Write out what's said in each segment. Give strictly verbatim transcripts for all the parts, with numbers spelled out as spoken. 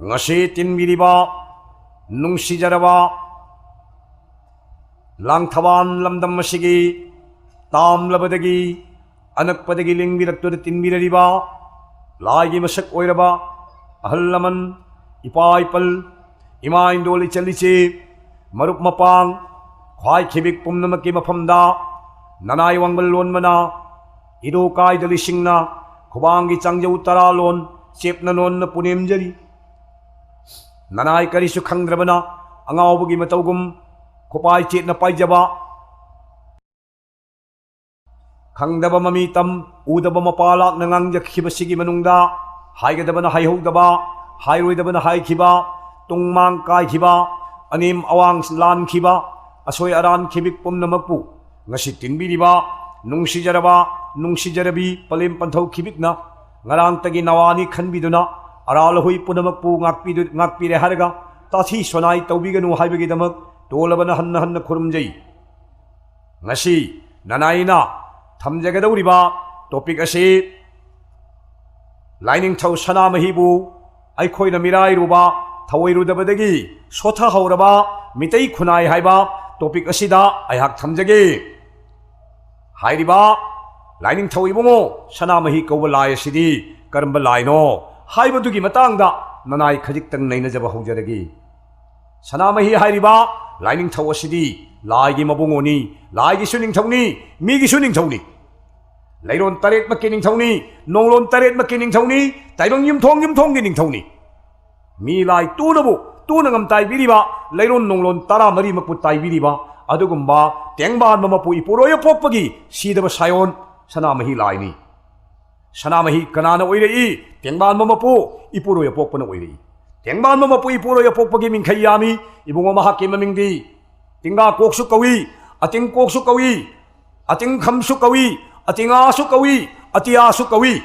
ꯉꯁꯤ ꯇꯤꯟꯕꯤꯔꯤꯕ ꯅꯨꯡꯁꯤꯖꯔꯕ ꯂꯥꯡꯊꯕꯥꯟ ꯂꯝꯗꯝ ꯑꯁꯤꯒꯤ ꯇꯥꯝꯂꯕꯗꯒꯤ ꯑꯅꯛꯄꯗꯒꯤ ꯂꯦꯡꯕꯤꯔꯛꯇꯨꯅ ꯇꯤꯟꯕꯤꯔꯔꯤꯕ ꯂꯥꯏꯒꯤ ꯃꯁꯛ ꯑꯣꯏꯔꯕ ꯑꯍꯜ ꯂꯃꯟ, ꯏꯄꯥ ꯏꯄꯜ, ꯏꯃꯥ ꯏꯟꯗꯣꯜ, ꯏꯆꯜ ꯏꯆꯦ, ꯃꯔꯨꯞ ꯃꯄꯥꯡ, ꯈ꯭ꯋꯥꯏ ꯈꯤꯕꯤꯛ ꯄꯨꯝꯅꯃꯛꯀꯤ ꯃꯐꯝꯗ ꯅꯅꯥꯏ ꯋꯥꯡꯕꯜ ꯂꯣꯟꯕꯅ ꯏꯔꯣ ꯀꯥꯏꯗ ꯂꯤꯁꯤꯡꯅ ꯈꯨꯕꯥꯡꯒꯤ ꯆꯥꯡꯖꯧ ꯇꯔꯥ ꯂꯣꯟ ꯆꯦꯞꯅ ꯅꯣꯟꯅ ꯄꯨꯅꯦꯝꯖꯔꯤ꯫ ꯅꯅꯥꯏ ꯀꯔꯤꯁꯨ ꯈꯪꯗ꯭ꯔꯕꯅ ꯑꯉꯥꯎꯕꯒꯤ ꯃꯇꯧꯒꯨꯝ ꯈꯨꯄꯥꯏ ꯆꯦꯠꯅ ꯄꯥꯏꯖꯕ, ꯈꯪꯗꯕ ꯃꯃꯤ ꯇꯝ, ꯎꯗꯕ ꯃꯄꯥ ꯂꯥꯛꯅ ꯉꯥꯡꯖꯈꯤꯕꯁꯤꯒꯤ ꯃꯅꯨꯡꯗ ꯍꯥꯏꯒꯗꯕꯅ ꯍꯥꯏꯍꯧꯗꯕ, ꯍꯥꯏꯔꯣꯏꯗꯕꯅ ꯍꯥꯏꯈꯤꯕ, ꯇꯨꯡ ꯃꯥꯡ ꯀꯥꯏꯈꯤꯕ, ꯑꯅꯦꯝ ꯑꯋꯥꯡ ꯂꯥꯟꯈꯤꯕ, ꯑꯁꯣꯏ ꯑꯔꯥꯟ ꯈꯤꯕꯤꯛ ꯄꯨꯝꯅꯃꯛꯄꯨ ꯉꯁꯤ ꯇꯤꯟꯕꯤꯔꯤꯕ ꯅꯨꯡꯁꯤꯖꯔꯕ, ꯅꯨꯡꯁꯤꯖꯔꯕꯤ ꯄꯂꯦꯝ ꯄꯟꯊꯧ ꯈꯤꯕꯤꯛꯅ ꯉꯔꯥꯡꯇꯒꯤ ꯅꯋꯥꯅꯤ ꯈꯟꯕꯤꯗꯨꯅ ꯑꯔꯥꯜ ꯑꯍꯣꯏ ꯄꯨꯝꯅꯃꯛꯄꯨ ꯉꯥꯛꯄꯤꯗꯨ-, ꯉꯥꯛꯄꯤꯔꯦ ꯍꯥꯏꯔꯒ ꯇꯥꯊꯤ ꯁꯣꯅꯥꯏ ꯇꯧꯕꯤꯒꯅꯨ ꯍꯥꯏꯕꯒꯤꯗꯃꯛ ꯇꯣꯜꯂꯕꯅ ꯍꯟꯅ ꯍꯟꯅ ꯈꯨꯔꯨꯝꯖꯩ꯫ ꯉꯁꯤ ꯅꯅꯥꯏꯅ ꯊꯝꯖꯒꯗꯧꯔꯤꯕ topic ꯑꯁꯤ ꯂꯥꯏꯅꯤꯡꯊꯧ ꯁꯅꯥꯃꯍꯤꯕꯨ ꯑꯩꯈꯣꯏꯅ ꯃꯤꯔꯥꯏꯔꯨꯕ, ꯊꯧꯑꯣꯏꯔꯨꯗꯕꯗꯒꯤ ꯁꯣꯊꯍꯧꯔꯕ ꯃꯤꯇꯩ ꯈꯨꯟꯅꯥꯏ ꯍꯥꯏꯕ topic ꯑꯁꯤꯗ ꯑꯩꯍꯥꯛ ꯊꯝꯖꯒꯦ꯫ ꯍꯥꯏꯔꯤꯕ ꯂꯥꯏꯅꯤꯡꯊꯧ ꯏꯕꯨꯡꯉꯣ ꯁꯅꯥꯃꯍꯤ ꯀꯧꯕ ꯂꯥꯏ ꯑꯁꯤꯗꯤ ꯀꯔꯝꯕ ꯂꯥꯏꯅꯣ ꯍꯥꯏꯕꯗꯨꯒꯤ ꯃꯇꯥꯡꯗ ꯅꯅꯥꯏ ꯈꯖꯤꯛꯇꯪ ꯅꯩꯅꯖꯕ ꯍꯧꯖꯔꯒꯦ꯫ ꯁꯅꯥꯃꯍꯤ ꯍꯥꯏꯔꯤꯕ ꯂꯥꯏꯅꯤꯡꯊꯧ ꯑꯁꯤꯗꯤ ꯂꯥꯏꯒꯤ ꯃꯕꯨꯡꯉꯣꯅꯤ, ꯂꯥꯏꯒꯤꯁꯨ ꯅꯤꯡꯊꯧꯅꯤ, ꯃꯤꯒꯤꯁꯨ ꯅꯤꯡꯊꯧꯅꯤ꯫ ꯂꯩꯔꯣꯟ ꯇꯔꯦꯠꯃꯛꯀꯤ ꯅꯤꯡꯊꯧꯅꯤ, ꯅꯣꯡꯂꯣꯟ ꯇꯔꯦꯠꯃꯛꯀꯤ ꯅꯤꯡꯊꯧꯅꯤ, ꯇꯥꯏꯕꯪ ꯌꯨꯝꯊꯣꯡ ꯌꯨꯝꯊꯣꯡꯒꯤ ꯅꯤꯡꯊꯧꯅꯤ꯫ ꯃꯤ ꯂꯥꯏ ꯇꯨꯅꯕꯨ ꯇꯨꯅ ꯉꯝ ꯇꯥꯏꯕꯤꯔꯤꯕ, ꯂꯩꯔꯣꯟ ꯅꯣꯡꯂꯣꯟ ꯇꯔꯥꯃꯔꯤꯃꯛꯄꯨ ꯇꯥꯏꯕꯤꯔꯤꯕ ꯑꯗꯨꯒꯨꯝꯕ ꯇꯦꯡꯕꯥꯟꯕ ꯃꯄꯨ ꯏꯄꯨꯔꯣꯏ ꯑꯄꯣꯛꯄꯒꯤ ꯁꯤꯗꯕ ꯁꯥꯏꯑꯣꯟ ꯁꯅꯥꯃꯍꯤ ꯂꯥꯏꯅꯤ꯫ ꯁꯅꯥꯃꯍꯤ ꯀꯅꯥꯅ ꯑꯣꯏꯔꯛꯏ? ꯇꯦꯡꯕꯥꯟꯕ ꯃꯄꯨ ꯏꯄꯨꯔꯣꯏ ꯑꯄꯣꯛꯄꯅ ꯑꯣꯏꯔꯛꯏ꯫ ꯇꯦꯡꯕꯥꯟꯕ ꯃꯄꯨ ꯏꯄꯨꯔꯣꯏ ꯑꯄꯣꯛꯄꯒꯤ ꯃꯤꯡꯈꯩ ꯌꯥꯝꯃꯤ꯫ ꯏꯕꯨꯡꯉꯣ ꯃꯍꯥꯛꯀꯤ ꯃꯃꯤꯡꯗꯤ ꯇꯤꯡꯒꯥ ꯀꯣꯛꯁꯨ ꯀꯧꯏ, ꯑꯇꯤꯡ ꯀꯣꯛꯁꯨ ꯀꯧꯏ, ꯑꯇꯤꯡ ꯈꯝꯁꯨ ꯀꯧꯏ, ꯑꯇꯤꯡ ꯑꯥꯁꯨ ꯀꯧꯏ, ꯑꯇꯤꯌꯥꯁꯨ ꯀꯧꯏ꯫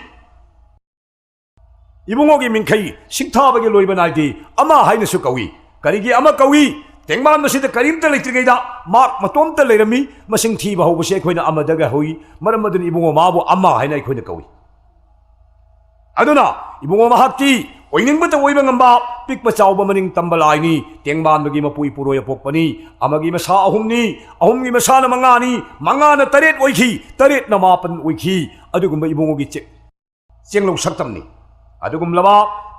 ꯏꯕꯨꯡꯉꯣꯒꯤ ꯃꯤꯡꯈꯩ ꯁꯤꯡꯊꯥꯕꯒꯤ ꯂꯣꯏꯕ ꯅꯥꯏꯗꯦ꯫ ꯑꯃ ꯍꯥꯏꯅꯁꯨ ꯀꯧꯏ꯫ ꯀꯔꯤꯒꯤ ꯑꯃ ꯀꯧꯏ? ꯇꯦꯡꯕꯥꯟꯕꯁꯤꯗ ꯀꯔꯤꯝꯇ ꯂꯩꯇ꯭ꯔꯤꯉꯩꯗ ꯃꯍꯥꯛ ꯃꯇꯣꯝꯇ ꯂꯩꯔꯝꯃꯤ꯫ ꯃꯁꯤꯡ ꯊꯤꯕ ꯍꯧꯕꯁꯦ ꯑꯩꯈꯣꯏꯅ ꯑꯃꯗꯒ ꯍꯧꯏ꯫ ꯃꯔꯝ ꯑꯗꯨꯅ ꯏꯕꯨꯡꯉꯣ ꯃꯥꯕꯨ ꯑꯃ ꯍꯥꯏꯅ ꯑꯩꯈꯣꯏꯅ ꯀꯧꯏ꯫ ꯑꯗꯨꯅ ꯏꯕꯨꯡꯉꯣ ꯃꯍꯥꯛꯇꯤ ꯑꯣꯏꯅꯤꯡꯕꯇ ꯑꯣꯏꯕ ꯉꯝꯕ, ꯄꯤꯛꯄ ꯆꯥꯎꯕ ꯃꯅꯤꯡ ꯇꯝꯕ ꯂꯥꯏꯅꯤ꯫ ꯇꯦꯡꯕꯥꯟꯕꯒꯤ ꯃꯄꯨ ꯏꯄꯨꯔꯣꯏ ꯑꯄꯣꯛꯄꯅꯤ꯫ ꯑꯃꯒꯤ ꯃꯁꯥ ꯑꯍꯨꯝꯅꯤ, ꯑꯍꯨꯝꯒꯤ ꯃꯁꯥꯅ ꯃꯉꯥꯅꯤ, ꯃꯉꯥꯅ ꯇꯔꯦꯠ ꯑꯣꯏꯈꯤ, ꯇꯔꯦꯠꯅ ꯃꯥꯄꯟ ꯑꯣꯏꯈꯤ꯫ ꯑꯗꯨꯒꯨꯝꯕ ꯏꯕꯨꯡꯉꯣꯒꯤ ꯆꯦ-, ꯆꯦꯡꯂꯧ ꯁꯛꯇꯝꯅꯤ꯫ ꯑꯗꯨꯒꯨꯝꯂꯕ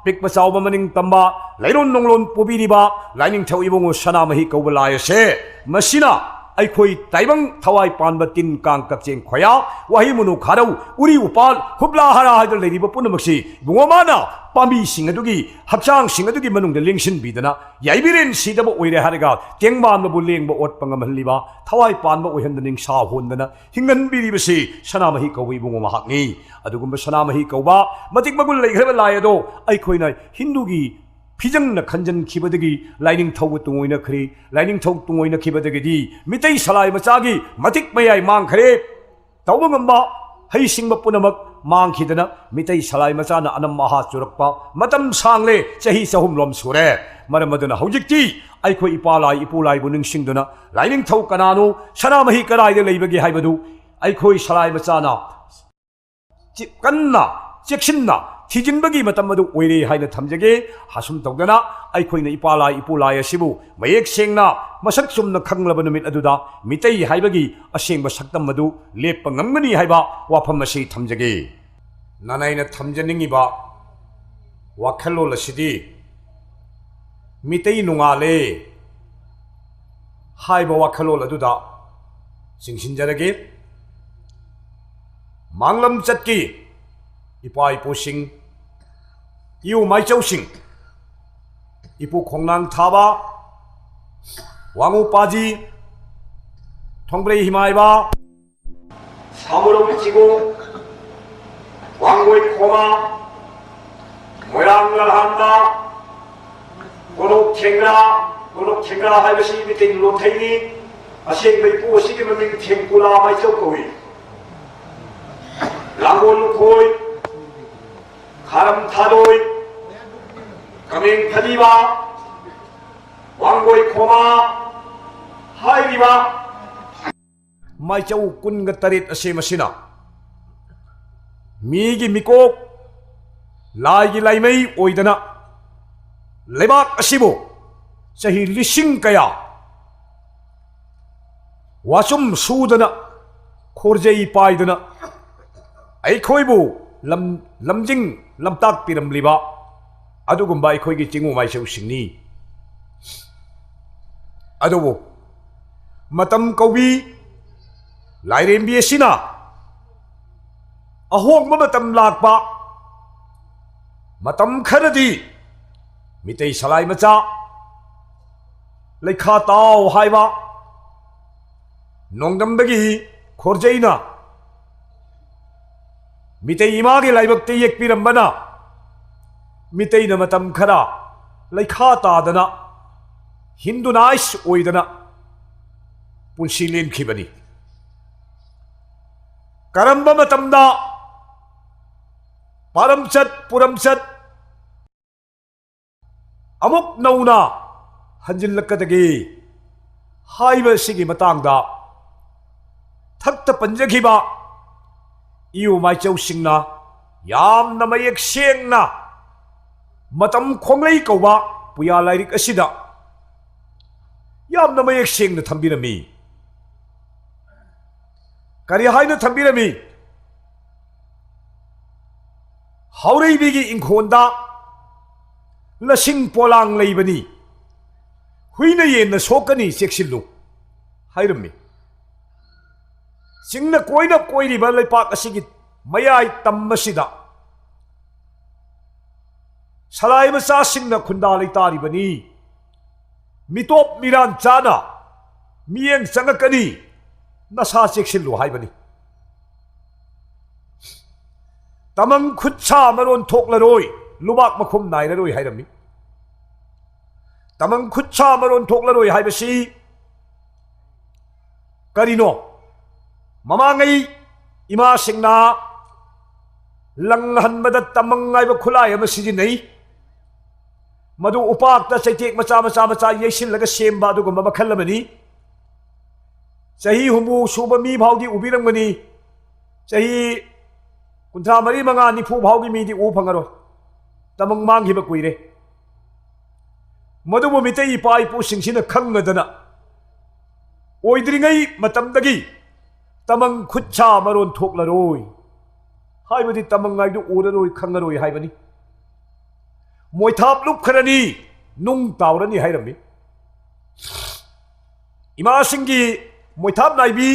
ꯄꯤꯛꯄ ꯆꯥꯎꯕ ꯃꯅꯤꯡ ꯇꯝꯕ ꯂꯩꯔꯣꯟ ꯅꯣꯡꯂꯣꯟ ꯄꯨꯕꯤꯔꯤꯕ ꯂꯥꯏꯅꯤꯡꯊꯧ ꯏꯕꯨꯡꯉꯣ ꯁꯅꯥꯃꯍꯤ ꯀꯧꯕ ꯂꯥꯏ ꯑꯁꯦ, ꯃꯁꯤꯅ ꯑꯩꯈꯣꯏ ꯇꯥꯏꯕꯪ ꯊꯋꯥꯏ ꯄꯥꯟꯕ ꯇꯤꯟ ꯀꯥꯡ ꯀꯛꯆꯦꯡ ꯈꯣꯌꯥ, ꯋꯥꯍꯩ ꯃꯨꯅꯨ ꯈꯥꯔꯧ, ꯎꯔꯤ ꯎꯄꯥꯜ, ꯍꯨꯞꯂꯥ ꯍꯥꯔꯥ ꯍꯥꯏꯗꯅ ꯂꯩꯔꯤꯕ ꯄꯨꯝꯅꯃꯛꯁꯤ ꯏꯕꯨꯡꯉꯣ ꯃꯥꯅ ꯄꯥꯝꯕꯤꯁꯤꯡ ꯑꯗꯨꯒꯤ, ꯍꯛꯆꯥꯡꯁꯤꯡ ꯑꯗꯨꯒꯤ ꯃꯅꯨꯡꯗ ꯂꯦꯡꯁꯤꯟꯕꯤꯗꯅ ꯌꯥꯏꯕꯤꯔꯦꯟ ꯁꯤꯗꯕ ꯑꯣꯏꯔꯦ ꯍꯥꯏꯔꯒ ꯇꯦꯡꯕꯥꯟꯕꯕꯨ ꯂꯦꯡꯕ ꯑꯣꯠꯄ ꯉꯝꯍꯜꯂꯤꯕ, ꯊꯋꯥꯏ ꯄꯥꯟꯕ ꯑꯣꯏꯍꯟꯗꯅ ꯅꯤꯡꯁꯥ ꯍꯣꯟꯗꯅ ꯍꯤꯡꯍꯟꯕꯤꯔꯤꯕꯁꯤ ꯁꯅꯥꯃꯍꯤ ꯀꯧꯕ ꯏꯕꯨꯡꯉꯣ ꯃꯍꯥꯛꯅꯤ꯫ ꯑꯗꯨꯒꯨꯝꯕ ꯁꯅꯥꯃꯍꯤ ꯀꯧꯕ ꯃꯇꯤꯛ ꯃꯒꯨꯟ ꯂꯩꯈ꯭ꯔꯕ ꯂꯥꯏ ꯑꯗꯣ ꯑꯩꯈꯣꯏꯅ ꯍꯤꯟꯗꯨꯒꯤ ꯐꯤꯖꯪꯅ ꯈꯟꯖꯟꯈꯤꯕꯗꯒꯤ ꯂꯥꯏꯅꯤꯡꯊꯧꯒ ꯇꯨꯡꯑꯣꯏꯅꯈ꯭ꯔꯤ꯫ ꯂꯥꯏꯅꯤꯡꯊꯧ ꯇꯨꯡꯑꯣꯏꯅꯈꯤꯕꯗꯒꯤꯗꯤ ꯃꯤꯇꯩ ꯁꯂꯥꯏ ꯃꯆꯥꯒꯤ ꯃꯇꯤꯛ ꯃꯌꯥꯏ ꯃꯥꯡꯈ꯭ꯔꯦ꯫ ꯇꯧꯕ ꯉꯝꯕ ꯍꯩꯁꯤꯡꯕ ꯄꯨꯝꯅꯃꯛ ꯃꯥꯡꯈꯤꯗꯅ ꯃꯤꯇꯩ ꯁꯂꯥꯏ ꯃꯆꯥꯅ ꯑꯅꯝ ꯑꯍꯥ ꯆꯨꯔꯛꯄ ꯃꯇꯝ ꯁꯥꯡꯂꯦ, ꯆꯍꯤ ꯆꯍꯨꯝ ꯂꯣꯝ ꯁꯨꯔꯦ꯫ ꯃꯔꯝ ꯑꯗꯨꯅ ꯍꯧꯖꯤꯛꯇꯤ ꯑꯩꯈꯣꯏ ꯏꯄꯥ ꯂꯥꯏ ꯏꯄꯨ ꯂꯥꯏꯕꯨ ꯅꯤꯡꯁꯤꯡꯗꯨꯅ ꯂꯥꯏꯅꯤꯡꯊꯧ ꯀꯅꯥꯅꯣ, ꯁꯅꯥꯃꯍꯤ ꯀꯗꯥꯏꯗ ꯂꯩꯕꯒꯦ ꯍꯥꯏꯕꯗꯨ ꯑꯩꯈꯣꯏ ꯁꯂꯥꯏ ꯃꯆꯥꯅ ꯆꯤ-, ꯀꯟꯅ ꯆꯦꯛꯁꯤꯟꯅ ꯊꯤꯖꯤꯟꯕꯒꯤ ꯃꯇꯝ ꯑꯗꯨ ꯑꯣꯏꯔꯦ ꯍꯥꯏꯅ ꯊꯝꯖꯒꯦ꯫ ꯑꯁꯨꯝ ꯇꯧꯗꯅ ꯑꯩꯈꯣꯏꯅ ꯏꯄꯥ ꯂꯥꯏ ꯏꯄꯨ ꯂꯥꯏ ꯑꯁꯤꯕꯨ ꯃꯌꯦꯛ ꯁꯦꯡꯅ ꯃꯁꯛ ꯆꯨꯝꯅ ꯈꯪꯂꯕ ꯅꯨꯃꯤꯠ ꯑꯗꯨꯗ ꯃꯤꯇꯩ ꯍꯥꯏꯕꯒꯤ ꯑꯁꯦꯡꯕ ꯁꯛꯇꯝ ꯑꯗꯨ ꯂꯦꯞꯄ ꯉꯝꯒꯅꯤ ꯍꯥꯏꯕ ꯋꯥꯐꯝ ꯑꯁꯤ ꯊꯝꯖꯒꯦ꯫ ꯅꯅ ꯑꯩꯅ ꯊꯝꯖꯅꯤꯡꯉꯤꯕ ꯋꯥꯈꯜꯂꯣꯟ ꯑꯁꯤꯗꯤ ꯃꯤꯇꯩ ꯅꯣꯡꯉꯥꯜꯂꯦ ꯍꯥꯏꯕ ꯋꯥꯈꯜꯂꯣꯟ ꯑꯗꯨꯗ ꯆꯤꯡꯁꯤꯟꯖꯔꯒꯦ꯫ ꯃꯥꯡꯂꯝ ꯆꯠꯀꯤ ꯏꯄꯥ ꯏꯄꯨꯁꯤꯡ, ꯏꯎ ꯃꯥꯏꯆꯧꯁꯤꯡ, ꯏꯄꯨ ꯈꯣꯡꯅꯥꯡ ꯊꯥꯕ, ꯋꯥꯉꯨ ꯄꯥꯖꯤ, ꯊꯣꯡꯕ꯭ꯔꯩ ꯍꯤꯃꯥꯏꯕ, ꯁꯥꯃꯨꯔꯧ ꯆꯤꯒꯣ, ꯋꯥꯡꯒꯣꯏ ꯈꯣꯃꯥ, ꯃꯣꯏꯔꯥꯡ ꯂꯜꯍꯥꯟꯕ, ꯀꯣꯂꯣꯛ ꯊꯦꯡꯒ꯭ꯔꯥ, ꯀꯣꯂꯣꯛ ꯊꯦꯡꯒ꯭ꯔꯥ ꯍꯥꯏꯕꯁꯤ ꯃꯤꯇꯩ ꯂꯣꯟꯊꯩꯅꯤ꯫ ꯑꯁꯦꯡꯕ ꯏꯄꯨ ꯑꯁꯤꯒꯤ ꯃꯃꯤꯡ ꯊꯦꯡꯀꯨꯂꯥ ꯃꯥꯏꯆꯧ ꯀꯧꯏ꯫ ꯂꯥꯡꯒꯣꯜ ꯂꯨꯈꯣꯏ, ꯈꯥꯔꯝ ꯊꯥꯗꯣꯏ, ꯀꯃꯦꯡ ꯐꯂꯤꯕ, ꯋꯥꯡꯒꯣꯏ ꯈꯣꯃꯥ ꯍꯥꯏꯔꯤꯕ ꯃꯥꯏꯆꯧ ꯀꯨꯟꯒ ꯇꯔꯦꯠ ꯑꯁꯦ ꯃꯁꯤꯅ ꯃꯤꯒꯤ ꯃꯤꯀꯣꯛ, ꯂꯥꯏꯒꯤ ꯂꯥꯏꯃꯩ ꯑꯣꯏꯗꯅ ꯂꯩꯕꯥꯛ ꯑꯁꯤꯕꯨ ꯆꯍꯤ ꯂꯤꯁꯤꯡ ꯀꯌꯥ ꯋꯥꯆꯨꯝ ꯁꯨꯗꯅ, ꯈꯣꯔꯖꯩ ꯄꯥꯏꯗꯅ ꯑꯩꯈꯣꯏꯕꯨ ꯂꯝ-, ꯂꯝꯖꯤꯡ ꯂꯝꯇꯥꯛꯄꯤꯔꯝꯂꯤꯕ ꯑꯗꯨꯒꯨꯝꯕ ꯑꯩꯈꯣꯏꯒꯤ ꯆꯤꯡꯉꯨ ꯃꯥꯏꯆꯧꯁꯤꯡꯅꯤ꯫ ꯑꯗꯨꯕꯨ ꯃꯇꯝ ꯀꯧꯕꯤ ꯂꯥꯏꯔꯦꯝꯕꯤ ꯑꯁꯤꯅ ꯑꯍꯣꯡꯕ ꯃꯇꯝ ꯂꯥꯛꯄ ꯃꯇꯝ ꯈꯔꯗꯤ ꯃꯤꯇꯩ ꯁꯂꯥꯏ ꯃꯆꯥ ꯂꯩꯈꯥ ꯇꯥꯎ ꯍꯥꯏꯕ ꯅꯣꯡꯗꯝꯗꯒꯤ ꯈꯣꯔꯖꯩꯅ ꯃꯤꯇꯩ ꯏꯃꯥꯒꯤ ꯂꯥꯏꯕꯛꯇ ꯌꯦꯛꯄꯤꯔꯝꯕꯅ ꯃꯤꯇꯩꯅ ꯃꯇꯝ ꯈꯔ ꯂꯩꯈꯥ ꯇꯥꯗꯅ, ꯍꯤꯟꯗꯨꯅꯥꯏꯁ ꯑꯣꯏꯗꯅ ꯄꯨꯟꯁꯤ ꯂꯦꯟꯈꯤꯕꯅꯤ꯫ ꯀꯔꯝꯕ ꯃꯇꯝꯗ ꯄꯥꯔꯝꯆꯠ ꯄꯨꯔꯝꯆꯠ ꯑꯃꯨꯛ ꯅꯧꯅ ꯍꯟꯖꯤꯜꯂꯛꯀꯗꯒꯦ ꯍꯥꯏꯕ ꯑꯁꯤꯒꯤ ꯃꯇꯥꯡꯗ ꯊꯛꯇ ꯄꯟꯖꯈꯤꯕ ꯏꯌꯨ ꯃꯥꯏꯆꯧꯁꯤꯡꯅ ꯌꯥꯝꯅ ꯃꯌꯦꯛ ꯁꯦꯡꯅ ꯃꯇꯝ ꯈꯣꯡꯂꯩ ꯀꯧꯕ ꯄꯨꯌꯥ ꯂꯥꯏꯔꯤꯛ ꯑꯁꯤꯗ ꯌꯥꯝꯅ ꯃꯌꯦꯛ ꯁꯦꯡꯅ ꯊꯝꯕꯤꯔꯝꯃꯤ꯫ ꯀꯔꯤ ꯍꯥꯏꯅ ꯊꯝꯕꯤꯔꯝꯃꯤ? ꯍꯥꯎꯔꯩꯕꯤꯒꯤ ꯏꯪꯈꯣꯜꯗ ꯂꯁꯤꯡ ꯄꯣꯂꯥꯡ ꯂꯩꯕꯅꯤ, ꯍꯨꯏꯅ ꯌꯦꯟꯅ ꯁꯣꯛꯀꯅꯤ, ꯆꯦꯛꯁꯤꯜꯂꯨ ꯍꯥꯏꯔꯝꯃꯤ꯫ ꯆꯤꯡꯅ ꯀꯣꯏꯅ ꯀꯣꯏꯔꯤꯕ ꯂꯩꯄꯥꯛ ꯑꯁꯤꯒꯤ ꯃꯌꯥꯏ ꯇꯝ ꯑꯁꯤꯗ ꯁꯂꯥꯏ ꯃꯆꯥꯁꯤꯡꯅ ꯈꯨꯟꯗꯥ ꯂꯩꯇꯥꯔꯤꯕꯅꯤ꯫ ꯃꯤꯇꯣꯞ ꯃꯤꯔꯥꯟ ꯆꯥꯅ ꯃꯤꯠꯌꯦꯡ ꯆꯪꯉꯛꯀꯅꯤ, ꯅꯁꯥ ꯆꯦꯛꯁꯤꯜꯂꯨ ꯍꯥꯏꯕꯅꯤ꯫ ꯇꯃꯪ ꯈꯨꯠ ꯁꯥ ꯃꯔꯣꯟ ꯊꯣꯛꯂꯔꯣꯏ, ꯂꯨꯕꯥꯛ ꯃꯈꯨꯝ ꯅꯥꯏꯔꯔꯣꯏ ꯍꯥꯏꯔꯝꯃꯤ꯫ ꯇꯃꯪ ꯈꯨꯠ ꯁꯥ ꯃꯔꯣꯟ ꯊꯣꯛꯂꯔꯣꯏ ꯍꯥꯏꯕꯁꯤ ꯀꯔꯤꯅꯣ? ꯃꯃꯥꯡꯉꯩ ꯏꯃꯥꯁꯤꯡꯅ ꯂꯪꯍꯟꯕꯗ ꯇꯃꯪ ꯍꯥꯏꯕ ꯈꯨꯠꯂꯥꯏ ꯑꯃ ꯁꯤꯖꯤꯟꯅꯩ꯫ ꯃꯗꯨ ꯎꯄꯥꯛꯇ ꯆꯩꯇꯦꯛ ꯃꯆꯥ ꯃꯆꯥ ꯃꯆꯥ ꯌꯩꯁꯤꯜꯂꯒ ꯁꯦꯝꯕ ꯑꯗꯨꯒꯨꯝꯕ ꯃꯈꯜ ꯑꯃꯅꯤ꯫ ꯆꯍꯤ ꯍꯨꯝꯐꯨ ꯁꯨꯕ ꯃꯤ ꯐꯥꯎꯗꯤ ꯎꯕꯤꯔꯝꯒꯅꯤ꯫ ꯆꯍꯤ ꯀꯨꯟꯊ꯭ꯔꯥ ꯃꯔꯤ, ꯃꯉꯥ, ꯅꯤꯐꯨ ꯐꯥꯎꯒꯤ ꯃꯤꯗꯤ ꯎ ꯐꯪꯉꯔꯣꯏ꯫ ꯇꯃꯪ ꯃꯥꯡꯈꯤꯕ ꯀꯨꯏꯔꯦ꯫ ꯃꯗꯨꯕꯨ ꯃꯤꯇꯩ ꯏꯄꯥ ꯏꯄꯨꯁꯤꯡꯁꯤꯅ ꯈꯪꯉꯗꯅ ꯑꯣꯏꯗ꯭ꯔꯤꯉꯩ ꯃꯇꯝꯗꯒꯤ ꯇꯃꯪ ꯈꯨꯠ ꯁꯥ ꯃꯔꯣꯟ ꯊꯣꯛꯂꯔꯣꯏ ꯍꯥꯏꯕꯗꯤ ꯇꯃꯪ ꯍꯥꯏꯗꯨ ꯎꯔꯔꯣꯏ, ꯈꯪꯉꯔꯣꯏ ꯍꯥꯏꯕꯅꯤ꯫ ꯃꯣꯏꯊꯥꯞ ꯂꯨꯞꯈ꯭ꯔꯅꯤ, ꯅꯨꯡ ꯇꯥꯎꯔꯅꯤ ꯍꯥꯏꯔꯝꯃꯤ꯫ ꯏꯃꯥꯁꯤꯡꯒꯤ ꯃꯣꯏꯊꯥꯞ ꯅꯥꯏꯕꯤ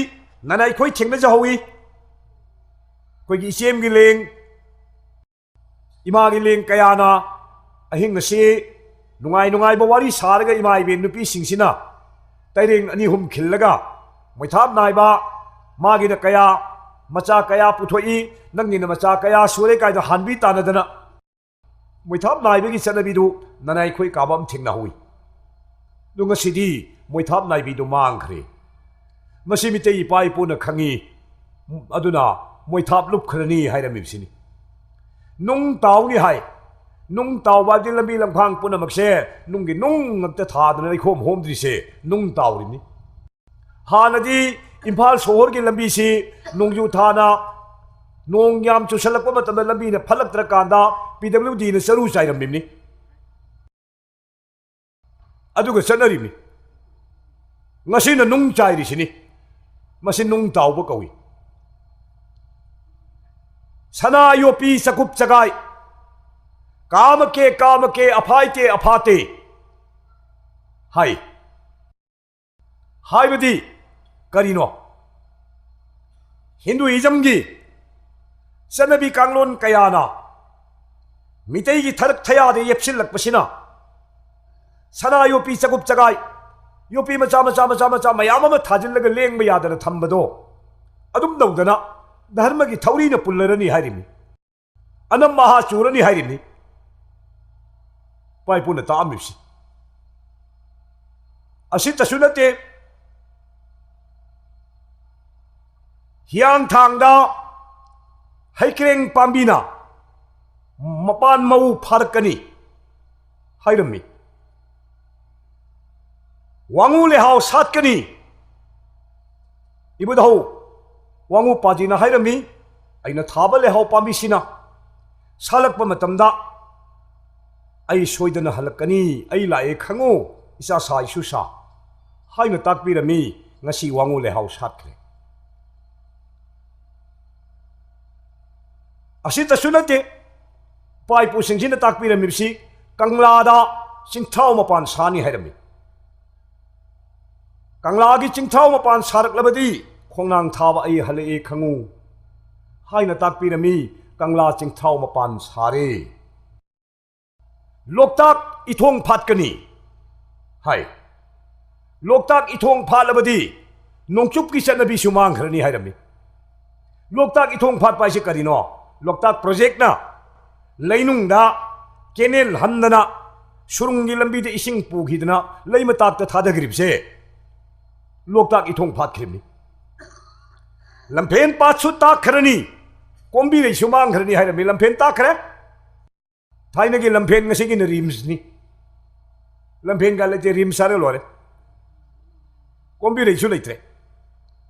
ꯅꯅꯥꯏꯈꯣꯏ ꯊꯦꯡꯅꯖꯍꯧꯏ꯫ ꯑꯩꯈꯣꯏꯒꯤ ꯏꯆꯦꯝꯒꯤ ꯂꯦꯡ, ꯏꯃꯥꯒꯤ ꯂꯦꯡ ꯀꯌꯥꯅ ꯑꯍꯤꯡ ꯑꯁꯤ ꯅꯨꯡꯉꯥꯏ ꯅꯨꯡꯉꯥꯏꯕ ꯋꯥꯔꯤ ꯁꯥꯔꯒ ꯏꯃꯥ ꯏꯕꯦꯟ ꯅꯨꯄꯤꯁꯤꯡꯁꯤꯅ ꯇꯩꯔꯦꯡ ꯑꯅꯤ ꯑꯍꯨꯝ ꯈꯤꯜꯂꯒ ꯃꯣꯏꯊꯥꯞ ꯅꯥꯏꯕ, ꯃꯥꯒꯤꯅ ꯀꯌꯥ, ꯃꯆꯥ ꯀꯌꯥ ꯄꯨꯊꯣꯛꯏ, ꯅꯪꯒꯤꯅ ꯃꯆꯥ ꯀꯌꯥ ꯁꯨꯔꯦ ꯀꯥꯏꯗ ꯍꯥꯟꯕꯤ ꯇꯥꯟꯅꯗꯅ ꯃꯣꯏꯊꯥꯞ ꯅꯥꯏꯕꯒꯤ ꯆꯠꯅꯕꯤꯗꯨ ꯅꯅꯥꯏꯈꯣꯏ ꯀꯥꯕ ꯑꯃ ꯊꯦꯡꯅꯍꯧꯏ꯫ ꯑꯗꯨ ꯉꯁꯤꯗꯤ ꯃꯣꯏꯊꯥꯞ ꯅꯥꯏꯕꯤꯗꯨ ꯃꯥꯡꯈ꯭ꯔꯦ꯫ ꯃꯁꯤ ꯃꯤꯇꯩ ꯏꯄꯥ ꯏꯄꯨꯅ ꯈꯪꯉꯤ꯫ ꯑꯗꯨꯅ ꯃꯣꯏꯊꯥꯞ ꯂꯨꯞꯈ꯭ꯔꯅꯤ ꯍꯥꯏꯔꯝꯃꯤꯕꯁꯤꯅꯤ꯫ ꯅꯨꯡ ꯇꯥꯎꯅꯤ ꯍꯥꯏ꯫ ꯅꯨꯡ ꯇꯥꯎꯕ ꯍꯥꯏꯕꯗꯤ ꯂꯝꯕꯤ ꯂꯝꯈꯥꯡ ꯄꯨꯝꯅꯃꯛꯁꯦ ꯅꯨꯡꯒꯤ ꯅꯨꯡ ꯉꯛꯇ ꯊꯥꯗꯅ ꯂꯩꯈꯣꯝ ꯍꯣꯝꯗ꯭ꯔꯤꯁꯦ ꯅꯨꯡ ꯇꯥꯎꯔꯤꯅꯤ꯫ ꯍꯥꯟꯅꯗꯤ ꯏꯝꯐꯥꯜ ꯁꯣꯍꯣꯔꯒꯤ ꯂꯝꯕꯤꯁꯤ ꯅꯣꯡꯖꯨ ꯊꯥꯅ ꯅꯣꯡ ꯌꯥꯝ ꯆꯨꯁꯜꯂꯛꯄ ꯃꯇꯝꯗ ꯂꯝꯕꯤꯅ ꯐꯠꯂꯛꯇ꯭ꯔꯀꯥꯟꯗ ꯄꯤ ꯗꯕ꯭ꯂꯤꯎ ꯗꯤꯅ ꯆꯔꯨ ꯆꯥꯏꯔꯝꯃꯤꯕꯅꯤ꯫ ꯑꯗꯨꯒ ꯆꯠꯅꯔꯤꯕꯅꯤ꯫ ꯉꯁꯤꯅ ꯅꯨꯡ ꯆꯥꯏꯔꯤꯁꯤꯅꯤ꯫ ꯃꯁꯤ ꯅꯨꯡ ꯇꯥꯎꯕ ꯀꯧꯏ꯫ ꯁꯅꯥ ꯌꯣꯄꯤ ꯆꯀꯨꯞ ꯆꯒꯥꯏ, ꯀꯥꯃꯀꯦ ꯀꯥꯃꯀꯦ, ꯑꯐꯥꯏꯇꯦ ꯑꯐꯥꯇꯦ ꯍꯥꯏ꯫ ꯍꯥꯏꯕꯗꯤ ꯀꯔꯤꯅꯣ? ꯍꯤꯟꯗꯨꯏꯖꯝꯒꯤ ꯆꯠꯅꯕꯤ ꯀꯥꯡꯂꯣꯟ ꯀꯌꯥꯅ ꯃꯤꯇꯩꯒꯤ ꯊꯔꯛ ꯊꯌꯥꯗ ꯌꯦꯞꯁꯤꯜꯂꯛꯄꯁꯤꯅ ꯁꯅꯥ ꯌꯣꯄꯤ ꯆꯒꯨꯞ ꯆꯒꯥꯏ, ꯌꯣꯄꯤ ꯃꯆꯥ ꯃꯆꯥ ꯃꯆꯥ ꯃꯆꯥ ꯃꯌꯥꯝ ꯑꯃ ꯊꯥꯖꯤꯜꯂꯒ ꯂꯦꯡꯕ ꯌꯥꯗꯅ ꯊꯝꯕꯗꯣ ꯑꯗꯨꯝ ꯇꯧꯗꯅ ꯙꯔꯃꯒꯤ ꯊꯧꯔꯤꯅ ꯄꯨꯜꯂꯔꯅꯤ ꯍꯥꯏꯔꯤꯕꯅꯤ꯫ ꯑꯅꯝ ꯑꯍꯥ ꯆꯨꯔꯅꯤ ꯍꯥꯏꯔꯤꯕꯅꯤ꯫ ꯏꯄꯥ ꯏꯄꯨꯅ ꯇꯥꯛꯑꯝꯃꯤꯕꯁꯤ꯫ ꯑꯁꯤꯇꯁꯨ ꯅꯠꯇꯦ, ꯍꯤꯌꯥꯡꯊꯥꯡꯗ ꯍꯩꯀ꯭ꯔꯦꯡ ꯄꯥꯝꯕꯤꯅ ꯃꯄꯥꯟ ꯃꯧ ꯐꯥꯔꯛꯀꯅꯤ ꯍꯥꯏꯔꯝꯃꯤ꯫ ꯋꯥꯉꯨ ꯂꯩꯍꯥꯎ ꯁꯥꯠꯀꯅꯤ꯫ ꯏꯕꯨꯙꯧ ꯋꯥꯉꯨ ꯄꯥꯖꯤꯅ ꯍꯥꯏꯔꯝꯃꯤ, "ꯑꯩꯅ ꯊꯥꯕ ꯂꯩꯍꯥꯎ ꯄꯥꯝꯕꯤꯁꯤꯅ ꯁꯥꯠꯂꯛꯄ ꯃꯇꯝꯗ "ꯑꯩ ꯁꯣꯏꯗꯅ ꯍꯜꯂꯛꯀꯅꯤ, ꯑꯩ ꯂꯥꯛꯑꯦ ꯈꯪꯉꯨ, ꯏꯆꯥ ꯁꯥ ꯏꯁꯨ ꯁꯥ" ꯍꯥꯏꯅ ꯇꯥꯛꯄꯤꯔꯝꯃꯤ꯫ ꯉꯁꯤ ꯋꯥꯉꯨ ꯂꯩꯍꯥꯎ ꯁꯥꯠꯈ꯭ꯔꯦ꯫ ꯑꯁꯤꯇꯁꯨ ꯅꯠꯇꯦ, ꯏꯄꯥ ꯏꯄꯨꯁꯤꯡꯁꯤꯅ ꯇꯥꯛꯄꯤꯔꯝꯃꯤꯕꯁꯤ ꯀꯪꯂꯥꯗ ꯆꯤꯡꯊ꯭ꯔꯥꯎ ꯃꯄꯥꯟ ꯁꯥꯅꯤ ꯍꯥꯏꯔꯝꯃꯤ꯫ "ꯀꯪꯂꯥꯒꯤ ꯆꯤꯡꯊ꯭ꯔꯥꯎ ꯃꯄꯥꯟ ꯁꯥꯔꯛꯂꯕꯗꯤ ꯈꯣꯡꯅꯥꯡ ꯊꯥꯕ ꯑꯩ ꯍꯜꯂꯛꯑꯦ ꯈꯪꯉꯨ" ꯍꯥꯏꯅ ꯇꯥꯛꯄꯤꯔꯝꯃꯤ꯫ ꯀꯪꯂꯥ ꯆꯤꯡꯊ꯭ꯔꯥꯎ ꯃꯄꯥꯟ ꯁꯥꯔꯦ꯫ "ꯂꯣꯛꯇꯥꯛ ꯏꯊꯣꯡ ꯐꯥꯠꯀꯅꯤ" ꯍꯥꯏ꯫ "ꯂꯣꯛꯇꯥꯛ ꯏꯊꯣꯡ ꯐꯥꯠꯂꯕꯗꯤ ꯅꯣꯡꯆꯨꯞꯀꯤ ꯆꯠꯅꯕꯤꯁꯨ ꯃꯥꯡꯈ꯭ꯔꯅꯤ" ꯍꯥꯏꯔꯝꯃꯤ꯫ ꯂꯣꯛꯇꯥꯛ ꯏꯊꯣꯡ ꯐꯥꯠꯄ ꯍꯥꯏꯁꯦ ꯀꯔꯤꯅꯣ? ꯂꯣꯛꯇꯥꯛ ꯄ꯭ꯔꯣꯖꯦꯛꯅ ꯂꯩꯅꯨꯡꯗ ꯀꯦꯅꯦꯜ ꯍꯟꯗꯅ ꯁꯨꯔꯨꯡꯒꯤ ꯂꯝꯕꯤꯗ ꯏꯁꯤꯡ ꯄꯨꯈꯤꯗꯅ ꯂꯩ ꯃꯇꯥꯛꯇ ꯊꯥꯗꯈ꯭ꯔꯤꯕꯁꯦ ꯂꯣꯛꯇꯥꯛ ꯏꯊꯣꯡ ꯐꯥꯠꯈ꯭ꯔꯤꯕꯅꯤ꯫ "ꯂꯝꯐꯦꯟ ꯄꯥꯠꯁꯨ ꯇꯥꯛꯈ꯭ꯔꯅꯤ, ꯀꯣꯝꯕꯤꯔꯩꯁꯨ ꯃꯥꯡꯈ꯭ꯔꯅꯤ" ꯍꯥꯏꯔꯝꯃꯤ꯫ ꯂꯝꯐꯦꯟ ꯇꯥꯛꯈ꯭ꯔꯦ꯫ ꯊꯥꯏꯅꯒꯤ ꯂꯝꯐꯦꯟ, ꯉꯁꯤꯒꯤꯅ ꯔꯤꯝꯁꯅꯤ꯫ ꯂꯝꯐꯦꯟꯒ ꯂꯩꯇꯦ, ꯔꯤꯝꯁ ꯍꯥꯏꯔ ꯂꯣꯏꯔꯦ꯫ ꯀꯣꯝꯕꯤꯔꯩꯁꯨ ꯂꯩꯇ꯭ꯔꯦ꯫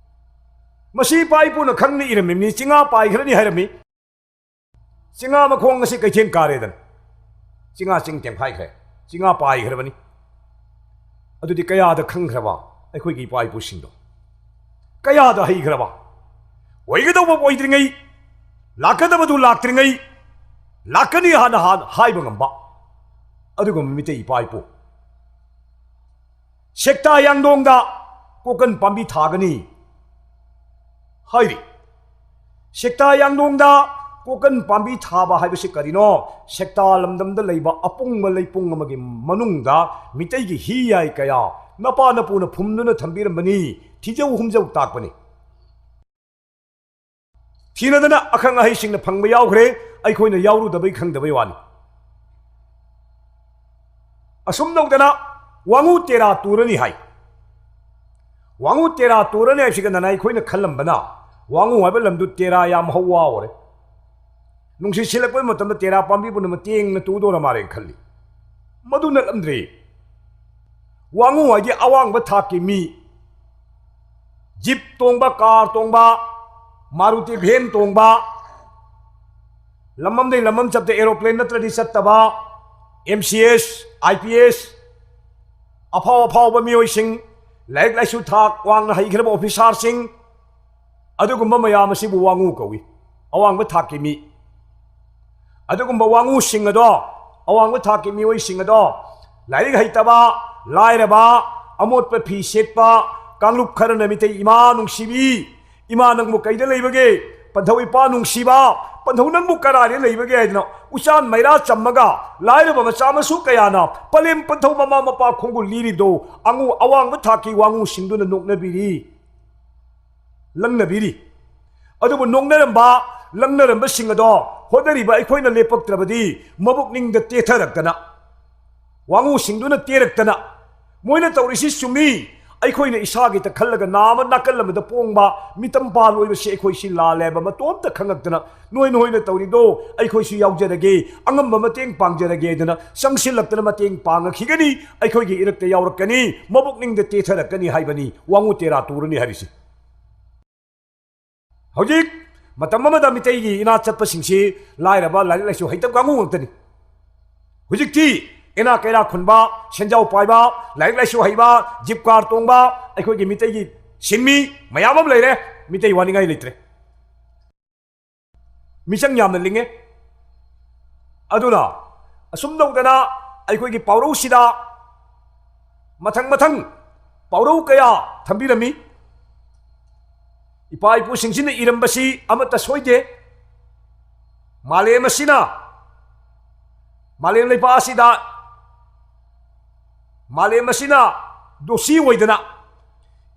ꯃꯁꯤ ꯏꯄꯥ ꯏꯄꯨꯅ ꯈꯪꯅ ꯏꯔꯝꯃꯤꯕꯅꯤ꯫ ꯆꯤꯡꯉꯥ ꯄꯥꯏꯈ꯭ꯔꯅꯤ ꯍꯥꯏꯔꯝꯃꯤ꯫ ꯆꯤꯡꯉꯥ ꯃꯈꯣꯡ ꯑꯁꯤ ꯀꯩꯊꯦꯜ ꯀꯥꯔꯦꯗꯅ꯫ ꯆꯤꯡꯉꯥ ꯆꯤꯡ ꯇꯦꯝꯈꯥꯏꯈ꯭ꯔꯦ꯫ ꯆꯤꯡꯉꯥ ꯄꯥꯏꯈ꯭ꯔꯕꯅꯤ꯫ ꯑꯗꯨꯗꯤ ꯀꯌꯥꯗ ꯈꯪꯈ꯭ꯔꯕ ꯑꯩꯈꯣꯏꯒꯤ ꯏꯄꯥ ꯏꯄꯨꯁꯤꯡꯗꯣ? ꯀꯌꯥꯗ ꯍꯩꯈ꯭ꯔꯕ? ꯑꯣꯏꯒꯗꯧꯕ ꯑꯣꯏꯗ꯭ꯔꯤꯉꯩ, ꯂꯥꯛꯀꯗꯕꯗꯨ ꯂꯥꯛꯇ꯭ꯔꯤꯉꯩ, ꯂꯥꯛꯀꯅꯤ ꯍꯥꯟꯅ ꯍꯥꯟꯅ ꯍꯥꯏꯕ ꯉꯝꯕ ꯑꯗꯨꯒꯨꯝꯕ ꯃꯤꯇꯩ ꯏꯄꯥ ꯏꯄꯨ꯫ "ꯁꯦꯛꯇꯥ ꯌꯥꯡꯗꯣꯡꯗ ꯀꯣꯀꯟ ꯄꯥꯝꯕꯤ ꯊꯥꯒꯅꯤ" ꯍꯥꯏꯔꯤ꯫ ꯁꯦꯛꯇꯥ ꯌꯥꯡꯗꯣꯡꯗ ꯀꯣꯀꯟ ꯄꯥꯝꯕꯤ ꯊꯥꯕ ꯍꯥꯏꯕꯁꯤ ꯀꯔꯤꯅꯣ? ꯁꯦꯛꯇꯥ ꯂꯝꯗꯝꯗ ꯂꯩꯕ ꯑꯄꯨꯡꯕ ꯂꯩꯄꯨꯡ ꯑꯃꯒꯤ ꯃꯅꯨꯡꯗ ꯃꯤꯇꯩꯒꯤ ꯍꯤ ꯌꯥꯏ ꯀꯌꯥ ꯅꯄꯥ ꯅꯄꯨꯅ ꯐꯨꯝꯗꯨꯅ ꯊꯝꯕꯤꯔꯝꯕꯅꯤ꯫ ꯊꯤꯖꯧ ꯍꯨꯝꯖꯧ ꯇꯥꯛꯄꯅꯤ꯫ ꯊꯤꯅꯗꯅ ꯑꯈꯪ ꯑꯍꯩꯁꯤꯡꯅ ꯐꯪꯕ ꯌꯥꯎꯈ꯭ꯔꯦ, ꯑꯩꯈꯣꯏꯅ ꯌꯥꯎꯔꯨꯗꯕꯩ ꯈꯪꯗꯕꯩ ꯋꯥꯅꯤ꯫ ꯑꯁꯨꯝ ꯇꯧꯗꯅ ꯋꯥꯉꯨ ꯇꯦꯔꯥ ꯇꯨꯔꯅꯤ ꯍꯥꯏ꯫ ꯋꯥꯉꯨ ꯇꯦꯔꯥ ꯇꯨꯔꯅꯤ ꯍꯥꯏꯕꯁꯤꯒ ꯅꯅꯥꯏ ꯑꯩꯈꯣꯏꯅ ꯈꯜꯂꯝꯕꯅ ꯋꯥꯉꯨ ꯍꯥꯏꯕ ꯂꯝꯗꯨ ꯇꯦꯔꯥ ꯌꯥꯝ ꯍꯧꯋꯥꯎꯔꯦ꯫ ꯅꯨꯡꯁꯤꯠ ꯁꯤꯜꯂꯛꯄ ꯃꯇꯝꯗ ꯇꯦꯔꯥ ꯄꯥꯝꯕꯤ ꯄꯨꯝꯅꯃꯛ ꯇꯦꯡꯅ ꯇꯨꯗꯧꯔ ꯃꯥꯜꯂꯦꯅ ꯈꯜꯂꯤ꯫ ꯃꯗꯨ ꯅꯠꯂꯝꯗ꯭ꯔꯦ꯫ ꯋꯥꯉꯨ ꯍꯥꯏꯗꯤ ꯑꯋꯥꯡꯕ ꯊꯥꯛꯀꯤ ꯃꯤ, ꯖꯤꯞ ꯇꯣꯡꯕ, ꯀꯥꯔ ꯇꯣꯡꯕ, ꯃꯥꯔꯨꯇꯤ ꯚꯦꯟ ꯇꯣꯡꯕ, ꯂꯝ ꯑꯃꯗꯒꯤ ꯂꯝ ꯑꯃ ꯆꯠꯄꯗ ꯑꯦꯔꯣꯄ꯭ꯂꯦꯟ ꯅꯠꯇ꯭ꯔꯗꯤ ꯆꯠꯇꯕ, M C S, I P S, ꯑꯐꯥꯎ ꯑꯐꯥꯎꯕ ꯃꯤꯑꯣꯏꯁꯤꯡ, ꯂꯥꯏꯔꯤꯛ ꯂꯥꯏꯁꯨ ꯊꯥꯛ ꯋꯥꯡꯅ ꯍꯩꯈ꯭ꯔꯕ ꯑꯣꯐꯤꯁꯥꯔꯁꯤꯡ, ꯑꯗꯨꯒꯨꯝꯕ ꯃꯌꯥꯝ ꯑꯁꯤꯕꯨ ꯋꯥꯉꯨ ꯀꯧꯏ꯫ ꯑꯋꯥꯡꯕ ꯊꯥꯛꯀꯤ ꯃꯤ꯫ ꯑꯗꯨꯒꯨꯝꯕ ꯋꯥꯉꯨꯁꯤꯡ ꯑꯗꯣ, ꯑꯋꯥꯡꯕ ꯊꯥꯛꯀꯤ ꯃꯤꯑꯣꯏꯁꯤꯡ ꯑꯗꯣ, ꯂꯥꯏꯔꯤꯛ ꯍꯩꯇꯕ, ꯂꯥꯏꯔꯕ, ꯑꯃꯣꯠꯄ ꯐꯤ ꯁꯦꯠꯄ ꯀꯥꯡꯂꯨꯞ ꯈꯔꯅ ꯃꯤꯇꯩ ꯏꯃꯥ ꯅꯨꯡꯁꯤꯕꯤ, "ꯏꯃꯥ, ꯅꯪꯕꯨ ꯀꯩꯗ ꯂꯩꯕꯒꯦ? ꯄꯟꯊꯧ ꯏꯄꯥ ꯅꯨꯡꯁꯤꯕ, ꯄꯟꯊꯧ ꯅꯪꯕꯨ ꯀꯗꯥꯏꯗ ꯂꯩꯕꯒꯦ?" ꯍꯥꯏꯗꯅ ꯎꯆꯥꯟ ꯃꯩꯔꯥ ꯆꯝꯃꯒ ꯂꯥꯏꯔꯕ ꯃꯆꯥ ꯃꯁꯨ ꯀꯌꯥꯅ ꯄꯂꯦꯝ ꯄꯟꯊꯧ ꯃꯃꯥ ꯃꯄꯥ ꯈꯣꯡꯒꯨꯜ ꯂꯤꯔꯤꯗꯣ ꯑꯉꯨ-, ꯑꯋꯥꯡꯕ ꯊꯥꯛꯀꯤ ꯋꯥꯉꯨꯁꯤꯡꯗꯨꯅ ꯅꯣꯛꯅꯕꯤꯔꯤ, ꯂꯪꯅꯕꯤꯔꯤ꯫ ꯑꯗꯨꯕꯨ ꯅꯣꯛꯅꯔꯝꯕ, ꯂꯪꯅꯔꯝꯕꯁꯤꯡ ꯑꯗꯣ ꯍꯣꯠꯅꯔꯤꯕ ꯑꯩꯈꯣꯏꯅ ꯂꯦꯞꯄꯛꯇ꯭ꯔꯕꯗꯤ ꯃꯕꯨꯛꯅꯤꯡꯗ ꯇꯦꯊꯔꯛꯇꯅ, ꯋꯥꯉꯨꯁꯤꯡꯗꯨꯅ ꯇꯦꯔꯛꯇꯅ, "ꯃꯣꯏꯅ ꯇꯧꯔꯤꯁꯤ ꯆꯨꯝꯃꯤ, ꯑꯩꯈꯣꯏꯅ ꯏꯁꯥꯒꯤꯇ ꯈꯜꯂꯒ ꯅꯥ ꯑꯃ ꯅꯥꯀꯜ ꯑꯃꯗ ꯄꯣꯡꯕ ꯃꯤꯇꯝ ꯄꯥꯜ ꯑꯣꯏꯕꯁꯤ ꯑꯩꯈꯣꯏꯁꯤ ꯂꯥꯜꯂꯦꯕ ꯃꯇꯣꯝꯇ ꯈꯪꯉꯛꯇꯅ, ꯅꯣꯏ ꯅꯣꯏꯅ ꯇꯧꯔꯤꯗꯣ ꯑꯩꯈꯣꯏꯁꯨ ꯌꯥꯎꯖꯔꯒꯦ, ꯑꯉꯝꯕ ꯃꯇꯦꯡ ꯄꯥꯡꯖꯔꯒꯦ" ꯍꯥꯏꯗꯅ ꯆꯪꯁꯤꯜꯂꯛꯇꯅ ꯃꯇꯦꯡ ꯄꯥꯡꯉꯛꯈꯤꯒꯅꯤ, ꯑꯩꯈꯣꯏꯒꯤ ꯏꯔꯛꯇ ꯌꯥꯎꯔꯛꯀꯅꯤ, ꯃꯕꯨꯛꯅꯤꯡꯗ ꯇꯦꯊꯔꯛꯀꯅꯤ ꯍꯥꯏꯕꯅꯤ ꯋꯥꯉꯨ ꯇꯦꯔꯥ ꯇꯨꯔꯅꯤ ꯍꯥꯏꯔꯤꯁꯤ꯫ ꯍꯧꯖꯤꯛ ꯃꯇꯝ ꯑꯃꯗ ꯃꯤꯇꯩꯒꯤ ꯏꯅꯥ ꯆꯠꯄꯁꯤꯡꯁꯤ ꯂꯥꯏꯔꯕ, ꯂꯥꯏꯔꯤꯛ ꯂꯥꯏꯁꯨ ꯍꯩꯇꯕ ꯀꯥꯡꯕꯨ ꯉꯥꯛꯇꯅꯤ꯫ ꯍꯧꯖꯤꯛꯇꯤ ꯏꯅꯥ ꯀꯩꯔꯥ ꯈꯨꯟꯕ, ꯁꯦꯟꯖꯥꯎ ꯄꯥꯏꯕ, ꯂꯥꯏꯔꯤꯛ ꯂꯥꯏꯁꯨ ꯍꯩꯕ, ꯖꯤꯞ ꯀꯥꯔ ꯇꯣꯡꯕ ꯑꯩꯈꯣꯏꯒꯤ ꯃꯤꯇꯩꯒꯤ ꯁꯤꯟꯃꯤ ꯃꯌꯥꯝ ꯑꯃ ꯂꯩꯔꯦ꯫ ꯃꯤꯇꯩ ꯋꯥꯅꯤꯡꯉꯥꯏ ꯂꯩꯇ꯭ꯔꯦ꯫ ꯃꯤꯆꯪ ꯌꯥꯝꯅ ꯂꯤꯡꯉꯦ꯫ ꯑꯗꯨꯅ ꯑꯁꯨꯝ ꯇꯧꯗꯅ ꯑꯩꯈꯣꯏꯒꯤ ꯄꯥꯎꯔꯧꯁꯤꯗ ꯃꯊꯪ ꯃꯊꯪ ꯄꯥꯎꯔꯧ ꯀꯌꯥ ꯊꯝꯕꯤꯔꯝꯃꯤ꯫ ꯏꯄꯥ ꯏꯄꯨꯁꯤꯡꯁꯤꯅ ꯏꯔꯝꯕꯁꯤ ꯑꯃꯠꯇ ꯁꯣꯏꯗꯦ꯫ ꯃꯥꯂꯦꯝ ꯑꯁꯤꯅ, ꯃꯥꯂꯦꯝ ꯂꯩꯄꯥꯛ ꯑꯁꯤꯗ ꯃꯥꯂꯦꯝ ꯑꯁꯤꯅ ꯗꯣꯁꯤ ꯑꯣꯏꯗꯅ,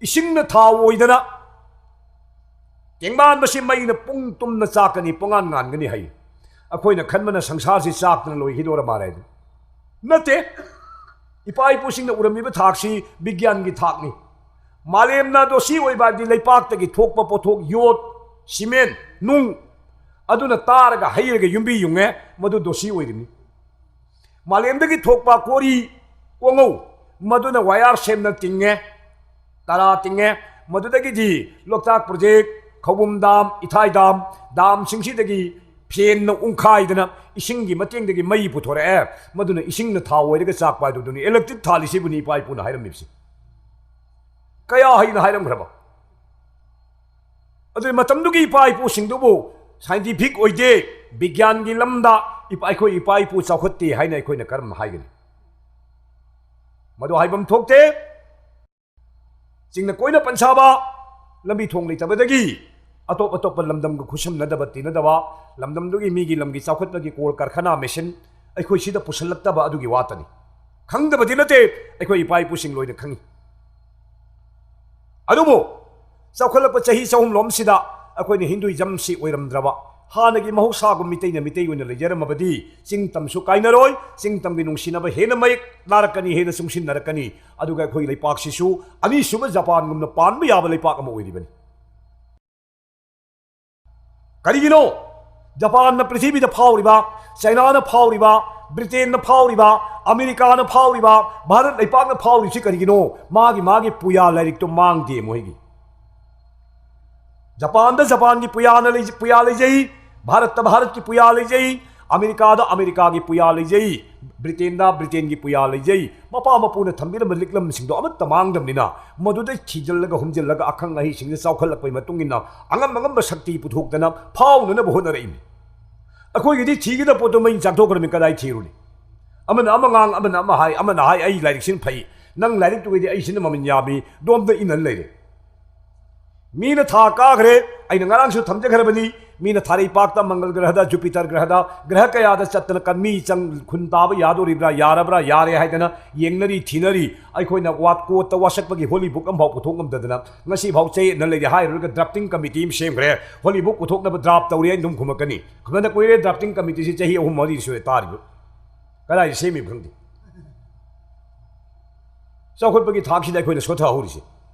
ꯏꯁꯤꯡꯅ ꯊꯥꯎ ꯑꯣꯏꯗꯅ, ꯇꯦꯡꯕꯥꯟꯕꯁꯤ ꯃꯩꯅ ꯄꯨꯡ ꯇꯨꯝꯅ ꯆꯥꯛꯀꯅꯤ, ꯄꯨꯡꯉꯥꯟ ꯉꯥꯟꯒꯅꯤ ꯍꯥꯏ꯫ ꯑꯩꯈꯣꯏꯅ ꯈꯟꯕꯅ ꯁꯪꯁꯥꯔꯁꯤ ꯆꯥꯛꯇꯅ ꯂꯣꯏꯈꯤꯗꯣꯔ ꯃꯥꯜꯂꯦ ꯍꯥꯏꯗꯨ꯫ ꯅꯠꯇꯦ꯫ ꯏꯄꯥ ꯏꯄꯨꯁꯤꯡꯅ ꯎꯔꯝꯃꯤꯕ ꯊꯥꯛꯁꯤ ꯕꯤꯒ꯭ꯌꯥꯟꯒꯤ ꯊꯥꯛꯅꯤ꯫ ꯃꯥꯂꯦꯝꯅ ꯗꯣꯁꯤ ꯑꯣꯏꯕ ꯍꯥꯏꯕꯗꯤ ꯂꯩꯄꯥꯛꯇꯒꯤ ꯊꯣꯛꯄ ꯄꯣꯠꯊꯣꯛ, ꯌꯣꯠ, ꯁꯤꯃꯦꯟ, ꯅꯨꯡ, ꯑꯗꯨꯅ ꯇꯥꯔꯒ ꯍꯩꯔꯒ ꯌꯨꯝꯕꯤ ꯌꯨꯡꯉꯦ, ꯃꯗꯨ ꯗꯣꯁꯤ ꯑꯣꯏꯔꯤꯕꯅꯤ꯫ ꯃꯥꯂꯦꯝꯗꯒꯤ ꯊꯣꯛꯄ ꯀꯣꯔꯤ, ꯀꯣꯉꯧ, ꯃꯗꯨꯅ ꯋꯥꯌꯥꯔ ꯁꯦꯝꯅ ꯇꯤꯡꯉꯦ, ꯇꯔꯥ ꯇꯤꯡꯉꯦ꯫ ꯃꯗꯨꯗꯒꯤꯗꯤ ꯂꯣꯛꯇꯥꯛ ꯄ꯭ꯔꯣꯖꯦꯛ, ꯈꯧꯕꯨꯝ ꯗꯥꯝ, ꯏꯊꯥꯏ ꯗꯥꯝ, ꯗꯥꯝꯁꯤꯡꯁꯤꯗꯒꯤ ꯐꯦꯟꯅ ꯎꯪꯈꯥꯏꯗꯅ ꯏꯁꯤꯡꯒꯤ ꯃꯇꯦꯡꯗꯒꯤ ꯃꯩ ꯄꯨꯊꯣꯔꯛꯑꯦ, ꯃꯗꯨꯅ ꯏꯁꯤꯡꯅ ꯊꯥꯎ ꯑꯣꯏꯔꯒ ꯆꯥꯛꯄ ꯍꯥꯏꯗꯨꯗꯨꯅꯤ꯫ Electric ꯊꯥꯜꯂꯤꯁꯤꯕꯨꯅꯤ ꯏꯄꯥ ꯏꯄꯨꯅ ꯍꯥꯏꯔꯝꯃꯤꯕꯁꯤ꯫ ꯀꯌꯥ ꯍꯩꯅ ꯍꯥꯏꯔꯝꯈ꯭ꯔꯕ꯫ ꯑꯗꯨ ꯃꯇꯝꯗꯨꯒꯤ ꯏꯄꯥ ꯏꯄꯨꯁꯤꯡꯗꯨꯕꯨ scientific ꯑꯣꯏꯗꯦ, ꯕꯤꯒ꯭ꯌꯥꯟꯒꯤ ꯂꯝꯗ ꯏꯄꯥ, ꯑꯩꯈꯣꯏ ꯏꯄꯥ ꯏꯄꯨ ꯆꯥꯎꯈꯠꯇꯦ ꯍꯥꯏꯅ ꯑꯩꯈꯣꯏꯅ ꯀꯔꯝꯅ ꯍꯥꯏꯒꯅꯤ? ꯃꯗꯨ ꯍꯥꯏꯐꯝ ꯊꯣꯛꯇꯦ꯫ ꯆꯤꯡꯅ ꯀꯣꯏꯅ ꯄꯟꯁꯥꯕ, ꯂꯝꯕꯤ ꯊꯣꯡ ꯂꯩꯇꯕꯗꯒꯤ ꯑꯇꯣꯞ ꯑꯇꯣꯞꯄ ꯂꯝꯗꯝꯒ ꯈꯨꯠꯁꯝꯅꯗꯕ ꯇꯤꯟꯅꯗꯕ, ꯂꯝꯗꯝꯗꯨꯒꯤ ꯃꯤꯒꯤ ꯂꯝꯒꯤ ꯆꯥꯎꯈꯠꯄꯒꯤ ꯀꯣꯜ ꯀꯔꯈꯅꯥ ꯃꯦꯁꯤꯟ ꯑꯩꯈꯣꯏ ꯁꯤꯗ ꯄꯨꯁꯤꯜꯂꯛꯇꯕ ꯑꯗꯨꯒꯤ ꯋꯥꯇꯅꯤ꯫ ꯈꯪꯗꯕꯗꯤ ꯅꯠꯇꯦ, ꯑꯩꯈꯣꯏ ꯏꯄꯥ ꯏꯄꯨꯁꯤꯡ ꯂꯣꯏꯅ ꯈꯪꯉꯤ꯫ ꯑꯗꯨꯕꯨ ꯆꯥꯎꯈꯠꯂꯛꯄ ꯆꯍꯤ ꯆꯍꯨꯝꯂꯣꯝꯁꯤꯗ ꯑꯩꯈꯣꯏꯅ ꯍꯤꯟꯗꯨꯏꯖꯝꯁꯤ ꯑꯣꯏꯔꯝꯗ꯭ꯔꯕ, ꯍꯥꯟꯅꯒꯤ ꯃꯍꯧꯁꯥꯒꯨꯝ ꯃꯤꯇꯩꯅ ꯃꯤꯇꯩ ꯑꯣꯏꯅ ꯂꯩꯖꯔꯝꯃꯕꯗꯤ ꯆꯤꯡ ꯇꯝꯁꯨ ꯀꯥꯏꯅꯔꯣꯏ, ꯆꯤꯡ ꯇꯝꯒꯤ ꯅꯨꯡꯁꯤꯅꯕ ꯍꯦꯟꯅ ꯃꯌꯦꯛ ꯂꯥꯔꯛꯀꯅꯤ, ꯍꯦꯟꯅ ꯆꯨꯡꯁꯤꯟꯅꯔꯛꯀꯅꯤ꯫ ꯑꯗꯨꯒ ꯑꯩꯈꯣꯏ ꯂꯩꯄꯥꯛꯁꯤꯁꯨ ꯑꯅꯤꯁꯨꯕ ꯖꯄꯥꯟꯒꯨꯝꯅ ꯄꯥꯟꯕ ꯌꯥꯕ ꯂꯩꯄꯥꯛ ꯑꯃ ꯑꯣꯏꯔꯤꯕꯅꯤ꯫ ꯀꯔꯤꯒꯤꯅꯣ? ꯖꯄꯥꯟꯅ ꯄ꯭ꯔꯤꯊꯤꯕꯤꯗ ꯐꯥꯎꯔꯤꯕ, ꯆꯥꯏꯅꯥꯅ ꯐꯥꯎꯔꯤꯕ, ꯕ꯭ꯔꯤꯇꯦꯟꯅ ꯐꯥꯎꯔꯤꯕ, ꯑꯃꯦꯔꯤꯀꯥꯅ ꯐꯥꯎꯔꯤꯕ, ꯚꯥꯔꯠ ꯂꯩꯄꯥꯛꯅ ꯐꯥꯎꯔꯤꯕꯁꯤ ꯀꯔꯤꯒꯤꯅꯣ? ꯃꯥꯒꯤ ꯃꯥꯒꯤ ꯄꯨꯌꯥ ꯂꯥꯏꯔꯤꯛꯇꯣ ꯃꯥꯡꯗꯦ ꯃꯣꯏꯒꯤ꯫ ꯖꯄꯥꯟꯗ ꯖꯄꯥꯟꯒꯤ ꯄꯨꯌꯥꯅ ꯂꯩ-, ꯄꯨꯌꯥ ꯂꯩꯖꯩ, ꯚꯥꯔꯠꯇ ꯚꯥꯔꯠꯀꯤ ꯄꯨꯌꯥ ꯂꯩꯖꯩ, ꯑꯃꯦꯔꯤꯀꯥꯗ ꯑꯃꯦꯔꯤꯀꯥꯒꯤ ꯄꯨꯌꯥ ꯂꯩꯖꯩ, ꯕ꯭ꯔꯤꯇꯦꯟꯗ ꯕ꯭ꯔꯤꯇꯦꯟꯒꯤ ꯄꯨꯌꯥ ꯂꯩꯖꯩ꯫ ꯃꯄꯥ ꯃꯄꯨꯅ ꯊꯝꯕꯤꯔꯝꯕ ꯂꯤꯛꯂꯝꯁꯤꯡꯗꯣ ꯑꯃꯠꯇ ꯃꯥꯡꯗꯕꯅꯤꯅ, ꯃꯗꯨꯗ ꯊꯤꯖꯤꯜꯂꯒ ꯍꯨꯝꯖꯤꯜꯂꯒ ꯑꯈꯪ ꯑꯍꯩꯁꯤꯡꯅ ꯆꯥꯎꯈꯠꯂꯛꯄꯒꯤ ꯃꯇꯨꯡ ꯏꯟꯅ ꯑꯉꯝ ꯑꯉꯝꯕ ꯁꯛꯇꯤ ꯄꯨꯊꯣꯛꯇꯅ ꯐꯥꯎꯅꯅꯕ ꯍꯣꯠꯅꯔꯛꯏꯅꯤ꯫ ꯑꯩꯈꯣꯏꯒꯤꯗꯤ ꯊꯤꯒꯗꯕ ꯄꯣꯠꯇꯣ ꯃꯩ ꯆꯥꯛꯊꯣꯛꯈ꯭ꯔꯃꯤ, ꯀꯗꯥꯏ ꯊꯤꯔꯨꯅꯤ? ꯑꯃꯅ ꯑꯃ ꯉꯥꯡ, ꯑꯃꯅ ꯑꯃ ꯍꯥꯏ, ꯑꯃꯅ ꯍꯥꯏ, "ꯑꯩ ꯂꯥꯏꯔꯤꯛꯁꯤꯅ ꯐꯩ, ꯅꯪ ꯂꯥꯏꯔꯤꯛꯇꯨꯒꯤꯗꯤ ꯑꯩꯁꯤꯅ ꯃꯃꯜ ꯌꯥꯝꯃꯤ", ꯗꯣꯝꯗ ꯏꯟꯅ ꯂꯩꯔꯦ꯫ ꯃꯤꯅ ꯊꯥ ꯀꯥꯈ꯭ꯔꯦ, ꯑꯩꯅ ꯉꯔꯥꯡꯁꯨ ꯊꯝꯖꯈ꯭ꯔꯕꯅꯤ, ꯃꯤꯅ ꯊꯥꯔꯩꯄꯥꯛꯇ, ꯃꯪꯒꯜ ꯒ꯭ꯔꯍꯗ, ꯖꯨꯄꯤꯇꯔ ꯒ꯭ꯔꯍꯗ, ꯒ꯭ꯔꯍ ꯀꯌꯥꯗ ꯆꯠꯇꯅ ꯀꯟ-, ꯃꯤ ꯆꯪ ꯈꯨꯟ ꯇꯥꯕ ꯌꯥꯗꯣꯔꯤꯕ꯭ꯔꯥ, ꯌꯥꯔꯕ꯭ꯔꯥ, ꯌꯥꯔꯦ ꯍꯥꯏꯗꯅ ꯌꯦꯡꯅꯔꯤ, ꯊꯤꯅꯔꯤ꯫ ꯑꯩꯈꯣꯏꯅ ꯋꯥ-, ꯀꯣꯔꯠꯇ ꯋꯥꯁꯛꯄꯒꯤ ꯍꯣꯂꯤ ꯕꯨꯛ ꯑꯃꯐꯥꯎ ꯄꯨꯊꯣꯛ ꯉꯝꯗꯗꯅ ꯉꯁꯤꯐꯥꯎ ꯆꯌꯦꯠꯅ ꯂꯩꯔꯦ꯫ ꯍꯥꯏꯔꯨꯔꯒ ꯗ꯭ꯔꯥꯐꯇꯤꯡ ꯀꯃꯤꯇꯤ ꯑꯃ ꯁꯦꯝꯈ꯭ꯔꯦ, ꯍꯣꯂꯤ ꯕꯨꯛ ꯄꯨꯊꯣꯛꯅꯕ ꯗ꯭ꯔꯥꯐ ꯇꯧꯔꯤ ꯍꯥꯏꯅ ꯑꯗꯨꯝ ꯈꯨꯝꯃꯛꯀꯅꯤ꯫ ꯐꯅ ꯀꯨꯏꯔꯦ ꯗ꯭ꯔꯥꯐꯇꯤꯡ ꯀꯃꯤꯇꯤꯁꯤ ꯆꯍꯤ ꯑꯍꯨꯝ ꯃꯔꯤ ꯁꯨꯔꯦ ꯇꯥꯔꯤꯕ꯫ ꯀꯗꯥꯏꯗ ꯁꯦꯝꯃꯤꯕ ꯈꯪꯗꯦ꯫ ꯆꯥꯎꯈꯠꯄꯒꯤ ꯊꯥꯛꯁꯤꯗ ꯑꯩꯈꯣꯏꯅ ꯁꯣꯊꯍꯧꯔꯤꯁꯦ꯫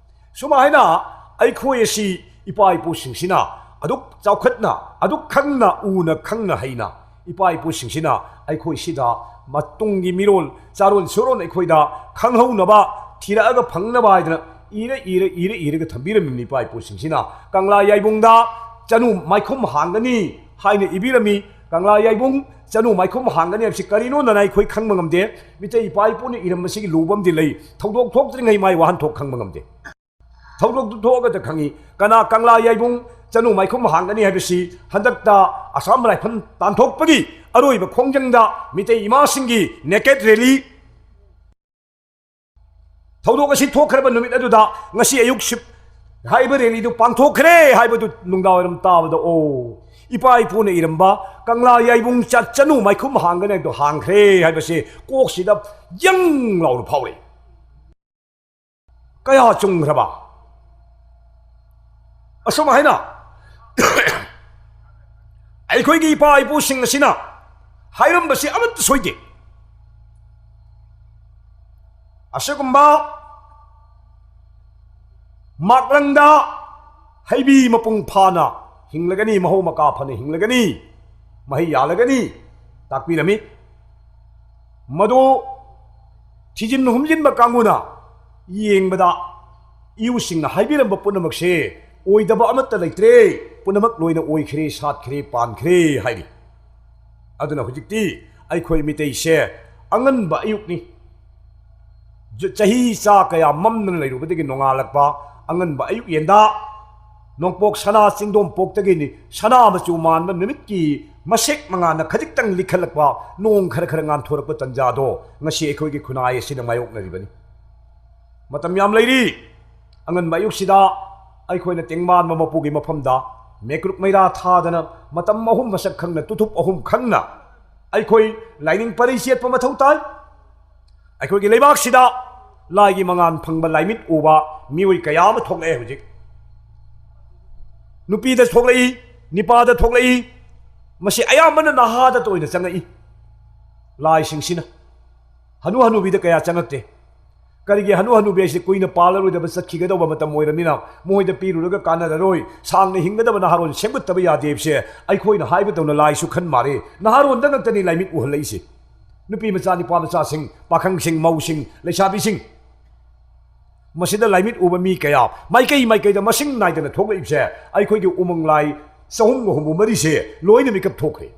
ꯁꯨꯃꯥꯏꯅ ꯑꯩꯈꯣꯏ ꯑꯁꯤ ꯏꯄꯥ ꯏꯄꯨꯁꯤꯡꯁꯤꯅ ꯑꯗꯨꯛ ꯆꯥꯎꯈꯠꯅ, ꯑꯗꯨꯛ ꯈꯪꯅ, ꯎꯅ ꯈꯪꯅ ꯍꯩꯅ ꯏꯄꯥ ꯏꯄꯨꯁꯤꯡꯁꯤꯅ ꯑꯩꯈꯣꯏ ꯁꯤꯗ ꯃꯇꯨꯡꯒꯤ ꯃꯤꯔꯣꯜ, ꯆꯥꯔꯣꯟ ꯁꯨꯔꯣꯟ ꯑꯩꯈꯣꯏꯗ ꯈꯪꯍꯧꯅꯕ, ꯊꯤꯔꯛꯑꯒ ꯐꯪꯅꯕ ꯍꯥꯏꯗꯅ ꯏꯔ, ꯏꯔ, ꯏꯔ, ꯏꯔꯒ ꯊꯝꯕꯤꯔꯝꯃꯤꯕꯅꯤ ꯏꯄꯥ ꯏꯄꯨꯁꯤꯡꯁꯤꯅ꯫ ꯀꯪꯂꯥ ꯌꯥꯏꯕꯨꯡꯗ ꯆꯅꯨ ꯃꯥꯏꯈꯨꯝ ꯍꯥꯡꯒꯅꯤ ꯍꯥꯏꯅ ꯏꯕꯤꯔꯝꯃꯤ꯫ ꯀꯪꯂꯥ ꯌꯥꯏꯕꯨꯡ ꯆꯅꯨ ꯃꯥꯏꯈꯨꯝ ꯍꯥꯡꯒꯅꯤ ꯍꯥꯏꯕꯁꯤ ꯀꯔꯤꯅꯣꯗꯅ ꯑꯩꯈꯣꯏ ꯈꯪꯕ ꯉꯝꯗꯦ꯫ ꯃꯤꯇꯩ ꯏꯄꯥ ꯏꯄꯨꯅ ꯏꯔꯝꯕꯁꯤꯒꯤ ꯂꯨꯕ ꯑꯃꯗꯤ ꯂꯩ꯫ ꯊꯧꯗꯣꯛ ꯊꯣꯛꯇ꯭ꯔꯤꯉꯩ ꯃꯥꯏ ꯋꯥꯍꯟꯊꯣꯛ ꯈꯪꯕ ꯉꯝꯗꯦ꯫ ꯊꯧꯗꯣꯛꯇꯨ ꯊꯣꯛꯑꯒꯗ ꯈꯪꯉꯤ꯫ ꯀꯅꯥ ꯀꯪꯂꯥ ꯌꯥꯏꯕꯨꯡ ꯆꯅꯨ ꯃꯥꯏꯈꯨꯝ ꯍꯥꯡꯒꯅꯤ ꯍꯥꯏꯕꯁꯤ ꯍꯟꯗꯛꯇ ꯑꯁꯥꯝ ꯔꯥꯏꯐꯜ ꯇꯥꯟꯊꯣꯛꯄꯒꯤ ꯑꯔꯣꯏꯕ ꯈꯣꯡꯖꯪꯗ ꯃꯤꯇꯩ ꯏꯃꯥꯁꯤꯡꯒꯤ ꯅꯦꯀꯦꯠ ꯔꯦꯂꯤ ꯊꯧꯗꯣꯛ ꯑꯁꯤ ꯊꯣꯛꯈ꯭ꯔꯕ ꯅꯨꯃꯤꯠ ꯑꯗꯨꯗ ꯉꯁꯤ ꯑꯌꯨꯛ ꯁꯤꯞ ꯍꯥꯏꯕ ꯔꯦꯂꯤꯗꯨ ꯄꯥꯡꯊꯣꯛꯈ꯭ꯔꯦ ꯍꯥꯏꯕꯗꯨ ꯅꯨꯡꯗꯥꯡꯋꯥꯏꯔꯝ ꯇꯥꯕꯗ, ꯑꯣ, ꯏꯄꯥ ꯏꯄꯨꯅ ꯏꯔꯝꯕ ꯀꯪꯂꯥ ꯌꯥꯏꯕꯨꯡ ꯆ-, ꯆꯅꯨ ꯃꯥꯏꯈꯨꯝ ꯍꯥꯡꯒꯅꯤ ꯍꯥꯏꯕꯗꯨ ꯍꯥꯡꯈ꯭ꯔꯦ ꯍꯥꯏꯕꯁꯤ ꯀꯣꯛꯁꯤꯗ ꯌꯪ ꯂꯥꯎꯅ ꯐꯥꯎꯔꯛꯏ꯫ ꯀꯌꯥ ꯆꯨꯝꯈ꯭ꯔꯕ! ꯑꯁꯨꯝ ꯍꯥꯏꯅ ꯑꯩꯈꯣꯏꯒꯤ ꯏꯄꯥ ꯏꯄꯨꯁꯤꯡ ꯑꯁꯤꯅ ꯍꯥꯏꯔꯝꯕꯁꯤ ꯑꯃꯠꯇ ꯁꯣꯏꯗꯦ꯫ ꯑꯁꯤꯒꯨꯝꯕ ꯃꯥꯛꯂꯪꯗ ꯍꯩꯕꯤ ꯃꯄꯨꯡ ꯐꯥꯅ ꯍꯤꯡꯂꯒꯅꯤ, ꯃꯍꯧ ꯃꯀꯥ ꯐꯅ ꯍꯤꯡꯂꯒꯅꯤ, ꯃꯍꯩ ꯌꯥꯜꯂꯒꯅꯤ ꯇꯥꯛꯄꯤꯔꯝꯃꯤ꯫ ꯃꯗꯨ ꯊꯤꯖꯤꯟ ꯍꯨꯝꯖꯤꯟꯕ ꯀꯥꯡꯕꯨꯅ ꯌꯦꯡꯕꯗ ꯏꯌꯨꯁꯤꯡꯅ ꯍꯥꯏꯕꯤꯔꯝꯕ ꯄꯨꯝꯅꯃꯛꯁꯦ ꯑꯣꯏꯗꯕ ꯑꯃꯠꯇ ꯂꯩꯇ꯭ꯔꯦ, ꯄꯨꯝꯅꯃꯛ ꯂꯣꯏꯅ ꯑꯣꯏꯈ꯭ꯔꯦ, ꯁꯥꯠꯈ꯭ꯔꯦ, ꯄꯥꯟꯈ꯭ꯔꯦ ꯍꯥꯏꯔꯤ꯫ ꯑꯗꯨꯅ ꯍꯧꯖꯤꯛꯇꯤ ꯑꯩꯈꯣꯏ ꯃꯤꯇꯩꯁꯦ ꯑꯉꯟꯕ ꯑꯌꯨꯛꯅꯤ꯫ ꯖ-, ꯆꯍꯤ ꯆꯥ ꯀꯌꯥ ꯃꯝꯗꯅ ꯂꯩꯔꯨꯕꯗꯒꯤ ꯅꯣꯡꯉꯥꯜꯂꯛꯄ ꯑꯉꯟꯕ ꯑꯌꯨꯛ ꯌꯦꯟꯗꯥ, ꯅꯣꯡꯄꯣꯛ ꯁꯅꯥ ꯆꯤꯡꯗꯣꯝ ꯄꯣꯛꯇꯒꯤꯅꯤ ꯁꯅꯥ ꯃꯆꯨ ꯃꯥꯟꯕ ꯅꯨꯃꯤꯠꯀꯤ ꯃꯁꯦꯛ ꯃꯉꯥꯜꯅ ꯈꯖꯤꯛꯇꯪ ꯂꯤꯈꯠꯂꯛꯄ, ꯅꯣꯡ ꯈꯔ ꯈꯔ ꯉꯥꯟꯊꯣꯔꯛꯄ ꯇꯟꯖꯥꯗꯣ ꯉꯁꯤ ꯑꯩꯈꯣꯏꯒꯤ ꯈꯨꯟꯅꯥꯏ ꯑꯁꯤꯅ ꯃꯥꯌꯣꯛꯅꯔꯤꯕꯅꯤ꯫ ꯃꯇꯝ ꯌꯥꯝ ꯂꯩꯔꯤ꯫ ꯑꯉꯟꯕ ꯑꯌꯨꯛꯁꯤꯗ ꯑꯩꯈꯣꯏꯅ ꯇꯦꯡꯕꯥꯟꯕ ꯃꯄꯨꯒꯤ ꯃꯐꯝꯗ ꯃꯩꯀ꯭ꯔꯨꯛ ꯃꯩꯔꯥ ꯊꯥꯗꯅ ꯃꯇꯝ ꯑꯍꯨꯝ ꯃꯁꯛ ꯈꯪꯅ, ꯇꯨꯊꯨꯞ ꯑꯍꯨꯝ ꯈꯪꯅ ꯑꯩꯈꯣꯏ ꯂꯥꯏꯅꯤꯡ ꯄꯔꯩ ꯆꯦꯠꯄ ꯃꯊꯧ ꯇꯥꯏ꯫ ꯑꯩꯈꯣꯏꯒꯤ ꯂꯩꯕꯥꯛꯁꯤꯗ ꯂꯥꯏꯒꯤ ꯃꯉꯥꯜ ꯐꯪꯕ ꯂꯥꯏꯃꯤꯠ ꯎꯕ ꯃꯤꯑꯣꯏ ꯀꯌꯥ ꯑꯃ ꯊꯣꯛꯂꯛꯑꯦ ꯍꯧꯖꯤꯛ꯫ ꯅꯨꯄꯤꯗ ꯊꯣꯛꯂꯛꯏ, ꯅꯤꯄꯥꯗ ꯊꯣꯛꯂꯛꯏ꯫ ꯃꯁꯤ ꯑꯌꯥꯝꯕꯅ ꯅꯍꯥꯗ ꯑꯣꯏꯅ ꯆꯪꯉꯛꯏ꯫ ꯂꯥꯏꯁꯤꯡꯁꯤꯅ ꯍꯅꯨ ꯍꯅꯨꯕꯤꯗ ꯀꯌꯥ ꯆꯪꯉꯛꯇꯦ꯫ ꯀꯔꯤꯒꯤ? ꯍꯅꯨ ꯍꯅꯨꯕꯤ ꯍꯥꯏꯁꯤ ꯀꯨꯏꯅ ꯄꯥꯜꯂꯔꯣꯏꯗꯕ, ꯆꯠꯈꯤꯒꯗꯧꯕ ꯃꯇꯝ ꯑꯣꯏꯔꯕꯅꯤꯅ ꯃꯈꯣꯏꯗ ꯄꯤꯔꯨꯔꯒ ꯀꯥꯟꯅꯔꯔꯣꯏ꯫ ꯁꯥꯡꯅ ꯍꯤꯡꯒꯗꯕ ꯅꯍꯥꯔꯣꯜ ꯁꯦꯝꯒꯠꯇꯕ ꯌꯥꯗꯦ ꯍꯥꯏꯕꯁꯦ ꯑꯩꯈꯣꯏꯅ ꯍꯥꯏꯕꯗꯧꯅ ꯂꯥꯏꯁꯨ ꯈꯟ ꯃꯥꯜꯂꯦ꯫ ꯅꯍꯥꯔꯣꯜꯗ ꯉꯛꯇꯅꯤ ꯂꯥꯏꯃꯤꯠ ꯎꯍꯜꯂꯛꯏꯁꯦ꯫ ꯅꯨꯄꯤ ꯃꯆꯥ, ꯅꯨꯄꯥ ꯃꯆꯥꯁꯤꯡ, ꯄꯥꯈꯪꯁꯤꯡ, ꯃꯧꯁꯤꯡ, ꯂꯩꯁꯥꯕꯤꯁꯤꯡ, ꯃꯁꯤꯗ ꯂꯥꯏꯃꯤꯠ ꯎꯕ ꯃꯤ ꯀꯌꯥ ꯃꯥꯏꯀꯩ ꯃꯥꯏꯀꯩꯗ ꯃꯁꯤꯡ ꯅꯥꯏꯗꯅ ꯊꯣꯛꯂꯛꯏꯕꯁꯦ ꯑꯩꯈꯣꯏꯒꯤ ꯎꯃꯪ ꯂꯥꯏ ꯆꯍꯨꯝꯒ ꯍꯨꯝꯐꯨ ꯃꯔꯤꯁꯦ ꯂꯣꯏꯅ ꯃꯤꯀꯞ ꯊꯣꯛꯈ꯭ꯔꯦ꯫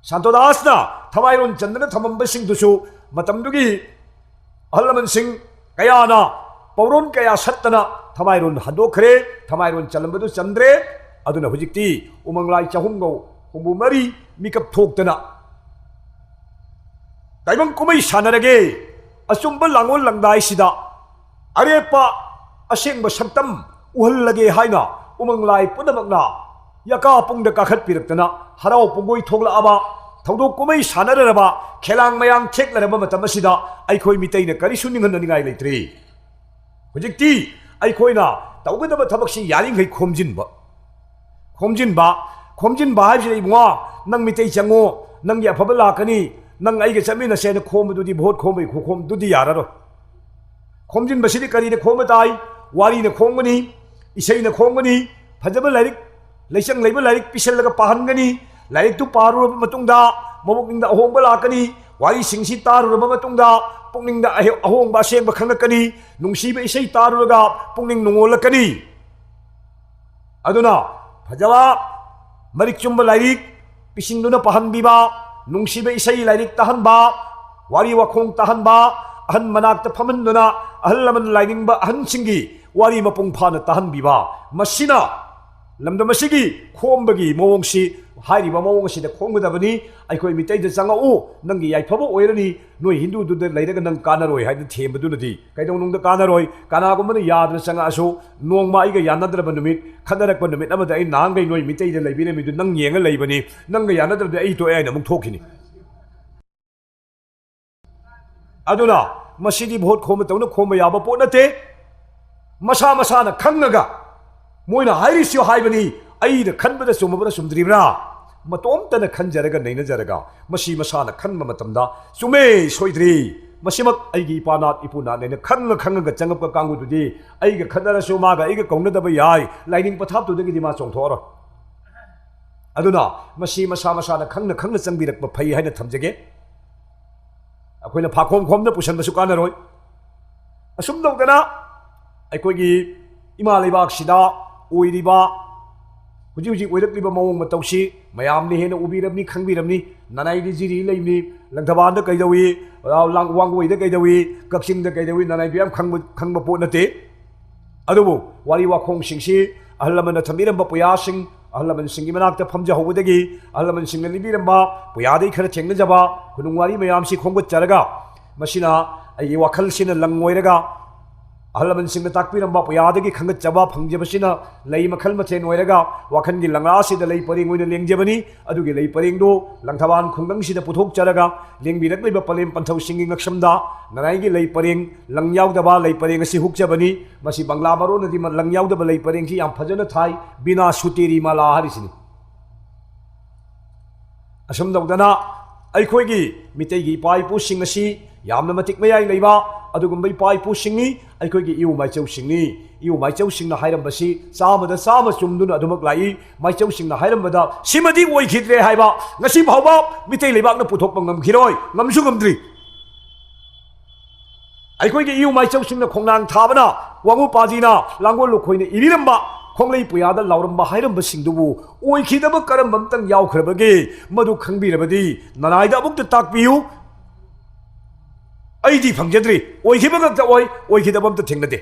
ꯁꯥꯟꯇꯣꯗꯥꯁꯅ ꯊꯃꯥꯏꯔꯣꯟ ꯆꯟꯗꯅ ꯊꯝꯃꯝꯕꯁꯤꯡꯗꯨꯁꯨ ꯃꯇꯝꯗꯨꯒꯤ ꯑꯍꯜ ꯂꯃꯟꯁꯤꯡ ꯀꯌꯥꯅ ꯄꯧꯔꯣꯟ ꯀꯌꯥ ꯁꯠꯇꯅ ꯊꯃꯥꯏꯔꯣꯟ ꯍꯟꯗꯣꯛꯈ꯭ꯔꯦ, ꯊꯃꯥꯏꯔꯣꯟ ꯆꯜꯂꯝꯕꯗꯨ ꯆꯟꯗ꯭ꯔꯦ꯫ ꯑꯗꯨꯅ ꯍꯧꯖꯤꯛꯇꯤ ꯎꯃꯪ ꯂꯥꯏ ꯆꯍꯨꯝꯒ ꯍꯨꯝꯐꯨ ꯃꯔꯤ ꯃꯤꯀꯞ ꯊꯣꯛꯇꯅ ꯇꯥꯏꯕꯪ ꯀꯨꯝꯍꯩ ꯁꯥꯟꯅꯔꯒꯦ, ꯑꯆꯨꯝꯕ ꯂꯥꯡꯑꯣꯜ ꯂꯥꯡꯗꯥꯏꯁꯤꯗ ꯑꯔꯦꯞꯄ ꯑꯁꯦꯡꯕ ꯁꯛꯇꯝ ꯎꯍꯜꯂꯒꯦ ꯍꯥꯏꯅ ꯎꯃꯪ ꯂꯥꯏ ꯄꯨꯝꯅꯃꯛꯅ ꯌꯀꯥ ꯄꯨꯡꯗ ꯀꯥꯈꯠꯄꯤꯔꯛꯇꯅ ꯍꯔꯥꯎ ꯄꯨꯡꯒꯣꯏ ꯊꯣꯛꯂꯛꯑꯕ, ꯊꯧꯗꯣꯛ ꯀꯨꯝꯍꯩ ꯁꯥꯟꯅꯔꯔꯕ, ꯈꯦꯂꯥꯡ ꯃꯌꯥꯡ ꯊꯦꯛꯅꯔꯕ ꯃꯇꯝ ꯑꯁꯤꯗ ꯑꯩꯈꯣꯏ ꯃꯤꯇꯩꯅ ꯀꯔꯤꯁꯨ ꯅꯤꯡꯍꯟꯅꯅꯤꯡꯉꯥꯏ ꯂꯩꯇ꯭ꯔꯦ꯫ ꯍꯧꯖꯤꯛꯇꯤ ꯑꯩꯈꯣꯏꯅ ꯇꯧꯒꯗꯕ ꯊꯕꯛꯁꯤ ꯌꯥꯔꯤꯈꯩ ꯈꯣꯝꯖꯤꯟꯕ꯫ ꯈꯣꯝꯖꯤꯟꯕ, ꯈꯣꯝꯖꯤꯟꯕ ꯍꯥꯏꯕꯁꯤꯗ, ꯏꯕꯨꯡꯉꯣ, ꯅꯪ ꯃꯤꯇꯩ ꯆꯪꯉꯣ, ꯅꯪꯒꯤ ꯑꯐꯕ ꯂꯥꯛꯀꯅꯤ, ꯅꯪ ꯑꯩꯒ ꯆꯠꯃꯤꯟꯅꯁꯦꯅ ꯈꯣꯝꯕꯗꯨꯗꯤ, ꯚꯣꯠ ꯈꯣꯝꯕꯒꯤ ꯈꯨꯈꯣꯝꯗꯨꯗꯤ ꯌꯥꯔꯔꯣꯏ꯫ ꯈꯣꯝꯖꯤꯟꯕꯁꯤꯗꯤ ꯀꯔꯤꯅ ꯈꯣꯝꯕ ꯇꯥꯏ? ꯋꯥꯔꯤꯅ ꯈꯣꯝꯒꯅꯤ, ꯏꯁꯩꯅ ꯈꯣꯝꯒꯅꯤ, ꯐꯖꯕ ꯂꯥꯏꯔꯤꯛ, ꯂꯩꯆꯪ ꯂꯩꯕ ꯂꯥꯏꯔꯤꯛ ꯄꯤꯁꯜꯂꯒ ꯄꯥꯍꯟꯒꯅꯤ꯫ ꯂꯥꯏꯔꯤꯛꯇꯨ ꯄꯥꯔꯨꯔꯕ ꯃꯇꯨꯡꯗ ꯃꯄꯨꯛꯅꯤꯡꯗ ꯑꯍꯣꯡꯕ ꯂꯥꯛꯀꯅꯤ꯫ ꯋꯥꯔꯤꯁꯤꯡꯁꯤ ꯇꯥꯔꯨꯔꯕ ꯃꯇꯨꯡꯗ ꯄꯨꯛꯅꯤꯡꯗ ꯑꯍꯦ-, ꯑꯍꯣꯡꯕ ꯑꯁꯦꯡꯕ ꯈꯪꯂꯛꯀꯅꯤ꯫ ꯅꯨꯡꯁꯤꯕ ꯏꯁꯩ ꯇꯥꯔꯨꯔꯒ ꯄꯨꯛꯅꯤꯡ ꯅꯨꯡꯉꯣꯜꯂꯛꯀꯅꯤ꯫ ꯑꯗꯨꯅ ꯐꯖꯕ ꯃꯔꯤꯛ ꯆꯨꯝꯕ ꯂꯥꯏꯔꯤꯛ ꯄꯤꯁꯤꯟꯗꯨꯅ ꯄꯥꯍꯟꯕꯤꯕ, ꯅꯨꯡꯁꯤꯕ ꯏꯁꯩ ꯂꯥꯏꯔꯤꯛ ꯇꯥꯍꯟꯕ, ꯋꯥꯔꯤ ꯋꯥꯈꯣꯡ ꯇꯥꯍꯟꯕ, ꯑꯍꯟ ꯃꯅꯥꯛꯇ ꯐꯝꯍꯟꯗꯨꯅ ꯑꯍꯜ ꯂꯃꯟ ꯂꯥꯏꯅꯤꯡꯕ ꯑꯍꯟꯁꯤꯡꯒꯤ ꯋꯥꯔꯤ ꯃꯄꯨꯡ ꯐꯥꯅ ꯇꯥꯍꯟꯕꯤꯕ, ꯃꯁꯤꯅ ꯂꯝꯗꯝ ꯑꯁꯤꯒꯤ ꯈꯣꯝꯕꯒꯤ ꯃꯑꯣꯡꯁꯤ ꯍꯥꯏꯔꯤꯕ ꯃꯑꯣꯡ ꯑꯁꯤꯗ ꯈꯣꯝꯒꯗꯕꯅꯤ꯫ ꯑꯩꯈꯣꯏ ꯃꯤꯇꯩꯗ ꯆꯪꯉꯛꯎ, ꯅꯪꯒꯤ ꯌꯥꯏꯐꯕ ꯑꯣꯏꯔꯅꯤ, ꯅꯣꯏ ꯍꯤꯟꯗꯨꯗꯨꯗ ꯂꯩꯔꯒ ꯅꯪ ꯀꯥꯟꯅꯔꯣꯏ ꯍꯥꯏꯅ ꯊꯦꯝꯕꯗꯨꯅꯗꯤ ꯀꯩꯗꯧꯅꯨꯡꯗ ꯀꯥꯟꯅꯔꯣꯏ꯫ ꯀꯅꯥꯒꯨꯝꯕꯅ ꯌꯥꯗꯅ ꯆꯪꯉꯛꯑꯁꯨ, ꯅꯣꯡꯃ ꯑꯩꯒ ꯌꯥꯅꯗ꯭ꯔꯕ ꯅꯨꯃꯤꯠ, ꯈꯠꯅꯔꯛꯄ ꯅꯨꯃꯤꯠ ꯑꯃꯗ ꯑꯩ ꯅꯍꯥꯟꯈꯩ ꯅꯣꯏ ꯃꯤꯇꯩꯗ ꯂꯩꯕꯤꯔꯝꯃꯤꯗꯨ ꯅꯪ ꯌꯦꯡꯉ ꯂꯩꯕꯅꯤ, ꯅꯪꯒ ꯌꯥꯅꯗ꯭ꯔꯕꯗꯤ ꯑꯩ ꯇꯣꯛꯑꯦ ꯍꯥꯏꯅ ꯑꯃꯨꯛ ꯊꯣꯛꯈꯤꯅꯤ꯫ ꯑꯗꯨꯅ ꯃꯁꯤꯗꯤ ꯚꯣꯠ ꯈꯣꯝꯕ ꯇꯧꯅ ꯈꯣꯝꯕ ꯌꯥꯕ ꯄꯣꯠ ꯅꯠꯇꯦ꯫ ꯃꯁꯥ ꯃꯁꯥꯅ ꯈꯪꯉꯒ ꯃꯣꯏꯅ ꯍꯥꯏꯔꯤꯁꯤ ꯍꯥꯏꯕꯅꯤ, ꯑꯩꯅ ꯈꯟꯕꯗ ꯆꯨꯝꯃꯕ꯭ꯔꯥ ꯆꯨꯝꯗ꯭ꯔꯤꯕ꯭ꯔꯥ? ꯃꯇꯣꯝꯇꯅ ꯈꯟꯖꯔꯒ ꯅꯩꯅꯖꯔꯒ ꯃꯁꯤ ꯃꯁꯥꯅ ꯈꯟꯕ ꯃꯇꯝꯗ ꯆꯨꯝꯃꯦ, ꯁꯣꯏꯗ꯭ꯔꯤ, ꯃꯁꯤꯃꯛ ꯑꯩꯒꯤ ꯏꯄꯥ ꯅꯥꯠ ꯏꯄꯨ ꯅꯥꯠꯅꯦꯅ ꯈꯪꯉ ꯈꯪꯉꯒ ꯆꯪꯉꯛꯄ ꯀꯥꯡꯕꯨꯗꯨꯗꯤ ꯑꯩꯒ ꯈꯠꯅꯔꯁꯨ ꯃꯥꯒ ꯑꯩꯒ ꯀꯧꯅꯗꯕ ꯌꯥꯏ, ꯂꯥꯏꯅꯤꯡ ꯄꯊꯥꯞꯇꯨꯗꯒꯤꯗꯤ ꯃꯥ ꯆꯣꯡꯊꯣꯛꯑꯔꯣꯏ꯫ ꯑꯗꯨꯅ ꯃꯁꯤ ꯃꯁꯥ ꯃꯁꯥꯅ ꯈꯪꯅ ꯈꯪꯅ ꯆꯪꯕꯤꯔꯛꯄ ꯐꯩ ꯍꯥꯏꯅ ꯊꯝꯖꯒꯦ꯫ ꯑꯩꯈꯣꯏꯅ ꯐꯥꯈꯣꯝ ꯈꯣꯝꯅ ꯄꯨꯁꯟꯕꯁꯨ ꯀꯥꯟꯅꯔꯣꯏ꯫ ꯑꯁꯨꯝ ꯇꯧꯗꯅ ꯑꯩꯈꯣꯏꯒꯤ ꯏꯃꯥ ꯂꯩꯕꯥꯛꯁꯤꯗ ꯑꯣꯏꯔꯤꯕ ꯍꯧꯖꯤꯛ ꯍꯧꯖꯤꯛ ꯑꯣꯏꯔꯛꯂꯤꯕ ꯃꯑꯣꯡ ꯃꯇꯧꯁꯤ ꯃꯌꯥꯝꯅ ꯍꯦꯟꯅ ꯎꯕꯤꯔꯝꯅꯤ, ꯈꯪꯕꯤꯔꯝꯅꯤ꯫ ꯅꯅꯥꯏꯗꯤ ꯖꯤꯔꯤ ꯂꯩꯕꯅꯤ, ꯂꯪꯊꯕꯥꯜꯗ ꯀꯩꯗꯧꯏ, ꯂꯥꯡ-, ꯋꯥꯡꯒꯣꯏꯗ ꯀꯩꯗꯧꯏ, ꯀꯛꯆꯤꯡꯗ ꯀꯩꯗꯧꯏ, ꯅꯅꯥꯏ ꯃꯌꯥꯝ ꯈꯪꯕ, ꯈꯪꯕ ꯄꯣꯠ ꯅꯠꯇꯦ꯫ ꯑꯗꯨꯕꯨ ꯋꯥꯔꯤ ꯋꯥꯈꯣꯡꯁꯤꯡꯁꯤ ꯑꯍꯜ ꯂꯃꯟꯅ ꯊꯝꯕꯤꯔꯝꯕ ꯄꯨꯌꯥꯁꯤꯡ, ꯑꯍꯜ ꯂꯃꯟꯁꯤꯡꯒꯤ ꯃꯅꯥꯛꯇ ꯐꯝꯖꯍꯧꯕꯗꯒꯤ, ꯑꯍꯜ ꯂꯃꯟꯁꯤꯡꯅ ꯂꯤꯕꯤꯔꯝꯕ ꯄꯨꯌꯥꯗꯒꯤ ꯈꯔ ꯊꯦꯡꯅꯖꯕ ꯈꯨꯅꯨꯡ ꯋꯥꯔꯤ ꯃꯌꯥꯝꯁꯤ ꯈꯣꯝꯒꯠꯆꯔꯒ, ꯃꯁꯤꯅ ꯑꯩꯒꯤ ꯋꯥꯈꯜꯁꯤꯅ ꯂꯪ ꯑꯣꯏꯔꯒ, ꯑꯍꯜ ꯂꯃꯟꯁꯤꯡꯅ ꯇꯥꯛꯄꯤꯔꯝꯕ ꯄꯨꯌꯥꯗꯒꯤ ꯈꯪꯒꯠꯆꯕ ꯐꯪꯖꯕꯁꯤꯅ ꯂꯩ ꯃꯈꯜ ꯃꯊꯦꯜ ꯑꯣꯏꯔꯒ ꯋꯥꯈꯜꯒꯤ ꯂꯪꯂꯥꯁꯤꯗ ꯂꯩ ꯄꯔꯦꯡ ꯑꯣꯏꯅ ꯂꯦꯡꯖꯕꯅꯤ꯫ ꯑꯗꯨꯒꯤ ꯂꯩ ꯄꯔꯦꯡꯗꯨ ꯂꯪꯊꯕꯥꯜ ꯈꯨꯡꯒꯪꯁꯤꯗ ꯄꯨꯊꯣꯛꯆꯔꯒ ꯂꯦꯡꯕꯤꯔꯛꯂꯤꯕ ꯄꯂꯦꯝ ꯄꯟꯊꯧꯁꯤꯡꯒꯤ ꯉꯛꯁꯝꯗ ꯅꯅꯥꯏꯒꯤ ꯂꯩ ꯄꯔꯦꯡ ꯂꯪ ꯌꯥꯎꯗꯕ ꯂꯩ ꯄꯔꯦꯡ ꯑꯁꯤ ꯍꯨꯛꯆꯕꯅꯤ꯫ ꯃꯁꯤ ꯕꯪꯒ꯭ꯂꯥ ꯃꯔꯣꯟꯗꯗꯤ ꯃ-, ꯂꯪ ꯌꯥꯎꯗꯕ ꯂꯩ ꯄꯔꯦꯡꯁꯤ ꯌꯥꯝ ꯐꯖꯅ ꯊꯥꯏ, ꯕꯤꯅꯥ ꯁꯨꯇꯦꯔꯤ ꯃꯥꯂꯥ ꯍꯥꯏꯔꯤꯁꯤꯅꯤ꯫ ꯑꯁꯨꯝ ꯇꯧꯗꯅ ꯑꯩꯈꯣꯏꯒꯤ ꯃꯤꯇꯩꯒꯤ ꯏꯄꯥ ꯏꯄꯨꯁꯤꯡ ꯑꯁꯤ ꯌꯥꯝꯅ ꯃꯇꯤꯛ ꯃꯌꯥꯏ ꯂꯩꯕ ꯑꯗꯨꯒꯨꯝꯕ ꯏꯄꯥ ꯏꯄꯨꯁꯤꯡꯅꯤ꯫ ꯑꯩꯈꯣꯏꯒꯤ ꯏꯌꯨ ꯃꯥꯏꯆꯧꯁꯤꯡꯅꯤ꯫ ꯏꯌꯨ ꯃꯥꯏꯆꯧꯁꯤꯡꯅ ꯍꯥꯏꯔꯝꯕꯁꯤ ꯆꯥꯝꯃꯗ ꯆꯥꯝꯃ ꯆꯨꯝꯗꯨꯅ ꯑꯗꯨꯃꯛ ꯂꯥꯛꯏ꯫ ꯃꯥꯏꯆꯧꯁꯤꯡꯅ ꯍꯥꯏꯔꯝꯕꯗ ꯁꯤꯃꯗꯤ ꯑꯣꯏꯈꯤꯗ꯭ꯔꯦ ꯍꯥꯏꯕ ꯉꯁꯤ ꯐꯥꯎꯕ ꯃꯤꯇꯩ ꯂꯩꯕꯥꯛꯅ ꯄꯨꯊꯣꯛꯄ ꯉꯝꯈꯤꯔꯣꯏ, ꯉꯝꯁꯨ ꯉꯝꯗ꯭ꯔꯤ꯫ ꯑꯩꯈꯣꯏꯒꯤ ꯏꯌꯨ ꯃꯥꯏꯆꯧꯁꯤꯡꯅ ꯈꯣꯡꯅꯥꯡ ꯊꯥꯕꯅ, ꯋꯥꯉꯨ ꯄꯥꯖꯤꯅ, ꯂꯥꯡꯒꯣꯜ ꯂꯨꯈꯣꯏꯅ ꯏꯕꯤꯔꯝꯕ, ꯈꯣꯡꯂꯩ ꯄꯨꯌꯥꯗ ꯂꯥꯎꯔꯝꯕ ꯍꯥꯏꯔꯝꯕꯁꯤꯡꯗꯨꯕꯨ ꯑꯣꯏꯈꯤꯗꯕ ꯀꯔꯝꯕ ꯑꯝꯇꯪ ꯌꯥꯎꯈ꯭ꯔꯕꯒꯦ? ꯃꯗꯨ ꯈꯪꯕꯤꯔꯕꯗꯤ ꯅꯅꯥꯏꯗ ꯑꯃꯨꯛꯇ ꯇꯥꯛꯄꯤꯌꯨ꯫ ꯑꯩꯗꯤ ꯐꯪꯖꯗ꯭ꯔꯤ꯫ ꯑꯣꯏꯈꯤꯕ ꯉꯥꯛꯇ ꯑꯣꯏ, ꯑꯣꯏꯈꯤꯗꯕ ꯑꯝꯇ ꯊꯦꯡꯅꯗꯦ꯫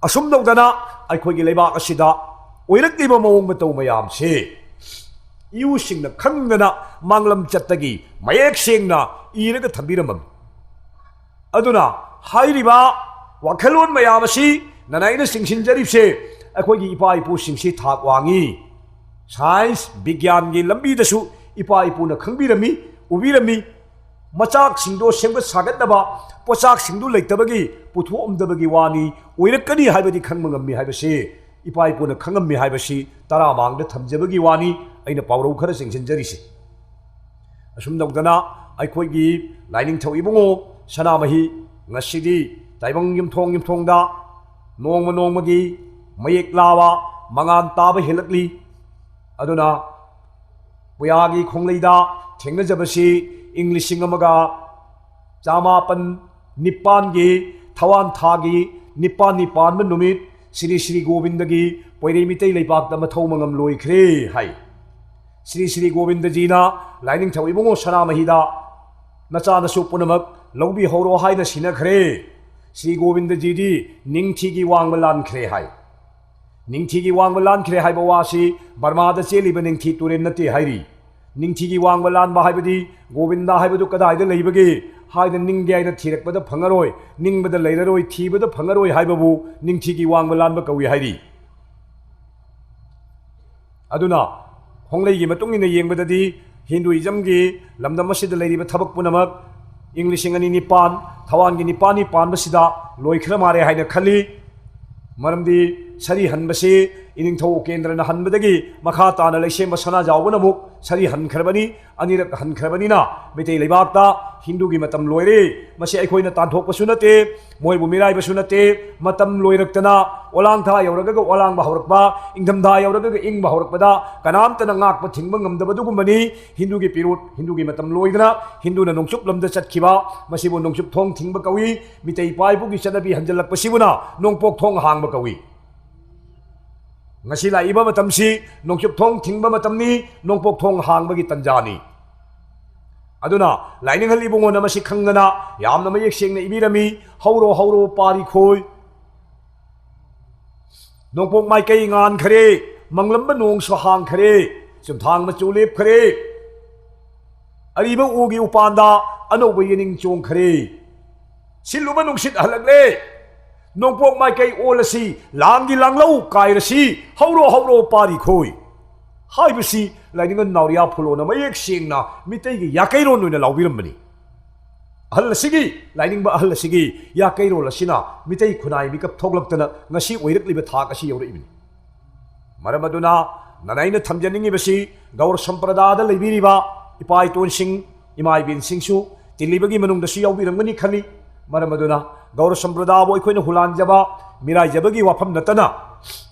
ꯑꯁꯨꯝ ꯇꯧꯗꯅ ꯑꯩꯈꯣꯏꯒꯤ ꯂꯩꯕꯥꯛ ꯑꯁꯤꯗ ꯑꯣꯏꯔꯛꯂꯤꯕ ꯃꯑꯣꯡ ꯃꯇꯧ ꯃꯌꯥꯝꯁꯦ ꯏꯌꯨꯁꯤꯡꯅ ꯈꯪꯗꯅ ꯃꯥꯡꯂꯝ ꯆꯠꯇꯒꯤ ꯃꯌꯦꯛ ꯁꯦꯡꯅ ꯏꯔꯒ ꯊꯝꯕꯤꯔꯝꯃꯤ꯫ ꯑꯗꯨꯅ ꯍꯥꯏꯔꯤꯕ ꯋꯥꯈꯜꯂꯣꯟ ꯃꯌꯥꯝ ꯑꯁꯤ ꯅꯅꯥꯏꯅ ꯆꯤꯡꯁꯤꯟꯖꯔꯤꯕꯁꯦ ꯑꯩꯈꯣꯏꯒꯤ ꯏꯄꯥ ꯏꯄꯨꯁꯤꯡꯁꯤ ꯊꯥꯛ ꯋꯥꯡꯉꯤ꯫ ꯁꯥꯏꯟꯁ, ꯕꯤꯒ꯭ꯌꯥꯟꯒꯤ ꯂꯝꯕꯤꯗꯁꯨ ꯏꯄꯥ ꯏꯄꯨꯅ ꯈꯪꯕꯤꯔꯝꯃꯤ, ꯎꯕꯤꯔꯝꯃꯤ꯫ ꯃꯆꯥꯛꯁꯤꯡꯗꯣ ꯁꯦꯝꯒꯠ ꯁꯥꯒꯠꯅꯕ ꯄꯣꯠꯆꯥꯛꯁꯤꯡꯗꯨ ꯂꯩꯇꯕꯒꯤ ꯄꯨꯊꯣꯛꯑꯝꯗꯕꯒꯤ ꯋꯥꯅꯤ, ꯑꯣꯏꯔꯛꯀꯅꯤ ꯍꯥꯏꯕꯗꯤ ꯈꯪꯕ ꯉꯝꯃꯤ ꯍꯥꯏꯕꯁꯤ, ꯏꯄꯥ ꯏꯄꯨꯅ ꯈꯪꯉꯝꯃꯤ ꯍꯥꯏꯕꯁꯤ ꯇꯔꯥ ꯃꯥꯡꯗ ꯊꯝꯖꯕꯒꯤ ꯋꯥꯅꯤ꯫ ꯑꯩꯅ ꯄꯥꯎꯔꯧ ꯈꯔ ꯆꯤꯡꯁꯤꯟꯖꯔꯤꯁꯤ꯫ ꯑꯁꯨꯝ ꯇꯧꯗꯅ ꯑꯩꯈꯣꯏꯒꯤ ꯂꯥꯏꯅꯤꯡꯊꯧ ꯏꯕꯨꯡꯉꯣ ꯁꯅꯥꯃꯍꯤ ꯉꯁꯤꯗꯤ ꯇꯥꯏꯕꯪ ꯌꯨꯝꯊꯣꯡ ꯌꯨꯝꯊꯣꯡꯗ ꯅꯣꯡꯃ ꯅꯣꯡꯃꯒꯤ ꯃꯌꯦꯛ ꯂꯥꯕ, ꯃꯉꯥꯜ ꯇꯥꯕ ꯍꯦꯜꯂꯛꯂꯤ꯫ ꯑꯗꯨꯅ ꯄꯨꯌꯥꯒꯤ ꯈꯣꯡꯂꯩꯗ ꯊꯦꯡꯅꯖꯕꯁꯤ ꯏꯪ ꯂꯤꯁꯤꯡ ꯑꯃꯒ ꯆꯃꯥꯄꯟ ꯅꯤꯄꯥꯟꯒꯤ ꯊꯋꯥꯟ ꯊꯥꯒꯤ ꯅꯤꯄꯥꯜꯅꯤ ꯄꯥꯟꯕ ꯅꯨꯃꯤꯠ, ꯁ꯭ꯔꯤ ꯁ꯭ꯔꯤ ꯒꯣꯕꯤꯟꯗꯒꯤ ꯄꯣꯏꯔꯩ ꯃꯤꯇꯩ ꯂꯩꯕꯥꯛꯇ ꯃꯊꯧ ꯃꯉꯝ ꯂꯣꯏꯈ꯭ꯔꯦ ꯍꯥꯏ꯫ ꯁ꯭ꯔꯤ ꯁ꯭ꯔꯤ ꯒꯣꯕꯤꯟꯗꯖꯤꯅ ꯂꯥꯏꯅꯤꯡꯊꯧ ꯏꯕꯨꯡꯉꯣ ꯁꯅꯥꯃꯍꯤꯗ, "ꯅꯆꯥꯅꯁꯨ ꯄꯨꯝꯅꯃꯛ ꯂꯧꯕꯤꯍꯧꯔꯣ" ꯍꯥꯏꯅ ꯁꯤꯟꯅꯈ꯭ꯔꯦ꯫ ꯁ꯭ꯔꯤ ꯒꯣꯕꯤꯟꯗꯖꯤꯗꯤ ꯅꯤꯡꯊꯤꯒꯤ ꯋꯥꯡꯃ ꯂꯥꯟꯈ꯭ꯔꯦ ꯍꯥꯏ꯫ ꯅꯤꯡꯊꯤꯒꯤ ꯋꯥꯡꯃ ꯂꯥꯟꯈ꯭ꯔꯦ ꯍꯥꯏꯕ ꯋꯥꯁꯤ ꯕꯔꯃꯥꯗ ꯆꯦꯜꯂꯤꯕ ꯅꯤꯡꯊꯤ ꯇꯨꯔꯦꯜ ꯅꯠꯇꯦ ꯍꯥꯏꯔꯤ꯫ ꯅꯤꯡꯊꯤꯒꯤ ꯋꯥꯡꯃ ꯂꯥꯟꯕ ꯍꯥꯏꯕꯗꯤ ꯒꯣꯕꯤꯟꯗ ꯍꯥꯏꯕꯗꯨ ꯀꯗꯥꯏꯗ ꯂꯩꯕꯒꯦ ꯍꯥꯏꯅ ꯅꯤꯡꯒꯦ ꯍꯥꯏꯅ ꯊꯤꯔꯛꯄꯗ ꯐꯪꯉꯔꯣꯏ, ꯅꯤꯡꯕꯗ ꯂꯩꯔꯔꯣꯏ, ꯊꯤꯕꯗ ꯐꯪꯉꯔꯣꯏ ꯍꯥꯏꯕꯕꯨ ꯅꯤꯡꯊꯤꯒꯤ ꯋꯥꯡꯃ ꯂꯥꯟꯕ ꯀꯧꯏ ꯍꯥꯏꯔꯤ꯫ ꯑꯗꯨꯅ ꯈꯣꯡꯂꯩꯒꯤ ꯃꯇꯨꯡ ꯏꯟꯅ ꯌꯦꯡꯕꯗꯗꯤ ꯍꯤꯟꯗꯨꯏꯖꯝꯒꯤ ꯂꯝꯗꯝ ꯑꯁꯤꯗ ꯂꯩꯔꯤꯕ ꯊꯕꯛ ꯄꯨꯝꯅꯃꯛ ꯏꯪ ꯂꯤꯁꯤꯡ ꯑꯅꯤ ꯅꯤꯄꯥꯟ, ꯊꯋꯥꯟꯒꯤ ꯅꯤꯄꯥꯟꯅꯤ ꯄꯥꯟꯕꯁꯤꯗ ꯂꯣꯏꯈ꯭ꯔ ꯃꯥꯜꯂꯦ ꯍꯥꯏꯅ ꯈꯜꯂꯤ꯫ ꯃꯔꯝꯗꯤ ꯁꯔꯤ ꯍꯟꯕꯁꯤ ꯏꯅꯤꯡꯊꯧ ꯎꯀꯦꯟꯗ꯭ꯔꯅ ꯍꯟꯕꯗꯒꯤ ꯃꯈꯥ ꯇꯥꯅ ꯂꯩꯁꯦꯝꯕ ꯁꯅꯥꯖꯥꯎꯕꯅ ꯑꯃꯨꯛ ꯁꯔꯤ ꯍꯟꯈ꯭ꯔꯕꯅꯤ, ꯑꯅꯤꯔꯛ ꯍꯟꯈ꯭ꯔꯕꯅꯤꯅ ꯃꯩꯇꯩ ꯂꯩꯕꯥꯛꯇ ꯍꯤꯟꯗꯨꯒꯤ ꯃꯇꯝ ꯂꯣꯏꯔꯦ꯫ ꯃꯁꯤ ꯑꯩꯈꯣꯏꯅ ꯇꯥꯟꯊꯣꯛꯄꯁꯨ ꯅꯠꯇꯦ, ꯃꯣꯏꯕꯨ ꯃꯤꯔꯥꯏꯕꯁꯨ ꯅꯠꯇꯦ꯫ ꯃꯇꯝ ꯂꯣꯏꯔꯛꯇꯅ ꯑꯣꯂꯥꯡꯊꯥ ꯌꯧꯔꯒ ꯑꯣꯂꯥꯡꯕ ꯍꯧꯔꯛꯄ, ꯏꯪꯊꯝꯊꯥ ꯌꯧꯔꯒ ꯏꯪꯕ ꯍꯧꯔꯛꯄꯗ ꯀꯅꯥꯝꯇꯅ ꯉꯥꯛꯄ ꯊꯤꯡꯕ ꯉꯝꯗꯕꯗꯨꯒꯨꯝꯕꯅꯤ꯫ ꯍꯤꯟꯗꯨꯒꯤ ꯄꯤꯔꯨꯠ, ꯍꯤꯟꯗꯨꯒꯤ ꯃꯇꯝ ꯂꯣꯏꯗꯅ ꯍꯤꯟꯗꯨꯅ ꯅꯣꯡꯆꯨꯞ ꯂꯝꯗ ꯆꯠꯈꯤꯕ, ꯃꯁꯤꯕꯨ ꯅꯣꯡꯆꯨꯞ ꯊꯣꯡ ꯊꯤꯡꯕ ꯀꯧꯏ꯫ ꯃꯤꯇꯩ ꯏꯄꯥ ꯏꯄꯨꯒꯤ ꯆꯠꯅꯕꯤ ꯍꯟꯖꯤꯜꯂꯛꯄꯁꯤꯕꯨꯅ ꯅꯣꯡꯄꯣꯛ ꯊꯣꯡ ꯍꯥꯡꯕ ꯀꯧꯏ꯫ ꯉꯁꯤ ꯂꯥꯛꯏꯕ ꯃꯇꯝꯁꯤ ꯅꯣꯡꯆꯨꯞ ꯊꯣꯡ ꯊꯤꯡꯕ ꯃꯇꯝꯅꯤ, ꯅꯣꯡꯄꯣꯛ ꯊꯣꯡ ꯍꯥꯡꯕꯒꯤ ꯇꯟꯖꯥꯅꯤ꯫ ꯑꯗꯨꯅ ꯂꯥꯏꯅꯤꯡꯍꯜ ꯏꯕꯨꯡꯉꯣꯅ ꯃꯁꯤ ꯈꯪꯗꯅ ꯌꯥꯝꯅ ꯃꯌꯦꯛ ꯁꯦꯡꯅ ꯏꯕꯤꯔꯝꯃꯤ, "ꯍꯧꯔꯣ, ꯍꯧꯔꯣ, ꯄꯥꯔꯤ ꯈꯣꯏ꯫ ꯅꯣꯡꯄꯣꯛ ꯃꯥꯏꯀꯩ ꯉꯥꯟꯈꯔꯦ, ꯃꯪꯂꯝꯕ ꯅꯣꯡꯁꯨ ꯍꯥꯡꯈꯔꯦ, ꯆꯨꯝꯊꯥꯡ ꯃꯆꯨ ꯂꯦꯞꯈꯔꯦ, ꯑꯔꯤꯕ ꯎꯒꯤ ꯎꯄꯥꯟꯗ ꯑꯅꯧꯕ ꯌꯦꯅꯤꯡ ꯆꯣꯡꯈꯔꯦ꯫ ꯁꯤꯜꯂꯨꯕ ꯅꯨꯡꯁꯤꯠ ꯍꯜꯂꯛꯂꯦ꯫ ꯅꯣꯡꯄꯣꯛ ꯃꯥꯏꯀꯩ ꯑꯣꯜꯂꯁꯤ, ꯂꯥꯡꯒꯤ ꯂꯥꯡꯂꯧ ꯀꯥꯏꯔꯁꯤ, ꯍꯧꯔꯣ, ꯍꯧꯔꯣ, ꯄꯥꯔꯤ ꯈꯣꯏ" ꯍꯥꯏꯕꯁꯤ ꯂꯥꯏꯅꯤꯡꯉꯟ ꯅꯥꯎꯔꯤꯌꯥ ꯐꯨꯂꯣꯅ ꯃꯌꯦꯛ ꯁꯦꯡꯅ ꯃꯤꯇꯩꯒꯤ ꯌꯥꯀꯩꯔꯣꯟ ꯑꯣꯏꯅ ꯂꯥꯎꯕꯤꯔꯝꯕꯅꯤ꯫ ꯑꯍꯜ ꯑꯁꯤꯒꯤ, ꯂꯥꯏꯅꯤꯡꯕ ꯑꯍꯜ ꯑꯁꯤꯒꯤ ꯌꯥꯀꯩꯔꯣꯜ ꯑꯁꯤꯅ ꯃꯤꯇꯩ ꯈꯨꯟꯅꯥꯏ ꯃꯤꯀꯞ ꯊꯣꯛꯂꯛꯇꯅ ꯉꯁꯤ ꯑꯣꯏꯔꯛꯂꯤꯕ ꯊꯥꯛ ꯑꯁꯤ ꯌꯧꯔꯛꯏꯕꯅꯤ꯫ ꯃꯔꯝ ꯑꯗꯨꯅ ꯅꯅꯥꯏꯅ ꯊꯝꯖꯅꯤꯡꯉꯤꯕꯁꯤ ꯒꯧꯔ ꯁꯝꯄ꯭ꯔꯗꯥꯗ ꯂꯩꯕꯤꯔꯤꯕ ꯏꯄꯥ ꯏꯇꯣꯟꯁꯤꯡ, ꯏꯃꯥ ꯏꯕꯦꯟꯁꯤꯡꯁꯨ ꯇꯤꯜꯂꯤꯕꯒꯤ ꯃꯅꯨꯡꯗꯁꯨ ꯌꯥꯎꯕꯤꯔꯝꯒꯅꯤ ꯈꯜꯂꯤ꯫ ꯃꯔꯝ ꯑꯗꯨꯅ ꯒꯧꯔ ꯁꯝꯄ꯭ꯔꯗꯥꯕꯨ ꯑꯩꯈꯣꯏꯅ ꯍꯨꯂꯥꯟꯖꯕ, ꯃꯤꯔꯥꯏꯖꯕꯒꯤ ꯋꯥꯐꯝ ꯅꯠꯇꯅ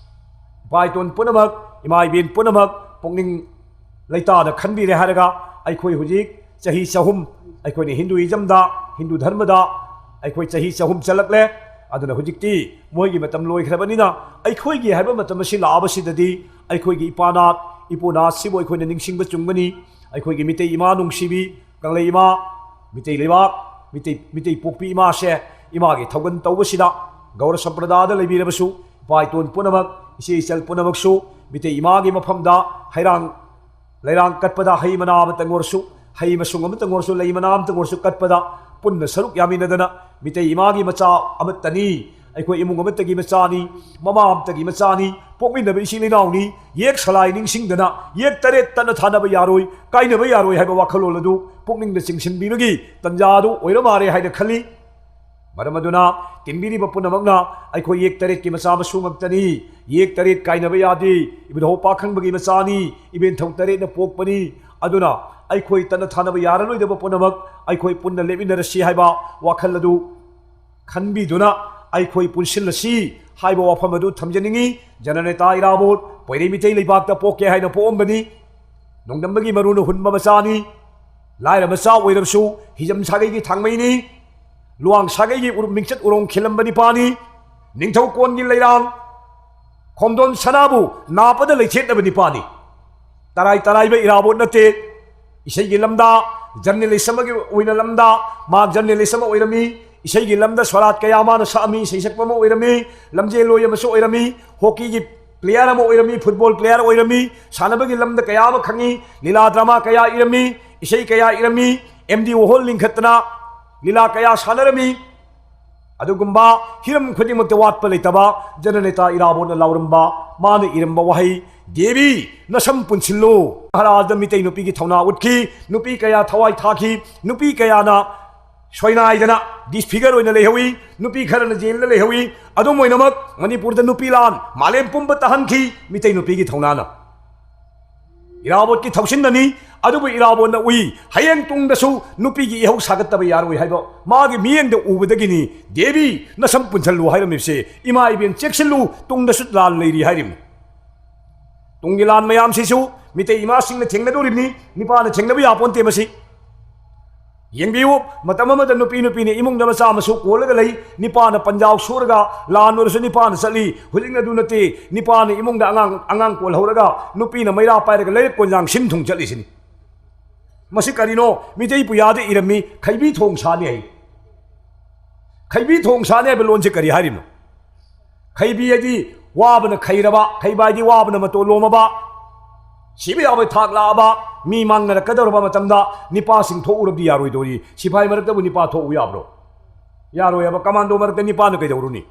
ꯏꯄꯥ ꯏꯇꯣꯟ ꯄꯨꯝꯅꯃꯛ, ꯏꯃꯥ ꯏꯕꯦꯟ ꯄꯨꯝꯅꯃꯛ ꯄꯨꯛꯅꯤꯡ ꯂꯩꯇꯥꯗ ꯈꯟꯕꯤꯔꯦ ꯍꯥꯏꯔꯒ ꯑꯩꯈꯣꯏ ꯍꯧꯖꯤꯛ ꯆꯍꯤ ꯆꯍꯨꯝ, ꯑꯩꯈꯣꯏꯅ ꯍꯤꯟꯗꯨꯏꯖꯝꯗ, ꯍꯤꯟꯗꯨ ꯙꯔꯃꯗ ꯑꯩꯈꯣꯏ ꯆꯍꯤ ꯆꯍꯨꯝ ꯆꯜꯂꯛꯂꯦ꯫ ꯑꯗꯨꯅ ꯍꯧꯖꯤꯛꯇꯤ ꯃꯣꯏꯒꯤ ꯃꯇꯝ ꯂꯣꯏꯈ꯭ꯔꯕꯅꯤꯅ, ꯑꯩꯈꯣꯏꯒꯤ ꯍꯥꯏꯕ ꯃꯇꯝ ꯑꯁꯤ ꯂꯥꯛꯑꯕꯁꯤꯗꯗꯤ, ꯑꯩꯈꯣꯏꯒꯤ ꯏꯄꯥꯅꯥꯠ ꯏꯄꯨꯅꯥꯠꯁꯤꯕꯨ ꯑꯩꯈꯣꯏꯅ ꯅꯤꯡꯁꯤꯡꯕ ꯆꯨꯝꯒꯅꯤ꯫ ꯑꯩꯈꯣꯏꯒꯤ ꯃꯤꯇꯩ ꯏꯃꯥ ꯅꯨꯡꯁꯤꯕꯤ, ꯀꯪꯂꯩ ꯏꯃꯥ, ꯃꯤꯇꯩ ꯂꯩꯕꯥꯛ, ꯃꯤꯇꯩ, ꯃꯤꯇꯩ ꯄꯣꯛꯄꯤ ꯏꯃꯥꯁꯦ, ꯏꯃꯥꯒꯤ ꯊꯧꯒꯜ ꯇꯧꯕꯁꯤꯗ ꯒꯧꯔ ꯁꯝꯄ꯭ꯔꯗꯥꯗ ꯂꯩꯕꯤꯔꯕꯁꯨ, ꯏꯄꯥ ꯏꯇꯣꯟ ꯄꯨꯝꯅꯃꯛ, ꯏꯆꯦ ꯏꯆꯜ ꯄꯨꯝꯅꯃꯛꯁꯨ, ꯃꯤꯇꯩ ꯏꯃꯥꯒꯤ ꯃꯐꯝꯗ ꯍꯩꯔꯥꯡ ꯂꯩꯔꯥꯡ ꯀꯠꯄꯗ ꯍꯩ ꯃꯅꯥ ꯑꯃꯇꯪ ꯑꯣꯏꯔꯁꯨ, ꯍꯩ ꯃꯁꯨꯡ ꯑꯃꯇꯪ ꯑꯣꯏꯔꯁꯨ, ꯂꯩ ꯃꯅꯥ ꯑꯃꯇꯪ ꯑꯣꯏꯔꯁꯨ ꯀꯠꯄꯗ ꯄꯨꯟꯅ ꯁꯔꯨꯛ ꯌꯥꯃꯤꯟꯅꯗꯅ, ꯃꯤꯇꯩ ꯏꯃꯥꯒꯤ ꯃꯆꯥ ꯑꯃꯠꯇꯅꯤ, ꯑꯩꯈꯣꯏ ꯏꯃꯨꯡ ꯑꯃꯠꯇꯒꯤ ꯃꯆꯥꯅꯤ, ꯃꯃꯥ ꯑꯃꯠꯇꯒꯤ ꯃꯆꯥꯅꯤ, ꯄꯣꯛꯃꯤꯟꯅꯕ ꯏꯆꯤꯜ ꯏꯅꯥꯎꯅꯤ, ꯌꯦꯛ ꯁꯂꯥꯏ ꯅꯤꯡꯁꯤꯡꯗꯅ, ꯌꯦꯛ ꯇꯔꯦꯠ ꯇꯠꯅ ꯊꯥꯅꯕ ꯌꯥꯔꯣꯏ, ꯀꯥꯏꯅꯕ ꯌꯥꯔꯣꯏ ꯍꯥꯏꯕ ꯋꯥꯈꯜꯂꯣꯟ ꯑꯗꯨ ꯄꯨꯛꯅꯤꯡꯗ ꯆꯤꯡꯁꯤꯟꯕꯤꯕꯒꯤ ꯇꯟꯖꯥ ꯑꯗꯨ ꯑꯣꯏꯔ ꯃꯥꯜꯂꯦ ꯍꯥꯏꯅ ꯈꯜꯂꯤ꯫ ꯃꯔꯝ ꯑꯗꯨꯅ ꯇꯤꯟꯕꯤꯔꯤꯕ ꯄꯨꯝꯅꯃꯛꯅ ꯑꯩꯈꯣꯏ ꯌꯦꯛ ꯇꯔꯦꯠꯀꯤ ꯃꯆꯥ ꯃꯁꯨ ꯉꯥꯛꯇꯅꯤ꯫ ꯌꯦꯛ ꯇꯔꯦꯠ ꯀꯥꯏꯅꯕ ꯌꯥꯗꯦ꯫ ꯏꯕꯨꯙꯧ ꯄꯥꯈꯪꯕꯒꯤ ꯃꯆꯥꯅꯤ꯫ ꯏꯕꯦꯟꯊꯧ ꯇꯔꯦꯠꯅ ꯄꯣꯛꯄꯅꯤ꯫ ꯑꯗꯨꯅ ꯑꯩꯈꯣꯏ ꯇꯠꯅ ꯊꯥꯅꯕ ꯌꯥꯔꯔꯣꯏꯗꯕ ꯄꯨꯝꯅꯃꯛ ꯑꯩꯈꯣꯏ ꯄꯨꯟꯅ ꯂꯦꯞꯃꯤꯟꯅꯔꯁꯤ ꯍꯥꯏꯕ ꯋꯥꯈꯜ ꯑꯗꯨ ꯈꯟꯕꯤꯗꯨꯅ ꯑꯩꯈꯣꯏ ꯄꯨꯟꯁꯤꯜꯂꯁꯤ ꯍꯥꯏꯕ ꯋꯥꯐꯝ ꯑꯗꯨ ꯊꯝꯖꯅꯤꯡꯏ꯫ ꯖꯅꯅꯦꯇꯥ ꯏꯔꯥꯕꯣꯠ ꯄꯣꯏꯔꯩ ꯃꯤꯇꯩ ꯂꯩꯕꯥꯛꯇ ꯄꯣꯛꯀꯦ ꯍꯥꯏꯅ ꯄꯣꯛꯑꯝꯕꯅꯤ꯫ ꯅꯣꯡꯗꯝꯕꯒꯤ ꯃꯔꯨꯅ ꯍꯨꯟꯕ ꯃꯆꯥꯅꯤ꯫ ꯂꯥꯏꯔ ꯃꯆꯥ ꯑꯣꯏꯔꯕꯁꯨ ꯍꯤꯖꯝ ꯁꯥꯒꯩꯒꯤ ꯊꯥꯡꯃꯩꯅꯤ꯫ ꯂꯨꯋꯥꯡ ꯁꯥꯒꯩꯒꯤ ꯎꯔꯨꯝ ꯃꯤꯡꯆꯠ ꯎꯔꯣꯡ ꯈꯤꯜꯂꯝꯕ ꯅꯤꯄꯥꯅꯤ꯫ ꯅꯤꯡꯊꯧ ꯀꯣꯟꯒꯤ ꯂꯩꯔꯥꯡ ꯈꯣꯝꯗꯣꯟ ꯁꯅꯥꯕꯨ ꯅꯥꯄꯗ ꯂꯩꯊꯦꯠꯅꯕ ꯅꯤꯄꯥꯅꯤ꯫ ꯇꯔꯥꯏ ꯇꯔꯥꯏꯕ ꯏꯔꯥꯕꯣꯠ ꯅꯠꯇꯦ꯫ ꯏꯁꯩꯒꯤ ꯂꯝꯗ ꯖꯔꯅꯦꯂꯤꯁ ꯑꯃꯒꯤ ꯑꯣꯏꯅ ꯂꯝꯗ ꯃꯍꯥꯛ ꯖꯔꯅꯦꯂꯤꯁ ꯑꯃ ꯑꯣꯏꯔꯝꯃꯤ꯫ ꯏꯁꯩꯒꯤ ꯂꯝꯗ ꯁꯣꯔꯥꯠ ꯀꯌꯥ ꯃꯥꯅ ꯁꯛꯑꯝꯃꯤ, ꯏꯁꯩ ꯁꯛꯄ ꯑꯃ ꯑꯣꯏꯔꯝꯃꯤ, ꯂꯝꯖꯦꯜꯂꯣꯏ ꯑꯃꯁꯨ ꯑꯣꯏꯔꯝꯃꯤ, ꯍꯣꯀꯤꯒꯤ ꯄ꯭ꯂꯦꯌꯔ ꯑꯃ ꯑꯣꯏꯔꯝꯃꯤ, ꯐꯨꯠꯕꯣꯜ ꯄ꯭ꯂꯦꯌꯔ ꯑꯣꯏꯔꯝꯃꯤ, ꯁꯥꯟꯅꯕꯒꯤ ꯂꯝꯗ ꯀꯌꯥ ꯑꯃ ꯈꯪꯉꯤ, ꯂꯤꯂꯥ ꯗ꯭ꯔꯃꯥ ꯀꯌꯥ ꯏꯔꯝꯃꯤ, ꯏꯁꯩ ꯀꯌꯥ ꯏꯔꯝꯃꯤ, ꯑꯦꯝ ꯗꯤ ꯋꯥꯍꯣꯜ ꯂꯤꯡꯈꯠꯇꯅ ꯂꯤꯂꯥ ꯀꯌꯥ ꯁꯥꯟꯅꯔꯝꯃꯤ꯫ ꯑꯗꯨꯒꯨꯝꯕ ꯍꯤꯔꯝ ꯈꯨꯗꯤꯡꯃꯛꯇ ꯋꯥꯠꯄ ꯂꯩꯇꯕ ꯖꯅꯅꯦꯇꯥ ꯏꯔꯥꯕꯣꯠꯅ ꯂꯥꯎꯔꯝꯕ, ꯃꯥꯅ ꯏꯔꯝꯕ ꯋꯥꯍꯩ, "ꯗꯦꯕꯤ, ꯅꯁꯝ ꯄꯨꯟꯁꯤꯜꯂꯨ"꯫ ꯃꯍꯥꯔꯥꯖꯗ ꯃꯤꯇꯩ ꯅꯨꯄꯤꯒꯤ ꯊꯧꯅꯥ ꯎꯠꯈꯤ, ꯅꯨꯄꯤ ꯀꯌꯥ ꯊꯋꯥꯏ ꯊꯥꯈꯤ, ꯅꯨꯄꯤ ꯀꯌꯥꯅ ꯁꯣꯏꯅꯥꯏꯗꯅ ꯗꯤꯁꯐꯤꯒꯔ ꯑꯣꯏꯅ ꯂꯩꯍꯧꯏ, ꯅꯨꯄꯤ ꯈꯔꯅ ꯖꯦꯜꯗ ꯂꯩꯍꯧꯏ꯫ ꯑꯗꯨꯝ ꯑꯣꯏꯅꯃꯛ ꯃꯅꯤꯄꯨꯔꯗ ꯅꯨꯄꯤ ꯂꯥꯟ ꯃꯥꯂꯦꯝ ꯄꯨꯝꯕ ꯇꯥꯍꯟꯈꯤ ꯃꯤꯇꯩ ꯅꯨꯄꯤꯒꯤ ꯊꯧꯅꯥꯅ꯫ ꯏꯔꯥꯕꯣꯠꯀꯤ ꯊꯧꯁꯤꯟꯅꯅꯤ꯫ ꯑꯗꯨꯕꯨ ꯏꯔꯥꯕꯣꯠꯅ ꯎꯏ, ꯍꯌꯦꯡ ꯇꯨꯡꯗꯁꯨ ꯅꯨꯄꯤꯒꯤ ꯏꯍꯧ ꯁꯥꯒꯠꯇꯕ ꯌꯥꯔꯣꯏ ꯍꯥꯏꯕ ꯃꯥꯒꯤ ꯃꯤꯠꯌꯦꯡꯗ ꯎꯕꯗꯒꯤꯅꯤ, "ꯗꯦꯕꯤ, ꯅꯁꯝ ꯄꯨꯟꯁꯤꯜꯂꯨ" ꯍꯥꯏꯔꯝꯃꯤꯕꯁꯦ꯫ "ꯏꯃꯥ ꯏꯕꯦꯟ ꯆꯦꯛꯁꯤꯜꯂꯨ, ꯇꯨꯡꯗꯁꯨ ꯂꯥꯟ ꯂꯩꯔꯤ" ꯍꯥꯏꯔꯤꯕꯅꯤ꯫ ꯇꯨꯡꯒꯤ ꯂꯥꯟ ꯃꯌꯥꯝꯁꯤꯁꯨ ꯃꯤꯇꯩ ꯏꯃꯥꯁꯤꯡꯅ ꯊꯦꯡꯅꯗꯣꯔꯤꯕꯅꯤ, ꯅꯤꯄꯥꯅ ꯊꯦꯡꯅꯕ ꯌꯥꯄꯣꯟꯇꯦ ꯃꯁꯤ꯫ ꯌꯦꯡꯕꯤꯌꯨ, ꯃꯇꯝ ꯑꯃꯗ ꯅꯨꯄꯤ, ꯅꯨꯄꯤꯅ ꯏꯃꯨꯡꯗ ꯃꯆꯥ ꯃꯁꯨ ꯀꯣꯜꯂꯒ ꯂꯩ, ꯅꯤꯄꯥꯅ ꯄꯟꯖꯥꯎ ꯁꯨꯔꯒ, ꯂꯥꯟ ꯑꯣꯏꯔꯁꯨ ꯅꯤꯄꯥꯅ ꯆꯠꯂꯤ꯫ ꯍꯧꯖꯤꯛꯅ ꯑꯗꯨ ꯅꯠꯇꯦ, ꯅꯤꯄꯥꯅ ꯏꯃꯨꯡꯗ ꯑꯉꯥꯡ, ꯑꯉꯥꯡ ꯀꯣꯜꯍꯧꯔꯒ ꯅꯨꯄꯤꯅ ꯃꯩꯔꯥ ꯄꯥꯏꯔꯒ ꯂꯩꯔꯛ ꯀꯣꯟꯖꯥꯡ ꯁꯤꯟ ꯊꯨꯡ ꯆꯠꯂꯤꯁꯤꯅꯤ꯫ ꯃꯁꯤ ꯀꯔꯤꯅꯣ? ꯃꯤꯇꯩ ꯄꯨꯌꯥꯗ ꯏꯔꯝꯃꯤ, "ꯈꯩꯕꯤ ꯊꯣꯡ ꯁꯥꯅꯤ" ꯍꯥꯏ꯫ ꯈꯩꯕꯤ ꯊꯣꯡ ꯁꯥꯅꯤ ꯍꯥꯏꯕ ꯂꯣꯟꯁꯦ ꯀꯔꯤ ꯍꯥꯏꯔꯤꯕꯅꯣ? ꯈꯩꯕꯤ ꯍꯥꯏꯗꯤ ꯋꯥꯕꯅ ꯈꯩꯔꯕ, ꯈꯩꯕ ꯍꯥꯏꯗꯤ ꯋꯥꯕꯅ ꯃꯇꯣꯟ ꯂꯣꯝꯃꯕ, ꯁꯤꯕ ꯌꯥꯕ ꯊꯥꯛ ꯂꯥꯛꯑꯕ, ꯃꯤ ꯃꯥꯡꯅꯔꯛꯀꯗꯧꯔꯕ ꯃꯇꯝꯗ ꯅꯤꯄꯥꯁꯤꯡ ꯊꯣꯛꯎꯔꯕꯗꯤ ꯌꯥꯔꯣꯏꯗꯧꯔꯤ꯫ ꯁꯤꯐꯥꯏ ꯃꯔꯛꯇꯕꯨ ꯅꯤꯄꯥ ꯊꯣꯛꯎ ꯌꯥꯕ꯭ꯔꯣ? ꯌꯥꯔꯣꯏ ꯍꯥꯏꯕ꯫ ꯀꯃꯥꯟꯗꯣ ꯃꯔꯛꯇ ꯅꯤꯄꯥꯅ ꯀꯩꯗꯧꯔꯨꯅꯤ?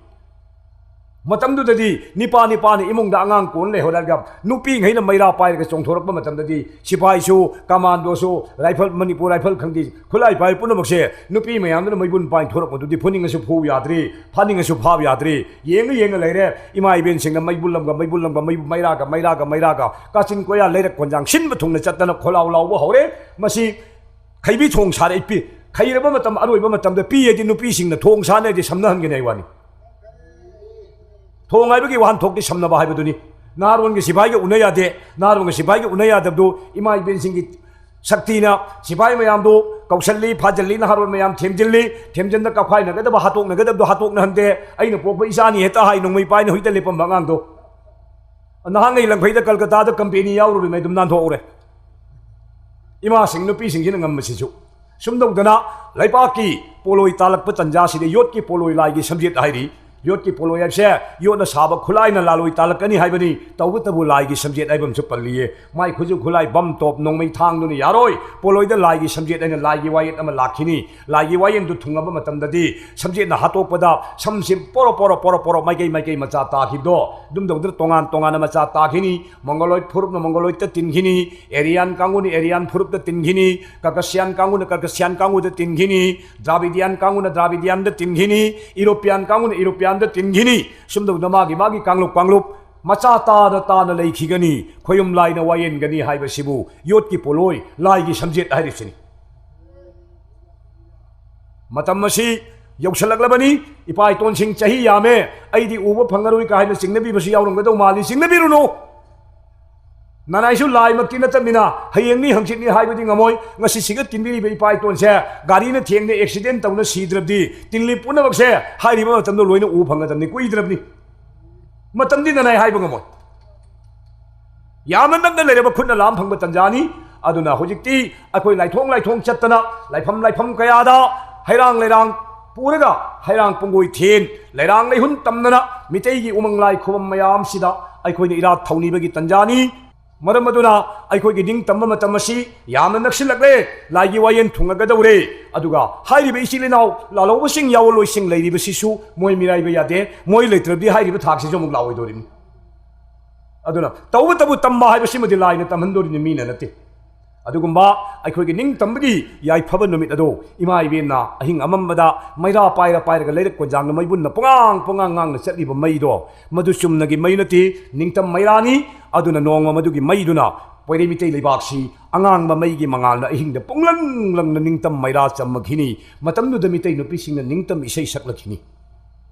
ꯃꯇꯝꯗꯨꯗꯗꯤ ꯅꯤꯄꯥ ꯅꯤꯄꯥꯅ ꯏꯃꯨꯡꯗ ꯑꯉꯥꯡ ꯀꯣꯟ ꯂꯩꯍꯧꯔꯒ ꯅꯨꯄꯤꯉꯩꯅ ꯃꯩꯔꯥ ꯄꯥꯏꯔꯒ ꯆꯣꯡꯊꯣꯔꯛꯄ ꯃꯇꯝꯗꯗꯤ ꯁꯤꯐꯥꯏꯁꯨ, ꯀꯃꯥꯟꯗꯣꯁꯨ, ꯔꯥꯏꯐꯜ, ꯃꯅꯤꯄꯨꯔ ꯔꯥꯏꯐꯜ ꯈꯪꯗꯦ, ꯈꯨꯠꯂꯥꯏ ꯄꯥꯏꯕ ꯄꯨꯝꯅꯃꯛꯁꯦ ꯅꯨꯄꯤ ꯃꯌꯥꯝꯗꯨꯅ ꯃꯩꯕꯨꯟ ꯄꯥꯏꯊꯣꯔꯛꯄꯗꯨꯗꯤ ꯐꯨꯅꯤꯡꯉꯁꯨ ꯐꯨ ꯌꯥꯗ꯭ꯔꯤ, ꯐꯥꯅꯤꯡꯉꯁꯨ ꯐꯥꯕ ꯌꯥꯗ꯭ꯔꯤ꯫ ꯌꯦꯡꯉ ꯌꯦꯡꯉ ꯂꯩꯔꯦ꯫ ꯏꯃꯥ ꯏꯕꯦꯟꯁꯤꯡꯅ ꯃꯩꯕꯨꯜ ꯑꯃꯒ ꯃꯩꯕꯨꯜ ꯑꯃꯒ ꯃꯩ-, ꯃꯩꯔꯥꯒ ꯃꯩꯔꯥꯒ ꯃꯩꯔꯥꯒ ꯀꯥꯆꯤꯟ ꯀꯣꯌꯥ ꯂꯩꯔꯛ ꯀꯣꯟꯖꯥꯡ ꯁꯤꯟꯕ ꯊꯨꯡꯅ ꯆꯠꯇꯅ ꯈꯣꯜꯂꯥꯎ ꯂꯥꯎꯕ ꯍꯧꯔꯦ꯫ ꯃꯁꯤ ꯈꯩꯕꯤ ꯊꯣꯡ ꯁꯥꯔꯛꯏ ꯄꯤ꯫ ꯈꯩꯔꯕ ꯃꯇꯝ, ꯑꯔꯣꯏꯕ ꯃꯇꯝꯗ ꯄꯤ ꯍꯥꯏꯗꯤ ꯅꯨꯄꯤꯁꯤꯡꯅ ꯊꯣꯡ ꯁꯥꯅꯤ ꯍꯥꯏꯗꯤ ꯁꯝꯅꯍꯟꯒꯅꯤ ꯍꯥꯏ ꯋꯥꯅꯤ꯫ ꯊꯣꯡ ꯍꯥꯏꯕꯒꯤ ꯋꯥꯍꯟꯊꯣꯛꯇꯤ ꯁꯝꯅꯕ ꯍꯥꯏꯕꯗꯨꯅꯤ꯫ ꯅꯍꯥꯔꯣꯟꯒꯤ ꯁꯤꯐꯥꯏꯒ ꯎꯅ ꯌꯥꯗꯦ, ꯅꯍꯥꯔꯣꯟꯒ ꯁꯤꯐꯥꯏꯒ ꯎꯅ ꯌꯥꯗꯕꯗꯨ ꯏꯃꯥ ꯏꯕꯦꯟꯁꯤꯡꯒꯤ ꯁꯛꯇꯤꯅ ꯁꯤꯐꯥꯏ ꯃꯌꯥꯝꯗꯨ ꯀꯧꯁꯜꯂꯤ, ꯐꯥꯖꯤꯜꯂꯤ, ꯅꯍꯥꯔꯣꯟ ꯃꯌꯥꯝ ꯊꯦꯝꯖꯤꯜꯂꯤ, ꯊꯦꯝꯖꯤꯟꯗ ꯀꯥꯐꯥꯏꯅꯒꯗꯕ, ꯍꯥꯠꯇꯣꯛꯅꯒꯗꯕꯗꯣ ꯍꯥꯠꯇꯣꯛꯅꯍꯟꯗꯦ꯫ ꯑꯩꯅ ꯄꯣꯛꯄ ꯏꯆꯥꯅꯤ ꯍꯦꯛꯇ ꯍꯥꯏ, ꯅꯣꯡꯃꯩ ꯄꯥꯏꯅ ꯍꯨꯏꯇ ꯂꯦꯞꯄꯝꯕ ꯑꯉꯥꯡꯗꯣ꯫ ꯅꯍꯥꯟꯉꯩ ꯂꯪꯐꯩꯗ ꯀꯜꯀꯇꯥꯗ ꯀꯝꯄꯦꯅꯤ ꯌꯥꯎꯔꯨꯔꯤꯉꯩ ꯑꯗꯨꯝ ꯅꯥꯟꯊꯣꯛꯍꯧꯔꯦ꯫ ꯏꯃꯥꯁꯤꯡ, ꯅꯨꯄꯤꯁꯤꯡꯁꯤꯅ ꯉꯝꯕꯁꯤꯁꯨ꯫ ꯁꯨꯝ ꯇꯧꯗꯅ ꯂꯩꯕꯥꯛꯀꯤ ꯄꯣꯂꯣꯏ ꯇꯥꯜꯂꯛꯄ ꯇꯟꯖꯥꯁꯤꯗ ꯌꯣꯠꯀꯤ ꯄꯣꯂꯣꯏ ꯂꯥꯏꯒꯤ ꯁꯝꯖꯦꯠ ꯍꯥꯏꯔꯤ꯫ ꯌꯣꯠꯀꯤ ꯄꯣꯂꯣꯏ ꯍꯥꯏꯕꯁꯦ ꯌꯣꯠꯅ ꯁꯥꯕ ꯈꯨꯠꯂꯥꯏꯅ ꯂꯥꯂꯣꯏ ꯇꯥꯜꯂꯛꯀꯅꯤ ꯍꯥꯏꯕꯅꯤ꯫ ꯇꯧꯕꯇꯕꯨ ꯂꯥꯏꯒꯤ ꯁꯝꯖꯦꯠ ꯍꯥꯏꯕ ꯑꯃꯁꯨ ꯄꯜꯂꯤꯌꯦ꯫ ꯃꯥꯏ ꯈꯨꯠꯁꯨ ꯈꯨꯠꯂꯥꯏ, ꯕꯝ, ꯇꯣꯞ, ꯅꯣꯡꯃꯩ ꯊꯥꯡꯗꯨꯅ ꯌꯥꯔꯣꯏ꯫ ꯄꯣꯂꯣꯏꯗ ꯂꯥꯏꯒꯤ ꯁꯝꯖꯦꯠ ꯍꯥꯏꯅ ꯂꯥꯏꯒꯤ ꯋꯥꯌꯦꯠ ꯑꯃ ꯂꯥꯛꯈꯤꯅꯤ꯫ ꯂꯥꯏꯒꯤ ꯋꯥꯌꯦꯟꯗꯨ ꯊꯨꯡꯉꯕ ꯃꯇꯝꯗꯗꯤ ꯁꯝꯖꯦꯠꯅ ꯍꯥꯠꯇꯣꯛꯄꯗ ꯁꯝꯁꯤ ꯄꯣꯔꯣ ꯄꯣꯔꯣ ꯄꯣꯔꯣ ꯄꯣꯔꯣ ꯃꯥꯏꯀꯩ ꯃꯥꯏꯀꯩ ꯃꯆꯥ ꯇꯥꯈꯤꯕꯗꯣ ꯑꯗꯨꯝ ꯇꯧꯗꯅ ꯇꯣꯉꯥꯟ ꯇꯣꯉꯥꯟꯅ ꯃꯆꯥ ꯇꯥꯈꯤꯅꯤ꯫ ꯃꯣꯡꯒꯣꯂꯣꯏꯗ ꯐꯨꯔꯨꯞꯅ ꯃꯣꯡꯒꯣꯂꯣꯏꯗꯇ ꯇꯤꯟꯈꯤꯅꯤ, ꯑꯦꯔꯤꯌꯥꯟ ꯀꯥꯡꯕꯨꯅ ꯑꯦꯔꯤꯌꯥꯟ ꯐꯨꯔꯨꯞꯇ ꯇꯤꯟꯈꯤꯅꯤ, ꯀꯀꯁꯤꯌꯥꯟ ꯀꯥꯡꯕꯨꯅ ꯀꯀꯁꯤꯌꯥꯟ ꯀꯥꯡꯕꯨꯗ ꯇꯤꯟꯈꯤꯅꯤ, ꯗ꯭ꯔꯥꯕꯤꯗꯤꯌꯥꯟ ꯀꯥꯡꯕꯨꯅ ꯗ꯭ꯔꯥꯕꯤꯗꯤꯌꯥꯟꯗ ꯇꯤꯟꯈꯤꯅꯤ, ꯏꯔꯣꯄꯤꯌꯥꯟ ꯀꯥꯡꯕꯨꯅ ꯏꯔꯣꯄꯤꯌꯥꯟꯗ ꯇꯤꯟꯈꯤꯅꯤ꯫ ꯁꯨꯝ ꯇꯧꯗꯅ ꯃꯥꯒꯤ ꯃꯥꯒꯤ ꯀꯥꯡꯂꯨꯞ ꯀꯥꯡꯂꯨꯞ ꯃꯆꯥ ꯇꯥꯅ ꯇꯥꯅ ꯂꯩꯈꯤꯒꯅꯤ꯫ ꯈꯣꯌꯨꯝ ꯂꯥꯏꯅ ꯋꯥꯌꯦꯟꯒꯅꯤ ꯍꯥꯏꯕꯁꯤꯕꯨ ꯌꯣꯠꯀꯤ ꯄꯣꯂꯣꯏ, ꯂꯥꯏꯒꯤ ꯁꯝꯖꯦꯠ ꯍꯥꯏꯔꯤꯁꯤꯅꯤ꯫ ꯃꯇꯝ ꯑꯁꯤ ꯌꯧꯁꯤꯜꯂꯛꯂꯕꯅꯤ꯫ ꯏꯄꯥ ꯏꯇꯣꯟꯁꯤꯡ ꯆꯍꯤ ꯌꯥꯝꯃꯦ, ꯑꯩꯗꯤ ꯎꯕ ꯐꯪꯉꯔꯣꯏ ꯀꯥ ꯍꯥꯏꯅ ꯆꯤꯡꯅꯕꯤꯕꯁꯨ ꯌꯥꯎꯔꯝꯒꯗꯧ ꯃꯥꯜꯂꯤ꯫ ꯆꯤꯡꯅꯕꯤꯔꯨꯅꯨ꯫ ꯅꯅꯥꯏꯁꯨ ꯂꯥꯏꯃꯛꯇꯤ ꯅꯠꯇꯕꯅꯤꯅ ꯍꯌꯦꯡꯅꯤ ꯍꯪꯆꯤꯠꯅꯤ ꯍꯥꯏꯕꯗꯤ ꯉꯝꯃꯣꯏ꯫ ꯉꯁꯤ ꯁꯤꯒ ꯇꯤꯟꯕꯤꯔꯤꯕ ꯏꯄꯥ ꯏꯇꯣꯟꯁꯦ ꯒꯥꯔꯤꯅ ꯊꯦꯡꯅ ꯑꯦꯛꯁꯤꯗꯦꯟ ꯇꯧꯅ ꯁꯤꯗ꯭ꯔꯕꯗꯤ ꯇꯤꯟꯂꯤ ꯄꯨꯝꯅꯃꯛꯁꯦ ꯍꯥꯏꯔꯤꯕ ꯃꯇꯝꯗ ꯂꯣꯏꯅ ꯎ ꯐꯪꯒꯗꯕꯅꯤ, ꯀꯨꯏꯗ꯭ꯔꯕꯅꯤ꯫ ꯃꯇꯝꯗꯤ ꯅꯅꯥꯏ ꯍꯥꯏꯕ ꯉꯝꯃꯣꯏ꯫ ꯌꯥꯝꯅ ꯅꯛꯅ ꯂꯩꯔꯕ ꯈꯨꯠꯅ ꯂꯥꯝ ꯐꯪꯕ ꯇꯟꯖꯥꯅꯤ꯫ ꯑꯗꯨꯅ ꯍꯧꯖꯤꯛꯇꯤ ꯑꯩꯈꯣꯏ ꯂꯥꯏꯊꯣꯡ ꯂꯥꯏꯊꯣꯡ ꯆꯠꯇꯅ, ꯂꯥꯏꯐꯝ ꯂꯥꯏꯐꯝ ꯀꯌꯥꯗ ꯍꯩꯔꯥꯡ ꯂꯩꯔꯥꯡ ꯄꯨꯔꯒ, ꯍꯩꯔꯥꯡ ꯄꯨꯡꯒꯣꯏ ꯊꯦꯟ, ꯂꯩꯔꯥꯡ ꯂꯩꯍꯨꯟ ꯇꯝꯗꯅ ꯃꯤꯇꯩꯒꯤ ꯎꯃꯪ ꯂꯥꯏ ꯈꯨꯕꯝ ꯃꯌꯥꯝꯁꯤꯗ ꯑꯩꯈꯣꯏꯅ ꯏꯔꯥꯠ ꯊꯧꯅꯤꯕꯒꯤ ꯇꯟꯖꯥꯅꯤ꯫ ꯃꯔꯝ ꯑꯗꯨꯅ ꯑꯩꯈꯣꯏꯒꯤ ꯅꯤꯡꯇꯝꯕ ꯃꯇꯝ ꯑꯁꯤ ꯌꯥꯝꯅ ꯅꯛꯁꯤꯜꯂꯛꯂꯦ꯫ ꯂꯥꯏꯒꯤ ꯋꯥꯌꯦꯜ ꯊꯨꯡꯉꯒꯗꯧꯔꯦ꯫ ꯑꯗꯨꯒ ꯍꯥꯏꯔꯤꯕ ꯏꯆꯤꯜ ꯏꯅꯥꯎ ꯂꯥꯜꯍꯧꯕꯁꯤꯡ, ꯌꯥꯑꯣꯜꯂꯣꯏꯁꯤꯡ ꯂꯩꯔꯤꯕꯁꯤꯁꯨ ꯃꯣꯏ ꯃꯤꯔꯥꯏꯕ ꯌꯥꯗꯦ꯫ ꯃꯣꯏ ꯂꯩꯇ꯭ꯔꯕꯗꯤ ꯍꯥꯏꯔꯤꯕ ꯊꯥꯛꯁꯤꯁꯨ ꯑꯃꯨꯛ ꯂꯥꯛꯑꯣꯏꯗꯧꯔꯤꯕꯅꯤ꯫ ꯑꯗꯨꯅ ꯇꯧꯕꯇꯕꯨ ꯇꯝꯕ ꯍꯥꯏꯕꯁꯤꯃꯗꯤ ꯂꯥꯏꯅ ꯇꯝꯍꯟꯗꯣꯔꯤꯕꯅꯤ, ꯃꯤꯅ ꯅꯠꯇꯦ꯫ ꯑꯗꯨꯒꯨꯝꯕ ꯑꯩꯈꯣꯏꯒꯤ ꯅꯤꯡꯇꯝꯕꯒꯤ ꯌꯥꯏꯐꯕ ꯅꯨꯃꯤꯠ ꯑꯗꯣ ꯏꯃꯥ ꯏꯕꯦꯟꯅ ꯑꯍꯤꯡ ꯑꯃꯝꯕꯗ ꯃꯩꯔꯥ ꯄꯥꯏꯔ ꯄꯥꯏꯔꯒ ꯂꯩꯔꯛ ꯀꯣꯟꯖꯥꯡꯅ ꯃꯩꯕꯨꯟꯅ ꯄꯨꯉꯥꯡ ꯄꯨꯉꯥꯡ ꯉꯥꯡꯅ ꯆꯠꯂꯤꯕ ꯃꯩꯗꯣ, ꯃꯗꯨ ꯆꯨꯝꯅꯒꯤ ꯃꯩ ꯅꯠꯇꯦ, ꯅꯤꯡꯇꯝ ꯃꯩꯔꯥꯅꯤ꯫ ꯑꯗꯨꯅ ꯅꯣꯡꯃ ꯃꯗꯨꯒꯤ ꯃꯩꯗꯨꯅ ꯄꯣꯏꯔꯩ ꯃꯤꯇꯩ ꯂꯩꯕꯥꯛꯁꯤ ꯑꯉꯥꯡꯕ ꯃꯩꯒꯤ ꯃꯉꯥꯜꯅ ꯑꯍꯤꯡꯗ ꯄꯨꯡꯂꯪ ꯂꯪꯅ ꯅꯤꯡꯇꯝ ꯃꯩꯔꯥ ꯆꯝꯃꯛꯈꯤꯅꯤ꯫ ꯃꯇꯝꯗꯨꯗ ꯃꯤꯇꯩ ꯅꯨꯄꯤꯁꯤꯡꯅ ꯅꯤꯡꯇꯝ ꯏꯁꯩ ꯁꯛꯂꯛꯈꯤꯅꯤ꯫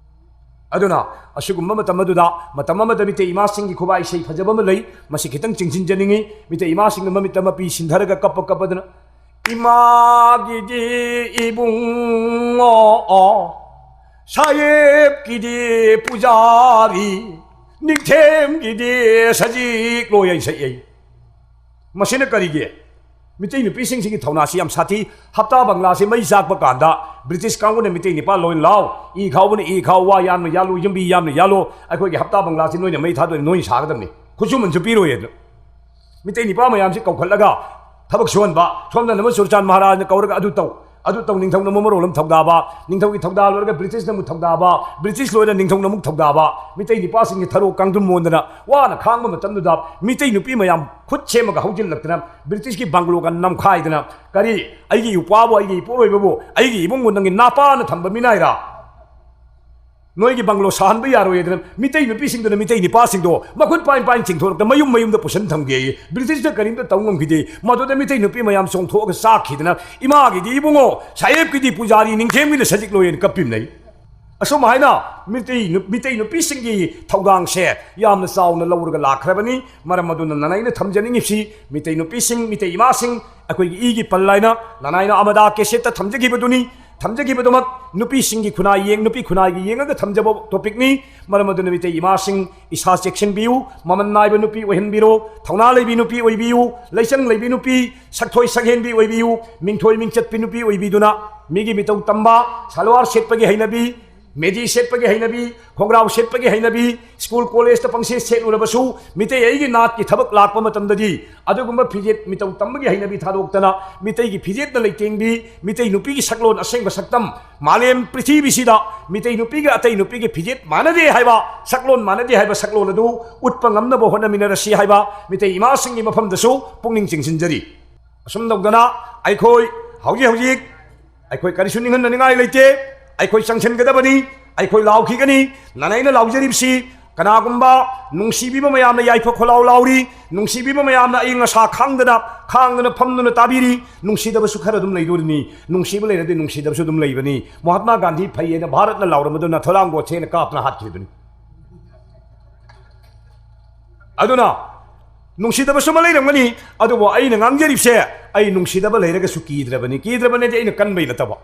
ꯑꯗꯨꯅ ꯑꯁꯤꯒꯨꯝꯕ ꯃꯇꯝ ꯑꯗꯨꯗ, ꯃꯇꯝ ꯑꯃꯗ ꯃꯤꯇꯩ ꯏꯃꯥꯁꯤꯡꯒꯤ ꯈꯨꯕꯥꯛ ꯏꯁꯩ ꯐꯖꯕ ꯑꯃ ꯂꯩ, ꯃꯁꯤ ꯈꯤꯇꯪ ꯆꯤꯡꯁꯤꯟꯖꯅꯤꯡꯉꯤ꯫ ꯃꯤꯇꯩ ꯏꯃꯥꯁꯤꯡꯅ ꯃꯃꯤꯠꯇ ꯃꯄꯤ ꯁꯤꯟꯊꯔꯒ ꯀꯞꯄ ꯀꯞꯄꯗꯅ, "ꯏꯃꯥꯒꯤꯗꯤ ꯏꯕꯨꯡꯉꯣ, ꯁꯥꯍꯦꯕꯀꯤꯗꯤ ꯄꯨꯖꯥꯔꯤ, ꯅꯤꯡꯊꯦꯝꯒꯤꯗꯤ ꯁꯖꯤꯛꯂꯣꯏ" ꯍꯥꯏꯅ ꯁꯛꯏ꯫ ꯃꯁꯤꯅ ꯀꯔꯤꯒꯤ? ꯃꯤꯇꯩ ꯅꯨꯄꯤꯁꯤꯡꯁꯤꯒꯤ ꯊꯧꯅꯥꯁꯤ ꯌꯥꯝ ꯁꯥꯊꯤ꯫ ꯍꯞꯇꯥ ꯕꯪꯂꯥꯁꯤ ꯃꯩ ꯆꯥꯛꯄ ꯀꯥꯟꯗ ꯕ꯭ꯔꯤꯇꯤꯁ ꯀꯥꯡꯕꯨꯅ ꯃꯤꯇꯩ ꯅꯤꯄꯥ ꯂꯣꯏ ꯂꯥꯎ, ꯏ ꯈꯥꯎꯕꯅ ꯏ ꯈꯥꯎ, ꯋꯥ ꯌꯥꯟꯕ ꯌꯥꯜꯂꯨ, ꯌꯨꯝꯕꯤ ꯌꯥꯝꯅ ꯌꯥꯜꯂꯨ, ꯑꯩꯈꯣꯏꯒꯤ ꯍꯞꯇꯥ ꯕꯪꯂꯥꯁꯤ ꯅꯣꯏꯅ ꯃꯩ ꯊꯥꯗꯣꯏꯅꯤ, ꯅꯣꯏꯅ ꯁꯥꯒꯗꯕꯅꯤ, ꯈꯨꯠꯁꯨꯃꯟꯁꯨ ꯄꯤꯔꯣꯏ ꯑꯗꯨ꯫ ꯃꯤꯇꯩ ꯅꯤꯄꯥ ꯃꯌꯥꯝꯁꯤ ꯀꯧꯈꯠꯂꯒ ꯊꯕꯛ ꯁꯨꯍꯟꯕ, ꯁꯣꯝꯗꯅ ꯑꯃ ꯆꯨꯔꯆꯥꯟ ꯃꯍꯥꯔꯥꯖꯅ ꯀꯧꯔꯒ ꯑꯗꯨ ꯇꯧ, ꯑꯗꯨ ꯇꯧ, ꯅꯤꯡꯊꯧꯅ ꯑꯃꯨꯛ ꯃꯔꯣꯜ ꯑꯃ ꯊꯧꯗꯥꯕ, ꯅꯤꯡꯊꯧꯒꯤ ꯊꯧꯗꯥ ꯂꯣꯏꯔꯒ ꯕ꯭ꯔꯤꯇꯤꯁꯅ ꯑꯃꯨꯛ ꯊꯧꯗꯥꯕ, ꯕ꯭ꯔꯤꯇꯤꯁ ꯂꯣꯏꯔ ꯅꯤꯡꯊꯧꯅ ꯑꯃꯨꯛ ꯊꯧꯗꯥꯕ, ꯃꯤꯇꯩ ꯅꯤꯄꯥꯁꯤꯡꯒꯤ ꯊꯔꯣ ꯀꯥꯡꯗ꯭ꯔꯨꯝ ꯃꯣꯟꯗꯅ ꯋꯥꯅ ꯈꯥꯡꯕ ꯃꯇꯝꯗꯨꯗ ꯃꯤꯇꯩ ꯅꯨꯄꯤ ꯃꯌꯥꯝ ꯈꯨꯠ ꯁꯦꯝꯃꯒ ꯍꯧꯖꯤꯜꯂꯛꯇꯅ ꯕ꯭ꯔꯤꯇꯤꯁꯀꯤ ꯕꯪꯒ꯭ꯂꯣꯒ ꯅꯝꯈꯥꯏꯗꯅ, ꯀꯔꯤ, ꯑꯩꯒꯤ ꯏꯄ꯭ꯋꯥꯕꯨ, ꯑꯩꯒꯤ ꯏꯄꯨꯔꯣꯏꯕꯕꯨ, ꯑꯩꯒꯤ ꯏꯕꯨꯡꯕꯨ ꯅꯪꯒꯤ ꯅꯥꯄꯥꯅ ꯊꯝꯕ ꯃꯤꯅꯥꯏꯔꯥ? ꯅꯣꯏꯒꯤ ꯕꯪꯒ꯭ꯂꯣ ꯁꯥꯍꯟꯕ ꯌꯥꯔꯣꯏ ꯍꯥꯏꯗꯅ ꯃꯤꯇꯩ ꯅꯨꯄꯤꯁꯤꯡꯗꯨꯅ ꯃꯤꯇꯩ ꯅꯤꯄꯥꯁꯤꯡꯗꯣ ꯃꯈꯨꯠ ꯄꯥꯏꯟ ꯄꯥꯏꯟ ꯆꯤꯡꯊꯣꯔꯛꯇ ꯃꯌꯨꯝ ꯃꯌꯨꯝꯗ ꯄꯨꯁꯟ ꯊꯝꯒꯦꯌꯦ꯫ ꯕ꯭ꯔꯤꯇꯤꯁꯅ ꯀꯔꯤꯝꯇ ꯇꯧ ꯉꯝꯈꯤꯗꯦ꯫ ꯃꯗꯨꯗ ꯃꯤꯇꯩ ꯅꯨꯄꯤ ꯃꯌꯥꯝ ꯆꯣꯡꯊꯣꯛꯑꯒ ꯆꯥꯛꯈꯤꯗꯅ, "ꯏꯃꯥꯒꯤꯗꯤ ꯏꯕꯨꯡꯉꯣ, ꯁꯥꯍꯦꯕꯀꯤꯗꯤ ꯄꯨꯖꯥꯔꯤ, ꯅꯤꯡꯊꯦꯝꯒꯤꯅ ꯁꯖꯤꯛꯂꯣꯏ" ꯍꯥꯏꯅ ꯀꯞꯄꯤꯕꯅꯦ꯫ ꯑꯁꯨꯝ ꯍꯥꯏꯅ ꯃꯤꯇꯩ ꯅꯨ-, ꯃꯤꯇꯩ ꯅꯨꯄꯤꯁꯤꯡꯒꯤ ꯊꯧꯗꯥꯡꯁꯦ ꯌꯥꯝꯅ ꯆꯥꯎꯅ ꯂꯧꯔꯒ ꯂꯥꯛꯈ꯭ꯔꯕꯅꯤ꯫ ꯃꯔꯝ ꯑꯗꯨꯅ ꯅꯅꯥꯏꯅ ꯊꯝꯖꯅꯤꯡꯉꯤꯁꯤ, ꯃꯤꯇꯩ ꯅꯨꯄꯤꯁꯤꯡ, ꯃꯤꯇꯩ ꯏꯃꯥꯁꯤꯡ, ꯑꯩꯈꯣꯏꯒꯤ ꯏꯒꯤ ꯄꯜ ꯍꯥꯏꯅ ꯅꯅꯥꯏꯅ ꯑꯃꯗꯥ ꯀꯦꯁꯦꯠꯇ ꯊꯝꯖꯈꯤꯕꯗꯨꯅꯤ꯫ ꯊꯝꯖꯈꯤꯕꯗꯨꯃꯛ ꯅꯨꯄꯤꯁꯤꯡꯒꯤ ꯈꯨꯟꯅꯥꯏ ꯌꯦꯡ-, ꯅꯨꯄꯤ ꯈꯨꯟꯅꯥꯏꯒꯤ ꯌꯦꯡꯉꯒ ꯊꯝꯖꯕ ꯇꯣꯄꯤꯛꯅꯤ꯫ ꯃꯔꯝ ꯑꯗꯨꯅ ꯃꯤꯇꯩ ꯏꯃꯥꯁꯤꯡ, ꯏꯁꯥ ꯆꯦꯛꯁꯤꯟꯕꯤꯌꯨ, ꯃꯃꯜ ꯅꯥꯏꯕ ꯅꯨꯄꯤ ꯑꯣꯏꯍꯟꯕꯤꯔꯣ, ꯊꯧꯅꯥ ꯂꯩꯕꯤ ꯅꯨꯄꯤ ꯑꯣꯏꯕꯤꯌꯨ, ꯂꯩꯆꯪ ꯂꯩꯕꯤ ꯅꯨꯄꯤ, ꯁꯛꯊꯣꯏ ꯁꯛꯍꯦꯟꯕꯤ ꯑꯣꯏꯕꯤꯌꯨ, ꯃꯤꯡꯊꯣꯏ ꯃꯤꯡꯆꯠꯄꯤ ꯅꯨꯄꯤ ꯑꯣꯏꯕꯤꯗꯨꯅ ꯃꯤꯒꯤ ꯃꯤꯇꯧ ꯇꯝꯕ, ꯁꯥꯜꯋꯥꯔ ꯁꯦꯠꯄꯒꯤ ꯍꯩꯅꯕꯤ, ꯃꯦꯗꯤ ꯁꯦꯠꯄꯒꯤ ꯍꯩꯅꯕꯤ, ꯈꯣꯡꯒ꯭ꯔꯥꯎ ꯁꯦꯠꯄꯒꯤ ꯍꯩꯅꯕꯤ, ꯁ꯭ꯀꯨꯜ ꯀꯣꯂꯦꯖꯇ ꯄꯪꯁꯦꯠ ꯁꯦꯠꯂꯨꯔꯕꯁꯨ, ꯃꯤꯇꯩ ꯑꯩꯒꯤ ꯅꯥꯠꯀꯤ ꯊꯕꯛ ꯂꯥꯛꯄ ꯃꯇꯝꯗꯗꯤ ꯑꯗꯨꯒꯨꯝꯕ ꯐꯤꯖꯦꯠ ꯃꯤꯇꯧ ꯇꯝꯕꯒꯤ ꯍꯩꯅꯕꯤ ꯊꯥꯗꯣꯛꯇꯅ, ꯃꯤꯇꯩꯒꯤ ꯐꯤꯖꯦꯠꯅ ꯂꯩꯇꯦꯡꯕꯤ, ꯃꯤꯇꯩ ꯅꯨꯄꯤꯒꯤ ꯁꯛꯂꯣꯟ ꯑꯁꯦꯡꯕ ꯁꯛꯇꯝ, ꯃꯥꯂꯦꯝ ꯄ꯭ꯔꯤꯊꯤꯕꯤꯁꯤꯗ ꯃꯤꯇꯩ ꯅꯨꯄꯤꯒ ꯑꯇꯩ ꯅꯨꯄꯤꯒꯤ ꯐꯤꯖꯦꯠ ꯃꯥꯟꯅꯗꯦ ꯍꯥꯏꯕ, ꯁꯛꯂꯣꯟ ꯃꯥꯟꯅꯗꯦ ꯍꯥꯏꯕ ꯁꯛꯂꯣꯟ ꯑꯗꯨ ꯎꯠꯄ ꯉꯝꯅꯕ ꯍꯣꯠꯅꯃꯤꯟꯅꯔꯁꯤ ꯍꯥꯏꯕ ꯃꯤꯇꯩ ꯏꯃꯥꯁꯤꯡꯒꯤ ꯃꯐꯝꯗꯁꯨ ꯄꯨꯛꯅꯤꯡ ꯆꯤꯡꯁꯤꯟꯖꯔꯤ꯫ ꯑꯁꯨꯝ ꯇꯧꯗꯅ ꯑꯩꯈꯣꯏ ꯍꯧꯖꯤꯛ ꯍꯧꯖꯤꯛ ꯑꯩꯈꯣꯏ ꯀꯔꯤꯁꯨ ꯅꯤꯡꯍꯟꯅꯅꯤꯡꯉꯥꯏ ꯂꯩꯇꯦ꯫ ꯑꯩꯈꯣꯏ ꯆꯪꯁꯤꯟꯒꯗꯕꯅꯤ, ꯑꯩꯈꯣꯏ ꯂꯥꯎꯈꯤꯒꯅꯤ꯫ ꯅꯅꯥꯏꯅ ꯂꯥꯎꯖꯔꯤꯕꯁꯤ ꯀꯅꯥꯒꯨꯝꯕ ꯅꯨꯡꯁꯤꯕꯤꯕ ꯃꯌꯥꯝꯅ ꯌꯥꯏꯐ ꯈꯣꯜꯂꯥꯎ ꯂꯥꯎꯔꯤ, ꯅꯨꯡꯁꯤꯕꯤꯕ ꯃꯌꯥꯝꯅ ꯑꯏꯪ ꯑꯁꯥ ꯈꯥꯡꯗꯅ, ꯈꯥꯡꯗꯅ ꯐꯝꯗꯨꯅ ꯇꯥꯕꯤꯔꯤ꯫ ꯅꯨꯡꯁꯤꯗꯕꯁꯨ ꯈꯔ ꯑꯗꯨꯝ ꯂꯩꯗꯣꯔꯤꯅꯤ꯫ ꯅꯨꯡꯁꯤꯕ ꯂꯩꯔꯗꯤ ꯅꯨꯡꯁꯤꯗꯕꯁꯨ ꯑꯗꯨꯝ ꯂꯩꯕꯅꯤ꯫ ꯃꯍꯥꯇꯃꯥ ꯒꯥꯟꯙꯤ ꯐꯩꯌꯦꯅ ꯚꯥꯔꯠꯅ ꯂꯥꯎꯔꯝꯕꯗꯨ ꯅꯥꯊꯨꯔꯥꯝ ꯒꯣꯗꯁꯦꯅ ꯀꯥꯞꯇꯅ ꯍꯥꯠꯈꯤꯕꯅꯤ꯫ ꯑꯗꯨꯅ ꯅꯨꯡꯁꯤꯗꯕꯁꯨ ꯑꯃ ꯂꯩꯔꯝꯒꯅꯤ, ꯑꯗꯨꯕꯨ ꯑꯩꯅ ꯉꯥꯡꯖꯔꯤꯕꯁꯦ ꯑꯩ ꯅꯨꯡꯁꯤꯗꯕ ꯂꯩꯔꯒꯁꯨ ꯀꯤꯗ꯭ꯔꯕꯅꯤ꯫ ꯀꯤꯗ꯭ꯔꯕꯅꯦꯗꯤ ꯑꯩꯅ ꯀꯟꯕꯩ ꯅꯠꯇꯕ,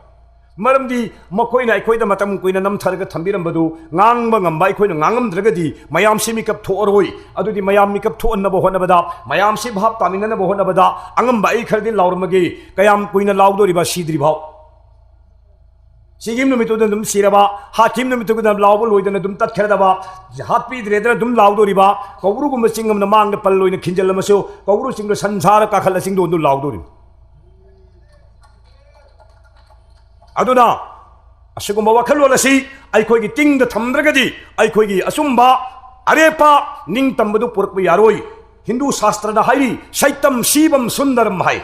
ꯃꯔꯝꯗꯤ ꯃꯈꯣꯏꯅ ꯑꯩꯈꯣꯏꯗ ꯃꯇꯝ ꯀꯨꯏꯅ ꯅꯝꯊꯔꯒ ꯊꯝꯕꯤꯔꯝꯕꯗꯨ ꯉꯥꯡꯕ ꯉꯝꯕ ꯑꯩꯈꯣꯏꯅ ꯉꯥꯡꯉꯝꯗ꯭ꯔꯒꯗꯤ ꯃꯌꯥꯝꯁꯤ ꯃꯤꯀꯞ ꯊꯣꯛꯑꯔꯣꯏ꯫ ꯑꯗꯨꯗꯤ ꯃꯌꯥꯝ ꯃꯤꯀꯞ ꯊꯣꯛꯍꯟꯅꯕ ꯍꯣꯠꯅꯕꯗ, ꯃꯌꯥꯝꯁꯤ ꯚꯥꯞ ꯇꯥꯃꯤꯟꯅꯅꯕ ꯍꯣꯠꯅꯕꯗ ꯑꯉꯝꯕ ꯑꯩ ꯈꯔꯗꯤ ꯂꯥꯎꯔꯝꯃꯒꯦ꯫ ꯀꯌꯥꯝ ꯀꯨꯏꯅ ꯂꯥꯎꯗꯣꯔꯤꯕ ꯁꯤꯗ꯭ꯔꯤꯐꯥꯎ? ꯁꯤꯒꯤ ꯅꯨꯃꯤꯠꯇꯨꯗ ꯑꯗꯨꯝ ꯁꯤꯔꯕ, ꯍꯥꯠꯈꯤꯕ ꯅꯨꯃꯤꯠꯇꯨꯗ ꯂꯥꯎꯕ ꯂꯣꯏꯗꯅ ꯑꯗꯨꯝ ꯇꯠꯈ꯭ꯔꯗꯕ, ꯍꯥꯠꯄꯤꯗ꯭ꯔꯦꯗꯅ ꯑꯗꯨꯝ ꯂꯥꯎꯗꯣꯔꯤꯕ, ꯀꯧꯕ꯭ꯔꯨꯒꯨꯝꯕ ꯆꯤꯡ ꯑꯃꯅ ꯃꯥꯡꯗ ꯄꯜ ꯑꯣꯏꯅ ꯈꯤꯟꯖꯤꯜꯂꯝꯃꯁꯨ, ꯀꯧꯕ꯭ꯔꯨ ꯆꯤꯡꯗꯣ ꯁꯟ ꯁꯥꯔ ꯀꯥꯈꯠꯂ ꯆꯤꯡꯗꯣꯟꯗꯨ ꯂꯥꯎꯗꯣꯔꯤꯕ꯫ ꯑꯗꯨꯅ ꯑꯁꯤꯒꯨꯝꯕ ꯋꯥꯈꯜꯂꯣꯟ ꯑꯁꯤ ꯑꯩꯈꯣꯏꯒꯤ ꯇꯤꯡꯗ ꯊꯝꯗ꯭ꯔꯒꯗꯤ ꯑꯩꯈꯣꯏꯒꯤ ꯑꯆꯨꯝꯕ ꯑꯔꯦꯞꯄ ꯅꯤꯡꯇꯝꯕꯗꯨ ꯄꯨꯔꯛꯄ ꯌꯥꯔꯣꯏ꯫ ꯍꯤꯟꯗꯨ ꯁꯥꯁꯇ꯭ꯔꯗ ꯍꯥꯏꯔꯤ, ꯁꯩꯇꯝ ꯁꯤꯕꯝ ꯁꯨꯟꯗꯔꯝ ꯍꯥꯏ꯫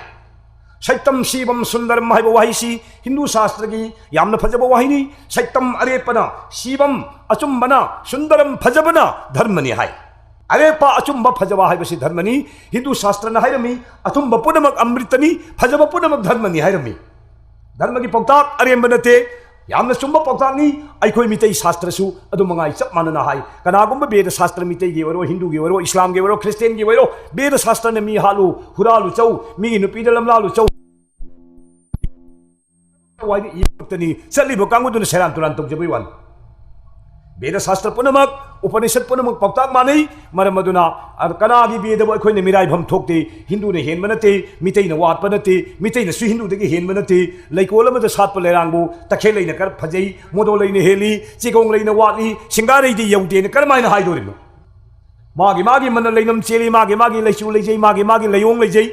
ꯁꯩꯇꯝ ꯁꯤꯕꯝ ꯁꯨꯟꯗꯔꯝ ꯍꯥꯏꯕ ꯋꯥꯍꯩꯁꯤ ꯍꯤꯟꯗꯨ ꯁꯥꯁꯇ꯭ꯔꯒꯤ ꯌꯥꯝꯅ ꯐꯖꯕ ꯋꯥꯍꯩꯅꯤ꯫ ꯁꯩꯇꯝ ꯑꯔꯦꯞꯄꯅ, ꯁꯤꯕꯝ ꯑꯆꯨꯝꯕꯅ, ꯁꯨꯟꯗꯔꯝ ꯐꯖꯕꯅ ꯙꯔꯃꯅꯤ ꯍꯥꯏ꯫ ꯑꯔꯦꯞꯄ ꯑꯆꯨꯝꯕ ꯐꯖꯕ ꯍꯥꯏꯕꯁꯤ ꯙꯔꯃꯅꯤ꯫ ꯍꯤꯟꯗꯨ ꯁꯥꯁꯇ꯭ꯔꯅ ꯍꯥꯏꯔꯝꯃꯤ, "ꯑꯆꯨꯝꯕ ꯄꯨꯝꯅꯃꯛ ꯑꯃ꯭ꯔꯤꯇꯅꯤ, ꯐꯖꯕ ꯄꯨꯝꯅꯃꯛ ꯙꯔꯃꯅꯤ" ꯍꯥꯏꯔꯝꯃꯤ꯫ ꯙꯔꯃꯒꯤ ꯄꯥꯎꯇꯥꯛ ꯑꯔꯦꯝꯕ ꯅꯠꯇꯦ꯫ ꯌꯥꯝꯅ ꯆꯨꯝꯕ ꯄꯥꯎꯇꯥꯛꯅꯤ꯫ ꯑꯩꯈꯣꯏ ꯃꯤꯇꯩ ꯁꯥꯁꯇ꯭ꯔꯁꯨ ꯑꯗꯨ ꯃꯉꯥꯏ ꯆꯞ ꯃꯥꯟꯅꯅ ꯍꯥꯏ꯫ ꯀꯅꯥꯒꯨꯝꯕ ꯕꯦꯗ ꯁꯥꯁꯇ꯭ꯔ, ꯃꯤꯇꯩꯒꯤ ꯑꯣꯏꯔꯣ, ꯍꯤꯟꯗꯨꯒꯤ ꯑꯣꯏꯔꯣ, ꯏꯁꯂꯥꯝꯒꯤ ꯑꯣꯏꯔꯣ, ꯈ꯭ꯔꯤꯁꯇꯤꯌꯥꯟꯒꯤ ꯑꯣꯏꯔꯣ, ꯕꯦꯗ ꯁꯥꯁꯇ꯭ꯔꯅ ꯃꯤ ꯍꯥꯠꯂꯨ, ꯍꯨꯔꯥꯜꯂꯨ ꯆꯧ, ꯃꯤꯒꯤ ꯅꯨꯄꯤꯗ ꯂꯝꯂꯥꯜꯂꯨ ꯆꯧ, ꯋꯥꯏꯗ ꯏꯔꯛꯇꯅꯤ꯫ ꯆꯠꯂꯤꯕ ꯀꯥꯡꯕꯨꯗꯨꯅ ꯁꯦꯔꯥꯟ ꯇꯨꯔꯥꯟ ꯇꯧꯖꯕꯩ ꯋꯥꯅꯤ꯫ ꯕꯦꯗ ꯁꯥꯁꯇ꯭ꯔ ꯄꯨꯝꯅꯃꯛ, ꯎꯄꯅꯤꯁꯠ ꯄꯨꯝꯅꯃꯛ ꯄꯥꯎꯇꯥꯛ ꯃꯥꯟꯅꯩ꯫ ꯃꯔꯝ ꯑꯗꯨꯅ, ꯑ, ꯀꯅꯥꯒꯤ ꯕꯦꯗꯕꯨ ꯑꯩꯈꯣꯏꯅ ꯃꯤꯔꯥꯏꯐꯝ ꯊꯣꯛꯇꯦ꯫ ꯍꯤꯟꯗꯨꯅ ꯍꯦꯟꯕ ꯅꯠꯇꯦ, ꯃꯤꯇꯩꯅ ꯋꯥꯠꯄ ꯅꯠꯇꯦ, ꯃꯤꯇꯩꯅꯁꯨ ꯍꯤꯟꯗꯨꯗꯒꯤ ꯍꯦꯟꯕ ꯅꯠꯇꯦ꯫ ꯂꯩꯀꯣꯜ ꯑꯃꯗ ꯁꯥꯠꯄ ꯂꯩꯔꯥꯡꯕꯨ ꯇꯈꯦꯜ ꯂꯩꯅ ꯈꯔ ꯐꯖꯩ, ꯃꯣꯗꯣꯜ ꯂꯩꯅ ꯍꯦꯜꯂꯤ, ꯆꯤꯒꯣꯡ ꯂꯩꯅ ꯋꯥꯠꯂꯤ, ꯁꯤꯡꯒꯥꯔꯩꯗꯤ ꯌꯧꯗꯦꯅ ꯀꯔꯝꯍꯥꯏꯅ ꯍꯥꯏꯗꯣꯔꯤꯕꯅꯣ? ꯃꯥꯒꯤ ꯃꯥꯒꯤ ꯃꯅ ꯂꯩꯅꯝ ꯆꯦꯜꯂꯤ, ꯃꯥꯒꯤ ꯃꯥꯒꯤ ꯂꯩꯆꯨ ꯂꯩꯖꯩ, ꯃꯥꯒꯤ ꯃꯥꯒꯤ ꯂꯩꯑꯣꯡ ꯂꯩꯖꯩ꯫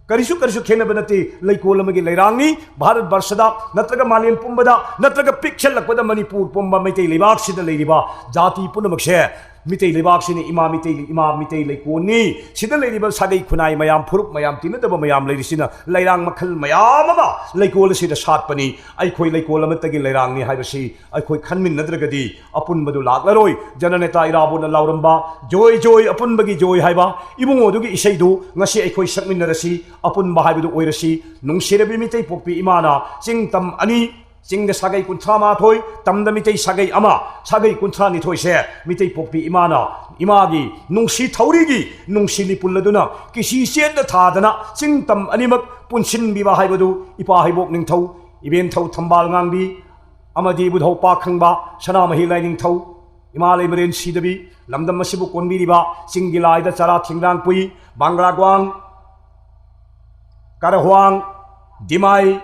ꯀꯔꯤꯁꯨ ꯀꯔꯤꯁꯨ ꯈꯦꯠꯅꯕ ꯅꯠꯇꯦ꯫ ꯂꯩꯀꯣꯜ ꯑꯃꯒꯤ ꯂꯩꯔꯥꯡꯅꯤ꯫ ꯚꯥꯔꯠ ꯕꯔꯁꯗ ꯅꯠꯇ꯭ꯔꯒ ꯃꯥꯂꯦꯝ ꯄꯨꯝꯕꯗ ꯅꯠꯇ꯭ꯔꯒ ꯄꯤꯛꯁꯜꯂꯛꯄꯗ ꯃꯅꯤꯄꯨꯔ ꯄꯨꯝꯕ ꯃꯩꯇꯩ ꯂꯩꯕꯥꯛꯁꯤꯗ ꯂꯩꯔꯤꯕ ꯖꯥꯇꯤ ꯄꯨꯝꯅꯃꯛꯁꯦ ꯃꯤꯇꯩ ꯂꯩꯕꯥꯛꯁꯤꯅ ꯏꯃꯥ ꯃꯤꯇꯩ, ꯏꯃꯥ ꯃꯤꯇꯩ ꯂꯩꯀꯣꯜꯅꯤ꯫ ꯁꯤꯗ ꯂꯩꯔꯤꯕ ꯁꯥꯒꯩ ꯈꯨꯟꯅꯥꯏ ꯃꯌꯥꯝ, ꯐꯨꯔꯨꯞ ꯃꯌꯥꯝ, ꯇꯤꯟꯅꯗꯕ ꯃꯌꯥꯝ ꯂꯩꯔꯤꯁꯤꯅ ꯂꯩꯔꯥꯡ ꯃꯈꯜ ꯃꯌꯥꯝ ꯑꯃ ꯂꯩꯀꯣꯜ ꯑꯁꯤꯗ ꯁꯥꯠꯄꯅꯤ꯫ ꯑꯩꯈꯣꯏ ꯂꯩꯀꯣꯜ ꯑꯃꯠꯇꯒꯤ ꯂꯩꯔꯥꯡꯅꯤ ꯍꯥꯏꯕꯁꯤ ꯑꯩꯈꯣꯏ ꯈꯟꯃꯤꯟꯅꯗ꯭ꯔꯒꯗꯤ ꯑꯄꯨꯟꯕꯗꯨ ꯂꯥꯛꯂꯔꯣꯏ꯫ ꯖꯅꯅꯦꯇꯥ ꯏꯔꯥꯕꯣꯠꯅ ꯂꯥꯎꯔꯝꯕ "ꯖꯣꯏ ꯖꯣꯏ ꯑꯄꯨꯟꯕꯒꯤ ꯖꯣꯏ" ꯍꯥꯏꯕ ꯏꯕꯨꯡꯉꯣꯗꯨꯒꯤ ꯏꯁꯩꯗꯨ ꯉꯁꯤ ꯑꯩꯈꯣꯏ ꯁꯛꯃꯤꯟꯅꯔꯁꯤ꯫ ꯑꯄꯨꯟꯕ ꯍꯥꯏꯕꯗꯨ ꯑꯣꯏꯔꯁꯤ꯫ ꯅꯨꯡꯁꯤꯔꯕꯤ ꯃꯤꯇꯩ ꯄꯣꯛꯄꯤ ꯏꯃꯥꯅ ꯆꯤꯡ ꯇꯝ ꯑꯅꯤ, ꯆꯤꯡꯗ ꯁꯥꯒꯩ ꯀꯨꯟꯊ꯭ꯔꯥ ꯃꯥꯊꯣꯏ, ꯇꯝꯗ ꯃꯤꯇꯩ ꯁꯥꯒꯩ ꯑꯃ, ꯁꯥꯒꯩ ꯀꯨꯟꯊ꯭ꯔꯥ ꯅꯤꯊꯣꯏꯁꯦ ꯃꯤꯇꯩ ꯄꯣꯛꯄꯤ ꯏꯃꯥꯅ ꯏꯃꯥꯒꯤ ꯅꯨꯡꯁꯤ ꯊꯧꯔꯤꯒꯤ ꯅꯨꯡꯁꯤ ꯂꯤꯄꯨꯜ ꯑꯗꯨꯅ ꯀꯤꯁꯤ ꯆꯦꯠꯅ ꯊꯥꯗꯅ ꯆꯤꯡ ꯇꯝ ꯑꯅꯤꯃꯛ ꯄꯨꯟꯁꯤꯟꯕꯤꯕ ꯍꯥꯏꯕꯗꯨ ꯏꯄꯥ ꯍꯩꯕꯣꯛ ꯅꯤꯡꯊꯧ, ꯏꯕꯦꯟꯊꯧ ꯊꯝꯕꯥꯜ ꯉꯥꯡꯕꯤ ꯑꯃꯗꯤ ꯏꯕꯨꯙꯧ ꯄꯥꯛꯈꯪꯕ ꯁꯅꯥꯃꯍꯤ ꯂꯥꯏꯅꯤꯡꯊꯧ, ꯏꯃꯥ ꯂꯩꯃꯔꯦꯟ ꯁꯤꯗꯕꯤ, ꯂꯝꯗꯝ ꯑꯁꯤꯕꯨ ꯀꯣꯟꯕꯤꯔꯤꯕ ꯆꯤꯡꯒꯤ ꯂꯥꯏꯗ ꯆꯔꯥ ꯊꯤꯡꯒ꯭ꯔꯥꯡ ꯄꯨꯏ, ꯕꯥꯡꯒ꯭ꯔꯥꯒ꯭ꯋꯥꯡ, ꯀꯔꯍ꯭ꯋꯥꯡ, ꯗꯤꯃꯥꯏ,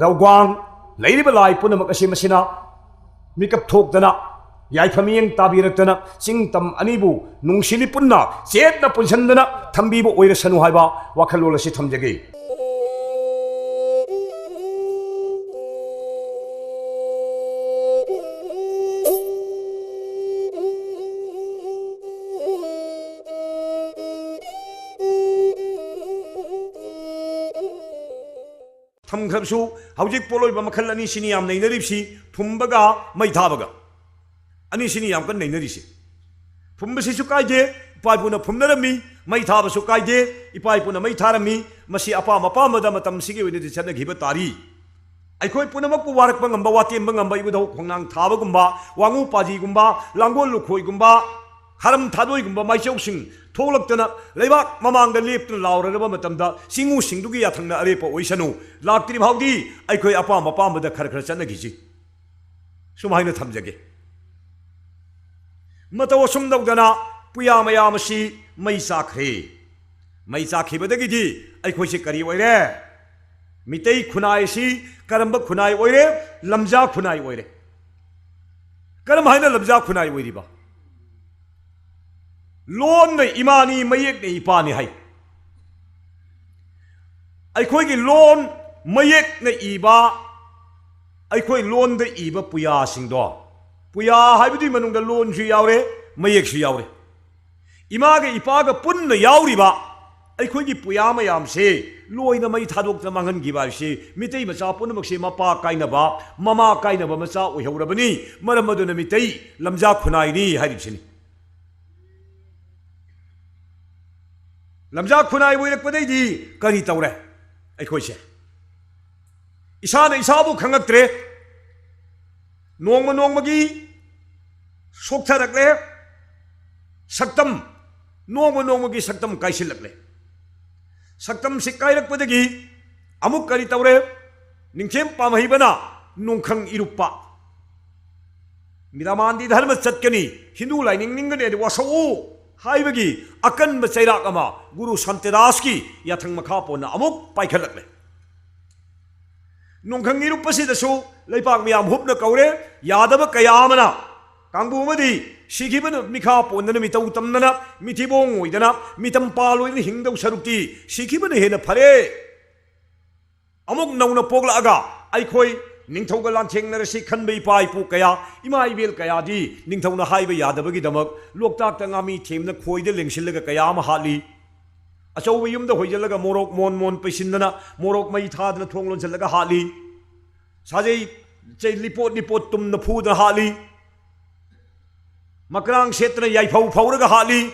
ꯔꯧꯒ꯭ꯋꯥꯡ ꯂꯩꯔꯤꯕ ꯂꯥꯏ ꯄꯨꯝꯅꯃꯛ ꯑꯁꯤ ꯃꯁꯤꯅ ꯃꯤꯀꯞ ꯊꯣꯛꯇꯅ, ꯌꯥꯏꯐ ꯃꯤꯠꯌꯦꯡ ꯇꯥꯕꯤꯔꯛꯇꯅ, ꯆꯤꯡ ꯇꯝ ꯑꯅꯤꯕꯨ ꯅꯨꯡꯁꯤꯅꯤ ꯄꯨꯟꯅ ꯆꯦꯠꯅ ꯄꯨꯟꯁꯤꯟꯗꯅ ꯊꯝꯕꯤꯕ ꯑꯣꯏꯔꯁꯅꯨ ꯍꯥꯏꯕ ꯋꯥꯈꯜꯂꯣꯟ ꯑꯁꯤ ꯊꯝꯖꯒꯦ꯫ ꯊꯝꯈ꯭ꯔꯕꯁꯨ, ꯍꯧꯖꯤꯛ ꯄꯣꯠꯂꯣꯏꯕ ꯃꯈꯜ ꯑꯅꯤꯁꯤꯅꯤ ꯌꯥꯝ ꯅꯩꯅꯔꯤꯕꯁꯤ, ꯐꯨꯝꯕꯒ ꯃꯩ ꯊꯥꯕꯒ꯫ ꯑꯅꯤꯁꯤꯅꯤ ꯌꯥꯝ ꯀꯟꯅ ꯅꯩꯅꯔꯤꯁꯦ꯫ ꯐꯨꯝꯕꯁꯤꯁꯨ ꯀꯥꯏꯗꯦ, ꯏꯄꯥ ꯏꯄꯨꯅ ꯐꯨꯝꯅꯔꯝꯃꯤ꯫ ꯃꯩ ꯊꯥꯕꯁꯨ ꯀꯥꯏꯗꯦ, ꯏꯄꯥ ꯏꯄꯨꯅ ꯃꯩ ꯊꯥꯔꯝꯃꯤ꯫ ꯃꯁꯤ ꯑꯄꯥꯝ ꯑꯄꯥꯝꯕꯗ ꯃꯇꯝꯁꯤꯒꯤ ꯑꯣꯏꯅꯗꯤ ꯆꯠꯅꯈꯤꯕ ꯇꯥꯔꯤ꯫ ꯑꯩꯈꯣꯏ ꯄꯨꯝꯅꯃꯛꯄꯨ ꯋꯥꯔꯛꯄ ꯉꯝꯕ, ꯋꯥꯇꯦꯝꯕ ꯉꯝꯕ ꯏꯕꯨꯙꯧ ꯈꯣꯡꯅꯥꯡ ꯊꯥꯕꯒꯨꯝꯕ, ꯋꯥꯉꯨ ꯄꯥꯖꯤꯒꯨꯝꯕ, ꯂꯥꯡꯒꯣꯜ ꯂꯨꯈꯣꯏꯒꯨꯝꯕ, ꯈꯔꯝ ꯊꯥꯗꯣꯏꯒꯨꯝꯕ ꯃꯥꯏꯆꯧꯁꯤꯡ ꯊꯣꯛꯂꯛꯇꯅ ꯂꯩꯕꯥꯛ ꯃꯃꯥꯡꯗ ꯂꯦꯞꯇꯨꯅ ꯂꯥꯎꯔꯔꯕ ꯃꯇꯝꯗ ꯆꯤꯡꯉꯨꯁꯤꯡꯗꯨꯒꯤ ꯌꯥꯊꯪꯅ ꯑꯔꯦꯞꯄ ꯑꯣꯏꯁꯅꯨ꯫ ꯂꯥꯛꯇ꯭ꯔꯤ ꯐꯥꯎꯗꯤ ꯑꯩꯈꯣꯏ ꯑꯄꯥꯝ ꯑꯄꯥꯝꯕꯗ ꯈꯔ ꯈꯔ ꯆꯠꯅꯈꯤꯁꯤ꯫ ꯁꯨꯃꯥꯏꯅ ꯊꯝꯖꯒꯦ꯫ ꯃꯇꯧ ꯑꯁꯨꯝ ꯇꯧꯗꯅ ꯄꯨꯌꯥ ꯃꯌꯥꯝ ꯑꯁꯤ ꯃꯩ ꯆꯥꯛꯈ꯭ꯔꯦ꯫ ꯃꯩ ꯆꯥꯛꯈꯤꯕꯗꯒꯤꯗꯤ ꯑꯩꯈꯣꯏꯁꯦ ꯀꯔꯤ ꯑꯣꯏꯔꯦ? ꯃꯤꯇꯩ ꯈꯨꯟꯅꯥꯏ ꯑꯁꯤ ꯀꯔꯝꯕ ꯈꯨꯟꯅꯥꯏ ꯑꯣꯏꯔꯦ? ꯂꯝꯖꯥ ꯈꯨꯟꯅꯥꯏ ꯑꯣꯏꯔꯦ꯫ ꯀꯔꯝ ꯍꯥꯏꯅ ꯂꯝꯖꯥ ꯈꯨꯟꯅꯥꯏ ꯑꯣꯏꯔꯤꯕ? ꯂꯣꯟꯅ ꯏꯃꯥꯅꯤ, ꯃꯌꯦꯛꯅ ꯏꯄꯥꯅꯤ ꯍꯥꯏ꯫ ꯑꯩꯈꯣꯏꯒꯤ ꯂꯣꯟ, ꯃꯌꯦꯛꯅ ꯏꯕ, ꯑꯩꯈꯣꯏ ꯂꯣꯟꯗ ꯏꯕ ꯄꯨꯌꯥꯁꯤꯡꯗꯣ, ꯄꯨꯌꯥ ꯍꯥꯏꯕꯗꯨꯒꯤ ꯃꯅꯨꯡꯗ ꯂꯣꯟꯁꯨ ꯌꯥꯎꯔꯦ, ꯃꯌꯦꯛꯁꯨ ꯌꯥꯎꯔꯦ꯫ ꯏꯃꯥꯒ ꯏꯄꯥꯒ ꯄꯨꯟꯅ ꯌꯥꯎꯔꯤꯕ ꯑꯩꯈꯣꯏꯒꯤ ꯄꯨꯌꯥ ꯃꯌꯥꯝꯁꯦ ꯂꯣꯏꯅ ꯃꯩ ꯊꯥꯗꯣꯛꯇꯅ ꯃꯥꯡꯍꯟꯈꯤꯕ ꯍꯥꯏꯕꯁꯤ ꯃꯤꯇꯩ ꯃꯆꯥ ꯄꯨꯝꯅꯃꯛꯁꯦ ꯃꯄꯥ ꯀꯥꯏꯅꯕ, ꯃꯃꯥ ꯀꯥꯏꯅꯕ ꯃꯆꯥ ꯑꯣꯏꯍꯧꯔꯕꯅꯤ꯫ ꯃꯔꯝ ꯑꯗꯨꯅ ꯃꯤꯇꯩ ꯂꯝꯖꯥ ꯈꯨꯟꯅꯥꯏꯅꯤ ꯍꯥꯏꯔꯤꯕꯁꯤꯅꯤ꯫ ꯂꯝꯖꯥ ꯈꯨꯟꯅꯥꯏ ꯑꯣꯏꯔꯛꯄꯗꯩꯗꯤ ꯀꯔꯤ ꯇꯧꯔꯦ? ꯑꯩꯈꯣꯏꯁꯦ ꯏꯁꯥꯅ ꯏꯁꯥꯕꯨ ꯈꯪꯉꯛꯇ꯭ꯔꯦ꯫ ꯅꯣꯡꯃ ꯅꯣꯡꯃꯒꯤ ꯁꯣꯛꯊꯔꯛꯂꯦ꯫ ꯁꯛꯇꯝ, ꯅꯣꯡꯃ ꯅꯣꯡꯃꯒꯤ ꯁꯛꯇꯝ ꯀꯥꯏꯁꯤꯜꯂꯛꯂꯦ꯫ ꯁꯛꯇꯝꯁꯤ ꯀꯥꯏꯔꯛꯄꯗꯒꯤ ꯑꯃꯨꯛ ꯀꯔꯤ ꯇꯧꯔꯦ? ꯅꯤꯡꯊꯦꯝ ꯄꯥꯝꯍꯩꯕꯅ ꯅꯣꯡꯈꯪ ꯏꯔꯨꯞꯄ, ꯃꯤꯔꯥꯃꯥꯟꯗꯤ ꯙꯔꯃ ꯆꯠꯀꯅꯤ, ꯍꯤꯟꯗꯨ ꯂꯥꯏꯅꯤꯡ ꯅꯤꯡꯒꯅꯤ ꯍꯥꯏꯗꯤ ꯋꯥꯁꯛꯎ ꯍꯥꯏꯕꯒꯤ ꯑꯀꯟꯕ ꯆꯩꯔꯥꯛ ꯑꯃ ꯒꯨꯔꯨ ꯁꯥꯟꯇꯤꯗꯥꯁꯀꯤ ꯌꯥꯊꯪ ꯃꯈꯥ ꯄꯣꯟꯅ ꯑꯃꯨꯛ ꯄꯥꯏꯈꯠꯂꯛꯂꯦ꯫ ꯅꯣꯡꯈꯪ ꯏꯔꯨꯞꯄꯁꯤꯗꯁꯨ ꯂꯩꯄꯥꯛ ꯃꯤꯌꯥꯝ ꯍꯨꯞꯅ ꯀꯧꯔꯦ꯫ ꯌꯥꯗꯕ ꯀꯌꯥ ꯑꯃꯅ ꯀꯥꯡꯕꯨ ꯑꯃꯗꯤ ꯁꯤꯈꯤꯕꯅ ꯃꯤꯈꯥ ꯄꯣꯟꯗꯅ, ꯃꯤꯇꯧ ꯇꯝꯗꯅ, ꯃꯤꯊꯤꯕꯣꯡ ꯑꯣꯏꯗꯅ, ꯃꯤꯇꯝ ꯄꯥꯜ ꯑꯣꯏꯗꯅ ꯍꯤꯡꯗꯧ ꯁꯔꯨꯛꯇꯤ ꯁꯤꯈꯤꯕꯅ ꯍꯦꯟꯅ ꯐꯔꯦ꯫ ꯑꯃꯨꯛ ꯅꯧꯅ ꯄꯣꯛꯂꯛꯑꯒ ꯑꯩꯈꯣꯏ ꯅꯤꯡꯊꯧꯒ ꯂꯥꯟꯊꯦꯡꯅꯔꯁꯤ ꯈꯟꯕ ꯏꯄꯥ ꯏꯄꯨ ꯀꯌꯥ, ꯏꯃꯥ ꯏꯕꯦꯜ ꯀꯌꯥꯗꯤ ꯅꯤꯡꯊꯧꯅ ꯍꯥꯏꯕ ꯌꯥꯗꯕꯒꯤꯗꯃꯛ ꯂꯣꯛꯇꯥꯛꯇ ꯉꯥꯃꯤ ꯊꯦꯝꯅ ꯈꯣꯏꯗ ꯂꯦꯡꯁꯤꯜꯂꯒ ꯀꯌꯥ ꯑꯃ ꯍꯥꯠꯂꯤ꯫ ꯑꯆꯧꯕ ꯌꯨꯝꯗ ꯍꯣꯏꯖꯤꯜꯂꯒ ꯃꯣꯔꯣꯛ ꯃꯣꯟ ꯃꯣꯟ ꯄꯩꯁꯤꯟꯗꯅ, ꯃꯣꯔꯣꯛ ꯃꯩ ꯊꯥꯗꯅ ꯊꯣꯡ ꯂꯣꯟꯁꯤꯜꯂꯒ ꯍꯥꯠꯂꯤ꯫ ꯁꯥꯖꯩ, ꯆꯩ ꯂꯤꯄꯣꯠ ꯂꯤꯄꯣꯠ ꯇꯨꯝꯅ ꯐꯨꯗꯅ ꯍꯥꯠꯂꯤ꯫ ꯃꯀ꯭ꯔꯥꯡ ꯁꯦꯠꯇꯅ ꯌꯥꯏꯐꯧ ꯐꯧꯔꯒ ꯍꯥꯠꯂꯤ꯫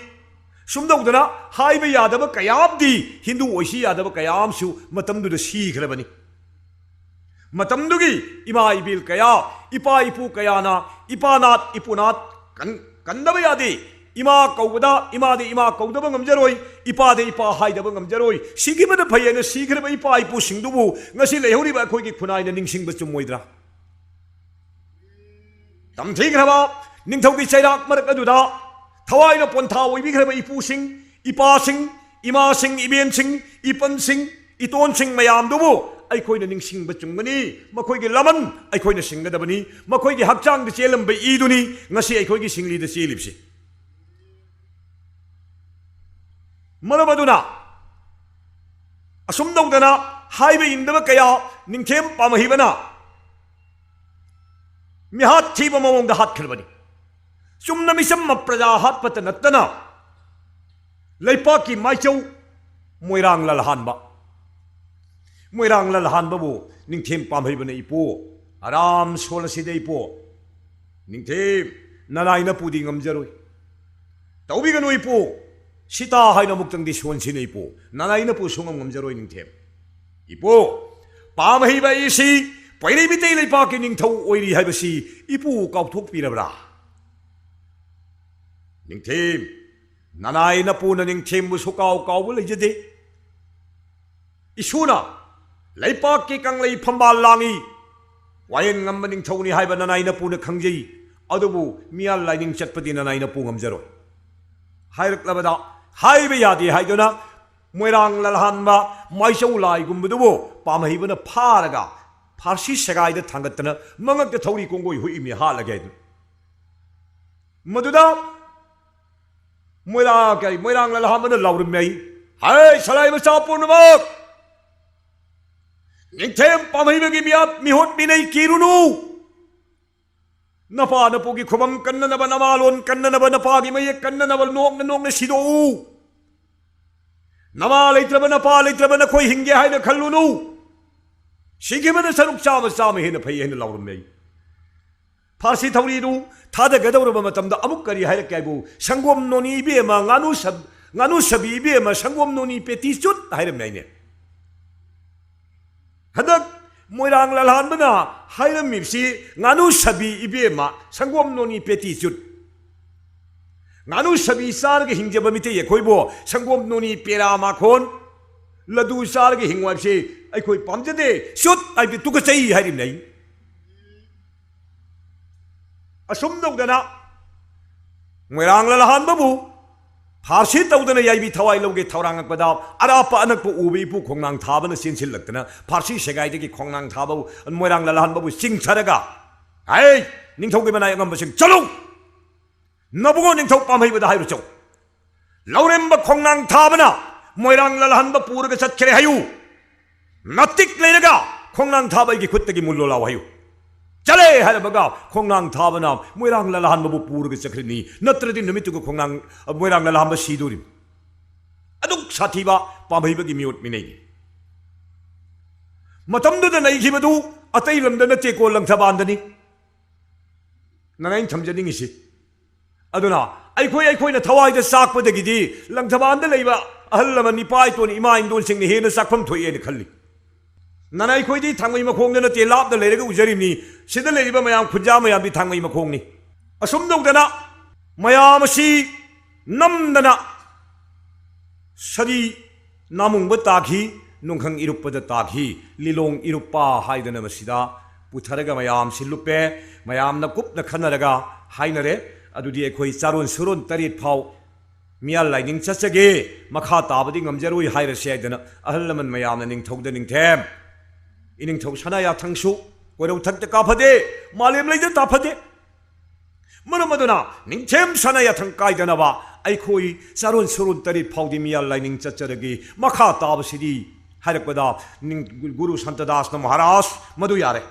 ꯁꯨꯝ ꯇꯧꯗꯅ ꯍꯥꯏꯕ ꯌꯥꯗꯕ ꯀꯌꯥ ꯑꯃꯗꯤ, ꯍꯤꯟꯗꯨ ꯑꯣꯏꯁꯤ ꯌꯥꯗꯕ ꯀꯌꯥ ꯑꯃꯁꯨ ꯃꯇꯝꯗꯨꯗ ꯁꯤꯈ꯭ꯔꯕꯅꯤ꯫ ꯃꯇꯝꯗꯨꯒꯤ ꯏꯃꯥ ꯏꯕꯦꯜ ꯀꯌꯥ, ꯏꯄꯥ ꯏꯄꯨ ꯀꯌꯥꯅ ꯏꯄꯥ ꯅꯥꯠ ꯏꯄꯨ ꯅꯥꯠ ꯀꯟ-, ꯀꯟꯗꯕ ꯌꯥꯗꯦ꯫ ꯏꯃꯥ ꯀꯧꯕꯗ ꯏꯃꯥꯗꯤ ꯏꯃꯥ ꯀꯧꯗꯕ ꯉꯝꯖꯔꯣꯏ, ꯏꯄꯥꯗ ꯏꯄꯥ ꯍꯥꯏꯗꯕ ꯉꯝꯖꯔꯣꯏ꯫ ꯁꯤꯈꯤꯕꯅ ꯐꯩ ꯍꯥꯏꯅ ꯁꯤꯈ꯭ꯔꯕ ꯏꯄꯥ ꯏꯄꯨꯁꯤꯡꯗꯨꯕꯨ ꯉꯁꯤ ꯂꯩꯍꯧꯔꯤꯕ ꯑꯩꯈꯣꯏꯒꯤ ꯈꯨꯟꯅꯥꯏꯅ ꯅꯤꯡꯁꯤꯡꯕ ꯆꯨꯝꯃꯣꯏꯗ꯭ꯔꯥ? ꯇꯝꯊꯤꯈ꯭ꯔꯕ ꯅꯤꯡꯊꯧꯒꯤ ꯆꯩꯔꯥꯛ ꯃꯔꯛ ꯑꯗꯨꯗ ꯊꯋꯥꯏꯅ ꯄꯣꯟꯊꯥ ꯑꯣꯏꯕꯤꯈ꯭ꯔꯕ ꯏꯄꯨꯁꯤꯡ, ꯏꯄꯥꯁꯤꯡ, ꯏꯃꯥꯁꯤꯡ, ꯏꯕꯦꯟꯁꯤꯡ, ꯏꯄꯟꯁꯤꯡ, ꯏꯇꯣꯟꯁꯤꯡ ꯃꯌꯥꯝꯗꯨꯕꯨ ꯑꯩꯈꯣꯏꯅ ꯅꯤꯡꯁꯤꯡꯕ ꯆꯨꯝꯒꯅꯤ꯫ ꯃꯈꯣꯏꯒꯤ ꯂꯃꯟ ꯑꯩꯈꯣꯏꯅ ꯁꯤꯡꯒꯗꯕꯅꯤ꯫ ꯃꯈꯣꯏꯒꯤ ꯍꯛꯆꯥꯡꯗ ꯆꯦꯜꯂꯝꯕ ꯏꯗꯨꯅꯤ ꯉꯁꯤ ꯑꯩꯈꯣꯏꯒꯤ ꯁꯤꯡꯂꯤꯗ ꯆꯦꯜꯂꯤꯕꯁꯤ꯫ ꯃꯔꯝ ꯑꯗꯨꯅ ꯑꯁꯨꯝ ꯇꯧꯗꯅ ꯍꯥꯏꯕ ꯏꯟꯗꯕ ꯀꯌꯥ ꯅꯤꯡꯊꯦꯝ ꯄꯥꯝꯍꯩꯕꯅ ꯃꯤꯍꯥꯠ ꯊꯤꯕ ꯃꯑꯣꯡꯗ ꯍꯥꯠꯈ꯭ꯔꯕꯅꯤ꯫ ꯆꯨꯝꯅ ꯃꯤꯆꯝ ꯄ꯭ꯔꯖꯥ ꯍꯥꯠꯄꯇ ꯅꯠꯇꯅ ꯂꯩꯄꯥꯛꯀꯤ ꯃꯥꯏꯆꯧ ꯃꯣꯏꯔꯥꯡ ꯂꯜꯍꯥꯟꯕ, ꯃꯣꯏꯔꯥꯡ ꯂꯜꯍꯥꯟꯕꯕꯨ ꯅꯤꯡꯊꯦꯝ ꯄꯥꯝꯍꯩꯕꯅ ꯏꯄꯨ, ꯑꯔꯥꯝ ꯁꯣꯜꯂꯁꯤꯗ ꯏꯄꯨ, ꯅꯤꯡꯊꯦꯝ ꯅꯅꯥꯏ ꯅꯄꯨꯗꯤ ꯉꯝꯖꯔꯣꯏ꯫ ꯇꯧꯕꯤꯒꯅꯨ ꯏꯄꯨ, ꯁꯤꯇꯥ ꯍꯥꯏꯅ ꯑꯃꯨꯛꯇꯪꯗꯤ ꯁꯣꯟꯁꯤꯅ ꯏꯄꯨ, ꯅꯅꯥꯏ ꯅꯄꯨ ꯁꯨꯡꯉꯝ ꯉꯝꯖꯔꯣꯏ ꯅꯤꯡꯊꯦꯝ꯫ ꯏꯄꯨ, ꯄꯥꯝꯍꯩꯕ ꯑꯩꯁꯤ ꯄꯣꯏꯔꯩ ꯃꯤꯇꯩ ꯂꯩꯄꯥꯛꯀꯤ ꯅꯤꯡꯊꯧ ꯑꯣꯏꯔꯤ ꯍꯥꯏꯕꯁꯤ ꯏꯄꯨ ꯀꯥꯎꯊꯣꯛꯄꯤꯔꯕ꯭ꯔꯥ? ꯅꯤꯡꯊꯦꯝ, ꯅꯅꯥꯏ ꯅꯄꯨꯅ ꯅꯤꯡꯊꯦꯝꯕꯨ ꯁꯨꯀꯥꯎ ꯀꯥꯎꯕ ꯂꯩꯖꯗꯦ꯫ ꯏꯁꯨꯅ ꯂꯩꯄꯥꯛꯀꯤ ꯀꯪꯂꯩ ꯐꯝꯕꯥꯜ ꯂꯥꯡꯉꯤ, ꯋꯥꯌꯦꯜ ꯉꯝꯕ ꯅꯤꯡꯊꯧꯅꯤ ꯍꯥꯏꯕ ꯅꯅꯥꯏ ꯅꯄꯨꯅ ꯈꯪꯖꯩ꯫ ꯑꯗꯨꯕꯨ ꯃꯤꯌꯥꯜ ꯂꯥꯏꯅꯤꯡ ꯆꯠꯄꯗꯤ ꯅꯅꯥꯏ ꯅꯄꯨ ꯉꯝꯖꯔꯣꯏ꯫ ꯍꯥꯏꯔꯛꯂꯕꯗ ꯍꯥꯏꯕ ꯌꯥꯗꯦ ꯍꯥꯏꯗꯨꯅ ꯃꯣꯏꯔꯥꯡ ꯂꯜꯍꯥꯟꯕ ꯃꯥꯏꯆꯧ ꯂꯥꯏꯒꯨꯝꯕꯗꯨꯕꯨ ꯄꯥꯝꯍꯩꯕꯅ ꯐꯥꯔꯒ ꯐꯥꯔꯁꯤ ꯁꯦꯒꯥꯏꯗ ꯊꯥꯡꯒꯠꯇꯅ ꯃꯉꯛꯇ ꯊꯧꯔꯤ ꯀꯣꯡꯒꯣꯏ ꯍꯨꯛꯏꯃꯤ ꯍꯥꯠꯂꯒꯦ ꯍꯥꯏꯗꯨꯅ꯫ ꯃꯗꯨꯗ ꯃꯣꯏꯔꯥꯡ, ꯀꯔꯤ, ꯃꯣꯏꯔꯥꯡ ꯂꯜꯍꯥꯟꯕꯅ ꯂꯥꯎꯔꯝꯃꯤ, "ꯍꯦ, ꯁꯂꯥꯏ ꯃꯆꯥ ꯄꯨꯝꯅꯃꯛ! ꯅꯤꯡꯊꯦꯝ ꯄꯥꯝꯍꯩꯕꯒꯤ ꯃꯤꯌꯥꯠ ꯃꯤꯍꯨꯠ ꯃꯤꯅꯩ ꯀꯤꯔꯨꯅꯨ! ꯅꯄꯥ ꯅꯄꯨꯒꯤ ꯈꯨꯕꯝ ꯀꯟꯅꯅꯕ, ꯅꯃꯥꯂꯣꯟ ꯀꯟꯅꯅꯕ, ꯅꯄꯥꯒꯤ ꯃꯌꯦꯛ ꯀꯟꯅꯅꯕ ꯅꯣꯛꯅ ꯅꯣꯛꯅ ꯁꯤꯗꯣꯛꯎ! ꯅꯃꯥ ꯂꯩꯇ꯭ꯔꯕ, ꯅꯄꯥ ꯂꯩꯇ꯭ꯔꯕ ꯅꯈꯣꯏ ꯍꯤꯡꯒꯦ ꯍꯥꯏꯅ ꯈꯜꯂꯨꯅꯨ! ꯁꯤꯈꯤꯕꯅ ꯁꯔꯨꯛ ꯆꯥꯝꯃ, ꯆꯥꯝꯃ ꯍꯦꯟꯅ ꯐꯩ" ꯍꯥꯏꯅ ꯂꯥꯎꯔꯝꯃꯤ꯫ ꯐꯥꯔꯁꯤ ꯊꯧꯔꯤꯗꯨ ꯊꯥꯗꯒꯗꯧꯔꯕ ꯃꯇꯝꯗ ꯑꯃꯨꯛ ꯀꯔꯤ ꯍꯥꯏꯔꯛꯀꯦ ꯍꯥꯏꯕꯨ, "ꯁꯪꯒꯣꯝ ꯅꯣꯅꯤ ꯏꯕꯦꯝꯃ, ꯉꯥꯅꯨ ꯁꯕ-, ꯉꯥꯅꯨ ꯁꯕꯤ ꯏꯕꯦꯝꯃ, ꯁꯪꯒꯣꯝ ꯅꯣꯅꯤ ꯄꯦꯇꯤ ꯆꯨꯠ" ꯍꯥꯏꯔꯝꯃꯦ ꯍꯥꯏꯅꯦ꯫ ꯍꯟꯗꯛ ꯃꯣꯏꯔꯥꯡ ꯂꯥꯜꯍꯥꯟꯕꯅ ꯍꯥꯏꯔꯝꯃꯤꯕꯁꯤ, "ꯉꯥꯅꯨ ꯁꯥꯕꯤ ꯏꯕꯦꯝꯃ, ꯁꯪꯒꯣꯝ ꯅꯣꯅꯤ ꯄꯦꯇꯤ ꯆꯨꯠ, ꯉꯥꯅꯨ ꯁꯥꯕꯤ ꯆꯥꯔꯒ ꯍꯤꯡꯖꯕ ꯃꯤꯇꯩ ꯑꯩꯈꯣꯏꯕꯨ ꯁꯪꯒꯣꯝ ꯅꯣꯅꯤ ꯄꯦꯔꯥ ꯃꯈꯣꯟ, ꯂꯗꯨ ꯆꯥꯔꯒ ꯍꯤꯡꯉꯨ ꯍꯥꯏꯕꯁꯤ ꯑꯩꯈꯣꯏ ꯄꯥꯝꯖꯗꯦ, ꯆꯨꯠ ꯍꯥꯏꯕꯗꯤ ꯇꯨꯀꯠꯆꯩ" ꯍꯥꯏꯔꯤꯕꯅꯤ꯫ ꯑꯁꯨꯝ ꯇꯧꯗꯅ ꯃꯣꯏꯔꯥꯡ ꯂꯥꯜꯍꯥꯟꯕꯕꯨ ꯐꯥꯔꯁꯤ ꯇꯧꯗꯅ ꯌꯥꯏꯕꯤ ꯊꯋꯥꯏ ꯂꯧꯒꯦ ꯊꯧꯔꯥꯡꯉꯛꯄꯗ, ꯑꯔꯥꯞꯄ ꯑꯅꯛꯄ ꯎꯕ ꯏꯄꯨ ꯈꯣꯡꯅꯥꯡ ꯊꯥꯕꯅ ꯆꯦꯟꯁꯤꯜꯂꯛꯇꯅ ꯐꯥꯔꯁꯤ ꯁꯦꯒꯥꯏꯗꯒꯤ ꯈꯣꯡꯅꯥꯡ ꯊꯥꯕꯕꯨ, ꯃꯣꯏꯔꯥꯡ ꯂꯥꯜꯍꯥꯟꯕꯕꯨ ꯆꯤꯡꯊꯔꯒ, "ꯍꯩ, ꯅꯤꯡꯊꯧꯒꯤ ꯃꯅꯥꯏ ꯑꯉꯝꯕꯁꯤꯡ, ꯆꯠꯂꯨ! ꯅꯕꯨꯡꯉꯣ ꯅꯤꯡꯊꯧ ꯄꯥꯝꯍꯩꯕꯗ ꯍꯥꯏꯔꯨ ꯆꯧ꯫ ꯂꯧꯔꯦꯝꯕ ꯈꯣꯡꯅꯥꯡ ꯊꯥꯕꯅ ꯃꯣꯏꯔꯥꯡ ꯂꯥꯜꯍꯟꯕ ꯄꯨꯔꯒ ꯆꯠꯈ꯭ꯔꯦ ꯍꯥꯏꯌꯨ꯫ ꯅꯇꯤꯛ ꯂꯩꯔꯒ ꯈꯣꯡꯅꯥꯡ ꯊꯥꯕ ꯑꯩꯒꯤ ꯈꯨꯠꯇꯒꯤ ꯃꯨꯜꯂꯣ ꯂꯥꯎ ꯍꯥꯏꯌꯨ"꯫ ꯆꯠꯂꯦ ꯍꯥꯏꯔꯕꯒ ꯈꯣꯡꯅꯥꯡ ꯊꯥꯕꯅ ꯃꯣꯏꯔꯥꯡ ꯂꯥꯜꯍꯟꯕꯕꯨ ꯄꯨꯔꯒ ꯆꯠꯈ꯭ꯔꯅꯤ꯫ ꯅꯠꯇ꯭ꯔꯗꯤ ꯅꯨꯃꯤꯠꯇꯨꯒ ꯈꯣꯡꯅꯥꯡ, ꯃꯣꯏꯔꯥꯡ ꯂꯥꯜꯍꯟꯕ ꯁꯤꯗꯣꯔꯤꯕꯅꯤ꯫ ꯑꯗꯨꯛ ꯁꯥꯊꯤꯕ ꯄꯥꯝꯍꯩꯕꯒꯤ ꯃꯤꯑꯣꯠ ꯃꯤꯅꯩꯅꯤ꯫ ꯃꯇꯝꯗꯨꯗ ꯅꯩꯈꯤꯕꯗꯨ ꯑꯇꯩ ꯂꯝꯗ ꯅꯠꯇꯦꯀꯣ, ꯂꯪꯊꯕꯥꯜꯗꯅꯤ꯫ ꯅꯅ ꯑꯩꯅ ꯊꯝꯖꯅꯤꯡꯉꯤꯁꯤ꯫ ꯑꯗꯨꯅ ꯑꯩꯈꯣꯏ, ꯑꯩꯈꯣꯏꯅ ꯊꯋꯥꯏꯗ ꯆꯥꯛꯄꯗꯒꯤꯗꯤ ꯂꯪꯊꯕꯥꯜꯗ ꯂꯩꯕ ꯑꯍꯜ ꯂꯃꯟ, ꯏꯄꯥ ꯏꯇꯣꯟ, ꯏꯃꯥ ꯏꯟꯗꯣꯟꯁꯤꯡꯅ ꯍꯦꯟꯅ ꯆꯥꯛꯐꯝ ꯊꯣꯛꯑꯦꯅ ꯈꯜꯂꯤ꯫ ꯅꯅ ꯑꯩꯈꯣꯏꯗꯤ ꯊꯥꯡꯃꯩ ꯃꯈꯣꯡꯗ ꯅꯠꯇꯦ, ꯂꯥꯞꯅ ꯂꯩꯔꯒ ꯎꯖꯔꯤꯕꯅꯤ꯫ ꯁꯤꯗ ꯂꯩꯔꯤꯕ ꯃꯌꯥꯝ, ꯈꯨꯟꯖꯥ ꯃꯌꯥꯝꯗꯤ ꯊꯥꯡꯃꯩ ꯃꯈꯣꯡꯅꯤ꯫ ꯑꯁꯨꯝ ꯇꯧꯗꯅ ꯃꯌꯥꯝ ꯑꯁꯤ ꯅꯝꯗꯅ ꯁꯥꯔꯤ ꯅꯥꯃꯨꯡꯕ ꯇꯥꯈꯤ, ꯅꯨꯡꯈꯪ ꯏꯔꯨꯞꯄꯗ ꯇꯥꯈꯤ, ꯂꯤꯂꯣꯡ ꯏꯔꯨꯞꯄ ꯍꯥꯏꯗꯅ ꯃꯁꯤꯗ ꯄꯨꯊꯔꯒ ꯃꯌꯥꯝꯁꯤ ꯂꯨꯞꯄꯦ꯫ ꯃꯌꯥꯝꯅ ꯀꯨꯞꯅ ꯈꯟꯅꯔꯒ ꯍꯥꯏꯅꯔꯦ, "ꯑꯗꯨꯗꯤ ꯑꯩꯈꯣꯏ ꯆꯥꯔꯣꯟ ꯁꯨꯔꯣꯟ ꯇꯔꯦꯠ ꯐꯥꯎ ꯃꯤꯌꯥꯜ ꯂꯥꯏꯅꯤꯡ ꯆꯠꯆꯒꯦ, ꯃꯈꯥ ꯇꯥꯕꯗꯤ ꯉꯝꯖꯔꯣꯏ ꯍꯥꯏꯔꯁꯦ" ꯍꯥꯏꯗꯅ ꯑꯍꯜ ꯂꯃꯟ ꯃꯌꯥꯝꯅ, ꯅꯤꯡꯊꯧꯗ ꯅꯤꯡꯊꯦꯝ, ꯏꯅꯤꯡꯊꯧ ꯁꯅꯥꯌꯥꯊꯪꯁꯨ ꯀꯣꯏꯔꯧ ꯊꯛꯇ ꯀꯥꯐꯗꯦ, ꯃꯥꯂꯦꯝ ꯂꯩꯗ ꯇꯥꯐꯗꯦ꯫ ꯃꯔꯝ ꯑꯗꯨꯅ ꯅꯤꯡꯊꯦꯝ ꯁꯅꯥ ꯌꯥꯊꯪ ꯀꯥꯏꯗꯅꯕ ꯑꯩꯈꯣꯏ ꯆꯥꯔꯣꯟ ꯁꯨꯔꯣꯟ ꯇꯔꯦꯠ ꯐꯥꯎꯗꯤ ꯃꯤꯌꯥꯜ ꯂꯥꯏꯅꯤꯡ ꯆꯠꯆꯔꯒꯦ, ꯃꯈꯥ ꯇꯥꯕꯁꯤꯗꯤ ꯍꯥꯏꯔꯛꯄꯗ ꯅꯤꯡ-, ꯒꯨꯔꯨ ꯁꯥꯟꯇꯗꯥꯁꯅ "ꯃꯍꯥꯔꯥꯖ, ꯃꯗꯨ ꯌꯥꯔꯦ,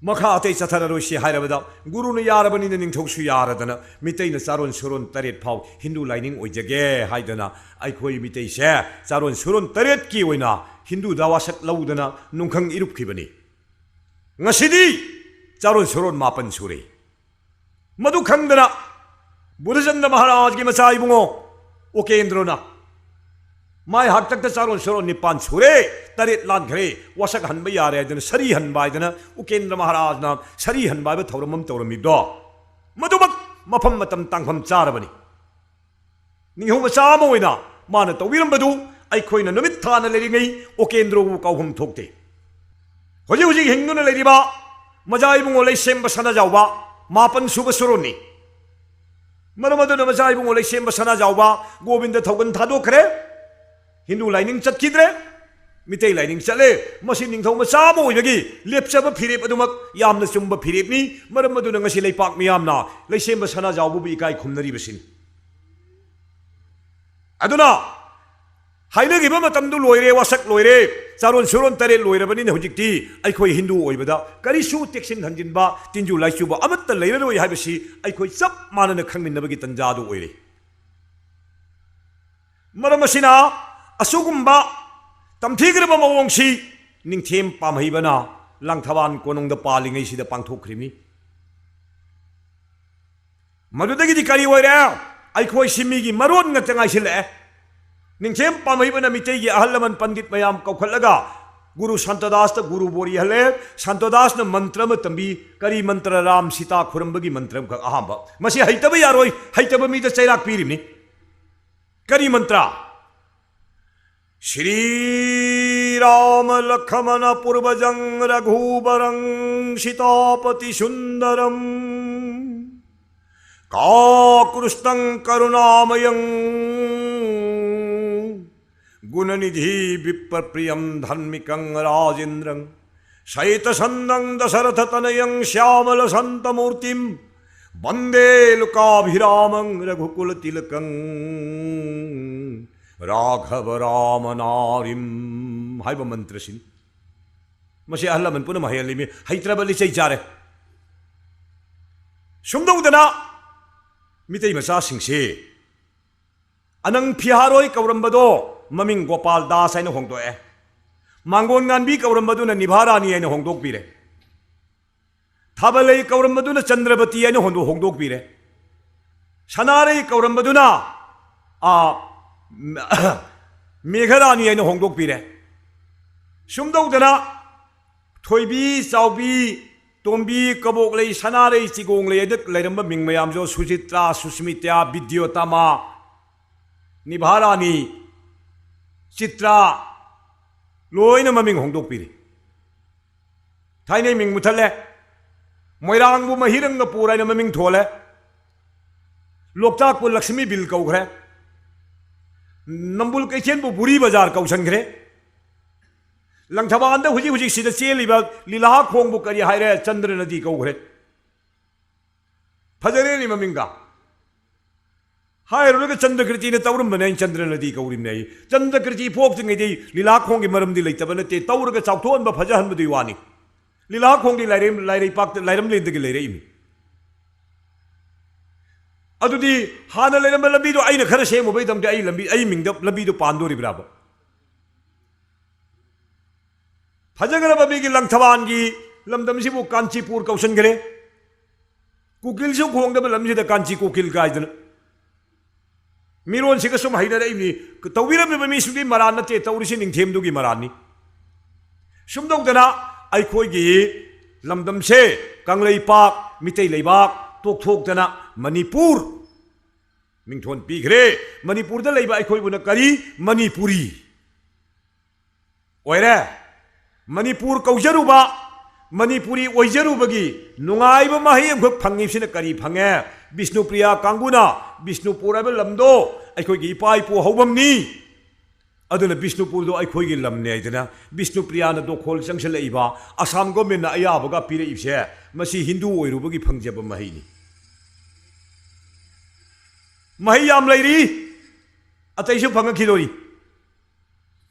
ꯃꯈꯥ ꯑꯇꯩ ꯆꯠꯊꯔꯔꯣꯏꯁꯤ" ꯍꯥꯏꯔꯕꯗ, ꯒꯨꯔꯨꯅ ꯌꯥꯔꯕꯅꯤꯅ ꯅꯤꯡꯊꯧꯁꯨ ꯌꯥꯔꯗꯅ ꯃꯤꯇꯩꯅ ꯆꯥꯔꯣꯟ ꯁꯨꯔꯣꯟ ꯇꯔꯦꯠ ꯐꯥꯎ ꯍꯤꯟꯗꯨ ꯂꯥꯏꯅꯤꯡ ꯑꯣꯏꯖꯒꯦ ꯍꯥꯏꯗꯅ ꯑꯩꯈꯣꯏ ꯃꯤꯇꯩꯁꯦ ꯆꯥꯔꯣꯟ ꯁꯨꯔꯣꯟ ꯇꯔꯦꯠꯀꯤ ꯑꯣꯏꯅ ꯍꯤꯟꯗꯨꯗ ꯋꯥꯁꯛ ꯂꯧꯗꯅ ꯅꯨꯡꯈꯪ ꯏꯔꯨꯞꯈꯤꯕꯅꯤ꯫ ꯉꯁꯤꯗꯤ ꯆꯥꯔꯣꯟ ꯁꯨꯔꯣꯟ ꯃꯥꯄꯟ ꯁꯨꯔꯦ꯫ ꯃꯗꯨ ꯈꯪꯗꯅ ꯕꯨꯙꯆꯟꯗ꯭ꯔ ꯃꯍꯥꯔꯥꯖꯒꯤ ꯃꯆꯥ ꯏꯕꯨꯡꯉꯣ ꯎꯀꯦꯟꯗ꯭ꯔꯣꯅ ꯃꯥꯏ ꯍꯥꯛꯇꯛꯇ ꯆꯥꯔꯣꯟ ꯁꯨꯔꯣꯟ ꯅꯤꯄꯥꯟ ꯁꯨꯔꯦ, ꯇꯔꯦꯠ ꯂꯥꯟꯈ꯭ꯔꯦ, ꯋꯥꯁꯛ ꯍꯟꯕ ꯌꯥꯔꯦ ꯍꯥꯏꯗꯅ, ꯁꯔꯤ ꯍꯟꯕ ꯍꯥꯏꯗꯅ ꯎꯀꯦꯟꯗ꯭ꯔ ꯃꯍꯥꯔꯥꯖꯅ ꯁꯔꯤ ꯍꯟꯕ ꯍꯥꯏꯕ ꯊꯧꯔꯝ ꯑꯃ ꯇꯧꯔꯝꯃꯤꯕꯗꯣ, ꯃꯗꯨꯃꯛ ꯃꯐꯝ ꯃꯇꯝ ꯇꯥꯡꯐꯝ ꯆꯥꯔꯕꯅꯤ꯫ ꯅꯤꯡꯊꯧ ꯃꯆꯥ ꯑꯃ ꯑꯣꯏꯅ ꯃꯥꯅ ꯇꯧꯕꯤꯔꯝꯕꯗꯨ ꯑꯩꯈꯣꯏꯅ ꯅꯨꯃꯤꯠ ꯊꯥꯅ ꯂꯩꯔꯤꯉꯩ ꯎꯀꯦꯟꯗ꯭ꯔꯕꯨ ꯀꯥꯎꯐꯝ ꯊꯣꯛꯇꯦ꯫ ꯍꯧꯖꯤꯛ ꯍꯧꯖꯤꯛ ꯍꯤꯡꯗꯨꯅ ꯂꯩꯔꯤꯕ ꯃꯖꯥ ꯏꯕꯨꯡꯉꯣ ꯂꯩꯁꯦꯝꯕ ꯁꯅꯥꯖꯥꯎꯕ ꯃꯥꯄꯟ ꯁꯨꯕ ꯁꯨꯔꯣꯟꯅꯤ꯫ ꯃꯔꯝ ꯑꯗꯨꯅ ꯃꯖꯥ ꯏꯕꯨꯡꯉꯣ ꯂꯩꯁꯦꯝꯕ ꯁꯅꯥꯖꯥꯎꯕ ꯒꯣꯕꯤꯟꯗ ꯊꯧꯒꯟ ꯊꯥꯗꯣꯛꯈ꯭ꯔꯦ꯫ ꯍꯤꯟꯗꯨ ꯂꯥꯏꯅꯤꯡ ꯆꯠꯈꯤꯗ꯭ꯔꯦ, ꯃꯤꯇꯩ ꯂꯥꯏꯅꯤꯡ ꯆꯠꯂꯦ꯫ ꯃꯁꯤ ꯅꯤꯡꯊꯧ ꯃꯆꯥ ꯑꯃ ꯑꯣꯏꯕꯒꯤ ꯂꯦꯞꯆꯕ ꯐꯤꯔꯦꯞ ꯑꯗꯨꯃꯛ ꯌꯥꯝꯅ ꯆꯨꯝꯕ ꯐꯤꯔꯦꯞꯅꯤ꯫ ꯃꯔꯝ ꯑꯗꯨꯅ ꯉꯁꯤ ꯂꯩꯄꯥꯛ ꯃꯤꯌꯥꯝꯅ ꯂꯩꯁꯦꯝꯕ ꯁꯅꯥꯖꯥꯎꯕꯕꯨ ꯏꯀꯥꯏ ꯈꯨꯝꯅꯔꯤꯕꯁꯤꯅꯤ꯫ ꯑꯗꯨꯅ ꯍꯥꯏꯅꯈꯤꯕ ꯃꯇꯝꯗꯨ ꯂꯣꯏꯔꯦ, ꯋꯥꯁꯛ ꯂꯣꯏꯔꯦ, ꯆꯥꯔꯣꯟ ꯁꯨꯔꯣꯟ ꯇꯔꯦꯠ ꯂꯣꯏꯔꯕꯅꯤꯅ ꯍꯧꯖꯤꯛꯇꯤ ꯑꯩꯈꯣꯏ ꯍꯤꯟꯗꯨ ꯑꯣꯏꯕꯗ ꯀꯔꯤꯁꯨ ꯇꯦꯛꯁꯤꯟ ꯍꯟꯖꯤꯟꯕ, ꯇꯤꯟꯖꯨ ꯂꯥꯏꯆꯨꯕ ꯑꯃꯠꯇ ꯂꯩꯔꯔꯣꯏ ꯍꯥꯏꯕꯁꯤ ꯑꯩꯈꯣꯏ ꯆꯞ ꯃꯥꯟꯅꯅ ꯈꯪꯃꯤꯟꯅꯕꯒꯤ ꯇꯟꯖꯥꯗꯨ ꯑꯣꯏꯔꯦ꯫ ꯃꯔꯝ ꯑꯁꯤꯅ ꯑꯁꯤꯒꯨꯝꯕ ꯇꯝꯊꯤꯈ꯭ꯔꯕ ꯃꯑꯣꯡꯁꯤ ꯅꯤꯡꯊꯦꯝ ꯄꯥꯝꯍꯩꯕꯅ ꯂꯥꯡꯊꯕꯥꯜ ꯀꯣꯅꯨꯡꯗ ꯄꯥꯜꯂꯤꯉꯩꯁꯤꯗ ꯄꯥꯡꯊꯣꯛꯈ꯭ꯔꯤꯃꯤ꯫ ꯃꯗꯨꯗꯒꯤꯗꯤ ꯀꯔꯤ ꯑꯣꯏꯔꯦ? ꯑꯩꯈꯣꯏꯁꯤ ꯃꯤꯒꯤ ꯃꯔꯣꯟ ꯉꯥꯛꯇ ꯉꯥꯏꯁꯤꯜꯂꯛꯑꯦ꯫ ꯅꯤꯡꯊꯦꯝ ꯄꯥꯝꯍꯩꯕꯅ ꯃꯤꯇꯩꯒꯤ ꯑꯍꯜ ꯂꯃꯟ ꯄꯟꯗꯤꯠ ꯃꯌꯥꯝ ꯀꯧꯈꯠꯂꯒ ꯒꯨꯔꯨ ꯁꯥꯟꯇꯗꯥꯁꯇ ꯒꯨꯔꯨ ꯕꯣꯔꯤꯍꯜꯂꯦ꯫ ꯁꯥꯟꯇꯗꯥꯁꯅ ꯃꯟꯇ꯭ꯔ ꯑꯃ ꯇꯝꯕꯤ꯫ ꯀꯔꯤ ꯃꯟꯇ꯭ꯔ? ꯔꯥꯝ ꯁꯤꯇꯥ ꯈꯨꯔꯝꯕꯒꯤ ꯃꯟꯇ꯭ꯔ ꯑꯃꯈꯛ ꯑꯍꯥꯟꯕ꯫ ꯃꯁꯤ ꯍꯩꯇꯕ ꯌꯥꯔꯣꯏ, ꯍꯩꯇꯕ ꯃꯤꯗ ꯆꯩꯔꯥꯛ ꯄꯤꯔꯤꯕꯅꯤ꯫ ꯀꯔꯤ ꯃꯟꯇ꯭ꯔ? श्रीरामलक्ष्मणपूर्वजं रघुवरं सीतापतिसुन्दरम्। काकुत्स्थं करुणामयं गुणनिधि विप्रप्रियं धार्मिकं राजेन्द्रं। शैतसन्दं दशरथतनयं श्यामलसन्तमूर्तिं। वन्दे लोकाभिरामं रघुकुलतिलकं राघव रामनारिं ꯍꯥꯏꯕ ꯃꯟꯇ꯭ꯔꯁꯤꯅꯤ꯫ ꯃꯁꯤ ꯑꯍꯜ ꯂꯃꯟ ꯄꯨꯝꯅꯃꯛ ꯍꯩꯍꯜꯂꯤꯃꯤ, ꯍꯩꯇ꯭ꯔꯕꯗꯤ ꯆꯩ ꯆꯥꯔꯦ꯫ ꯁꯨꯝꯗꯧꯗꯅ ꯃꯤꯇꯩ ꯃꯆꯥꯁꯤꯡꯁꯤ ꯑꯅꯪ ꯐꯤꯍꯥꯔꯣꯏ ꯀꯧꯔꯝꯕꯗꯣ ꯃꯃꯤꯡ ꯒꯣꯄꯥꯜ ꯗꯥꯁ ꯍꯥꯏꯅ ꯍꯣꯡꯗꯣꯛꯑꯦ꯫ ꯃꯥꯡꯒꯣꯟ ꯉꯥꯟꯕꯤ ꯀꯧꯔꯝꯕꯗꯨꯅ ꯅꯤꯚꯥꯔꯥꯅꯤ ꯍꯥꯏꯅ ꯍꯣꯡꯗꯣꯛꯄꯤꯔꯦ꯫ ꯊꯥꯕꯂꯩ ꯀꯧꯔꯝꯕꯗꯨꯅ ꯆꯟꯗ꯭ꯔꯕꯇꯤ ꯍꯥꯏꯅ ꯍꯣꯡꯗꯣꯛ-, ꯍꯣꯡꯗꯣꯛꯄꯤꯔꯦ꯫ ꯁꯅꯥꯔꯩ ꯀꯧꯔꯝꯕꯗꯨꯅ, ꯑꯥ, ꯃꯦꯘꯔꯥꯅꯤ ꯍꯥꯏꯅ ꯍꯣꯡꯗꯣꯛꯄꯤꯔꯦ꯫ ꯁꯨꯝ ꯇꯧꯗꯅ ꯊꯣꯏꯕꯤ, ꯆꯥꯎꯕꯤ, ꯇꯣꯝꯕꯤ, ꯀꯕꯣꯛꯂꯩ, ꯁꯅꯥꯔꯩ, ꯆꯤꯒꯣꯡꯂꯩ ꯍꯥꯏꯅ ꯂꯩꯔꯝꯕ ꯃꯤꯡ ꯃꯌꯥꯝꯁꯨ ꯁꯨꯆꯤꯇ꯭ꯔꯥ, ꯁꯨꯁꯃꯤꯇꯥ, ꯕꯤꯗ꯭ꯌꯣꯇꯃꯥ, ꯅꯤꯚꯥꯔꯥꯅꯤ, ꯆꯤꯇ꯭ꯔꯥ, ꯂꯣꯏꯅ ꯃꯃꯤꯡ ꯍꯣꯡꯗꯣꯛꯄꯤꯔꯦ꯫ ꯊꯥꯏꯅꯩ ꯃꯤꯡ ꯃꯨꯊꯠꯂꯦ꯫ ꯃꯣꯏꯔꯥꯡꯕꯨ ꯃꯍꯤꯔꯪꯒꯄꯨꯔ ꯍꯥꯏꯅ ꯃꯃꯤꯡ ꯊꯣꯜꯂꯦ꯫ ꯂꯣꯛꯇꯥꯛꯄꯨ ꯂꯛꯁꯃꯤ ꯕꯤꯜ ꯀꯧꯈ꯭ꯔꯦ꯫ ꯅꯝꯕꯨꯜ ꯀꯩꯊꯦꯜꯕꯨ ꯕꯨꯔꯤ ꯕꯖꯥꯔ ꯀꯧꯁꯟꯈ꯭ꯔꯦ꯫ ꯂꯪꯊꯕꯥꯜꯗ ꯍꯧꯖꯤꯛ ꯍꯧꯖꯤꯛ ꯁꯤꯗ ꯆꯦꯜꯂꯤꯕ ꯂꯤꯂꯥ ꯈꯣꯡꯕꯨ ꯀꯔꯤ ꯍꯥꯏꯔꯦ? ꯆꯟꯗ꯭ꯔ ꯅꯗꯤ ꯀꯧꯈ꯭ꯔꯦ꯫ ꯐꯖꯔꯦꯅꯦ ꯃꯃꯤꯡꯒ꯫ ꯍꯥꯏꯔꯨꯔꯒ ꯆꯟꯗ꯭ꯔꯀ꯭ꯔꯤꯇꯤꯅ ꯇꯧꯔꯝꯕꯅꯦ, ꯑꯩꯅ ꯆꯟꯗ꯭ꯔ ꯅꯗꯤ ꯀꯧꯔꯤꯕꯅꯦ ꯑꯩ꯫ ꯆꯟꯗ꯭ꯔꯀ꯭ꯔꯤꯇꯤ ꯄꯣꯛꯇ꯭ꯔꯤꯉꯩꯗꯩ ꯂꯤꯂꯥ ꯈꯣꯡꯒꯤ ꯃꯔꯝꯗꯤ ꯂꯩꯇꯕ ꯅꯠꯇꯦ, ꯇꯧꯔꯒ ꯆꯥꯎꯊꯣꯛꯍꯟꯕ, ꯐꯖꯍꯟꯕꯗꯨꯒꯤ ꯋꯥꯅꯤ꯫ ꯂꯤꯂꯥ ꯈꯣꯡꯗꯤ ꯂꯥꯏꯔꯩ-, ꯂꯥꯏꯔꯩꯄꯥꯛꯇ, ꯂꯥꯏꯔꯝꯂꯦꯟꯗꯒꯤ ꯂꯩꯔꯛꯏꯅꯤ꯫ ꯑꯗꯨꯗꯤ ꯍꯥꯟꯅ ꯂꯩꯔꯝꯕ ꯂꯝꯕꯤꯗꯣ ꯑꯩꯅ ꯈꯔ ꯁꯦꯝꯃꯨꯕꯩꯗꯃꯛꯇ ꯑꯩ ꯂꯝꯕꯤ, ꯑꯩ ꯃꯤꯡꯗ ꯂꯝꯕꯤꯗꯣ ꯄꯥꯟꯗꯣꯔꯤꯕ꯭ꯔꯥꯕ? ꯐꯖꯈ꯭ꯔꯕ ꯃꯤꯒꯤ ꯂꯪꯊꯕꯥꯜꯒꯤ ꯂꯝꯗꯝꯁꯤꯕꯨ ꯀꯥꯟꯆꯤꯄꯨꯔ ꯀꯧꯁꯟꯈ꯭ꯔꯦ꯫ ꯀꯨꯀꯤꯜꯁꯨ ꯈꯣꯡꯗꯕ ꯂꯝꯁꯤꯗ ꯀꯥꯟꯆꯤ ꯀꯨꯀꯤꯜ ꯀꯥꯏꯗꯅ꯫ ꯃꯤꯔꯣꯟꯁꯤꯒ ꯁꯨꯝ ꯍꯩꯅꯔꯛꯏꯕꯅꯤ꯫ ꯇꯧꯕꯤꯔꯝꯃꯤꯕ ꯃꯤꯁꯤꯡꯗꯨꯒꯤ ꯃꯔꯥꯟ ꯅꯠꯇꯦ, ꯇꯧꯔꯤꯁꯤ ꯅꯤꯡꯊꯦꯝꯗꯨꯒꯤ ꯃꯔꯥꯟꯅꯤ꯫ ꯁꯨꯝ ꯇꯧꯗꯅ ꯑꯩꯈꯣꯏꯒꯤ ꯂꯝꯗꯝꯁꯦ ꯀꯪꯂꯩꯄꯥꯛ, ꯃꯤꯇꯩ ꯂꯩꯕꯥꯛ ꯇꯣꯛꯊꯣꯛꯇꯅ ꯃꯅꯤꯄꯨꯔ ꯃꯤꯡꯊꯣꯟ ꯄꯤꯈ꯭ꯔꯦ꯫ ꯃꯅꯤꯄꯨꯔꯗ ꯂꯩꯕ ꯑꯩꯈꯣꯏꯕꯨꯅ ꯀꯔꯤ? ꯃꯅꯤꯄꯨꯔꯤ ꯑꯣꯏꯔꯦ꯫ ꯃꯅꯤꯄꯨꯔ ꯀꯧꯖꯔꯨꯕ, ꯃꯅꯤꯄꯨꯔꯤ ꯑꯣꯏꯖꯔꯨꯕꯒꯤ ꯅꯨꯡꯉꯥꯏꯕ ꯃꯍꯩ ꯑꯃꯈꯛ ꯐꯪꯉꯤꯕꯁꯤꯅ ꯀꯔꯤ ꯐꯪꯉꯦ? ꯕꯤꯁꯅꯨꯄ꯭ꯔꯤꯌꯥ ꯀꯥꯡꯕꯨꯅ ꯕꯤꯁꯅꯨꯄꯨꯔ ꯍꯥꯏꯕ ꯂꯝꯗꯣ ꯑꯩꯈꯣꯏꯒꯤ ꯏꯄꯥ ꯏꯄꯨ ꯍꯧꯐꯝꯅꯤ, ꯑꯗꯨꯅ ꯕꯤꯁꯅꯨꯄꯨꯔꯗꯣ ꯑꯩꯈꯣꯏꯒꯤ ꯂꯝꯅꯦ ꯍꯥꯏꯗꯅ ꯕꯤꯁꯅꯨꯄ꯭ꯔꯤꯌꯥꯅ ꯗꯣꯈꯣꯜ ꯆꯪꯁꯤꯜꯂꯛꯏꯕ, ꯑꯁꯥꯝ ꯒꯣꯔꯃꯦꯟꯅ ꯑꯌꯥꯕꯒ ꯄꯤꯔꯛꯏꯕꯁꯦ, ꯃꯁꯤ ꯍꯤꯟꯗꯨ ꯑꯣꯏꯔꯨꯕꯒꯤ ꯐꯪꯖꯕ ꯃꯍꯩꯅꯤ꯫ ꯃꯍꯩ ꯌꯥꯝ ꯂꯩꯔꯤ, ꯑꯇꯩꯁꯨ ꯐꯪꯉꯛꯈꯤꯗꯣꯔꯤ꯫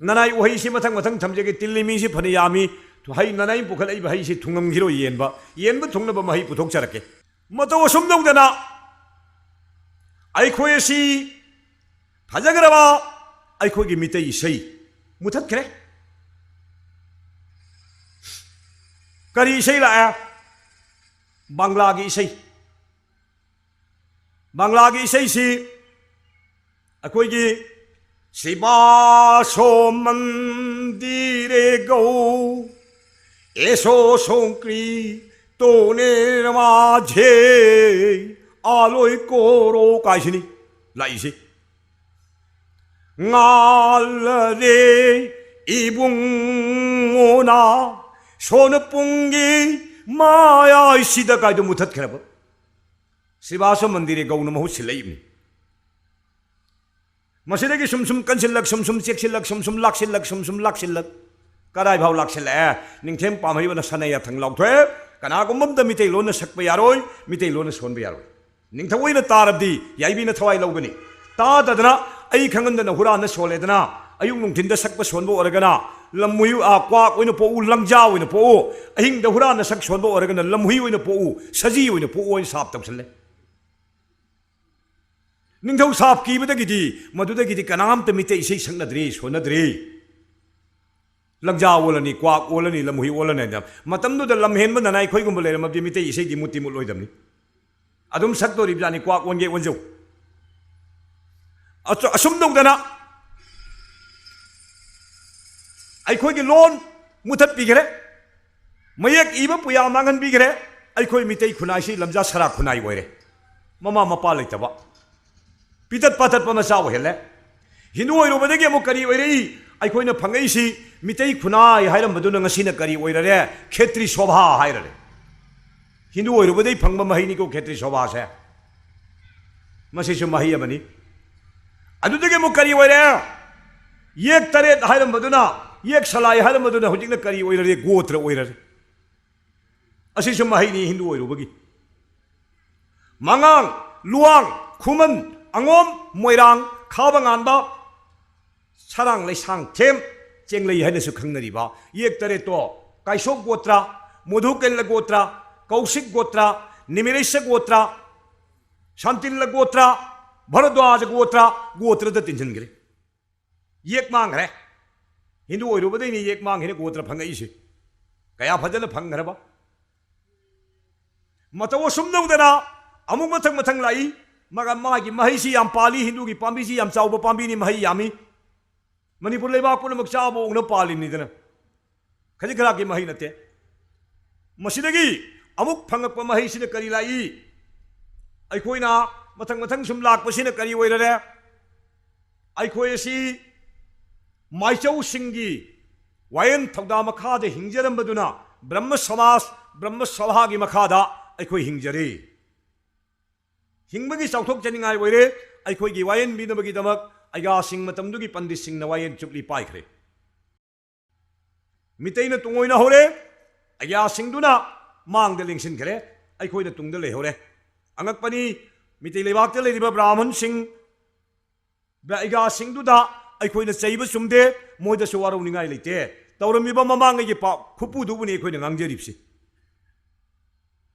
ꯅꯅꯥꯏ ꯎꯍꯩꯁꯤ ꯃꯊꯪ ꯃꯊꯪ ꯊꯝꯖꯒꯦ꯫ ꯇꯤꯜꯂꯤ ꯃꯤꯁꯤ ꯐꯅ ꯌꯥꯝꯃꯤ꯫ ꯍꯩ, ꯅꯅꯥꯏ ꯄꯨꯈꯠꯂꯛꯏꯕ ꯍꯩꯁꯤ ꯊꯨꯡꯉꯝꯈꯤꯔꯣꯏ꯫ ꯌꯦꯟꯕ, ꯌꯦꯟꯕ ꯊꯨꯡꯅꯕ ꯃꯍꯩ ꯄꯨꯊꯣꯛꯆꯔꯛꯀꯦ꯫ ꯃꯇꯧ ꯑꯁꯨꯝ ꯇꯧꯗꯅ ꯑꯩꯈꯣꯏ ꯑꯁꯤ ꯐꯖꯈ꯭ꯔꯕ ꯑꯩꯈꯣꯏꯒꯤ ꯃꯤꯇꯩ ꯏꯁꯩ ꯃꯨꯊꯠꯈ꯭ꯔꯦ꯫ ꯀꯔꯤ ꯏꯁꯩ ꯂꯥꯛꯑꯦ? ꯕꯪꯂꯥꯒꯤ ꯏꯁꯩ꯫ ꯕꯪꯂꯥꯒꯤ ꯏꯁꯩꯁꯤ ꯑꯩꯈꯣꯏꯒꯤ ꯁꯤꯕꯥꯁꯣ ꯃꯟꯗꯤꯔꯦ ꯒꯧ ꯑꯦꯁꯣ ꯁꯣꯡꯀ꯭ꯔꯤ ꯇꯣꯅꯦ ꯃꯥ ꯖꯦ ꯑꯥꯂꯣꯏ ꯀꯣꯔꯣ ꯀꯥꯏꯁꯤꯅꯤ ꯂꯥꯛꯏꯁꯤ꯫ ꯉꯥꯜꯂꯔꯦ ꯏꯕꯨꯡꯉꯣꯅ ꯁꯣꯅ ꯄꯨꯡꯒꯤ ꯃꯌꯥꯏꯁꯤꯗ ꯀꯥꯏꯗꯣ ꯃꯨꯊꯠꯈ꯭ꯔꯕ ꯁꯤꯕꯥꯁꯣ ꯃꯟꯗꯤꯔꯦ ꯒꯧꯅ ꯃꯍꯨꯠ ꯁꯤꯜꯂꯛꯏꯕꯅꯤ꯫ ꯃꯁꯤꯗꯒꯤ ꯁꯨꯝ ꯁꯨꯝ ꯀꯟꯁꯤꯜꯂꯛ, ꯁꯨꯝ ꯁꯨꯝ ꯆꯦꯛꯁꯤꯜꯂꯛ, ꯁꯨꯝ ꯁꯨꯝ ꯂꯥꯛꯁꯤꯜꯂꯛ, ꯁꯨꯝ ꯁꯨꯝ ꯂꯥꯛꯁꯤꯜꯂꯛ꯫ ꯀꯗꯥꯏ ꯐꯥꯎ ꯂꯥꯛꯁꯤꯜꯂꯛꯑꯦ? ꯅꯤꯡꯊꯦꯝ ꯄꯥꯝꯍꯩꯕꯅ ꯁꯅ ꯌꯥꯊꯪ ꯂꯥꯎꯊꯣꯛꯑꯦ꯫ ꯀꯅꯥꯒꯨꯝꯕ ꯑꯝꯇ ꯃꯤꯇꯩꯂꯣꯟꯅ ꯁꯛꯄ ꯌꯥꯔꯣꯏ, ꯃꯤꯇꯩꯂꯣꯟꯅ ꯁꯣꯟꯕ ꯌꯥꯔꯣꯏ꯫ ꯅꯤꯡꯊꯧ ꯑꯣꯏꯅ ꯇꯥꯔꯕꯗꯤ ꯌꯥꯏꯕꯤꯅ ꯊꯋꯥꯏ ꯂꯧꯒꯅꯤ꯫ ꯇꯥꯗꯗꯅ ꯑꯩ ꯈꯪꯍꯟꯗꯅ ꯍꯨꯔꯥꯟꯅ ꯁꯣꯜꯂꯦꯗꯅ, ꯑꯌꯨꯛ ꯅꯨꯡꯊꯤꯟꯗ ꯁꯛꯄ ꯁꯣꯟꯕ ꯑꯣꯏꯔꯒꯅ ꯂꯝꯍꯨꯏ, ꯑ, ꯀ꯭ꯋꯥꯛ ꯑꯣꯏꯅ ꯄꯣꯛꯎ, ꯂꯪꯖꯥ ꯑꯣꯏꯅ ꯄꯣꯛꯎ, ꯑꯍꯤꯡꯗ ꯍꯨꯔꯥꯟꯅ ꯁꯛ ꯁꯣꯟꯕ ꯑꯣꯏꯔꯒꯅ ꯂꯝꯍꯨꯏ ꯑꯣꯏꯅ ꯄꯣꯛꯎ, ꯁꯖꯤ ꯑꯣꯏꯅ ꯄꯣꯛꯎ ꯍꯥꯏꯅ ꯁꯥꯞ ꯇꯧꯁꯜꯂꯦ꯫ ꯅꯤꯡꯊꯧ ꯁꯥꯞ ꯀꯤꯕꯗꯒꯤꯗꯤ ꯃꯗꯨꯗꯒꯤꯗꯤ ꯀꯅꯥꯝꯇ ꯃꯤꯇꯩ ꯏꯁꯩ ꯁꯛꯅꯗ꯭ꯔꯦ, ꯁꯣꯟꯅꯗ꯭ꯔꯦ꯫ ꯂꯪꯖꯥ ꯑꯣꯜꯂꯅꯤ, ꯀ꯭ꯋꯥꯛ ꯑꯣꯜꯂꯅꯤ, ꯂꯝꯍꯨꯏ ꯑꯣꯜꯂꯅꯤ ꯍꯥꯏꯅ꯫ ꯃꯇꯝꯗꯨꯗ ꯂꯝꯍꯦꯟꯕꯗꯅ ꯑꯩꯈꯣꯏꯒꯨꯝꯕ ꯂꯩꯔꯝꯃꯕꯗꯤ ꯃꯤꯇꯩ ꯏꯁꯩꯗꯤ ꯃꯨꯠꯇꯤ ꯃꯨꯠꯂꯣꯏꯗꯕꯅꯤ꯫ ꯑꯗꯨꯝ ꯁꯛꯇꯣꯔꯤꯕꯖꯥꯠꯅꯤ, ꯀ꯭ꯋꯥꯛ ꯑꯣꯟꯒꯦ ꯑꯣꯟꯖꯧ꯫ ꯑꯆ-, ꯑꯁꯨꯝ ꯇꯧꯗꯅ ꯑꯩꯈꯣꯏꯒꯤ ꯂꯣꯟ ꯃꯨꯊꯠꯄꯤꯈ꯭ꯔꯦ, ꯃꯌꯦꯛ ꯏꯕ ꯄꯨꯌꯥ ꯃꯥꯡꯍꯟꯕꯤꯈ꯭ꯔꯦ꯫ ꯑꯩꯈꯣꯏ ꯃꯤꯇꯩ ꯈꯨꯟꯅꯥꯏꯁꯤ ꯂꯝꯖꯥ ꯁꯔꯥ ꯈꯨꯟꯅꯥꯏ ꯑꯣꯏꯔꯦ, ꯃꯃꯥ ꯃꯄꯥ ꯂꯩꯇꯕ꯫ ꯄꯤꯇꯠ ꯄꯥꯇꯠꯄ ꯃꯆꯥ ꯑꯣꯏꯍꯜꯂꯦ꯫ ꯍꯤꯟꯗꯨ ꯑꯣꯏꯔꯨꯕꯗꯒꯤ ꯑꯃꯨꯛ ꯀꯔꯤ ꯑꯣꯏꯔꯛꯏ? ꯑꯩꯈꯣꯏꯅ ꯐꯪꯉꯛꯏꯁꯤ ꯃꯤꯇꯩ ꯈꯨꯟꯅꯥꯏ ꯍꯥꯏꯔꯝꯕꯗꯨꯅ ꯉꯁꯤꯅ ꯀꯔꯤ ꯑꯣꯏꯔꯔꯦ? ꯈꯦꯇ꯭ꯔꯤ ꯁꯣꯚꯥ ꯍꯥꯏꯔꯔꯦ꯫ ꯍꯤꯟꯗꯨ ꯑꯣꯏꯔꯨꯕꯗꯒꯤ ꯐꯪꯕ ꯃꯍꯩꯅꯤꯀꯣ ꯈꯦꯇ꯭ꯔꯤ ꯁꯣꯚꯥꯁꯦ꯫ ꯃꯁꯤꯁꯨ ꯃꯍꯩ ꯑꯃꯅꯤ꯫ ꯑꯗꯨꯗꯒꯤ ꯑꯃꯨꯛ ꯀꯔꯤ ꯑꯣꯏꯔꯦ? ꯌꯦꯛ ꯇꯔꯦꯠ ꯍꯥꯏꯔꯝꯕꯗꯨꯅ, ꯌꯦꯛ ꯁꯂꯥꯏ ꯍꯥꯏꯔꯝꯕꯗꯨꯅ ꯍꯧꯖꯤꯛꯅ ꯀꯔꯤ ꯑꯣꯏꯔꯔꯦ? ꯒꯣꯇ꯭ꯔ ꯑꯣꯏꯔꯔꯦ꯫ ꯑꯁꯤꯁꯨ ꯃꯍꯩꯅꯤ ꯍꯤꯟꯗꯨ ꯑꯣꯏꯔꯨꯕꯒꯤ꯫ ꯃꯉꯥꯡ, ꯂꯨꯋꯥꯡ, ꯈꯨꯃꯟ, ꯑꯉꯣꯝ, ꯃꯣꯏꯔꯥꯡ, ꯈꯥꯕ ꯉꯥꯟꯕ, ꯁꯔꯥꯡ ꯂꯩꯁꯥꯡ ꯊꯦꯝ, ꯆꯦꯡꯂꯩ ꯍꯥꯏꯅꯁꯨ ꯈꯪꯅꯔꯤꯕ ꯌꯦꯛ ꯇꯔꯦꯠꯇꯣ ꯀꯥꯏꯁꯣꯛ ꯒꯣꯇ꯭ꯔ, ꯃꯣꯙꯨꯀꯩꯂ ꯒꯣꯇ꯭ꯔ, ꯀꯧꯁꯤꯛ ꯒꯣꯇ꯭ꯔ, ꯅꯤꯃꯤꯔꯩꯁ ꯒꯣꯇ꯭ꯔ, ꯁꯥꯟꯇꯤꯜꯂ ꯒꯣꯇ꯭ꯔ, ꯚꯔꯗ꯭ꯋꯥꯖ ꯒꯣꯇ꯭ꯔ, ꯒꯣꯇ꯭ꯔꯗ ꯇꯤꯟꯁꯤꯟꯈ꯭ꯔꯦ꯫ ꯌꯦꯛ ꯃꯥꯡꯈ꯭ꯔꯦ꯫ ꯍꯤꯟꯗꯨ ꯑꯣꯏꯔꯨꯕꯗꯩꯅꯤ ꯌꯦꯛ ꯃꯥꯡꯈꯤꯅ ꯒꯣꯇ꯭ꯔ ꯐꯪꯉꯛꯏꯁꯦ꯫ ꯀꯌꯥ ꯐꯖꯅ ꯐꯪꯈ꯭ꯔꯕ꯫ ꯃꯇꯧ ꯑꯁꯨꯝ ꯇꯧꯗꯅ ꯑꯃꯨꯛ ꯃꯊꯪ ꯃꯊꯪ ꯂꯥꯛꯏ꯫ ꯃꯥꯒꯤ ꯃꯍꯩꯁꯤ ꯌꯥꯝ ꯄꯥꯜꯂꯤ꯫ ꯍꯤꯟꯗꯨꯒꯤ ꯄꯥꯝꯕꯤꯁꯤ ꯌꯥꯝ ꯆꯥꯎꯕ ꯄꯥꯝꯕꯤꯅꯤ, ꯃꯍꯩ ꯌꯥꯝꯃꯤ꯫ ꯃꯅꯤꯄꯨꯔ ꯂꯩꯕꯥꯛ ꯄꯨꯝꯅꯃꯛ ꯆꯥꯕ ꯑꯣꯛꯅ ꯄꯥꯜꯂꯤꯕꯅꯤꯗꯅ, ꯈꯖꯤꯛ ꯈꯔꯥꯛꯀꯤ ꯃꯍꯩ ꯅꯠꯇꯦ꯫ ꯃꯁꯤꯗꯒꯤ ꯑꯃꯨꯛ ꯐꯪꯉꯛꯄ ꯃꯍꯩꯁꯤꯅ ꯀꯔꯤ ꯂꯥꯛꯏ? ꯑꯩꯈꯣꯏꯅ ꯃꯊꯪ ꯃꯊꯪ ꯁꯨꯝ ꯂꯥꯛꯄꯁꯤꯅ ꯀꯔꯤ ꯑꯣꯏꯔꯔꯦ? ꯑꯩꯈꯣꯏ ꯑꯁꯤ ꯃꯥꯏꯆꯧꯁꯤꯡꯒꯤ ꯋꯥꯌꯦꯜ ꯊꯧꯗꯥ ꯃꯈꯥꯗ ꯍꯤꯡꯖꯔꯝꯕꯗꯨꯅ ꯕ꯭ꯔꯍ꯭ꯃ ꯁꯃꯥꯖ, ꯕ꯭ꯔꯍ꯭ꯃ ꯁꯚꯥꯒꯤ ꯃꯈꯥꯗ ꯑꯩꯈꯣꯏ ꯍꯤꯡꯖꯔꯤ꯫ ꯍꯤꯡꯕꯒꯤ ꯆꯥꯎꯊꯣꯛꯆꯅꯤꯡꯉꯥꯏ ꯑꯣꯏꯔꯦ꯫ ꯑꯩꯈꯣꯏꯒꯤ ꯋꯥꯌꯦꯟꯕꯤꯅꯕꯒꯤꯗꯃꯛ ꯑꯩꯒꯥꯁꯤꯡ ꯃꯇꯝꯗꯨꯒꯤ ꯄꯟꯗꯤꯠꯁꯤꯡꯅ ꯋꯥꯌꯦꯟ ꯆꯨꯞꯂꯤ ꯄꯥꯏꯈ꯭ꯔꯦ꯫ ꯃꯤꯇꯩꯅ ꯇꯨꯡꯑꯣꯏꯅ ꯍꯧꯔꯦ꯫ ꯑꯩꯒꯥꯁꯤꯡꯗꯨꯅ ꯃꯥꯡꯗ ꯂꯦꯡꯁꯤꯟꯈ꯭ꯔꯦ꯫ ꯑꯩꯈꯣꯏꯅ ꯇꯨꯡꯗ ꯂꯩꯍꯧꯔꯦ꯫ ꯑꯉꯛꯄꯅꯤ, ꯃꯤꯇꯩ ꯂꯩꯕꯥꯛꯇ ꯂꯩꯔꯤꯕ ꯕ꯭ꯔꯥꯍꯃꯟꯁꯤꯡ, ꯑꯩꯒꯥꯁꯤꯡꯗꯨꯗ ꯑꯩꯈꯣꯏꯅ ꯆꯩꯕ ꯆꯨꯝꯗꯦ, ꯃꯣꯏꯗꯁꯨ ꯋꯥꯔꯧꯅꯤꯡꯉꯥꯏ ꯂꯩꯇꯦ꯫ ꯇꯧꯔꯝꯃꯤꯕ ꯃꯃꯥꯡꯉꯩꯒꯤ ꯄꯥꯎ ꯈꯨꯄꯨꯗꯨꯕꯨꯅꯤ ꯑꯩꯈꯣꯏꯅ ꯉꯥꯡꯖꯔꯤꯕꯁꯤ꯫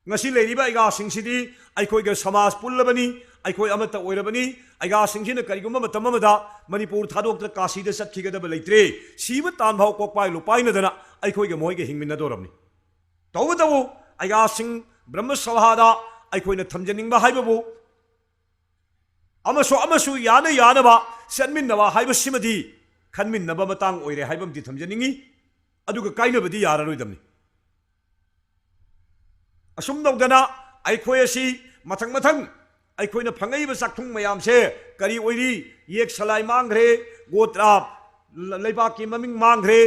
ꯉꯁꯤ ꯂꯩꯔꯤꯕ ꯑꯩꯒꯥꯁꯤꯡꯁꯤꯗꯤ ꯑꯩꯈꯣꯏꯒ ꯁꯃꯥꯖ ꯄꯨꯜꯂꯕꯅꯤ, ꯑꯩꯈꯣꯏ ꯑꯃꯠꯇ ꯑꯣꯏꯔꯕꯅꯤ꯫ ꯑꯩꯒꯥꯁꯤꯡꯁꯤꯅ ꯀꯔꯤꯒꯨꯝꯕ ꯃꯇꯝ ꯑꯃꯗ ꯃꯅꯤꯄꯨꯔ ꯊꯥꯗꯣꯛꯇ ꯀꯥꯁꯤꯗ ꯆꯠꯈꯤꯒꯗꯕ ꯂꯩꯇ꯭ꯔꯦ꯫ ꯁꯤꯕ ꯇꯥꯟ ꯐꯥꯎ ꯀꯣꯛꯄꯥꯏ ꯂꯨꯄꯥꯏꯅꯗꯅ ꯑꯩꯈꯣꯏꯒ ꯃꯣꯏꯒ ꯍꯤꯡꯃꯤꯟꯅꯗꯧꯔꯕꯅꯤ꯫ ꯇꯧꯕꯇꯕꯨ ꯑꯩꯒꯥꯁꯤꯡ ꯕ꯭ꯔꯍ꯭ꯃ ꯁꯚꯥꯗ ꯑꯩꯈꯣꯏꯅ ꯊꯝꯖꯅꯤꯡꯕ ꯍꯥꯏꯕꯕꯨ ꯑꯃꯁꯨ ꯑꯃꯁꯨ ꯌꯥꯅ ꯌꯥꯅꯕ ꯆꯠꯃꯤꯟꯅꯕ ꯍꯥꯏꯕꯁꯤꯃꯗꯤ ꯈꯟꯃꯤꯟꯅꯕ ꯃꯇꯥꯡ ꯑꯣꯏꯔꯦ ꯍꯥꯏꯕ ꯑꯃꯗꯤ ꯊꯝꯖꯅꯤꯡꯉꯤ꯫ ꯑꯗꯨꯒ ꯀꯥꯏꯅꯕꯗꯤ ꯌꯥꯔꯔꯣꯏꯗꯕꯅꯤ꯫ ꯑꯁꯨꯝ ꯇꯧꯗꯅ ꯑꯩꯈꯣꯏ ꯑꯁꯤ ꯃꯊꯪ ꯃꯊꯪ ꯑꯩꯈꯣꯏꯅ ꯐꯪꯉꯛꯏꯕ ꯆꯥꯛꯊꯨꯡ ꯃꯌꯥꯝꯁꯦ ꯀꯔꯤ ꯑꯣꯏꯔꯤ? ꯌꯦꯛ ꯁꯂꯥꯏ ꯃꯥꯡꯈ꯭ꯔꯦ, ꯒꯣꯇ꯭ꯔꯥ, ꯂ-, ꯂꯩꯕꯥꯛꯀꯤ ꯃꯃꯤꯡ ꯃꯥꯡꯈ꯭ꯔꯦ,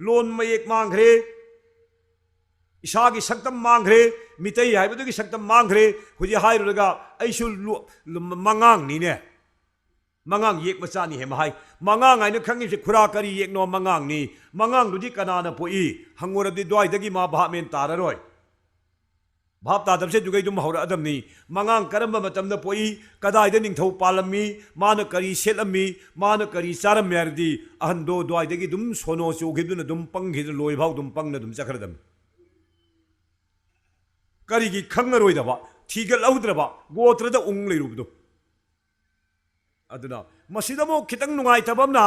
ꯂꯣꯟ ꯃꯌꯦꯛ ꯃꯥꯡꯈ꯭ꯔꯦ, ꯏꯁꯥꯒꯤ ꯁꯛꯇꯝ ꯃꯥꯡꯈ꯭ꯔꯦ, ꯃꯤꯇꯩ ꯍꯥꯏꯕꯗꯨꯒꯤ ꯁꯛꯇꯝ ꯃꯥꯡꯈ꯭ꯔꯦ꯫ ꯍꯧꯖꯤꯛ ꯍꯥꯏꯔꯨꯔꯒ ꯑꯩꯁꯨ ꯂꯨ-, ꯂꯨ-, ꯃꯉꯥꯡꯅꯤꯅꯦ, ꯃꯉꯥꯡ ꯌꯦꯛ ꯃꯆꯥꯅꯤ ꯍꯦ ꯃꯍꯥꯏ꯫ ꯃꯉꯥꯡ ꯍꯥꯏꯅ ꯈꯪꯉꯤꯁꯦ ꯈꯨꯔꯥ ꯀꯔꯤ ꯌꯦꯛꯅꯣ? ꯃꯉꯥꯡꯅꯤ꯫ ꯃꯉꯥꯡꯗꯨꯗꯤ ꯀꯅꯥꯅ ꯄꯣꯛꯏ? ꯍꯪꯉꯨꯔꯗꯤ ꯑꯗꯨꯋꯥꯏꯗꯒꯤ ꯃꯥ ꯚꯥꯞ ꯃꯦꯟ ꯇꯥꯔꯔꯣꯏ꯫ ꯚꯥꯞ ꯇꯥꯗꯕꯁꯦ ꯑꯗꯨꯒꯩ ꯑꯗꯨꯝ ꯍꯧꯔꯛꯑꯗꯕꯅꯤ꯫ ꯃꯉꯥꯡ ꯀꯔꯝꯕ ꯃꯇꯝꯗ ꯄꯣꯛꯏ, ꯀꯗꯥꯏꯗ ꯅꯤꯡꯊꯧ ꯄꯥꯜꯂꯝꯃꯤ, ꯃꯥꯅ ꯀꯔꯤ ꯁꯦꯠꯂꯝꯃꯤ, ꯃꯥꯅ ꯀꯔꯤ ꯆꯥꯔꯝꯃꯤ ꯍꯥꯏꯔꯗꯤ ꯑꯍꯟꯗꯣ ꯑꯗꯨꯋꯥꯏꯗꯒꯤ ꯑꯗꯨꯝ ꯁꯣꯅꯣ ꯆꯨꯈꯤꯗꯨꯅ ꯑꯗꯨꯝ ꯄꯪꯈꯤꯗꯨꯅ ꯂꯣꯏꯐꯥꯎ ꯑꯗꯨꯝ ꯄꯪꯅ ꯑꯗꯨꯝ ꯆꯠꯈ꯭ꯔꯗꯕꯅꯤ꯫ ꯀꯔꯤꯒꯤ ꯈꯪꯉꯔꯣꯏꯗꯕ, ꯊꯤꯒꯠꯍꯧꯗ꯭ꯔꯕ, ꯒꯣꯇ꯭ꯔꯗ ꯎꯪ ꯂꯩꯔꯨꯕꯗꯣ? ꯑꯗꯨꯅ ꯃꯁꯤꯗ ꯑꯃꯨꯛ ꯈꯤꯇꯪ ꯅꯨꯡꯉꯥꯏꯇꯕ ꯑꯃꯅ,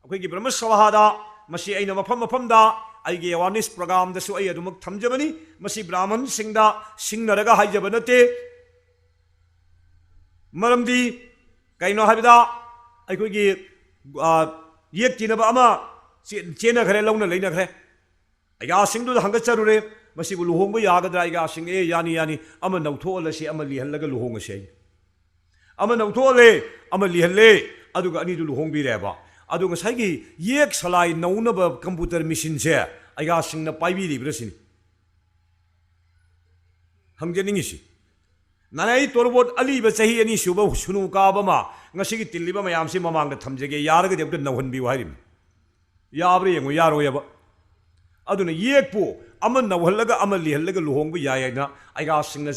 ꯑꯩꯈꯣꯏꯒꯤ ꯕ꯭ꯔꯍ꯭ꯃ ꯁꯚꯥꯗ ꯃꯁꯤ ꯑꯩꯅ ꯃꯐꯝ ꯃꯐꯝꯗ ꯑꯩꯒꯤ ꯑꯦꯋꯥꯔꯅꯦꯁ ꯄ꯭ꯔꯣꯒ꯭ꯔꯥꯝꯗꯁꯨ ꯑꯩ ꯑꯗꯨꯃꯛ ꯊꯝꯖꯕꯅꯤ꯫ ꯃꯁꯤ ꯕ꯭ꯔꯥꯍꯃꯟꯁꯤꯡꯗ ꯁꯤꯡꯅꯔꯒ ꯍꯥꯏꯖꯕ ꯅꯠꯇꯦ꯫ ꯃꯔꯝꯗꯤ ꯀꯩꯅꯣ ꯍꯥꯏꯕꯗ, ꯑꯩꯈꯣꯏꯒꯤ, ꯑ, ꯌꯦꯛ ꯊꯤꯅꯕ ꯑꯃ ꯆꯦ-, ꯆꯦꯟꯅꯈ꯭ꯔꯦ, ꯂꯧꯅ ꯂꯩꯅꯈ꯭ꯔꯦ꯫ ꯑꯩꯒꯥꯁꯤꯡꯗꯨꯗ ꯍꯪꯒꯠꯆꯔꯨꯔꯦ, "ꯃꯁꯤꯕꯨ ꯂꯨꯍꯣꯡꯕ ꯌꯥꯒꯗ꯭ꯔꯥ?" ꯑꯩꯒꯥꯁꯤꯡ, "ꯑꯦ, ꯌꯥꯅꯤ, ꯌꯥꯅꯤ, ꯑꯃ ꯅꯧꯊꯣꯛꯍꯜꯂꯁꯤ, ꯑꯃ ꯂꯤꯍꯜꯂꯒ ꯂꯨꯍꯣꯡꯉꯁꯤ" ꯍꯥꯏ꯫ ꯑꯃ ꯅꯧꯊꯣꯛꯍꯜꯂꯦ, ꯑꯃ ꯂꯤꯍꯜꯂꯦ, ꯑꯗꯨꯒ ꯑꯅꯤꯗꯨ ꯂꯨꯍꯣꯡꯕꯤꯔꯦꯕ꯫ ꯑꯗꯣ ꯉꯁꯥꯏꯒꯤ ꯌꯦꯛ ꯁꯂꯥꯏ ꯅꯧꯅꯕ computer machineꯁꯦ ꯑꯩꯒꯥꯁꯤꯡꯅ ꯄꯥꯏꯕꯤꯔꯤꯕ꯭ꯔꯥ ꯁꯤꯅꯤ ꯍꯪꯖꯅꯤꯡꯉꯤꯁꯤ꯫ ꯅꯥꯅꯥꯏ ꯇꯣꯔꯕꯣꯠ ꯑꯂꯤꯕ ꯆꯍꯤ ꯑꯅꯤ ꯁꯨꯕ ꯁꯨꯅꯨ ꯀꯥꯕ ꯑꯃ ꯉꯁꯤꯒꯤ ꯇꯤꯜꯂꯤꯕ ꯃꯌꯥꯝꯁꯤ ꯃꯃꯥꯡꯗ ꯊꯝꯖꯒꯦ, ꯌꯥꯔꯒꯗꯤ ꯑꯝꯇ ꯅꯧꯍꯟꯕꯤꯌꯨ ꯍꯥꯏꯔꯤꯕꯅꯤ꯫ ꯌꯥꯕ꯭ꯔꯥ ꯌꯦꯡꯉꯨ, ꯌꯥꯔꯣꯏꯑꯕ꯫ ꯑꯗꯨꯅ ꯌꯦꯛꯄꯨ ꯑꯃ ꯅꯧꯍꯜꯂꯒ ꯑꯃ ꯂꯤꯍꯜꯂꯒ ꯂꯨꯍꯣꯡꯕ ꯌꯥꯏ ꯍꯥꯏꯅ ꯑꯩꯒꯥꯁꯤꯡꯅ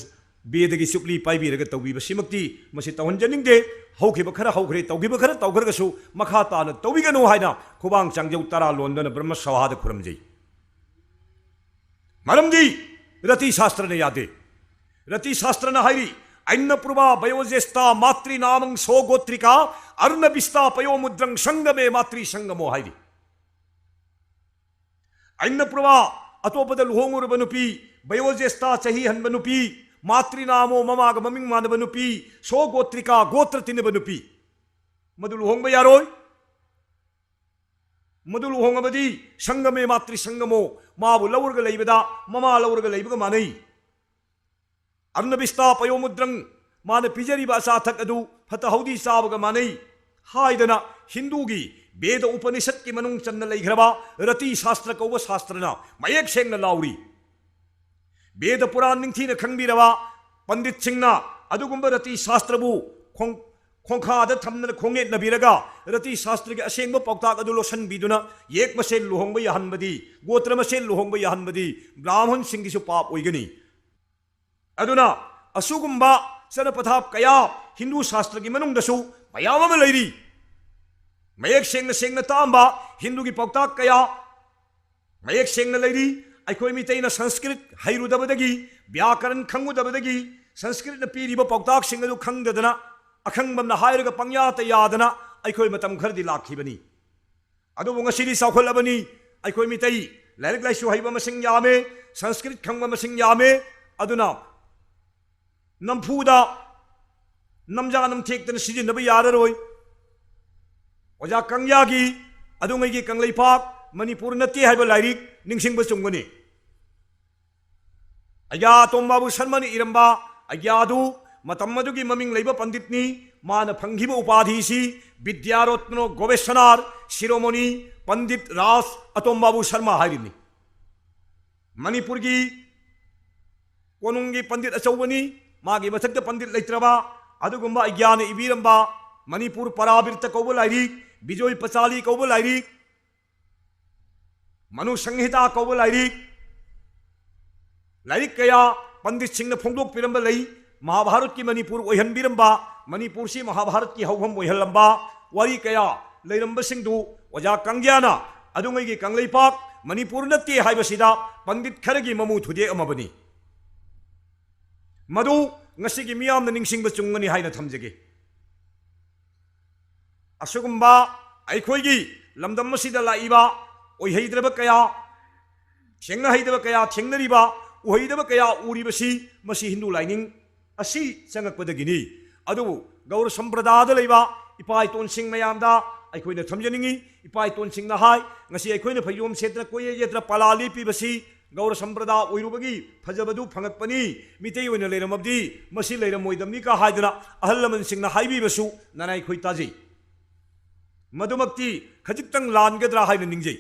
ꯕꯦꯗꯒꯤ ꯆꯨꯞꯂꯤ ꯄꯥꯏꯕꯤꯔꯒ ꯇꯧꯕꯤꯕꯁꯤꯃꯛꯇꯤ ꯃꯁꯤ ꯇꯧꯍꯟꯖꯅꯤꯡꯗꯦ꯫ ꯍꯧꯈꯤꯕ ꯈꯔ ꯍꯧꯈ꯭ꯔꯦ, ꯇꯧꯈꯤꯕ ꯈꯔ ꯇꯧꯈ꯭ꯔꯒꯁꯨ ꯃꯈꯥ ꯇꯥꯅ ꯇꯧꯕꯤꯒꯅꯨ ꯍꯥꯏꯅ ꯈꯨꯕꯥꯡ ꯆꯥꯡꯖꯧ ꯇꯔꯥ ꯂꯣꯟꯗꯨꯅ ꯕ꯭ꯔꯍ꯭ꯃ ꯁꯚꯥꯗ ꯈꯨꯔꯨꯝꯖꯩ꯫ ꯃꯔꯝꯗꯤ ꯔꯇꯤ ꯁꯥꯁꯇ꯭ꯔꯅ ꯌꯥꯗꯦ꯫ ꯔꯇꯤ ꯁꯥꯁꯇ꯭ꯔꯅ ꯍꯥꯏꯔꯤ, "ꯑꯟꯅꯄ꯭ꯔꯨꯚꯥ ꯕꯌꯣꯖꯦꯁꯇꯥ ꯃꯥꯇ꯭ꯔꯤꯅꯥꯃꯪ ꯁꯣ ꯒꯣꯇ꯭ꯔꯤꯀꯥ ꯑꯔꯨꯅꯕꯤꯁꯇꯥ ꯄꯌꯣ ꯃꯨꯗ꯭ꯔꯪ ꯁꯪꯒꯃꯦ ꯃꯥꯇ꯭ꯔꯤ ꯁꯪꯒꯃꯣ" ꯍꯥꯏꯔꯤ꯫ ꯑꯟꯅꯄ꯭ꯔꯨꯚꯥ, ꯑꯇꯣꯞꯄꯗ ꯂꯨꯍꯣꯡꯉꯨꯔꯕ ꯅꯨꯄꯤ, ꯕꯌꯣꯖꯦꯁꯇꯥ ꯆꯍꯤ ꯍꯟꯕ ꯅꯨꯄꯤ, ꯃꯥꯇ꯭ꯔꯤꯅꯥꯃꯣ ꯃꯃꯥꯒ ꯃꯃꯤꯡ ꯃꯥꯟꯅꯕ ꯅꯨꯄꯤ, ꯁꯣ ꯒꯣꯇ꯭ꯔꯤꯀꯥ ꯒꯣꯇ꯭ꯔ ꯇꯤꯟꯅꯕ ꯅꯨꯄꯤ, ꯃꯗꯨ ꯂꯨꯍꯣꯡꯕ ꯌꯥꯔꯣꯏ꯫ ꯃꯗꯨ ꯂꯨꯍꯣꯡꯉꯕꯗꯤ ꯁꯪꯒꯃꯦ ꯃꯥꯇ꯭ꯔꯤ ꯁꯪꯒꯃꯣ, ꯃꯥꯕꯨ ꯂꯧꯔꯒ ꯂꯩꯕꯗ ꯃꯃꯥ ꯂꯧꯔꯒ ꯂꯩꯕꯒ ꯃꯥꯟꯅꯩ꯫ ꯑꯔꯨꯅꯕꯤꯁꯇꯥ ꯄꯌꯣꯃꯨꯗ꯭ꯔꯪ, ꯃꯥꯅ ꯄꯤꯖꯔꯤꯕ ꯑꯆꯥ ꯑꯊꯛ ꯑꯗꯨ ꯐꯠꯇ ꯍꯥꯎꯗꯤ ꯆꯥꯕꯒ ꯃꯥꯟꯅꯩ ꯍꯥꯏꯗꯅ ꯍꯤꯟꯗꯨꯒꯤ ꯕꯦꯗ ꯎꯄꯅꯤꯁꯠꯀꯤ ꯃꯅꯨꯡ ꯆꯟꯅ ꯂꯩꯈ꯭ꯔꯕ ꯔꯇꯤ ꯁꯥꯁꯇ꯭ꯔ ꯀꯧꯕ ꯁꯥꯁꯇ꯭ꯔꯅ ꯃꯌꯦꯛ ꯁꯦꯡꯅ ꯂꯥꯎꯔꯤ꯫ ꯕꯦꯗ ꯄꯨꯔꯥꯟ ꯅꯤꯡꯊꯤꯅ ꯈꯪꯕꯤꯔꯕ ꯄꯟꯗꯤꯠꯁꯤꯡꯅ ꯑꯗꯨꯒꯨꯝꯕ ꯔꯇꯤ ꯁꯥꯁꯇ꯭ꯔꯕꯨ ꯈꯣꯡ-, ꯈꯣꯡꯈꯥꯗ ꯊꯝꯗꯅ ꯈꯣꯡꯅꯦꯠꯅꯕꯤꯔꯒ ꯔꯇꯤ ꯁꯥꯁꯇ꯭ꯔꯒꯤ ꯑꯁꯦꯡꯕ ꯄꯥꯎꯇꯥꯛ ꯑꯗꯨ ꯂꯣꯠꯁꯤꯟꯕꯤꯗꯨꯅ ꯌꯦꯛ ꯃꯁꯦꯜ ꯂꯨꯍꯣꯡꯕ ꯌꯥꯍꯟꯕꯗꯤ, ꯒꯣꯇ꯭ꯔ ꯃꯁꯦꯜ ꯂꯨꯍꯣꯡꯕ ꯌꯥꯍꯟꯕꯗꯤ ꯕ꯭ꯔꯥꯍꯃꯟꯁꯤꯡꯒꯤꯁꯨ ꯄꯥꯞ ꯑꯣꯏꯒꯅꯤ꯫ ꯑꯗꯨꯅ ꯑꯁꯤꯒꯨꯝꯕ ꯆꯠꯅ ꯄꯊꯥꯞ ꯀꯌꯥ ꯍꯤꯟꯗꯨ ꯁꯥꯁꯇ꯭ꯔꯒꯤ ꯃꯅꯨꯡꯗꯁꯨ ꯃꯌꯥꯝ ꯑꯃ ꯂꯩꯔꯤ꯫ ꯃꯌꯦꯛ ꯁꯦꯡꯅ ꯁꯦꯡꯅ ꯇꯥꯛꯑꯝꯕ ꯍꯤꯟꯗꯨꯒꯤ ꯄꯥꯎꯇꯥꯛ ꯀꯌꯥ ꯃꯌꯦꯛ ꯁꯦꯡꯅ ꯂꯩꯔꯤ꯫ ꯑꯩꯈꯣꯏ ꯃꯤꯇꯩꯅ ꯁꯪꯁꯀ꯭ꯔꯤꯠ ꯍꯩꯔꯨꯗꯕꯗꯒꯤ, ꯕ꯭ꯌꯥꯀꯔꯟ ꯈꯪꯉꯨꯗꯕꯗꯒꯤ, ꯁꯪꯁꯀ꯭ꯔꯤꯠꯅ ꯄꯤꯔꯤꯕ ꯄꯥꯎꯇꯥꯛꯁꯤꯡ ꯑꯗꯨ ꯈꯪꯗꯗꯅ, ꯑꯈꯪꯕꯝꯅ ꯍꯥꯏꯔꯒ ꯄꯪꯌꯥꯇ ꯌꯥꯗꯅ ꯑꯩꯈꯣꯏ ꯃꯇꯝ ꯈꯔꯗꯤ ꯂꯥꯛꯈꯤꯕꯅꯤ꯫ ꯑꯗꯨꯕꯨ ꯉꯁꯤꯗꯤ ꯆꯥꯎꯈꯠꯂꯕꯅꯤ꯫ ꯑꯩꯈꯣꯏ ꯃꯤꯇꯩ ꯂꯥꯏꯔꯤꯛ ꯂꯥꯏꯁꯨ ꯍꯩꯕ ꯃꯁꯤꯡ ꯌꯥꯝꯃꯦ, ꯁꯪꯁꯀ꯭ꯔꯤꯠ ꯈꯪꯕ ꯃꯁꯤꯡ ꯌꯥꯝꯃꯦ꯫ ꯑꯗꯨꯅ ꯅꯝꯐꯨꯗ ꯅꯝꯖꯥ ꯅꯝꯊꯦꯛꯇꯅ ꯁꯤꯖꯤꯟꯅꯕ ꯌꯥꯔꯔꯣꯏ꯫ ꯑꯣꯖꯥ ꯀꯪꯌꯥꯒꯤ ꯑꯗꯨꯉꯩꯒꯤ ꯀꯪꯂꯩꯄꯥꯛ ꯃꯅꯤꯄꯨꯔ ꯅꯠꯇꯦ ꯍꯥꯏꯕ ꯂꯥꯏꯔꯤꯛ ꯅꯤꯡꯁꯤꯡꯕ ꯆꯨꯝꯒꯅꯤ꯫ ꯑꯩꯒ꯭ꯌꯥ ꯑꯇꯣꯝꯕꯥꯕꯨ ꯁꯔꯃꯅ ꯏꯔꯝꯕ ꯑꯩꯒ꯭ꯌꯥꯗꯨ ꯃꯇꯝ ꯑꯗꯨꯒꯤ ꯃꯃꯤꯡ ꯂꯩꯕ ꯄꯟꯗꯤꯠꯅꯤ꯫ ꯃꯥꯅ ꯐꯪꯈꯤꯕ ꯎꯄꯥꯙꯤꯁꯤ ꯕꯤꯗ꯭ꯌꯥꯔꯠꯅ ꯒꯣꯕꯦꯁꯅꯥꯔ ꯁꯤꯔꯣꯃꯣꯅꯤ ꯄꯟꯗꯤꯠ ꯔꯥꯖ ꯑꯇꯣꯝꯕꯥꯕꯨ ꯁꯔꯃ ꯍꯥꯏꯔꯤꯕꯅꯤ꯫ ꯃꯅꯤꯄꯨꯔꯒꯤ ꯀꯣꯅꯨꯡꯒꯤ ꯄꯟꯗꯤꯠ ꯑꯆꯧꯕꯅꯤ꯫ ꯃꯥꯒꯤ ꯃꯊꯛꯇ ꯄꯟꯗꯤꯠ ꯂꯩꯇ꯭ꯔꯕ ꯑꯗꯨꯒꯨꯝꯕ ꯑꯩꯒ꯭ꯌꯥꯅ ꯏꯕꯤꯔꯝꯕ ꯃꯅꯤꯄꯨꯔ ꯄꯔꯥꯕꯤꯔꯇ ꯀꯧꯕ ꯂꯥꯏꯔꯤꯛ, ꯕꯤꯖꯣꯏ ꯄꯆꯥꯂꯤ ꯀꯧꯕ ꯂꯥꯏꯔꯤꯛ, ꯃꯅꯨ ꯁꯪꯍꯤꯇꯥ ꯀꯧꯕ ꯂꯥꯏꯔꯤꯛ, ꯂꯥꯏꯔꯤꯛ ꯀꯌꯥ ꯄꯟꯗꯤꯠꯁꯤꯡꯅ ꯐꯣꯡꯗꯣꯛꯄꯤꯔꯝꯕ ꯂꯩ꯫ ꯃꯍꯥꯚꯥꯔꯠꯀꯤ ꯃꯅꯤꯄꯨꯔ ꯑꯣꯏꯍꯟꯕꯤꯔꯝꯕ, ꯃꯅꯤꯄꯨꯔꯁꯤ ꯃꯍꯥꯚꯥꯔꯠꯀꯤ ꯍꯧꯐꯝ ꯑꯣꯏꯍꯜꯂꯝꯕ ꯋꯥꯔꯤ ꯀꯌꯥ ꯂꯩꯔꯝꯕꯁꯤꯡꯗꯨ ꯑꯣꯖꯥ ꯀꯪꯒ꯭ꯌꯥꯅ ꯑꯗꯨꯉꯩꯒꯤ ꯀꯪꯂꯩꯄꯥꯛ ꯃꯅꯤꯄꯨꯔ ꯅꯠꯇꯦ ꯍꯥꯏꯕꯁꯤꯗ ꯄꯟꯗꯤꯠ ꯈꯔꯒꯤ ꯃꯃꯨ ꯊꯨꯗꯦꯛꯑꯝꯃꯕꯅꯤ꯫ ꯃꯗꯨ ꯉꯁꯤꯒꯤ ꯃꯤꯌꯥꯝꯅ ꯅꯤꯡꯁꯤꯡꯕ ꯆꯨꯝꯒꯅꯤ ꯍꯥꯏꯅ ꯊꯝꯖꯒꯦ꯫ ꯑꯁꯤꯒꯨꯝꯕ ꯑꯩꯈꯣꯏꯒꯤ ꯂꯝꯗꯝ ꯑꯁꯤꯗ ꯂꯥꯛꯏꯕ ꯑꯣꯏꯍꯩꯗ꯭ꯔꯕ ꯀꯌꯥ, ꯊꯦꯡꯅꯍꯩꯗꯕ ꯀꯌꯥ ꯊꯦꯡꯅꯔꯤꯕ, ꯎꯍꯩꯗꯕ ꯀꯌꯥ ꯎꯔꯤꯕꯁꯤ ꯃꯁꯤ ꯍꯤꯟꯗꯨ ꯂꯥꯏꯅꯤꯡ ꯑꯁꯤ ꯆꯪꯉꯛꯄꯗꯒꯤꯅꯤ꯫ ꯑꯗꯨꯕꯨ ꯒꯧꯔ ꯁꯝꯄ꯭ꯔꯗꯥꯗ ꯂꯩꯕ ꯏꯄꯥ ꯏꯇꯣꯟꯁꯤꯡ ꯃꯌꯥꯝꯗ ꯑꯩꯈꯣꯏꯅ ꯊꯝꯖꯅꯤꯡꯉꯤ꯫ ꯏꯄꯥ ꯏꯇꯣꯟꯁꯤꯡꯅ ꯍꯥꯏ, ꯉꯁꯤ ꯑꯩꯈꯣꯏꯅ ꯐꯩꯖꯣꯝ ꯁꯦꯠꯇꯅ ꯀꯣꯏꯌꯦꯠ ꯌꯦꯠꯇꯅ ꯄꯥꯂꯥ ꯂꯦꯞꯄꯤꯕꯁꯤ ꯒꯧꯔ ꯁꯝꯄ꯭ꯔꯗꯥ ꯑꯣꯏꯔꯨꯕꯒꯤ ꯐꯖꯕꯗꯨ ꯐꯪꯉꯛꯄꯅꯤ꯫ ꯃꯤꯇꯩ ꯑꯣꯏꯅ ꯂꯩꯔꯝꯃꯕꯗꯤ ꯃꯁꯤ ꯂꯩꯔꯝꯃꯣꯏꯗꯕꯅꯤꯀ ꯍꯥꯏꯗꯅ ꯑꯍꯜ ꯂꯃꯟꯁꯤꯡꯅ ꯍꯥꯏꯕꯤꯕꯁꯨ ꯅꯅꯥꯏꯈꯣꯏ ꯇꯥꯖꯩ꯫ ꯃꯗꯨꯃꯛꯇꯤ ꯈꯖꯤꯛꯇꯪ ꯂꯥꯟꯒꯗ꯭ꯔꯥ ꯍꯥꯏꯅ ꯅꯤꯡꯖꯩ꯫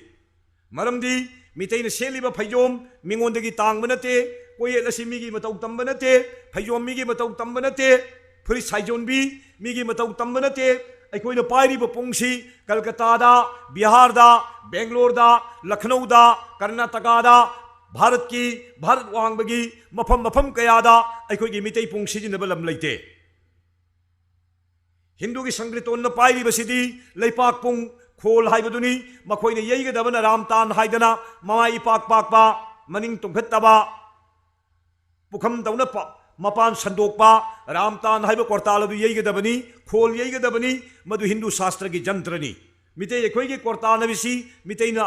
ꯃꯔꯝꯗꯤ ꯃꯤꯇꯩꯅ ꯁꯦꯠꯂꯤꯕ ꯐꯩꯖꯣꯝ ꯃꯤꯉꯣꯟꯗꯒꯤ ꯇꯥꯡꯕ ꯅꯠꯇꯦ, ꯀꯣꯌꯦꯠ ꯑꯁꯤ ꯃꯤꯒꯤ ꯃꯇꯧ ꯇꯝꯕ ꯅꯠꯇꯦ, ꯐꯩꯖꯣꯝ ꯃꯤꯒꯤ ꯃꯇꯧ ꯇꯝꯕ ꯅꯠꯇꯦ, ꯐꯨꯔꯤꯠ ꯁꯥꯏꯖꯣꯟꯕꯤ ꯃꯤꯒꯤ ꯃꯇꯧ ꯇꯝꯕ ꯅꯠꯇꯦ꯫ ꯑꯩꯈꯣꯏꯅ ꯄꯥꯏꯔꯤꯕ ꯄꯨꯡꯁꯤ ꯀꯜꯀꯇꯥꯗ, ꯕꯤꯍꯥꯔꯗ, ꯕꯦꯡꯒ꯭ꯂꯣꯔꯗ, ꯂꯈꯅꯧꯗ, ꯀꯔꯅꯥꯇꯀꯥꯗ, ꯚꯥꯔꯠꯀꯤ, ꯚꯥꯔꯠ ꯋꯥꯡꯕꯒꯤ ꯃꯐꯝ ꯃꯐꯝ ꯀꯌꯥꯗ ꯑꯩꯈꯣꯏꯒꯤ ꯃꯤꯇꯩ ꯄꯨꯡ ꯁꯤꯖꯤꯟꯅꯕ ꯂꯝ ꯂꯩꯇꯦ꯫ ꯍꯤꯟꯗꯨꯒꯤ ꯁꯪꯀ꯭ꯔꯤꯇꯣꯟꯅ ꯄꯥꯏꯔꯤꯕꯁꯤꯗꯤ ꯂꯩꯄꯥꯛ ꯄꯨꯡ, ꯈꯣꯜ ꯍꯥꯏꯕꯗꯨꯅꯤ꯫ ꯃꯈꯣꯏꯅ ꯌꯩꯒꯗꯕꯅ ꯔꯥꯝꯇꯥꯟ ꯍꯥꯏꯗꯅ ꯃꯃꯥꯏ ꯏꯄꯥꯛ ꯄꯥꯛꯄ, ꯃꯅꯤꯡ ꯇꯨꯝꯈꯠꯇꯕ, ꯄꯨꯈꯝꯗꯧꯅ ꯄ-, ꯃꯄꯥꯟ ꯁꯟꯗꯣꯛꯄ ꯔꯥꯝꯇꯥꯟ ꯍꯥꯏꯕ ꯀꯣꯔꯇꯥꯜ ꯑꯗꯨ ꯌꯩꯒꯗꯕꯅꯤ, ꯈꯣꯜ ꯌꯩꯒꯗꯕꯅꯤ꯫ ꯃꯗꯨ ꯍꯤꯟꯗꯨ ꯁꯥꯁꯇ꯭ꯔꯒꯤ ꯖꯟꯇ꯭ꯔꯅꯤ꯫ ꯃꯤꯇꯩ ꯑꯩꯈꯣꯏꯒꯤ ꯀꯣꯔꯇꯥꯟ ꯍꯥꯏꯕꯁꯤ ꯃꯤꯇꯩꯅ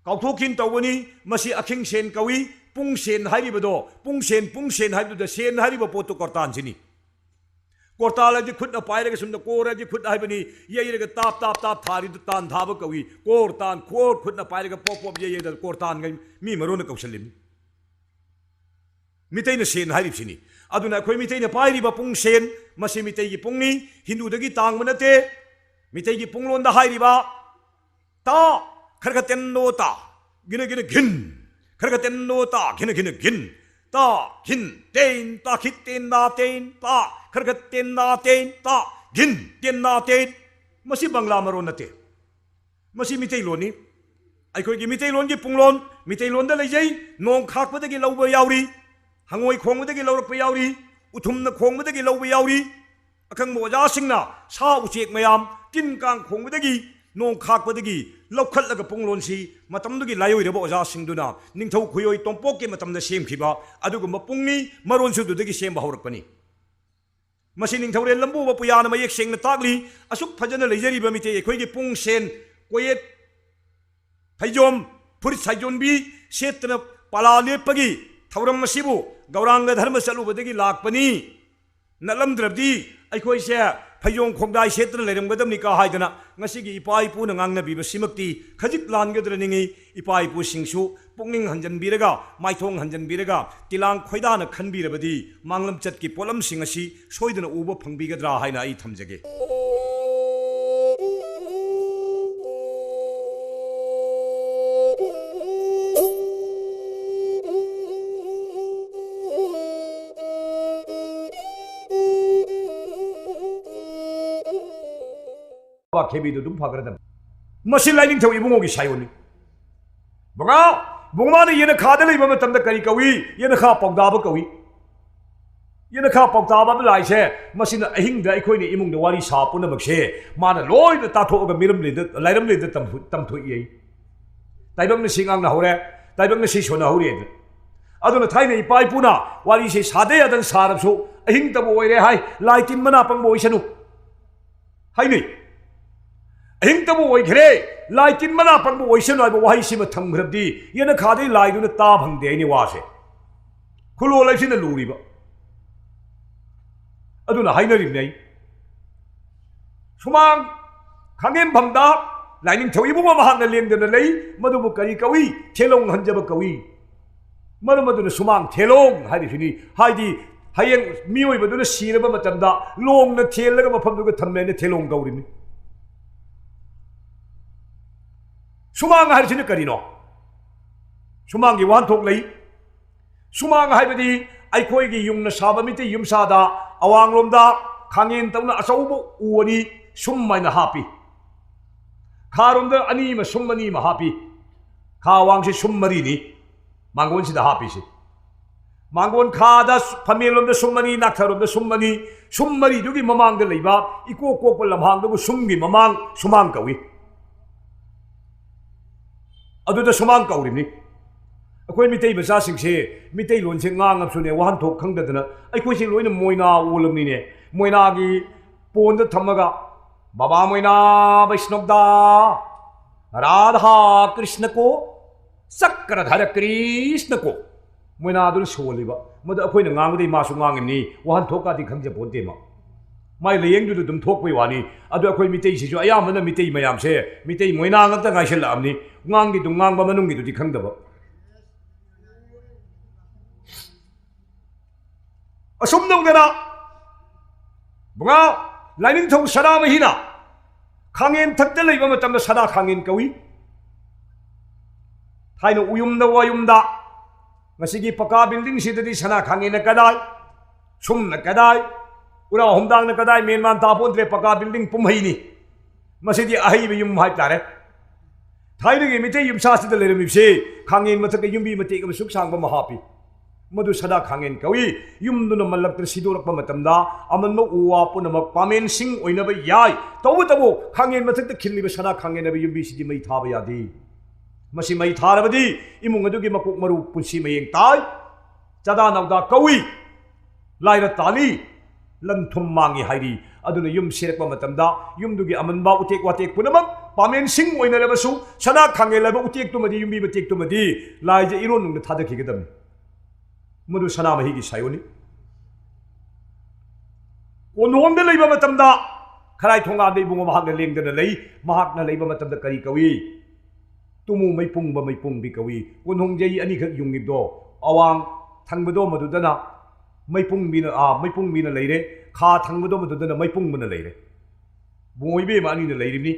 ꯀꯥꯎꯊꯣꯛꯈꯤꯟ ꯇꯧꯕꯅꯤ꯫ ꯃꯁꯤ ꯑꯈꯤꯡ ꯁꯦꯟ ꯀꯧꯏ꯫ ꯄꯨꯡ ꯁꯦꯟ ꯍꯥꯏꯔꯤꯕꯗꯣ, ꯄꯨꯡ ꯁꯦꯟ, ꯄꯨꯡ ꯁꯦꯟ ꯍꯥꯏꯕꯗꯨꯗ ꯁꯦꯟ ꯍꯥꯏꯔꯤꯕ ꯄꯣꯠꯇꯨ ꯀꯣꯔꯇꯥꯟꯁꯤꯅꯤ꯫ ꯀꯣꯔꯇꯥꯟ ꯍꯥꯏꯗꯤ ꯈꯨꯠꯅ ꯄꯥꯏꯔꯒ ꯁꯨꯝꯅ, ꯀꯣꯔ ꯍꯥꯏꯗꯤ ꯈꯨꯠ ꯍꯥꯏꯕꯅꯤ, ꯌꯩꯔꯒ ꯇꯥꯞ ꯇꯥꯞ ꯇꯥꯞ ꯊꯥꯔꯤꯗꯨ ꯇꯥꯟ ꯊꯥꯕ ꯀꯧꯏ꯫ ꯀꯣꯔ ꯇꯥꯟ, ꯀꯣꯔ ꯈꯨꯠꯅ ꯄꯥꯏꯔꯒ ꯄꯣꯞ ꯄꯣꯞ ꯌꯩ ꯌꯩꯗꯅ ꯀꯣꯔꯇꯥꯟꯒ ꯃꯤ ꯃꯔꯣꯟꯅ ꯀꯧꯁꯜꯂꯤꯕꯅꯤ꯫ ꯃꯤꯇꯩꯅ ꯁꯦꯟ ꯍꯥꯏꯔꯤꯕꯁꯤꯅꯤ꯫ ꯑꯗꯨꯅ ꯑꯩꯈꯣꯏ ꯃꯤꯇꯩꯅ ꯄꯥꯏꯔꯤꯕ ꯄꯨꯡ ꯁꯦꯟ, ꯃꯁꯤ ꯃꯤꯇꯩꯒꯤ ꯄꯨꯡꯅꯤ, ꯍꯤꯟꯗꯨꯗꯒꯤ ꯇꯥꯡꯕ ꯅꯠꯇꯦ꯫ ꯃꯤꯇꯩꯒꯤ ꯄꯨꯡꯂꯣꯟꯗ ꯍꯥꯏꯔꯤꯕ ꯇꯥ, ꯈꯔ ꯈꯔ ꯇꯦꯟꯅꯣ ꯇꯥ, ꯒꯤꯅ ꯒꯤꯅ ꯘꯤꯟ, ꯈꯔ ꯈꯔ ꯇꯦꯟꯅꯣ ꯇꯥ, ꯘꯤꯅ ꯘꯤꯅ ꯘꯤꯟ, ꯇꯥ, ꯘꯤꯟ, ꯇꯦꯟ, ꯇꯥ, ꯈꯤꯠ, ꯇꯦꯟ, ꯅꯥ, ꯇꯦꯟ, ꯇꯥ, ꯈꯔ ꯈꯔ ꯇꯦꯟ, ꯅꯥ, ꯇꯦꯟ, ꯇꯥ, ꯘꯤꯟ, ꯇꯦꯟ, ꯅꯥ, ꯇꯦꯟ꯫ ꯃꯁꯤ ꯕꯪꯂꯥ ꯃꯔꯣꯟ ꯅꯠꯇꯦ꯫ ꯃꯁꯤ ꯃꯤꯇꯩꯂꯣꯟꯅꯤ꯫ ꯑꯩꯈꯣꯏꯒꯤ ꯃꯤꯇꯩꯂꯣꯟꯒꯤ ꯄꯨꯡꯂꯣꯟ, ꯃꯤꯇꯩꯂꯣꯟꯗ ꯂꯩꯖꯩ꯫ ꯅꯣꯡ ꯈꯥꯛꯄꯗꯒꯤ ꯂꯧꯕ ꯌꯥꯎꯔꯤ, ꯍꯪꯉꯣꯏ ꯈꯣꯡꯕꯗꯒꯤ ꯂꯧꯔꯛꯄ ꯌꯥꯎꯔꯤ, ꯎꯊꯨꯝꯅ ꯈꯣꯡꯕꯗꯒꯤ ꯂꯧꯕ ꯌꯥꯎꯔꯤ꯫ ꯑꯈꯪꯕ ꯑꯣꯖꯥꯁꯤꯡꯅ ꯁꯥ ꯎꯆꯦꯛ ꯃꯌꯥꯝ, ꯇꯤꯟ ꯀꯥꯡ ꯈꯣꯡꯕꯗꯒꯤ, ꯅꯣꯡ ꯈꯥꯛꯄꯗꯒꯤ ꯂꯧꯈꯠꯂꯒ ꯄꯨꯡꯂꯣꯟꯁꯤ ꯃꯇꯝꯗꯨꯒꯤ ꯂꯥꯏꯑꯣꯏꯔꯕ ꯑꯣꯖꯥꯁꯤꯡꯗꯨꯅ ꯅꯤꯡꯊꯧ ꯈꯨꯌꯣꯏ ꯇꯣꯝꯄꯣꯛꯀꯤ ꯃꯇꯝꯗ ꯁꯦꯝꯈꯤꯕ ꯑꯗꯨꯒꯨꯝꯕ ꯄꯨꯡꯅꯤ꯫ ꯃꯔꯣꯟꯁꯨ ꯑꯗꯨꯗꯒꯤ ꯁꯦꯝꯕ ꯍꯧꯔꯛꯄꯅꯤ꯫ ꯃꯁꯤ ꯅꯤꯡꯊꯧꯔꯦꯜ ꯂꯝꯕꯨꯕ ꯄꯨꯌꯥꯅ ꯃꯌꯦꯛ ꯁꯦꯡꯅ ꯇꯥꯛꯂꯤ꯫ ꯑꯁꯨꯛ ꯐꯖꯅ ꯂꯩꯖꯔꯤꯕ ꯃꯤꯇꯩ ꯑꯩꯈꯣꯏꯒꯤ ꯄꯨꯡ ꯁꯦꯟ, ꯀꯣꯌꯦꯠ, ꯐꯩꯖꯣꯝ, ꯐꯨꯔꯤꯠ ꯁꯥꯏꯖꯣꯟꯕꯤ ꯁꯦꯠꯇꯅ ꯄꯂꯥ ꯂꯦꯞꯄꯒꯤ ꯊꯧꯔꯝ ꯑꯁꯤꯕꯨ ꯒꯧꯔꯥꯡꯒ ꯙꯔꯃ ꯆꯠꯂꯨꯕꯗꯒꯤ ꯂꯥꯛꯄꯅꯤ꯫ ꯅꯠꯂꯝꯗ꯭ꯔꯕꯗꯤ ꯑꯩꯈꯣꯏꯁꯦ ꯐꯩꯖꯣꯝ ꯈꯣꯡꯗꯥꯏ ꯁꯦꯠꯇꯅ ꯂꯩꯔꯝꯒꯗꯕꯅꯤꯀ ꯍꯥꯏꯗꯅ ꯉꯁꯤꯒꯤ ꯏꯄꯥ ꯏꯄꯨꯅ ꯉꯥꯡꯅꯕꯤꯕꯁꯤꯃꯛꯇꯤ ꯈꯖꯤꯛ ꯂꯥꯟꯒꯗ꯭ꯔ ꯅꯤꯡꯏ꯫ ꯏꯄꯥ ꯏꯄꯨꯁꯤꯡꯁꯨ ꯄꯨꯛꯅꯤꯡ ꯍꯟꯖꯟꯕꯤꯔꯒ, ꯃꯥꯏꯊꯣꯡ ꯍꯟꯖꯟꯕꯤꯔꯒ, ꯇꯤꯂꯥꯡ ꯈꯣꯏꯗꯥꯅ ꯈꯟꯕꯤꯔꯕꯗꯤ ꯃꯥꯡꯂꯝꯆꯠꯀꯤ ꯄꯣꯠꯂꯝꯁꯤꯡ ꯑꯁꯤ ꯁꯣꯏꯗꯅ ꯎꯕ ꯐꯪꯕꯤꯒꯗ꯭ꯔꯥ ꯍꯥꯏꯅ ꯑꯩ ꯊꯝꯖꯒꯦ꯫ ꯋꯥꯈꯦꯕꯤꯗꯨ ꯑꯗꯨꯝ ꯐꯈ꯭ꯔꯗꯕꯅꯤ꯫ ꯃꯁꯤ ꯂꯥꯏꯅꯤꯡꯊꯧ ꯏꯕꯨꯡꯉꯣꯒꯤ ꯁꯥꯏꯑꯣꯟꯅꯤ꯫ ꯕꯉꯥ, ꯕꯨꯡꯉꯥꯅ ꯌꯦꯅꯈꯥꯗ ꯂꯩꯕ ꯃꯇꯝꯗ ꯀꯔꯤ ꯀꯧꯏ? ꯌꯦꯅꯈꯥ ꯄꯥꯎꯗꯥꯕ ꯀꯧꯏ꯫ ꯌꯦꯅꯈꯥ ꯄꯥꯎꯗꯥꯕ ꯂꯥꯏꯁꯦ, ꯃꯁꯤꯅ ꯑꯍꯤꯡꯗ ꯑꯩꯈꯣꯏꯅ ꯏꯃꯨꯡꯗ ꯋꯥꯔꯤ ꯁꯥ ꯄꯨꯝꯅꯃꯛꯁꯦ ꯃꯥꯅ ꯂꯣꯏꯅ ꯇꯥꯊꯣꯛꯑꯒ ꯃꯤꯔꯝꯂꯦꯟꯗ, ꯂꯥꯏꯔꯝꯂꯦꯟꯗ ꯇꯝꯊꯣ-, ꯇꯝꯊꯣꯛꯏ꯫ ꯇꯥꯏꯕꯪꯅ ꯁꯤ ꯉꯥꯡꯅꯍꯧꯔꯦ, ꯇꯥꯏꯕꯪꯅ ꯁꯤ ꯁꯣꯟꯅꯍꯧꯔꯦ꯫ ꯑꯗꯨꯅ ꯊꯥꯏꯅ ꯏꯄꯥ ꯏꯄꯨꯅ ꯋꯥꯔꯤꯁꯦ ꯁꯥꯗ ꯌꯥꯗꯅ ꯁꯥꯔꯕꯁꯨ, ꯑꯍꯤꯡꯇꯕꯨ ꯑꯣꯏꯔꯦ ꯍꯥꯏ, ꯂꯥꯏ ꯇꯤꯟ ꯃꯅꯥ ꯄꯪꯕ ꯑꯣꯏꯁꯅꯨ ꯍꯥꯏꯅꯩ꯫ ꯑꯍꯤꯡꯇꯕꯨ ꯑꯣꯏꯈ꯭ꯔꯦ, ꯂꯥꯏ ꯇꯤꯟ ꯃꯅꯥ ꯄꯪꯕ ꯑꯣꯏꯁꯅꯨ ꯍꯥꯏꯕ ꯋꯥꯍꯩꯁꯤꯃ ꯊꯝꯈ꯭ꯔꯕꯗꯤ ꯌꯦꯅꯈꯥꯗꯩ ꯂꯥꯏꯗꯨꯅ ꯇꯥ ꯐꯪꯗꯦ ꯍꯥꯏꯅꯤ ꯋꯥꯁꯦ꯫ ꯈꯨꯂꯣꯜ ꯍꯥꯏꯁꯤꯅ ꯂꯨꯔꯤꯕ꯫ ꯑꯗꯨꯅ ꯍꯥꯏꯅꯔꯤꯕꯅꯤ ꯑꯩ꯫ ꯁꯨꯃꯥꯡ ꯈꯥꯡꯉꯦꯟꯐꯝꯗ ꯂꯥꯏꯅꯤꯡꯊꯧ ꯏꯕꯨꯡ ꯑꯃ ꯍꯥꯟꯅ ꯂꯦꯡꯗꯅ ꯂꯩ꯫ ꯃꯗꯨꯕꯨ ꯀꯔꯤ ꯀꯧꯏ? ꯊꯦꯂꯣꯡ ꯍꯟꯖꯕ ꯀꯧꯏ꯫ ꯃꯔꯝ ꯑꯗꯨꯅ ꯁꯨꯃꯥꯡ ꯊꯦꯂꯣꯡ ꯍꯥꯏꯔꯤꯁꯤꯅꯤ꯫ ꯍꯥꯏꯗꯤ ꯍꯌꯦꯡ ꯃꯤꯑꯣꯏꯕꯗꯨꯅ ꯁꯤꯔꯕ ꯃꯇꯝꯗ ꯂꯣꯡꯅ ꯊꯦꯜꯂꯒ ꯃꯐꯝꯗꯨꯒ ꯊꯝꯃꯦꯅ ꯊꯦꯂꯣꯡ ꯀꯧꯔꯤꯅꯤ꯫ ꯁꯨꯃꯥꯡ ꯍꯥꯏꯔꯤꯁꯤꯅ ꯀꯔꯤꯅꯣ? ꯁꯨꯃꯥꯡꯒꯤ ꯋꯥꯍꯟꯊꯣꯛ ꯂꯩ꯫ ꯁꯨꯃꯥꯡ ꯍꯥꯏꯕꯗꯤ ꯑꯩꯈꯣꯏꯒꯤ ꯌꯨꯝꯅ ꯁꯥꯕ ꯃꯤꯇꯩ ꯌꯨꯝꯁꯥꯗ ꯑꯋꯥꯡꯂꯣꯝꯗ ꯈꯥꯡꯉꯦꯟ ꯇꯧꯅ ꯑꯆꯧꯕ ꯎ ꯑꯅꯤ ꯁꯨꯝ ꯍꯥꯏꯅ ꯍꯥꯞꯄꯤ꯫ ꯈꯥꯔꯣꯝꯗ ꯑꯅꯤ ꯑꯃ ꯁꯨꯝ ꯑꯅꯤ ꯑꯃ ꯍꯥꯞꯄꯤ꯫ ꯈꯥ ꯑꯋꯥꯡꯁꯤ ꯁꯨꯝ ꯃꯔꯤꯅꯤ꯫ ꯃꯥꯡꯒꯣꯟꯁꯤꯗ ꯍꯥꯞꯄꯤꯁꯤ꯫ ꯃꯥꯡꯒꯣꯟ ꯈꯥꯗ ꯐꯝꯃꯦꯟꯂꯣꯝꯗ ꯁꯨꯝ ꯑꯅꯤ, ꯅꯥꯛꯊꯔꯣꯝꯗ ꯁꯨꯝ ꯑꯅꯤ, ꯁꯨꯝ ꯃꯔꯤꯗꯨꯒꯤ ꯃꯃꯥꯡꯗ ꯂꯩꯕ ꯏꯀꯣꯛ ꯀꯣꯛꯄ ꯂꯝꯍꯥꯡꯗꯨꯕꯨ ꯁꯨꯝꯒꯤ ꯃꯃꯥꯡ ꯁꯨꯃꯥꯡ ꯀꯧꯏ꯫ ꯑꯗꯨꯗ ꯁꯨꯃꯥꯡ ꯀꯧꯔꯤꯕꯅꯤ꯫ ꯑꯩꯈꯣꯏ ꯃꯤꯇꯩ ꯃꯆꯥꯁꯤꯡꯁꯦ ꯃꯤꯇꯩꯂꯣꯟꯁꯦ ꯉꯥꯡꯉꯕꯁꯨꯅꯦ, ꯋꯥꯍꯟꯊꯣꯛ ꯈꯪꯗꯗꯅ ꯑꯩꯈꯣꯏꯁꯦ ꯂꯣꯏꯅ ꯃꯣꯏꯅꯥ ꯑꯣꯜꯂꯕꯅꯤꯅꯦ꯫ ꯃꯣꯏꯅꯥꯒꯤ ꯄꯣꯟꯗ ꯊꯝꯃꯒ, "ꯕꯥꯕꯥ ꯃꯣꯏꯅꯥ ꯕꯩꯁꯅꯣꯞꯗꯥ, ꯔꯥꯙꯥ ꯀ꯭ꯔꯤꯁꯅ ꯀꯣ, ꯆꯀ꯭ꯔꯙꯔ ꯀ꯭ꯔꯤꯁꯅ ꯀꯣ", ꯃꯣꯏꯅꯥꯗꯨꯅ ꯁꯣꯜꯂꯤꯕ꯫ ꯃꯗꯨ ꯑꯩꯈꯣꯏꯅ ꯉꯥꯡꯕꯗꯩ ꯃꯥꯁꯨ ꯉꯥꯡꯉꯤꯕꯅꯤ, ꯋꯥꯍꯟꯊꯣꯛꯀꯥꯗꯤ ꯈꯪꯖꯄꯣꯟꯇꯦ ꯃꯥ꯫ ꯃꯥꯏ ꯂꯥꯏꯌꯦꯡꯗꯨꯗ ꯑꯗꯨꯝ ꯊꯣꯛꯄꯩ ꯋꯥꯅꯤ꯫ ꯑꯗꯨ ꯑꯩꯈꯣꯏ ꯃꯤꯇꯩꯁꯤꯁꯨ ꯑꯌꯥꯝꯕꯅ ꯃꯤꯇꯩ ꯃꯌꯥꯝꯁꯦ ꯃꯤꯇꯩ ꯃꯣꯏꯅꯥ ꯉꯥꯛꯇ ꯉꯥꯏꯁꯤꯜꯂꯛꯑꯕꯅꯤ꯫ ꯉꯥꯡꯒꯤꯗꯨ ꯉꯥꯡꯕ, ꯃꯅꯨꯡꯒꯤꯗꯨꯗꯤ ꯈꯪꯗꯕ꯫ ꯑꯁꯨꯝ ꯇꯧꯗꯅ ꯕꯨꯉꯥ ꯂꯥꯏꯅꯤꯡꯊꯧ ꯁꯅꯥꯃꯍꯤꯅ ꯈꯥꯡꯉꯦꯟ ꯊꯛꯇ ꯂꯩꯕ ꯃꯇꯝꯗ ꯁꯅꯥ ꯈꯥꯡꯉꯦꯟ ꯀꯧꯏ꯫ ꯊꯥꯏꯅ ꯎꯌꯨꯝꯗ ꯋꯥꯌꯨꯝꯗ ꯉꯁꯤꯒꯤ ꯄꯀꯥ ꯕꯤꯜꯗꯤꯡꯁꯤꯗꯗꯤ ꯁꯅꯥ ꯈꯥꯡꯉꯦꯟꯅ ꯀꯗꯥꯏ, ꯁꯨꯝꯅ ꯀꯗꯥꯏ, ꯎꯔꯥ ꯍꯨꯝꯗꯥꯡꯅ ꯀꯗꯥꯏ, ꯃꯦꯟ ꯃꯥꯟ ꯇꯥꯄꯣꯟꯗ꯭ꯔꯦ꯫ ꯄꯀꯥ ꯕꯤꯜꯗꯤꯡ ꯄꯨꯝꯍꯩꯅꯤ꯫ ꯃꯁꯤꯗꯤ ꯑꯍꯩꯕ ꯌꯨꯝ ꯍꯥꯏꯇꯥꯔꯦ꯫ ꯊꯥꯏꯅꯒꯤ ꯃꯤꯇꯩ ꯌꯨꯝꯁꯥꯁꯤꯗ ꯂꯩꯔꯝꯃꯤꯕꯁꯤ ꯈꯥꯡꯉꯦꯟ ꯃꯊꯛꯇ ꯌꯨꯝꯕꯤ ꯃꯇꯦꯛ ꯑꯃ ꯁꯨꯛ ꯁꯥꯡꯕ ꯑꯃ ꯍꯥꯞꯄꯤ꯫ ꯃꯗꯨ ꯁꯅꯥ ꯈꯥꯡꯉꯦꯟ ꯀꯧꯏ꯫ ꯌꯨꯝꯗꯨꯅ ꯃꯜꯂꯛꯇ ꯁꯤꯗꯣꯔꯛꯄ ꯃꯇꯝꯗ ꯑꯃꯟꯕ ꯎ ꯋꯥ ꯄꯨꯝꯅꯃꯛ ꯄꯥꯃꯦꯟꯁꯤꯡ ꯑꯣꯏꯅꯕ ꯌꯥꯏ꯫ ꯇꯧꯕꯇꯕꯨ ꯈꯥꯡꯉꯦꯟ ꯃꯊꯛꯇ ꯈꯤꯜꯂꯤꯕ ꯁꯅꯥ ꯈꯥꯡꯉꯦꯟ ꯍꯥꯏꯕ ꯌꯨꯝꯕꯤꯁꯤꯗꯤ ꯃꯩ ꯊꯥꯕ ꯌꯥꯗꯦ꯫ ꯃꯁꯤ ꯃꯩ ꯊꯥꯔꯕꯗꯤ ꯏꯃꯨꯡ ꯑꯗꯨꯒꯤ ꯃꯀꯣꯛ ꯃꯔꯨ ꯄꯨꯟꯁꯤ ꯃꯌꯦꯡ ꯇꯥꯏ꯫ ꯆꯥꯗꯥ ꯅꯥꯎꯗꯥ ꯀꯧꯏ꯫ ꯂꯥꯏꯔ ꯇꯥꯜꯂꯤ꯫ ꯂꯟ ꯊꯨꯝ ꯃꯥꯡꯉꯤ ꯍꯥꯏꯔꯤ꯫ ꯑꯗꯨꯅ ꯌꯨꯝ ꯁꯤꯔꯛꯄ ꯃꯇꯝꯗ ꯌꯨꯝꯗꯨꯒꯤ ꯑꯃꯟꯕ ꯎꯇꯦꯛ ꯋꯥꯇꯦꯛ ꯄꯨꯝꯅꯃꯛ ꯄꯥꯃꯦꯟꯁꯤꯡ ꯑꯣꯏꯅꯔꯕꯁꯨ ꯁꯅꯥ ꯈꯥꯡꯉꯦꯟ ꯍꯥꯏꯕ ꯎꯇꯦꯛꯇꯨꯃꯗꯤ, ꯌꯨꯝꯕꯤ ꯃꯇꯦꯛꯇꯨꯃꯗꯤ ꯂꯥꯏꯖ ꯏꯔꯣꯟꯅꯨꯡꯗ ꯊꯥꯗꯈꯤꯒꯗꯕꯅꯤ꯫ ꯃꯗꯨ ꯁꯅꯥꯃꯍꯤꯒꯤ ꯁꯥꯏꯑꯣꯟꯅꯤ꯫ ꯀꯣꯟꯊꯣꯡꯗ ꯂꯩꯕ ꯃꯇꯝꯗ ꯈꯔꯥꯏ ꯊꯣꯡꯒꯥꯟꯗ ꯏꯕꯨꯡꯉꯣ ꯃꯍꯥꯛꯅ ꯂꯦꯡꯗꯅ ꯂꯩ꯫ ꯃꯍꯥꯛꯅ ꯂꯩꯕ ꯃꯇꯝꯗ ꯀꯔꯤ ꯀꯧꯏ? ꯇꯨꯃꯨ ꯃꯩꯄꯨꯡꯕ ꯃꯩꯄꯨꯡꯕꯤ ꯀꯧꯏ꯫ ꯀꯣꯟꯊꯣꯡꯁꯦ ꯑꯩ ꯑꯅꯤꯈꯛ ꯌꯨꯡꯉꯤꯕꯗꯣ, ꯑꯋꯥꯡ ꯊꯪꯕꯗꯣ ꯃꯗꯨꯗꯅ ꯃꯩꯄꯨꯡꯕꯤꯅ, ꯑꯥ, ꯃꯩꯄꯨꯡꯕꯤꯅ ꯂꯩꯔꯦ, ꯈꯥ ꯊꯪꯕꯗꯣ ꯃꯗꯨꯗꯅ ꯃꯩꯄꯨꯡꯕꯅ ꯂꯩꯔꯦ꯫ ꯕꯨꯡꯉꯣ ꯏꯕꯦꯝꯃ ꯑꯅꯤꯅ ꯂꯩꯔꯤꯕꯅꯤ꯫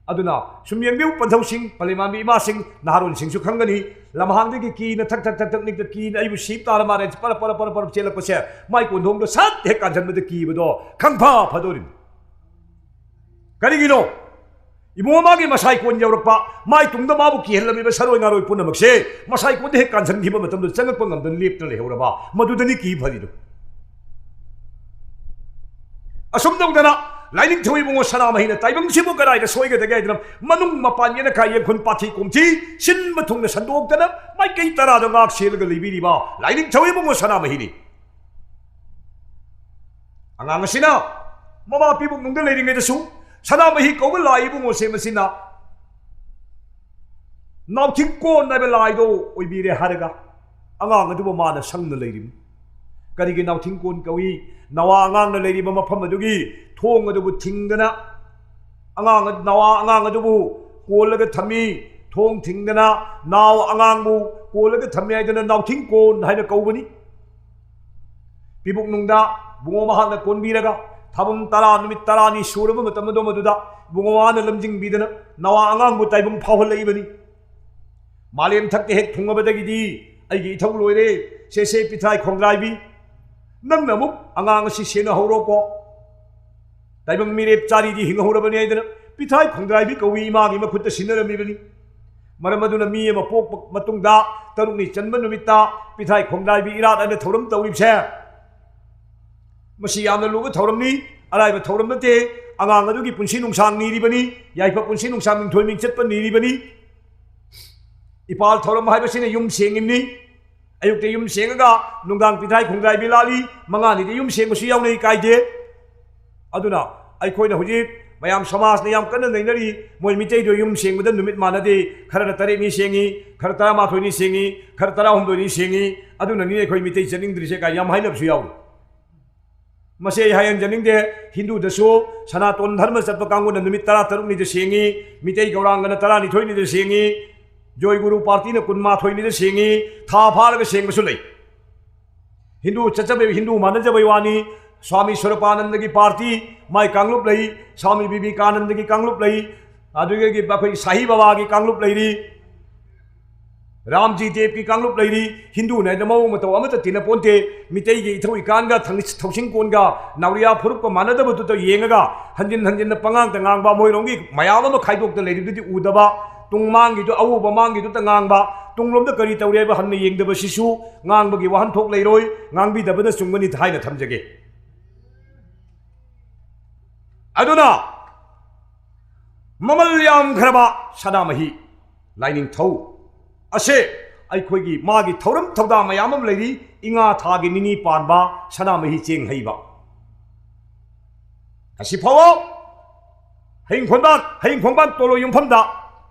ꯑꯗꯨꯅ ꯁꯨꯝ ꯌꯦꯡꯕꯤꯌꯨ, ꯄꯟꯊꯧꯁꯤꯡ, ꯄꯂꯦꯝꯃꯥꯟꯕꯤ ꯏꯃꯥꯁꯤꯡ, ꯅꯍꯥꯔꯣꯟꯁꯤꯡꯁꯨ ꯈꯪꯒꯅꯤ꯫ ꯂꯝꯍꯥꯡꯗꯒꯤ ꯀꯤꯅ ꯊꯛ ꯊꯛ ꯊꯛ ꯊꯛ ꯅꯤꯛꯇ ꯀꯤꯅ ꯑꯩꯕꯨ ꯁꯤꯕ ꯇꯥꯔ ꯃꯥꯜꯂꯦ ꯄꯔꯞ ꯄꯔꯞ ꯄꯔꯞ ꯄꯔꯞ ꯆꯦꯜꯂꯛꯄꯁꯦ, ꯃꯥꯏ ꯀꯣꯟꯊꯣꯡꯗꯣ ꯁꯠ ꯍꯦꯛ ꯀꯥꯟꯁꯤꯟꯕꯗ ꯀꯤꯕꯗꯣ ꯈꯪꯐ ꯐꯗꯣꯔꯤꯕꯅꯤ꯫ ꯀꯔꯤꯒꯤꯅꯣ? ꯏꯕꯨꯡꯉꯣ, ꯃꯥꯒꯤ ꯃꯁꯥꯏ ꯀꯣꯟ ꯌꯧꯔꯛꯄ, ꯃꯥꯏ ꯇꯨꯡꯗ ꯃꯥꯕꯨ ꯀꯤꯍꯜꯂꯝꯃꯤꯕ ꯁꯔꯣꯏ ꯉꯥꯔꯣꯏ ꯄꯨꯝꯅꯃꯛꯁꯦ ꯃꯁꯥꯏ ꯀꯣꯟꯗ ꯍꯦꯛ ꯀꯥꯟꯁꯤꯟꯈꯤꯕ ꯃꯇꯝꯗ ꯆꯪꯉꯛꯄ ꯉꯝꯗꯅ ꯂꯦꯞꯇꯅ ꯂꯩꯍꯧꯔꯕ, ꯃꯗꯨꯗꯅꯤ ꯀꯤ ꯐꯔꯤꯗꯨ꯫ ꯑꯁꯨꯝ ꯇꯧꯗꯅ ꯂꯥꯏꯅꯤꯡꯊꯧ ꯏꯕꯨꯡꯉꯣ ꯁꯅꯥꯃꯍꯤꯅ ꯇꯥꯏꯕꯪꯁꯤꯕꯨ ꯀꯗꯥꯏꯗ ꯁꯣꯏꯒꯗꯒꯦ ꯍꯥꯏꯗꯅ ꯃꯅꯨꯡ ꯃꯄꯥꯟ ꯌꯦꯅꯈꯥ ꯌꯦꯡꯈꯨꯟ ꯄꯥꯊꯤ ꯀꯣꯝꯊꯤ ꯁꯤꯟꯕ ꯊꯨꯡꯅ ꯁꯟꯗꯣꯛꯇꯅ ꯃꯥꯏꯀꯩ ꯇꯔꯥꯗ ꯉꯥꯛ ꯁꯦꯜꯂꯒ ꯂꯩꯕꯤꯔꯤꯕ ꯂꯥꯏꯅꯤꯡꯊꯧ ꯏꯕꯨꯡꯉꯣ ꯁꯅꯥꯃꯍꯤꯅꯤ꯫ ꯑꯉꯥꯡ ꯑꯁꯤꯅ ꯃꯃꯥ ꯄꯤꯕꯨꯛꯅꯨꯡꯗ ꯂꯩꯔꯤꯉꯩꯗꯁꯨ ꯁꯅꯥꯃꯍꯤ ꯀꯧꯕ ꯂꯥꯏ ꯏꯕꯨꯡꯉꯣꯁꯦ ꯃꯁꯤꯅ ꯅꯥꯎꯊꯤꯡꯀꯣꯟ ꯍꯥꯏꯕ ꯂꯥꯏꯗꯣ ꯑꯣꯏꯕꯤꯔꯦ ꯍꯥꯏꯔꯒ ꯑꯉꯥꯡ ꯑꯗꯨꯕꯨ ꯃꯥꯅ ꯁꯪꯅ ꯂꯩꯔꯤꯕꯅꯤ꯫ ꯀꯔꯤꯒꯤ ꯅꯥꯎꯊꯤꯡꯀꯣꯟ ꯀꯧꯏ? ꯅꯋꯥ ꯑꯉꯥꯡꯅ ꯂꯩꯔꯤꯕ ꯃꯐꯝ ꯑꯗꯨꯒꯤ ꯊꯣꯡ ꯑꯗꯨꯕꯨ ꯊꯤꯡꯗꯅ ꯑꯉꯥꯡ ꯑꯗꯨ, ꯅꯋꯥ ꯑꯉꯥꯡ ꯑꯗꯨꯕꯨ ꯀꯣꯜꯂꯒ ꯊꯝꯃꯤ, ꯊꯣꯡ ꯊꯤꯡꯗꯅ ꯅꯥꯎ ꯑꯉꯥꯡꯕꯨ ꯀꯣꯜꯂꯒ ꯊꯝꯃꯤ ꯍꯥꯏꯗꯅ ꯅꯥꯎꯊꯤꯡꯀꯣꯟ ꯍꯥꯏꯅ ꯀꯧꯕꯅꯤ꯫ ꯄꯤꯕꯨꯛꯅꯨꯡꯗ ꯕꯨꯡꯉꯣ ꯃꯍꯥꯛꯅ ꯀꯣꯟꯕꯤꯔꯒ ꯊꯥꯕꯝ ꯇꯔꯥ, ꯅꯨꯃꯤꯠ ꯇꯔꯥꯅꯤ ꯁꯨꯔꯕ ꯃꯇꯝ ꯑꯗꯨ ꯃꯗꯨꯗ ꯕꯨꯡꯉꯣ ꯃꯍꯥꯛꯅ ꯂꯝꯖꯤꯡꯕꯤꯗꯅ ꯅꯋꯥ ꯑꯉꯥꯡꯕꯨ ꯇꯥꯏꯕꯪ ꯐꯥꯎꯍꯜꯂꯛꯏꯕꯅꯤ꯫ ꯃꯥꯂꯦꯝ ꯊꯛꯇ ꯍꯦꯛ ꯊꯨꯡꯉꯕꯗꯒꯤꯗꯤ ꯑꯩꯒꯤ ꯏꯊꯧ ꯂꯣꯏꯔꯦ꯫ ꯁꯦ, ꯁꯦ, ꯄꯤꯊ꯭ꯔꯥꯏ ꯈꯣꯡꯒ꯭ꯔꯥꯏꯕꯤ, ꯅꯪꯅ ꯑꯃꯨꯛ ꯑꯉꯥꯡ ꯑꯁꯤ ꯁꯦꯟꯅꯍꯧꯔꯣꯀꯣ꯫ ꯇꯥꯏꯕꯪ ꯃꯤꯔꯦꯞ ꯆꯥꯔꯤꯗꯤ ꯍꯤꯡꯍꯧꯔꯕꯅꯤ ꯍꯥꯏꯗꯅ ꯄꯤꯊ꯭ꯔꯥꯏ ꯈꯣꯡꯒ꯭ꯔꯥꯏꯕꯤ ꯀꯧꯏ ꯏꯃꯥꯒꯤ ꯃꯈꯨꯠꯇ ꯁꯤꯟꯅꯔꯝꯃꯤꯕꯅꯤ꯫ ꯃꯔꯝ ꯑꯗꯨꯅ ꯃꯤ ꯑꯃ ꯄꯣꯛꯄ ꯃꯇꯨꯡꯗ ꯇꯔꯨꯛꯅꯤ ꯆꯟꯕ ꯅꯨꯃꯤꯠꯇ ꯄꯤꯊ꯭ꯔꯥꯏ ꯈꯣꯡꯒ꯭ꯔꯥꯏꯕꯤ ꯏꯔꯥꯠ ꯍꯥꯏꯅ ꯊꯧꯔꯝ ꯇꯧꯔꯤꯕꯁꯦ, ꯃꯁꯤ ꯌꯥꯝꯅ ꯂꯨꯕ ꯊꯧꯔꯝꯅꯤ, ꯑꯔꯥꯏꯕ ꯊꯧꯔꯝ ꯅꯠꯇꯦ꯫ ꯑꯉꯥꯡ ꯑꯗꯨꯒꯤ ꯄꯨꯟꯁꯤ ꯅꯨꯡꯁꯥꯡ ꯅꯤꯔꯤꯕꯅꯤ, ꯌꯥꯏꯐ ꯄꯨꯟꯁꯤ ꯅꯨꯡꯁꯥꯡ ꯃꯤꯡꯊꯣꯏ ꯃꯤꯡꯆꯠꯄ ꯅꯤꯔꯤꯕꯅꯤ꯫ ꯏꯄꯥꯜ ꯊꯧꯔꯝ ꯍꯥꯏꯕꯁꯤꯅ ꯌꯨꯝ ꯁꯦꯡꯉꯤꯕꯅꯤ꯫ ꯑꯌꯨꯛꯇ ꯌꯨꯝ ꯁꯦꯡꯉꯒ ꯅꯨꯡꯗꯥꯡ ꯄꯤꯊ꯭ꯔꯥꯏ ꯈꯣꯡꯒ꯭ꯔꯥꯏꯕꯤ ꯂꯥꯠꯂꯤ, ꯃꯉꯥꯅꯤꯗꯤ ꯌꯨꯝ ꯁꯦꯡꯕꯁꯨ ꯌꯥꯎꯅꯩ, ꯀꯥꯏꯗꯦ꯫ ꯑꯗꯨꯅ ꯑꯩꯈꯣꯏꯅ ꯍꯧꯖꯤꯛ ꯃꯌꯥꯝ ꯁꯃꯥꯖꯅ ꯌꯥꯝ ꯀꯟꯅ ꯅꯩꯅꯔꯤ, ꯃꯣꯏ ꯃꯤꯇꯩꯗꯣ ꯌꯨꯝ ꯁꯦꯡꯕꯗ ꯅꯨꯃꯤꯠ ꯃꯥꯟꯅꯗꯦ, ꯈꯔꯅ ꯇꯔꯦꯠꯅꯤ ꯁꯦꯡꯉꯤ, ꯈꯔ ꯇꯔꯥꯃꯥꯊꯣꯏꯅꯤ ꯁꯦꯡꯉꯤ, ꯈꯔ ꯇꯔꯥꯍꯨꯝꯗꯣꯏꯅꯤ ꯁꯦꯡꯉꯤ, ꯑꯗꯨꯅꯅꯤ ꯑꯩꯈꯣꯏ ꯃꯤꯇꯩ ꯆꯠꯅꯤꯡꯗ꯭ꯔꯤꯁꯦ ꯀꯥꯏ ꯌꯥꯝ ꯍꯥꯏꯅꯕꯁꯨ ꯌꯥꯎꯔꯤ꯫ ꯃꯁꯤ ꯑꯩ ꯍꯥꯏꯍꯟꯖꯅꯤꯡꯗꯦ꯫ ꯍꯤꯟꯗꯨꯗꯁꯨ ꯁꯅꯥꯇꯣꯟ ꯙꯔꯃ ꯆꯠꯄ ꯀꯥꯡꯕꯨꯅ ꯅꯨꯃꯤꯠ ꯇꯔꯥꯇꯔꯨꯛꯅꯤꯗ ꯁꯦꯡꯉꯤ, ꯃꯤꯇꯩ ꯒꯧꯔꯥꯡꯒꯅ ꯇꯔꯥꯅꯤꯊꯣꯏꯅꯤꯗ ꯁꯦꯡꯉꯤ, ꯖꯣꯏꯒꯨꯔꯨ ꯄꯥꯔꯇꯤꯅ ꯀꯨꯟꯃꯥꯊꯣꯏꯅꯤꯗ ꯁꯦꯡꯉꯤ, ꯊꯥ ꯐꯥꯔꯒ ꯁꯦꯡꯕꯁꯨ ꯂꯩ꯫ ꯍꯤꯟꯗꯨ ꯆꯠꯆꯕ, ꯍꯤꯟꯗꯨ ꯃꯥꯟꯅꯖꯕꯩ ꯋꯥꯅꯤ꯫ ꯁ꯭ꯋꯥꯃꯤ ꯁ꯭ꯋꯔꯨꯄꯥꯅꯟꯗꯒꯤ ꯄꯥꯔꯇꯤ ꯃꯥꯏ ꯀꯥꯡꯂꯨꯞ ꯂꯩ, ꯁ꯭ꯋꯥꯃꯤ ꯕꯤꯕꯦꯀꯥꯅꯟꯗꯒꯤ ꯀꯥꯡꯂꯨꯞ ꯂꯩ, ꯑꯗꯨꯗꯒꯤ ꯑꯩꯈꯣꯏ ꯁꯥꯍꯤ ꯕꯕꯥꯒꯤ ꯀꯥꯡꯂꯨꯞ ꯂꯩꯔꯤ, ꯔꯥꯝꯖꯤ ꯗꯦꯕꯀꯤ ꯀꯥꯡꯂꯨꯞ ꯂꯩꯔꯤ꯫ ꯍꯤꯟꯗꯨꯅ ꯍꯥꯏꯅ ꯃꯑꯣꯡ ꯃꯇꯧ ꯑꯃꯠꯇ ꯇꯤꯟꯅ ꯄꯣꯟꯇꯦ꯫ ꯃꯤꯇꯩꯒꯤ ꯏꯊꯧ ꯏꯀꯥꯟꯒ ꯊꯪ-, ꯊꯧꯁꯤꯡ ꯀꯣꯟꯒ ꯅꯥꯎꯔꯤꯌꯥ ꯐꯨꯔꯨꯞꯀ ꯃꯥꯟꯅꯗꯕꯗꯨꯗ ꯌꯦꯡꯉꯒ ꯍꯟꯖꯤꯟ ꯍꯟꯖꯤꯟꯅ ꯄꯉꯥꯡꯗ ꯉꯥꯡꯕ, ꯃꯣꯏꯔꯣꯝꯒꯤ ꯃꯌꯥꯝ ꯑꯃ ꯈꯥꯏꯗꯣꯛꯇ ꯂꯩꯔꯤꯕꯗꯨꯗꯤ ꯎꯗꯕ, ꯇꯨꯡ ꯃꯥꯡꯒꯤꯗꯨ, ꯑꯎꯕ ꯃꯥꯡꯒꯤꯗꯨꯇ ꯉꯥꯡꯕ, ꯇꯨꯡꯂꯣꯝꯗ ꯀꯔꯤ ꯇꯧꯔꯤ ꯍꯥꯏꯕ ꯍꯟꯅ ꯌꯦꯡꯗꯕꯁꯤꯁꯨ ꯉꯥꯡꯕꯒꯤ ꯋꯥꯍꯟꯊꯣꯛ ꯂꯩꯔꯣꯏ, ꯉꯥꯡꯕꯤꯗꯕꯅ ꯆꯨꯝꯒꯅꯤ ꯍꯥꯏꯅ ꯊꯝꯖꯒꯦ꯫ ꯑꯗꯨꯅ ꯃꯃꯜ ꯌꯥꯝꯈ꯭ꯔꯕ ꯁꯅꯥꯃꯍꯤ ꯂꯥꯏꯅꯤꯡꯊꯧ ꯑꯁꯦ ꯑꯩꯈꯣꯏꯒꯤ ꯃꯥꯒꯤ ꯊꯧꯔꯝ ꯊꯧꯗꯥ ꯃꯌꯥꯝ ꯑꯃ ꯂꯩꯔꯤ꯫ ꯏꯉꯥ ꯊꯥꯒꯤ ꯅꯤꯅꯤ ꯄꯥꯟꯕ ꯁꯅꯥꯃꯍꯤ ꯆꯦꯡ ꯍꯩꯕ, ꯉꯁꯤ ꯐꯥꯎꯕ ꯍꯌꯤꯡ ꯈꯣꯡꯕꯥꯟ, ꯍꯌꯤꯡ ꯈꯣꯡꯕꯥꯟ ꯇꯣꯂꯣ ꯌꯨꯝꯐꯝꯗ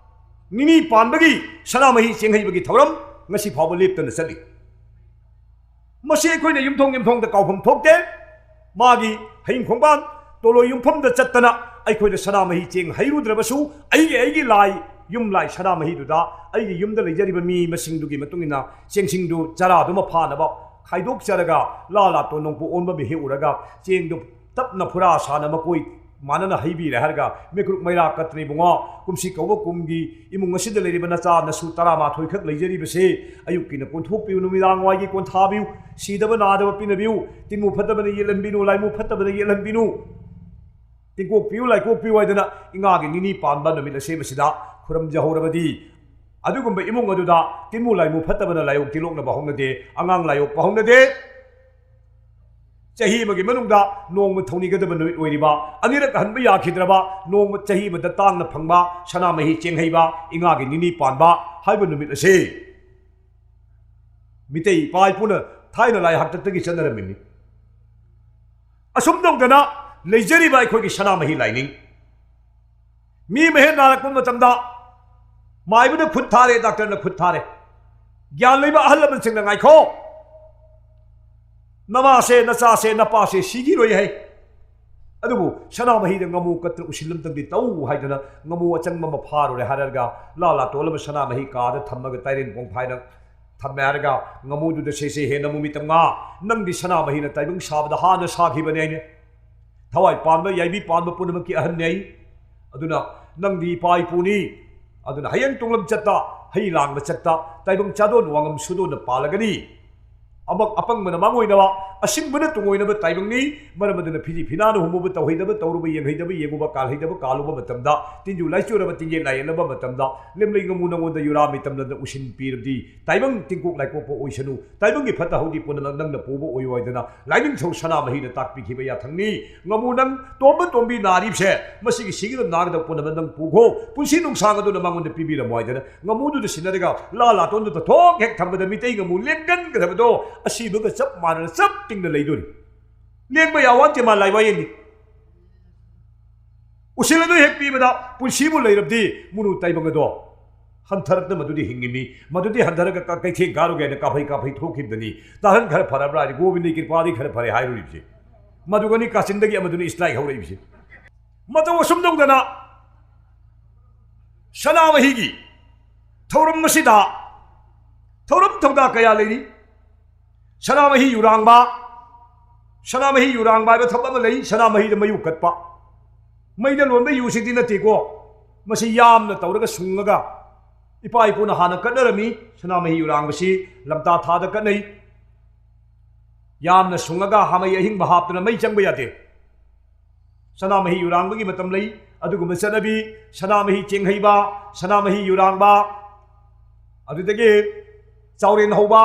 ꯅꯤꯅꯤ ꯄꯥꯟꯕꯒꯤ ꯁꯅꯥꯃꯍꯤ ꯆꯦꯡ ꯍꯩꯕꯒꯤ ꯊꯧꯔꯝ ꯉꯁꯤ ꯐꯥꯎꯕ ꯂꯦꯞꯇꯅ ꯆꯠꯂꯤ꯫ ꯃꯁꯤ ꯑꯩꯈꯣꯏꯅ ꯌꯨꯝꯊꯣꯡ ꯌꯨꯝꯊꯣꯡꯗ ꯀꯥꯎꯐꯝ ꯊꯣꯛꯇꯦ꯫ ꯃꯥꯒꯤ ꯍꯌꯤꯡ ꯈꯣꯡꯕꯥꯟ ꯇꯣꯂꯣ ꯌꯨꯝꯐꯝꯗ ꯆꯠꯇꯅ ꯑꯩꯈꯣꯏꯅ ꯁꯅꯥꯃꯍꯤ ꯆꯦꯡ ꯍꯩꯔꯨꯗ꯭ꯔꯕꯁꯨ, ꯑꯩꯒꯤ, ꯑꯩꯒꯤ ꯂꯥꯏ, ꯌꯨꯝ ꯂꯥꯏ ꯁꯅꯥꯃꯍꯤꯗꯨꯗ ꯑꯩꯒꯤ ꯌꯨꯝꯗ ꯂꯩꯖꯔꯤꯕ ꯃꯤ ꯃꯁꯤꯡꯗꯨꯒꯤ ꯃꯇꯨꯡ ꯏꯟꯅ ꯆꯦꯡꯁꯤꯡꯗꯨ ꯆꯔꯥꯗꯨꯃ ꯐꯥꯅꯕ ꯈꯥꯏꯗꯣꯛꯆꯔꯒ, ꯂꯥ ꯂꯥꯇꯣꯟ ꯅꯣꯡꯄꯣꯛ ꯑꯣꯟꯕ ꯃꯤꯍꯦꯛ ꯎꯔꯒ ꯆꯦꯡꯗꯨ ꯇꯞꯅ ꯐꯨꯔꯥ ꯁꯥꯅ ꯃꯀꯣꯏ ꯃꯥꯟꯅꯅ ꯍꯩꯕꯤꯔꯦ ꯍꯥꯏꯔꯒ, ꯃꯤꯀ꯭ꯔꯨꯛ ꯃꯩꯔꯥ ꯀꯠꯇ꯭ꯔꯤ ꯏꯕꯨꯡꯉꯣ, ꯀꯨꯝꯁꯤ ꯀꯧꯕ ꯀꯨꯝꯒꯤ ꯏꯃꯨꯡ ꯑꯁꯤꯗ ꯂꯩꯔꯤꯕ ꯅꯆꯥ ꯅꯁꯨ ꯇꯔꯥꯃꯥꯊꯣꯏ ꯈꯛ ꯂꯩꯖꯔꯤꯕꯁꯦ, ꯑꯌꯨꯛꯀꯤꯅ ꯀꯣꯟꯊꯣꯛꯄꯤꯌꯨ, ꯅꯨꯃꯤꯗꯥꯡ ꯋꯥꯏꯒꯤ ꯀꯣꯟꯊꯥꯕꯤꯌꯨ, ꯁꯤꯗꯕ ꯅꯥꯗꯕ ꯄꯤꯅꯕꯤꯌꯨ, ꯇꯤꯟꯃꯨ ꯐꯠꯇꯕꯅ ꯌꯦꯠꯍꯟꯕꯤꯅꯨ, ꯂꯥꯏꯃꯨ ꯐꯠꯇꯕꯅ ꯌꯦꯠꯍꯟꯕꯤꯅꯨ, ꯇꯤꯡꯀꯣꯛꯄꯤꯌꯨ, ꯂꯥꯏꯀꯣꯛꯄꯤꯌꯨ ꯍꯥꯏꯗꯅ ꯏꯉꯥꯒꯤ ꯅꯤꯅꯤ ꯄꯥꯟꯕ ꯅꯨꯃꯤꯠ ꯑꯁꯦꯡꯕꯁꯤꯗ ꯈꯨꯔꯨꯝꯖꯍꯧꯔꯕꯗꯤ, ꯑꯗꯨꯒꯨꯝꯕ ꯏꯃꯨꯡ ꯑꯗꯨꯗ ꯇꯤꯟꯃꯨ ꯂꯥꯏꯃꯨ ꯐꯠꯇꯕꯅ ꯂꯥꯏꯑꯣꯛ ꯇꯤꯂꯣꯛꯅꯕ ꯍꯧꯅꯗꯦ, ꯑꯉꯥꯡ ꯂꯥꯏꯑꯣꯛꯄ ꯍꯧꯅꯗꯦ꯫ ꯆꯍꯤ ꯑꯃꯒꯤ ꯃꯅꯨꯡꯗ ꯅꯣꯡꯃ ꯊꯧꯅꯤꯒꯗꯕ ꯅꯨꯃꯤꯠ ꯑꯣꯏꯔꯤꯕ, ꯑꯅꯤꯔꯛ ꯍꯟꯕ ꯌꯥꯈꯤꯗ꯭ꯔꯕ, ꯅꯣꯡꯃ ꯆꯍꯤ ꯑꯃꯗ ꯇꯥꯡꯅ ꯐꯪꯕ ꯁꯅꯥꯃꯍꯤ ꯆꯦꯡꯍꯩꯕ ꯏꯉꯥꯒꯤ ꯅꯤꯅꯤ ꯄꯥꯟꯕ ꯍꯥꯏꯕ ꯅꯨꯃꯤꯠ ꯑꯁꯤ ꯃꯤꯇꯩ ꯏꯄꯥ ꯏꯄꯨꯅ ꯊꯥꯏꯅ ꯂꯥꯏ ꯍꯥꯛꯇꯛꯇꯒꯤ ꯆꯠꯅꯔꯝꯃꯤꯅꯤ꯫ ꯑꯁꯨꯝ ꯇꯧꯗꯅ ꯂꯩꯖꯔꯤꯕ ꯑꯩꯈꯣꯏꯒꯤ ꯁꯅꯥꯃꯍꯤ ꯂꯥꯏꯅꯤꯡ, ꯃꯤ ꯃꯍꯦꯛ ꯅꯥꯔꯛꯄ ꯃꯇꯝꯗ ꯃꯥꯏꯕꯗ ꯈꯨꯠ ꯊꯥꯔꯦ, ꯗꯥꯛꯇꯔꯅ ꯈꯨꯠ ꯊꯥꯔꯦ, ꯒ꯭ꯌꯥꯟ ꯂꯩꯕ ꯑꯍꯜ ꯂꯃꯟꯁꯤꯡꯅ ꯉꯥꯏꯈꯣ, ꯅꯃꯥꯁꯦ, ꯅꯆꯥꯁꯦ, ꯅꯄꯥꯁꯦ ꯁꯤꯈꯤꯔꯣꯏ ꯍꯥꯏ꯫ ꯑꯗꯨꯕꯨ ꯁꯅꯥꯃꯍꯤꯗ ꯉꯥꯃꯨ ꯀꯠꯇꯅ ꯎꯁꯤꯜ ꯑꯝꯇꯪꯗꯤ ꯇꯧ ꯍꯥꯏꯗꯅ ꯉꯥꯃꯨ ꯑꯆꯪꯕ ꯑꯃ ꯐꯥꯔꯨꯔꯦ ꯍꯥꯏꯔꯒ ꯂꯥ ꯂꯥꯇꯣꯟ ꯑꯃ ꯁꯅꯥꯃꯍꯤ ꯀꯥꯗ ꯊꯝꯃꯒ ꯇꯥꯏꯔꯦꯟ ꯄꯣꯡꯐꯥꯏꯅ ꯊꯝꯃꯦ ꯍꯥꯏꯔꯒ ꯉꯥꯃꯨꯗꯨꯗ ꯁꯦ ꯁꯦ ꯍꯦ ꯅꯃꯨ ꯃꯤꯇꯝ ꯉꯥ, ꯅꯪꯗꯤ ꯁꯅꯥꯃꯍꯤꯅ ꯇꯥꯏꯕꯪ ꯁꯥꯕꯗ ꯍꯥꯟꯅ ꯁꯥꯈꯤꯕꯅꯦ ꯍꯥꯏꯅꯦ꯫ ꯊꯋꯥꯏ ꯄꯥꯟꯕ, ꯌꯥꯏꯕꯤ ꯄꯥꯟꯕ ꯄꯨꯝꯅꯃꯛꯀꯤ ꯑꯍꯟꯅꯦ꯫ ꯑꯗꯨꯅ ꯅꯪꯗꯤ ꯏꯄꯥ ꯏꯄꯨꯅꯤ꯫ ꯑꯗꯨꯅ ꯍꯌꯦꯡ ꯇꯨꯡꯂꯝ ꯆꯠꯇ, ꯍꯩ ꯂꯥꯡꯕ ꯆꯠꯇ ꯇꯥꯏꯕꯪ ꯆꯥꯗꯣꯟ ꯋꯥꯉꯝ ꯁꯨꯗꯣꯟꯅ ꯄꯥꯜꯂꯒꯅꯤ꯫ ꯑꯃꯛ ꯑꯄꯪꯕꯅ ꯃꯥꯡꯑꯣꯏꯅꯕ, ꯑꯁꯤꯡꯕꯅ ꯇꯨꯡꯑꯣꯏꯅꯕ ꯇꯥꯏꯕꯪꯅꯤ꯫ ꯃꯔꯝ ꯑꯗꯨꯅ ꯐꯤꯖꯤ ꯐꯤꯅꯥꯅ ꯍꯨꯝꯃꯨꯕ, ꯇꯧꯍꯩꯗꯕ ꯇꯧꯔꯨꯕ, ꯌꯦꯡꯍꯩꯗꯕ ꯌꯦꯡꯉꯨꯕ, ꯀꯥꯜꯍꯩꯗꯕ ꯀꯥꯜꯂꯨꯕ ꯃꯇꯝꯗ, ꯇꯤꯟꯖꯨ ꯂꯥꯏꯆꯨꯔꯕ ꯇꯤꯡꯒꯦꯠ ꯂꯥꯏꯌꯦꯠꯂꯕ ꯃꯇꯝꯗ, ꯂꯦꯝꯂꯩ ꯉꯥꯃꯨ ꯅꯉꯣꯟꯗ ꯌꯨꯔꯥ ꯃꯤꯇꯝꯂꯗ ꯎꯁꯤꯟ ꯄꯤꯔꯕꯗꯤ, ꯇꯥꯏꯕꯪ ꯇꯤꯡꯀꯣꯛ ꯂꯥꯏꯀꯣꯛꯄ ꯑꯣꯏꯁꯅꯨ, ꯇꯥꯏꯕꯪꯒꯤ ꯐꯠꯇ ꯍꯥꯎꯗꯤ ꯄꯨꯝꯅꯃꯛ ꯅꯪꯅ ꯄꯨꯕ ꯑꯣꯏꯌꯨ ꯍꯥꯏꯗꯅ ꯂꯥꯏꯅꯤꯡꯊꯧ ꯁꯅꯥꯃꯍꯤꯅ ꯇꯥꯛꯄꯤꯈꯤꯕ ꯌꯥꯊꯪꯅꯤ꯫ ꯉꯥꯃꯨ ꯅꯪ ꯇꯣꯝꯕ ꯇꯣꯝꯕꯤ ꯅꯥꯔꯤꯕꯁꯦ, ꯃꯁꯤꯒꯤ ꯁꯤꯒꯗꯕ ꯅꯥꯒꯗꯕ ꯄꯨꯝꯅꯃꯛ ꯅꯪ ꯄꯨꯈꯣ, ꯄꯨꯟꯁꯤ ꯅꯨꯡꯁꯥꯡ ꯑꯗꯨꯅ ꯃꯉꯣꯟꯗ ꯄꯤꯕꯤꯔꯝꯃꯣ ꯍꯥꯏꯗꯅ ꯉꯥꯃꯨꯗꯨꯗ ꯁꯤꯟꯅꯔꯒ ꯂꯥ ꯂꯥꯇꯣꯟꯗꯨꯗ ꯊꯣꯛ ꯍꯦꯛ ꯊꯝꯕꯗ ꯃꯤꯇꯩ ꯉꯥꯃꯨ ꯂꯦꯡꯒꯟꯒꯗꯕꯗꯣ ꯑꯁꯤꯕꯒ ꯆꯞ ꯃꯥꯟꯅꯅ ꯆꯞ ꯇꯤꯡꯅ ꯂꯩꯗꯣꯔꯤ꯫ ꯂꯦꯡꯕ ꯌꯥꯋꯥꯟꯇꯦ ꯃꯥ ꯂꯥꯏꯋꯥꯌꯦꯜꯅꯤ꯫ ꯎꯁꯤꯜ ꯑꯗꯨ ꯍꯦꯛ ꯄꯤꯕꯗ ꯄꯨꯟꯁꯤꯕꯨ ꯂꯩꯔꯕꯗꯤ ꯃꯨꯅꯨ ꯇꯥꯏꯕꯪ ꯑꯗꯣ ꯍꯟꯊꯔꯛꯇ ꯃꯗꯨꯗꯤ ꯍꯤꯡꯉꯤꯃꯤ꯫ ꯃꯗꯨꯗꯤ ꯍꯟꯊꯔꯒ ꯀ-, ꯀꯩꯊꯦꯜ ꯀꯥꯔꯨꯒꯦ ꯍꯥꯏꯅ ꯀꯥꯐꯩ ꯀꯥꯐꯩ ꯊꯣꯛꯈꯤꯕꯗꯅꯤ꯫ ꯇꯥꯍꯟ ꯈꯔ ꯐꯔꯕ꯭ꯔꯥ ꯍꯥꯏꯗꯤ ꯒꯣꯕꯤꯟꯗꯒꯤ ꯀ꯭ꯔꯤꯄꯥꯗꯤ ꯈꯔ ꯐꯔꯦ ꯍꯥꯏꯔꯨꯔꯤꯕꯁꯦ꯫ ꯃꯗꯨꯒꯅꯤ ꯀꯥꯆꯤꯟꯗꯒꯤ ꯑꯃꯗꯨꯅ ꯏꯁꯇ꯭ꯔꯥꯏꯛ ꯍꯧꯔꯛꯏꯕꯁꯦ꯫ ꯃꯇꯧ ꯑꯁꯨꯝ ꯇꯧꯗꯅ ꯁꯅꯥꯃꯍꯤꯒꯤ ꯊꯧꯔꯝ ꯑꯁꯤꯗ ꯊꯧꯔꯝ ꯊꯧꯗꯥ ꯀꯌꯥ ꯂꯩꯔꯤ꯫ ꯁꯅꯥꯃꯍꯤ ꯌꯨꯔꯥꯡꯕ, ꯁꯅꯥꯃꯍꯤ ꯌꯨꯔꯥꯡꯕ ꯍꯥꯏꯕ ꯊꯕꯛ ꯑꯃ ꯂꯩ, ꯁꯅꯥꯃꯍꯤꯗ ꯃꯩ ꯎꯀꯠꯄ꯫ ꯃꯩꯗ ꯂꯣꯟꯕ ꯌꯨꯁꯤꯗꯤ ꯅꯠꯇꯦꯀꯣ, ꯃꯁꯤ ꯌꯥꯝꯅ ꯇꯧꯔꯒ ꯁꯨꯡꯉꯒ ꯏꯄꯥ ꯏꯄꯨꯅ ꯍꯥꯟꯅ ꯀꯠꯅꯔꯝꯃꯤ꯫ ꯁꯅꯥꯃꯍꯤ ꯌꯨꯔꯥꯡꯕꯁꯤ ꯂꯝꯇꯥ ꯊꯥꯗ ꯀꯠꯅꯩ꯫ ꯌꯥꯝꯅ ꯁꯨꯡꯉꯒ ꯍꯥꯃꯩ ꯑꯍꯤꯡꯕ ꯍꯥꯞꯇꯨꯅ ꯃꯩ ꯆꯪꯕ ꯌꯥꯗꯦ꯫ ꯁꯅꯥꯃꯍꯤ ꯌꯨꯔꯥꯡꯕꯒꯤ ꯃꯇꯝ ꯂꯩ꯫ ꯑꯗꯨꯒꯨꯝꯕ ꯆꯠꯅꯕꯤ, ꯁꯅꯥꯃꯍꯤ ꯆꯦꯡꯍꯩꯕ, ꯁꯅꯥꯃꯍꯤ ꯌꯨꯔꯥꯡꯕ, ꯑꯗꯨꯗꯒꯤ ꯆꯥꯎꯔꯦꯟ ꯍꯧꯕ,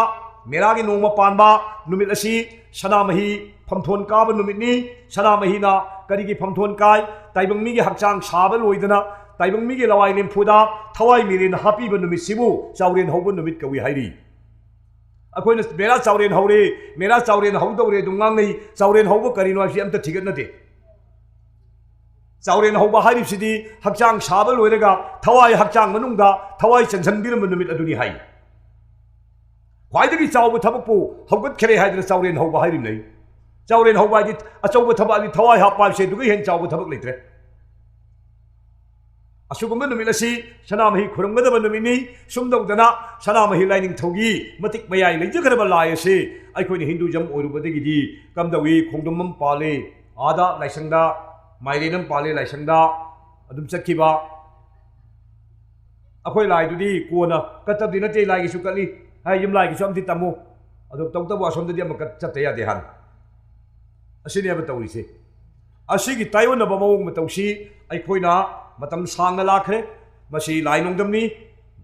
ꯃꯦꯔꯥꯒꯤ ꯅꯣꯡꯃ ꯄꯥꯟꯕ ꯅꯨꯃꯤꯠ ꯑꯁꯤ ꯁꯅꯥꯃꯍꯤ ꯐꯝꯊꯣꯟ ꯀꯥꯕ ꯅꯨꯃꯤꯠꯅꯤ꯫ ꯁꯅꯥꯃꯍꯤꯅ ꯀꯔꯤꯒꯤ ꯐꯝꯊꯣꯟ ꯀꯥꯏ? ꯇꯥꯏꯕꯪ ꯃꯤꯒꯤ ꯍꯛꯆꯥꯡ ꯁꯥꯕ ꯂꯣꯏꯗꯅ ꯇꯥꯏꯕꯪ ꯃꯤꯒꯤ ꯂꯋꯥꯏ ꯂꯦꯝꯐꯨꯗ ꯊꯋꯥꯏ ꯃꯤꯔꯦꯟ ꯍꯥꯞꯄꯤꯕ ꯅꯨꯃꯤꯠꯁꯤꯕꯨ ꯆꯥꯎꯔꯦꯟ ꯍꯧꯕ ꯅꯨꯃꯤꯠ ꯀꯧꯏ ꯍꯥꯏꯔꯤ꯫ ꯑꯩꯈꯣꯏꯅ ꯃꯦꯔꯥ ꯆꯥꯎꯔꯦꯟ ꯍꯧꯔꯦ, ꯃꯦꯔꯥ ꯆꯥꯎꯔꯦꯟ ꯍꯧꯗꯧꯔꯦ ꯑꯗꯨꯝ ꯉꯥꯡꯅꯩ꯫ ꯆꯥꯎꯔꯦꯟ ꯍꯧꯕ ꯀꯔꯤꯅꯣ ꯍꯥꯏꯕꯁꯤ ꯑꯝꯇ ꯊꯤꯒꯠꯅꯗꯦ꯫ ꯆꯥꯎꯔꯦꯟ ꯍꯧꯕ ꯍꯥꯏꯔꯤꯕꯁꯤꯗꯤ ꯍꯛꯆꯥꯡ ꯁꯥꯕ ꯂꯣꯏꯔꯒ ꯊꯋꯥꯏ ꯍꯛꯆꯥꯡ ꯃꯅꯨꯡꯗ ꯊꯋꯥꯏ ꯆꯟꯁꯤꯟꯕꯤꯔꯝꯕ ꯅꯨꯃꯤꯠ ꯑꯗꯨꯅꯤ ꯍꯥꯏ꯫ ꯈ꯭ꯋꯥꯏꯗꯒꯤ ꯆꯥꯎꯕ ꯊꯕꯛꯄꯨ ꯍꯧꯒꯠꯈ꯭ꯔꯦ ꯍꯥꯏꯗꯅ ꯆꯥꯎꯔꯦꯟ ꯍꯧꯕ ꯍꯥꯏꯔꯤꯕꯅꯤ꯫ ꯆꯥꯎꯔꯦꯟ ꯍꯧꯕ ꯍꯥꯏꯗꯤ ꯑꯆꯧꯕ ꯊꯕꯛ ꯑꯗꯤ ꯊꯋꯥꯏ ꯍꯥꯞꯄ ꯍꯥꯏꯕꯁꯦ ꯑꯗꯨꯒ ꯍꯦꯟꯅ ꯆꯥꯎꯕ ꯊꯕꯛ ꯂꯩꯇ꯭ꯔꯦ꯫ ꯑꯁꯤꯒꯨꯝꯕ ꯅꯨꯃꯤꯠ ꯑꯁꯤ ꯁꯅꯥꯃꯍꯤ ꯈꯨꯔꯨꯝꯒꯗꯕ ꯅꯨꯃꯤꯠꯅꯤ꯫ ꯁꯨꯝ ꯇꯧꯗꯅ ꯁꯅꯥꯃꯍꯤ ꯂꯥꯏꯅꯤꯡꯊꯧꯒꯤ ꯃꯇꯤꯛ ꯃꯌꯥꯏ ꯂꯩꯖꯈ꯭ꯔꯕ ꯂꯥꯏ ꯑꯁꯤ ꯑꯩꯈꯣꯏꯅ ꯍꯤꯟꯗꯨꯖꯝ ꯑꯣꯏꯔꯨꯕꯗꯒꯤꯗꯤ ꯀꯝꯗꯧꯏ? ꯈꯣꯡꯗ꯭ꯔꯨꯝ ꯑꯃ ꯄꯥꯜꯂꯤ, ꯑꯥꯗ ꯂꯥꯏꯁꯪꯗ ꯃꯥꯏꯔꯦꯟ ꯑꯃ ꯄꯥꯜꯂꯤ, ꯂꯥꯏꯁꯪꯗ ꯑꯗꯨꯝ ꯆꯠꯈꯤꯕ꯫ ꯑꯩꯈꯣꯏ ꯂꯥꯏꯗꯨꯗꯤ ꯀꯣꯟꯅ ꯀꯠꯇꯕꯗꯤ ꯅꯠꯇꯦ, ꯂꯥꯏꯒꯤꯁꯨ ꯀꯠꯂꯤ ꯍꯥꯏ, ꯌꯨꯝ ꯂꯥꯏꯒꯤꯁꯨ ꯑꯃꯗꯤ ꯇꯝꯃꯨ꯫ ꯑꯗꯨ ꯇꯧꯗꯕ ꯑꯁꯣꯝꯗꯗꯤ ꯑꯃ ꯀꯠ-, ꯆꯠꯇ ꯌꯥꯗꯦ ꯍꯥꯏ꯫ ꯑꯁꯤꯅꯦꯕ ꯇꯧꯔꯤꯁꯦ꯫ ꯑꯁꯤꯒꯤ ꯇꯥꯏꯑꯣꯟꯅꯕ ꯃꯑꯣꯡ ꯃꯇꯧꯁꯤ ꯑꯩꯈꯣꯏꯅ ꯃꯇꯝ ꯁꯥꯡꯅ ꯂꯥꯛꯈ꯭ꯔꯦ꯫ ꯃꯁꯤ ꯂꯥꯏ ꯅꯣꯡꯗꯝꯅꯤ꯫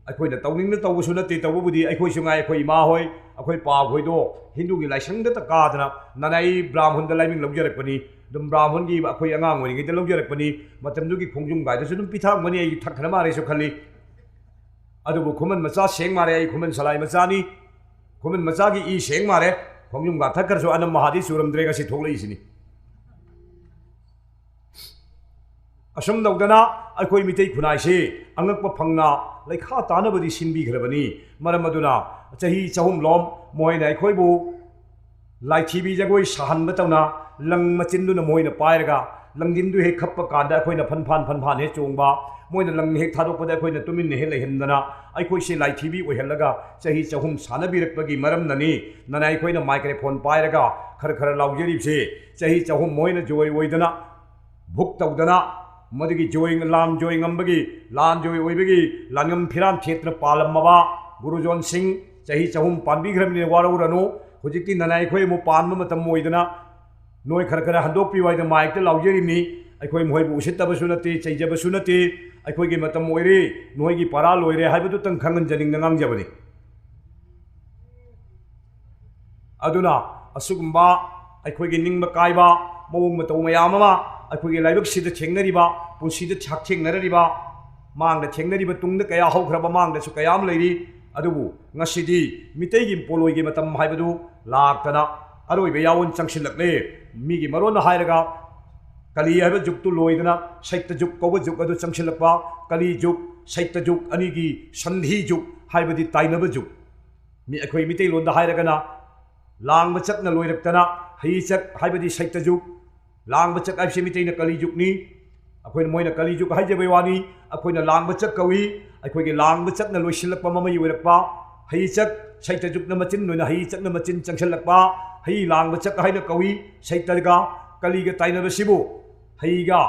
ꯑꯩꯈꯣꯏꯅ ꯇꯧꯅꯤꯡꯅ ꯇꯧꯕꯁꯨ ꯅꯠꯇꯦ, ꯇꯧꯕꯕꯨꯗꯤ ꯑꯩꯈꯣꯏꯁꯨ ꯉꯥꯏ, ꯑꯩꯈꯣꯏ ꯏꯃꯥ ꯍꯣꯏ, ꯑꯩꯈꯣꯏ ꯄꯥ ꯍꯣꯏꯗꯣ ꯍꯤꯟꯗꯨꯒꯤ ꯂꯥꯏꯁꯪꯗꯇ ꯀꯥꯗꯅ ꯅꯅꯥꯏ ꯕ꯭ꯔꯥꯝꯍꯨꯟꯗ ꯂꯥꯏꯃꯤꯡ ꯂꯧꯖꯔꯛꯄꯅꯤ꯫ ꯑꯗꯨꯝ ꯕ꯭ꯔꯥꯝꯍꯨꯟꯒꯤ ꯑꯩꯈꯣꯏ ꯑꯉꯥꯡ ꯑꯣꯏꯔꯤꯉꯩꯗ ꯂꯧꯖꯔꯛꯄꯅꯤ꯫ ꯃꯇꯝꯗꯨꯒꯤ ꯈꯣꯡꯖꯨꯝ ꯒꯥꯏꯗꯁꯨ ꯑꯗꯨꯝ ꯄꯤꯊꯛꯑꯝꯒꯅꯤ, ꯑꯩ ꯊꯛꯈ꯭ꯔ ꯃꯥꯜꯂꯦꯁꯨ ꯈꯜꯂꯤ꯫ ꯑꯗꯨꯕꯨ ꯈꯨꯃꯟ ꯃꯆꯥ ꯁꯦꯡ ꯃꯥꯔꯦ, ꯑꯩ ꯈꯨꯃꯟ ꯁꯂꯥꯏ ꯃꯆꯥꯅꯤ꯫ ꯈꯨꯃꯟ ꯃꯆꯥꯒꯤ ꯏ ꯁꯦꯡ ꯃꯥꯔꯦ꯫ ꯈꯣꯡꯖꯨꯝ ꯒꯥ ꯊꯛꯈ꯭ꯔꯁꯨ ꯑꯅꯝ ꯃꯍꯥꯗꯤ ꯆꯨꯔꯝꯗ꯭ꯔꯦ, ꯉꯁꯤ ꯊꯣꯛꯂꯛꯏꯁꯤꯅꯤ꯫ ꯑꯁꯨꯝ ꯇꯧꯗꯅ ꯑꯩꯈꯣꯏ ꯃꯤꯇꯩ ꯈꯨꯟꯅꯥꯏꯁꯤ ꯑꯉꯛꯄ ꯐꯪꯅ ꯂꯩꯈꯥ ꯇꯥꯅꯕꯗꯤ ꯁꯤꯟꯕꯤꯈ꯭ꯔꯕꯅꯤ꯫ ꯃꯔꯝ ꯑꯗꯨꯅ ꯆꯍꯤ ꯆꯍꯨꯝꯂꯣꯝ ꯃꯈꯣꯏꯅ ꯑꯩꯈꯣꯏꯕꯨ ꯂꯥꯏꯊꯤꯕꯤ ꯖꯒꯣꯏ ꯁꯥꯍꯟꯕ ꯇꯧꯅ ꯂꯪ ꯃꯆꯤꯟꯗꯨꯅ ꯃꯈꯣꯏꯅ ꯄꯥꯏꯔꯒ ꯂꯪꯖꯤꯟꯗꯨ ꯍꯦꯛ ꯈꯞꯄ ꯀꯥꯟꯗ ꯑꯩꯈꯣꯏꯅ ꯐꯟ ꯐꯥꯟ ꯐꯟ ꯐꯥꯟ ꯍꯦꯛ ꯆꯣꯡꯕ, ꯃꯣꯏꯅ ꯂꯪ ꯍꯦꯛ ꯊꯥꯗꯣꯛꯄꯗ ꯑꯩꯈꯣꯏꯅ ꯇꯨꯃꯤꯟꯅ ꯍꯦꯛ ꯂꯩꯍꯟꯗꯅ ꯑꯩꯈꯣꯏꯁꯦ ꯂꯥꯏꯊꯤꯕꯤ ꯑꯣꯏꯍꯜꯂꯒ ꯆꯍꯤ ꯆꯍꯨꯝ ꯁꯥꯟꯅꯕꯤꯔꯛꯄꯒꯤ ꯃꯔꯝꯅꯅꯤ꯫ ꯅꯅꯥꯏ ꯑꯩꯈꯣꯏꯅ ꯃꯥꯏꯀ꯭ꯔꯣꯐꯣꯟ ꯄꯥꯏꯔꯒ ꯈꯔ ꯈꯔ ꯂꯥꯎꯖꯔꯤꯕꯁꯦ꯫ ꯆꯍꯤ ꯆꯍꯨꯝ ꯃꯈꯣꯏꯅ ꯖꯣꯏ ꯑꯣꯏꯗꯅ ꯚꯨꯛ ꯇꯧꯗꯅ, ꯃꯗꯨꯒꯤ ꯖꯣꯏ, ꯂꯥꯟ ꯖꯣꯏ ꯉꯝꯕꯒꯤ, ꯂꯥꯟ ꯖꯣꯏ ꯑꯣꯏꯕꯒꯤ ꯂꯥꯟꯉꯝ ꯐꯤꯔꯥꯟ ꯊꯦꯠꯇꯅ ꯄꯥꯜꯂꯝꯃꯕ ꯒꯨꯔꯨꯖꯣꯟ ꯁꯤꯡ ꯆꯍꯤ ꯆꯍꯨꯝ ꯄꯥꯟꯕꯤꯈ꯭ꯔꯕꯅꯤꯅ ꯋꯥꯔꯧꯔꯅꯨ꯫ ꯍꯧꯖꯤꯛꯇꯤ ꯅꯅꯥꯏ ꯑꯩꯈꯣꯏ ꯑꯃꯨꯛ ꯄꯥꯟꯕ ꯃꯇꯝ ꯑꯣꯏꯗꯅ ꯅꯣꯏ ꯈꯔ ꯈꯔ ꯍꯟꯗꯣꯛꯄꯤꯌꯨ ꯍꯥꯏꯗꯅ ꯃꯥꯏꯛꯇ ꯂꯥꯎꯖꯔꯤꯕꯅꯤ꯫ ꯑꯩꯈꯣꯏ ꯃꯈꯣꯏꯕꯨ ꯎꯁꯤꯠꯇꯕꯁꯨ ꯅꯠꯇꯦ, ꯆꯩꯖꯕꯁꯨ ꯅꯠꯇꯦ꯫ ꯑꯩꯈꯣꯏꯒꯤ ꯃꯇꯝ ꯑꯣꯏꯔꯦ, ꯅꯈꯣꯏꯒꯤ ꯄꯔꯥ ꯂꯣꯏꯔꯦ ꯍꯥꯏꯕꯗꯨꯇꯪ ꯈꯪꯍꯟꯖꯅꯤꯡꯅ ꯉꯥꯡꯖꯕꯅꯤ꯫ ꯑꯗꯨꯅ ꯑꯁꯤꯒꯨꯝꯕ ꯑꯩꯈꯣꯏꯒꯤ ꯅꯤꯡꯕ ꯀꯥꯏꯕ ꯃꯑꯣꯡ ꯃꯇꯧ ꯃꯌꯥꯝ ꯑꯃ ꯑꯩꯈꯣꯏꯒꯤ ꯂꯥꯏꯕꯛꯁꯤꯗ ꯊꯦꯡꯅꯔꯤꯕ, ꯄꯨꯟꯁꯤꯗ ꯍꯛꯊꯦꯡꯅꯔꯤꯕ, ꯃꯥꯡꯗ ꯊꯦꯡꯅꯔꯤꯕ, ꯇꯨꯡꯗ ꯀꯌꯥ ꯍꯧꯈ꯭ꯔꯕ, ꯃꯥꯡꯗꯁꯨ ꯀꯌꯥ ꯑꯃ ꯂꯩꯔꯤ꯫ ꯑꯗꯨꯕꯨ ꯉꯁꯤꯗꯤ ꯃꯤꯇꯩꯒꯤ ꯄꯣꯠꯂꯣꯏꯒꯤ ꯃꯇꯝ ꯍꯥꯏꯕꯗꯨ ꯂꯥꯛꯇꯅ ꯑꯔꯣꯏꯕ ꯌꯥꯑꯣꯟ ꯆꯪꯁꯤꯜꯂꯛꯂꯦ꯫ ꯃꯤꯒꯤ ꯃꯔꯣꯟ ꯍꯥꯏꯔꯒ ꯀꯂꯤ ꯍꯥꯏꯕ ꯖꯨꯛꯇꯨ ꯂꯣꯏꯗꯅ ꯁꯩꯇ ꯖꯨꯛ ꯀꯧꯕ ꯖꯨꯛ ꯑꯗꯨ ꯆꯪꯁꯤꯜꯂꯛꯄ, ꯀꯂꯤ ꯖꯨꯛ, ꯁꯩꯇ ꯖꯨꯛ ꯑꯅꯤꯒꯤ ꯁꯟꯙꯤ ꯖꯨꯛ ꯍꯥꯏꯕꯗꯤ ꯇꯥꯏꯅꯕ ꯖꯨꯛ꯫ ꯃꯤ, ꯑꯩꯈꯣꯏ ꯃꯤꯇꯩꯂꯣꯟꯗ ꯍꯥꯏꯔꯒꯅ ꯂꯥꯡꯕ ꯆꯛꯅ ꯂꯣꯏꯔꯛꯇꯅ ꯍꯩ ꯆꯛ ꯍꯥꯏꯕꯗꯤ ꯁꯩꯇꯖꯨꯛ, ꯂꯥꯡꯕ ꯆꯛ ꯍꯥꯏꯕꯁꯤ ꯃꯤꯇꯩꯅ ꯀꯂꯤꯖꯨꯛꯅꯤ꯫ ꯑꯩꯈꯣꯏꯅ, ꯃꯣꯏꯅ ꯀꯂꯤꯖꯨꯛ ꯍꯥꯏꯖꯕꯩ ꯋꯥꯅꯤ, ꯑꯩꯈꯣꯏꯅ ꯂꯥꯡꯕ ꯆꯛ ꯀꯧꯏ꯫ ꯑꯩꯈꯣꯏꯒꯤ ꯂꯥꯡꯕ ꯆꯛꯅ ꯂꯣꯏꯁꯤꯜꯂꯛꯄ ꯃꯃꯩ ꯑꯣꯏꯔꯛꯄ ꯍꯩ ꯆꯛ, ꯁꯩꯇꯖꯨꯛꯅ ꯃꯆꯤꯟ ꯑꯣꯏꯅ ꯍꯩ ꯆꯛꯅ ꯃꯆꯤꯟ ꯆꯪꯁꯤꯜꯂꯛꯄ ꯍꯩ ꯂꯥꯡꯕ ꯆꯛ ꯍꯥꯏꯅ ꯀꯧꯏ꯫ ꯁꯩꯇꯒ ꯀꯂꯤꯒ ꯇꯥꯏꯅꯕꯁꯤꯕꯨ ꯍꯩꯒ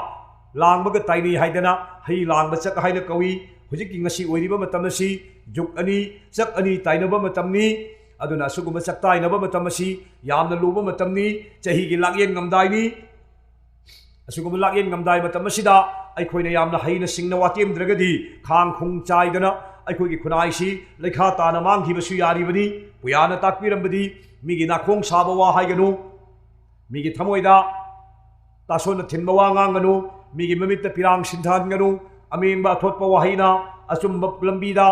ꯂꯥꯡꯕꯒ ꯇꯥꯏꯅꯩ ꯍꯥꯏꯗꯅ ꯍꯩ ꯂꯥꯡꯕ ꯆꯛ ꯍꯥꯏꯅ ꯀꯧꯏ꯫ ꯍꯧꯖꯤꯛꯀꯤ ꯉꯁꯤ ꯑꯣꯏꯔꯤꯕ ꯃꯇꯝ ꯑꯁꯤ ꯖꯨꯛ ꯑꯅꯤ, ꯆꯛ ꯑꯅꯤ ꯇꯥꯏꯅꯕ ꯃꯇꯝꯅꯤ꯫ ꯑꯗꯨꯅ ꯑꯁꯤꯒꯨꯝꯕ ꯆꯛ ꯇꯥꯏꯅꯕ ꯃꯇꯝ ꯑꯁꯤ ꯌꯥꯝꯅ ꯂꯨꯕ ꯃꯇꯝꯅꯤ, ꯆꯍꯤꯒꯤ ꯂꯥꯛꯌꯦꯟ ꯉꯝꯗꯥꯏꯅꯤ꯫ ꯑꯁꯤꯒꯨꯝꯕ ꯂꯥꯛꯌꯦꯟ ꯉꯝꯗꯥꯏ ꯃꯇꯝ ꯑꯁꯤꯗ ꯑꯩꯈꯣꯏꯅ ꯌꯥꯝꯅ ꯍꯩꯅ ꯁꯤꯡꯅ ꯋꯥꯇꯦꯝꯗ꯭ꯔꯒꯗꯤ ꯈꯥꯡ ꯈꯨꯡ ꯆꯥꯏꯗꯅ ꯑꯩꯈꯣꯏꯒꯤ ꯈꯨꯟꯅꯥꯏꯁꯤ ꯂꯩꯈꯥ ꯇꯥꯅ ꯃꯥꯡꯈꯤꯕꯁꯨ ꯌꯥꯔꯤꯕꯅꯤ꯫ ꯄꯨꯌꯥꯅ ꯇꯥꯛꯄꯤꯔꯝꯕꯗꯤ ꯃꯤꯒꯤ ꯅꯥꯈꯣꯡ ꯁꯥꯕ ꯋꯥ ꯍꯥꯏꯒꯅꯨ, ꯃꯤꯒꯤ ꯊꯃꯣꯏꯗ ꯇꯥꯁꯣꯟꯅ ꯊꯤꯟꯕ ꯋꯥ ꯉꯥꯡꯒꯅꯨ, ꯃꯤꯒꯤ ꯃꯃꯤꯠꯇ ꯄꯤꯔꯥꯡ ꯁꯤꯟꯊꯍꯟꯒꯅꯨ, ꯑꯃꯦꯡꯕ ꯑꯊꯣꯠꯄ ꯋꯥꯍꯩꯅ ꯑꯆꯨꯝꯕ ꯂꯝꯕꯤꯗ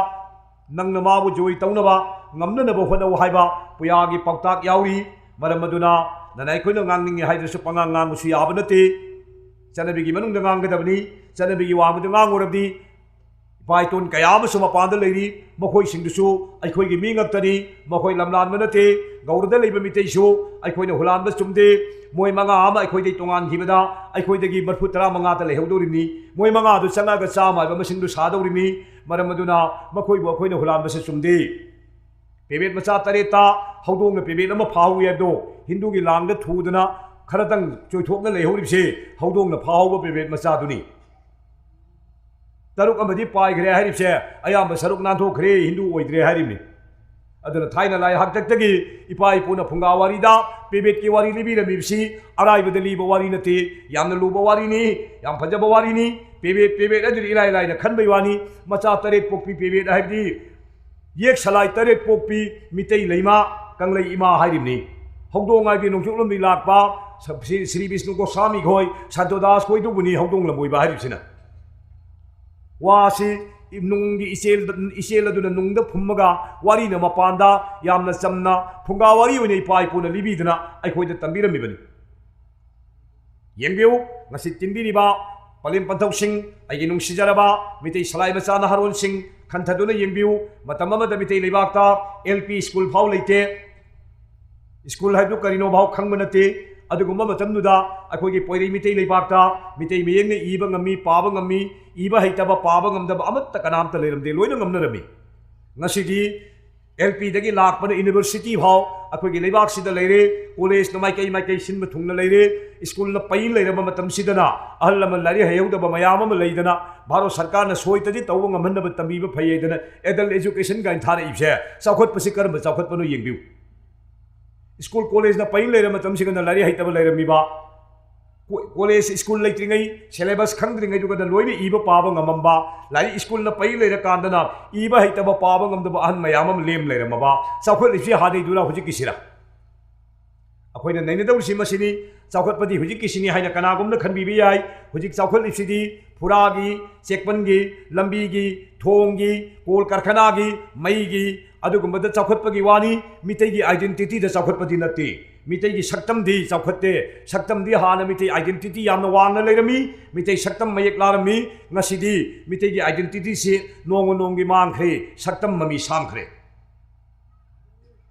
ꯅꯪꯅ ꯃꯥꯕꯨ ꯖꯣꯏ ꯇꯧꯅꯕ ꯉꯝꯅꯅꯕ ꯍꯣꯠꯅꯧ ꯍꯥꯏꯕ ꯄꯨꯌꯥꯒꯤ ꯄꯥꯎꯇꯥꯛ ꯌꯥꯎꯔꯤ꯫ ꯃꯔꯝ ꯑꯗꯨꯅ ꯅꯅ ꯑꯩꯈꯣꯏꯅ ꯉꯥꯡꯅꯤꯡꯉꯦ ꯍꯥꯏꯗꯨꯁꯨ ꯄꯉꯥꯡ ꯉꯥꯡꯕꯁꯨ ꯌꯥꯕ ꯅꯠꯇꯦ꯫ ꯆꯠꯅꯕꯤꯒꯤ ꯃꯅꯨꯡꯗ ꯉꯥꯡꯒꯗꯕꯅꯤ꯫ ꯆꯠꯅꯕꯤꯒꯤ ꯋꯥꯡꯃꯗ ꯉꯥꯡꯉꯨꯔꯕꯗꯤ ꯏꯄꯥ ꯏꯇꯣꯟ ꯀꯌꯥ ꯑꯃꯁꯨ ꯃꯄꯥꯟꯗ ꯂꯩꯔꯤ, ꯃꯈꯣꯏꯁꯤꯡꯗꯨꯁꯨ ꯑꯩꯈꯣꯏꯒꯤ ꯃꯤ ꯉꯥꯛꯇꯅꯤ꯫ ꯃꯈꯣꯏ ꯂꯝꯂꯥꯟꯕ ꯅꯠꯇꯦ꯫ ꯒꯧꯔꯗ ꯂꯩꯕ ꯃꯤꯇꯩꯁꯨ ꯑꯩꯈꯣꯏꯅ ꯍꯨꯂꯥꯟꯕ ꯆꯨꯝꯗꯦ꯫ ꯃꯣꯏ ꯃꯉꯥ ꯑꯃ ꯑꯩꯈꯣꯏꯗꯒꯤ ꯇꯣꯉꯥꯟꯈꯤꯕꯗ ꯑꯩꯈꯣꯏꯗꯒꯤ ꯃꯔꯐꯨ ꯇꯔꯥ ꯃꯉꯥꯗ ꯂꯩꯍꯧꯗꯧꯔꯤꯕꯅꯤ꯫ ꯃꯣꯏ ꯃꯉꯥꯗꯨ ꯆꯪꯉꯛꯑꯒ ꯆꯥꯝꯃ ꯍꯥꯏꯕ ꯃꯁꯤꯡꯗꯨ ꯁꯥꯗꯧꯔꯤꯕꯅꯤ꯫ ꯃꯔꯝ ꯑꯗꯨꯅ ꯃꯈꯣꯏꯕꯨ ꯑꯩꯈꯣꯏꯅ ꯍꯨꯂꯥꯟꯕꯁꯦ ꯆꯨꯝꯗꯦ꯫ ꯄꯦꯕꯦꯠ ꯃꯆꯥ ꯇꯔꯦꯠꯇ ꯍꯧꯗꯣꯡꯅ ꯄꯦꯕꯦꯠ ꯑꯃ ꯐꯥꯍꯧꯏ ꯍꯥꯏꯕꯗꯣ ꯍꯤꯟꯗꯨꯒꯤ ꯂꯥꯡꯗ ꯊꯨꯗꯅ ꯈꯔꯇꯪ ꯆꯣꯏꯊꯣꯛꯅ ꯂꯩꯍꯧꯔꯤꯕꯁꯦ ꯍꯧꯗꯣꯡꯅ ꯐꯥꯍꯧꯕ ꯄꯦꯕꯦꯠ ꯃꯆꯥꯗꯨꯅꯤ꯫ ꯇꯔꯨꯛ ꯑꯃꯗꯤ ꯄꯥꯏꯈ꯭ꯔꯦ ꯍꯥꯏꯔꯤꯕꯁꯦ ꯑꯌꯥꯝꯕ ꯁꯔꯨꯛ ꯅꯥꯟꯊꯣꯛꯈ꯭ꯔꯦ, ꯍꯤꯟꯗꯨ ꯑꯣꯏꯗ꯭ꯔꯦ ꯍꯥꯏꯔꯤꯕꯅꯤ꯫ ꯑꯗꯨꯅ ꯊꯥꯏꯅ ꯂꯥꯏ ꯍꯥꯛꯇꯛꯇꯒꯤ ꯏꯄꯥ ꯏꯄꯨꯅ ꯐꯨꯡꯒꯥ ꯋꯥꯔꯤꯗ ꯄꯦꯕꯦꯠꯀꯤ ꯋꯥꯔꯤ ꯂꯤꯕꯤꯔꯝꯃꯤꯕꯁꯤ ꯑꯔꯥꯏꯕꯗ ꯂꯤꯕ ꯋꯥꯔꯤ ꯅꯠꯇꯦ, ꯌꯥꯝꯅ ꯂꯨꯕ ꯋꯥꯔꯤꯅꯤ, ꯌꯥꯝ ꯐꯖꯕ ꯋꯥꯔꯤꯅꯤ꯫ ꯄꯦꯕꯦꯠ, ꯄꯦꯕꯦꯠ ꯍꯥꯏꯗꯨꯗꯤ ꯏꯔꯥꯏ ꯂꯥꯏꯅ ꯈꯟꯕꯩ ꯋꯥꯅꯤ꯫ ꯃꯆꯥ ꯇꯔꯦꯠ ꯄꯣꯛꯄꯤ ꯄꯦꯕꯦꯠ ꯍꯥꯏꯕꯗꯤ ꯌꯦꯛ ꯁꯂꯥꯏ ꯇꯔꯦꯠ ꯄꯣꯛꯄꯤ ꯃꯤꯇꯩ ꯂꯩꯃ ꯀꯪꯂꯩ ꯏꯃꯥ ꯍꯥꯏꯔꯤꯕꯅꯤ꯫ ꯍꯧꯗꯣꯡ ꯍꯥꯏꯕꯗꯤ ꯅꯣꯡꯆꯨꯞꯂꯣꯝꯗꯒꯤ ꯂꯥꯛꯄ ꯁ-, ꯁ꯭ꯔꯤ, ꯁ꯭ꯔꯤ ꯕꯤꯁꯅꯨ ꯒꯣꯁ꯭ꯋꯥꯃꯤ ꯈꯣꯏ, ꯁꯟꯇꯣꯗꯥꯁ ꯈꯣꯏꯗꯨꯕꯨꯅꯤ ꯍꯧꯗꯣꯡ ꯂꯝꯕꯣꯏꯕ ꯍꯥꯏꯔꯤꯕꯁꯤꯅ꯫ ꯋꯥꯁꯤ ꯅꯨꯡꯒꯤ ꯏꯆꯦꯜ, ꯏꯆꯦꯜ ꯑꯗꯨꯅ ꯅꯨꯡꯗ ꯐꯨꯝꯃꯒ ꯋꯥꯔꯤꯅ ꯃꯄꯥꯟꯗ ꯌꯥꯝꯅ ꯆꯝꯅ ꯐꯨꯡꯒꯥ ꯋꯥꯔꯤ ꯑꯣꯏꯅ ꯏꯄꯥ ꯏꯄꯨꯅ ꯂꯤꯕꯤꯗꯨꯅ ꯑꯩꯈꯣꯏꯗ ꯇꯝꯕꯤꯔꯝꯃꯤꯕꯅꯤ꯫ ꯌꯦꯡꯕꯤꯌꯨ, ꯉꯁꯤ ꯇꯤꯟꯕꯤꯔꯤꯕ ꯄꯂꯦꯝ ꯄꯟꯊꯧꯁꯤꯡ, ꯑꯩꯒꯤ ꯅꯨꯡꯁꯤꯖꯔꯕ ꯃꯤꯇꯩ ꯁꯂꯥꯏ ꯃꯆꯥ ꯅꯍꯥꯔꯣꯟꯁꯤꯡ, ꯈꯟꯊꯗꯨꯅ ꯌꯦꯡꯕꯤꯌꯨ꯫ ꯃꯇꯝ ꯑꯃꯗ ꯃꯤꯇꯩ ꯂꯩꯕꯥꯛꯇ ꯑꯦꯜ ꯄꯤ ꯁ꯭ꯀꯨꯜ ꯐꯥꯎ ꯂꯩꯇꯦ꯫ ꯁ꯭ꯀꯨꯜ ꯍꯥꯏꯕꯗꯨ ꯀꯔꯤꯅꯣ ꯐꯥꯎ ꯈꯪꯕ ꯅꯠꯇꯦ꯫ ꯑꯗꯨꯒꯨꯝꯕ ꯃꯇꯝꯗꯨꯗ ꯑꯩꯈꯣꯏꯒꯤ ꯄꯣꯏꯔꯩ ꯃꯤꯇꯩ ꯂꯩꯕꯥꯛꯇ ꯃꯤꯇꯩ ꯃꯌꯦꯛꯅ ꯏꯕ ꯉꯝꯃꯤ, ꯄꯥꯕ ꯉꯝꯃꯤ, ꯏꯕ ꯍꯩꯇꯕ, ꯄꯥꯕ ꯉꯝꯗꯕ ꯑꯃꯠꯇ ꯀꯅꯥꯝꯇ ꯂꯩꯔꯝꯗꯦ, ꯂꯣꯏꯅ ꯉꯝꯅꯔꯝꯃꯤ꯫ ꯉꯁꯤꯗꯤ ꯑꯦꯜ ꯄꯤꯗꯒꯤ ꯂꯥꯛꯄꯅ ꯌꯨꯅꯤꯚꯔꯁꯤꯇꯤ ꯐꯥꯎ ꯑꯩꯈꯣꯏꯒꯤ ꯂꯩꯕꯥꯛꯁꯤꯗ ꯂꯩꯔꯦ꯫ ꯀꯣꯂꯦꯖꯅ ꯃꯥꯏꯀꯩ ꯃꯥꯏꯀꯩ ꯁꯤꯟꯕ ꯊꯨꯡꯅ ꯂꯩꯔꯦ꯫ ꯁ꯭ꯀꯨꯜꯅ ꯄꯩ ꯂꯩꯔꯕ ꯃꯇꯝꯁꯤꯗꯅ ꯑꯍꯜ ꯂꯃꯟ ꯂꯥꯏꯔꯤꯛ ꯍꯩꯍꯧꯗꯕ ꯃꯌꯥꯝ ꯑꯃ ꯂꯩꯗꯅ ꯚꯥꯔꯠ ꯁꯔꯀꯥꯔꯅ ꯁꯣꯏꯗꯗꯤ ꯇꯧꯕ ꯉꯝꯍꯟꯅꯕ ꯇꯝꯕꯤꯕ ꯐꯩ ꯍꯥꯏꯗꯅ ꯑꯦꯗꯜ ꯑꯦꯖꯨꯀꯦꯁꯟ ꯀꯥꯏꯅ ꯊꯥꯔꯛꯏꯕꯁꯦ ꯆꯥꯎꯈꯠꯄꯁꯤ ꯀꯔꯝꯕ ꯆꯥꯎꯈꯠꯄꯅꯣ ꯌꯦꯡꯕꯤꯌꯨ꯫ ꯁ꯭ꯀꯨꯜ ꯀꯣꯂꯦꯖꯅ ꯄꯩ ꯂꯩꯔꯕ ꯃꯇꯝꯁꯤꯗꯅ ꯂꯥꯏꯔꯤꯛ ꯍꯩꯇꯕ ꯂꯩꯔꯝꯃꯤꯕ, ꯀꯣ-, ꯀꯣꯂꯦꯖ ꯁ꯭ꯀꯨꯜ ꯂꯩꯇ꯭ꯔꯤꯉꯩ, ꯁꯦꯂꯦꯕꯁ ꯈꯪꯗ꯭ꯔꯤꯉꯩꯗꯨꯒꯗ ꯂꯣꯏꯅ ꯏꯕ ꯄꯥꯕ ꯉꯝꯃꯝꯕ, ꯂꯥꯏꯔꯤꯛ ꯁ꯭ꯀꯨꯜꯅ ꯄꯩ ꯂꯩꯔꯀꯥꯟꯗꯅ ꯏꯕ ꯍꯩꯇꯕ ꯄꯥꯕ ꯉꯝꯗꯕ ꯑꯍꯟ ꯃꯌꯥꯝ ꯑꯃ ꯂꯦꯝ ꯂꯩꯔꯝꯃꯕ, ꯆꯥꯎꯈꯠꯂꯤꯁꯤ ꯍꯥꯟꯅꯩꯗꯨꯔ ꯍꯧꯖꯤꯛꯀꯤꯁꯤꯔ? ꯑꯩꯈꯣꯏꯅ ꯅꯩꯅꯗꯧꯔꯤꯁꯤ ꯃꯁꯤꯅꯤ꯫ ꯆꯥꯎꯈꯠꯄꯗꯤ ꯍꯧꯖꯤꯛꯀꯤꯁꯤꯅꯤ ꯍꯥꯏꯅ ꯀꯅꯥꯒꯨꯝꯕꯅ ꯈꯟꯕꯤꯕ ꯌꯥꯏ꯫ ꯍꯧꯖꯤꯛ ꯆꯥꯎꯈꯠꯂꯤꯁꯤꯗꯤ ꯐꯨꯔꯥꯒꯤ, ꯆꯦꯛꯄꯟꯒꯤ, ꯂꯝꯕꯤꯒꯤ, ꯊꯣꯡꯒꯤ, ꯀꯣꯜ ꯀꯔꯈꯅꯥꯒꯤ, ꯃꯩꯒꯤ, ꯑꯗꯨꯒꯨꯝꯕꯗ ꯆꯥꯎꯈꯠꯄꯒꯤ ꯋꯥꯅꯤ꯫ ꯃꯤꯇꯩꯒꯤ ꯑꯥꯏꯗꯦꯟꯇꯤꯇꯤꯗ ꯆꯥꯎꯈꯠꯄꯗꯤ ꯅꯠꯇꯦ꯫ ꯃꯤꯇꯩꯒꯤ ꯁꯛꯇꯝꯗꯤ ꯆꯥꯎꯈꯠꯇꯦ꯫ ꯁꯛꯇꯝꯗꯤ ꯍꯥꯟꯅ ꯃꯤꯇꯩ ꯑꯥꯏꯗꯦꯟꯇꯤꯇꯤ ꯌꯥꯝꯅ ꯋꯥꯡꯅ ꯂꯩꯔꯝꯃꯤ꯫ ꯃꯤꯇꯩ ꯁꯛꯇꯝ ꯃꯌꯦꯛ ꯂꯥꯔꯝꯃꯤ꯫ ꯉꯁꯤꯗꯤ ꯃꯤꯇꯩꯒꯤ ꯑꯥꯏꯗꯦꯟꯇꯤꯇꯤꯁꯤ ꯅꯣꯡꯃ ꯅꯣꯡꯃꯒꯤ ꯃꯥꯡꯈ꯭ꯔꯦ, ꯁꯛꯇꯝ ꯃꯃꯤ ꯁꯥꯡꯈ꯭ꯔꯦ꯫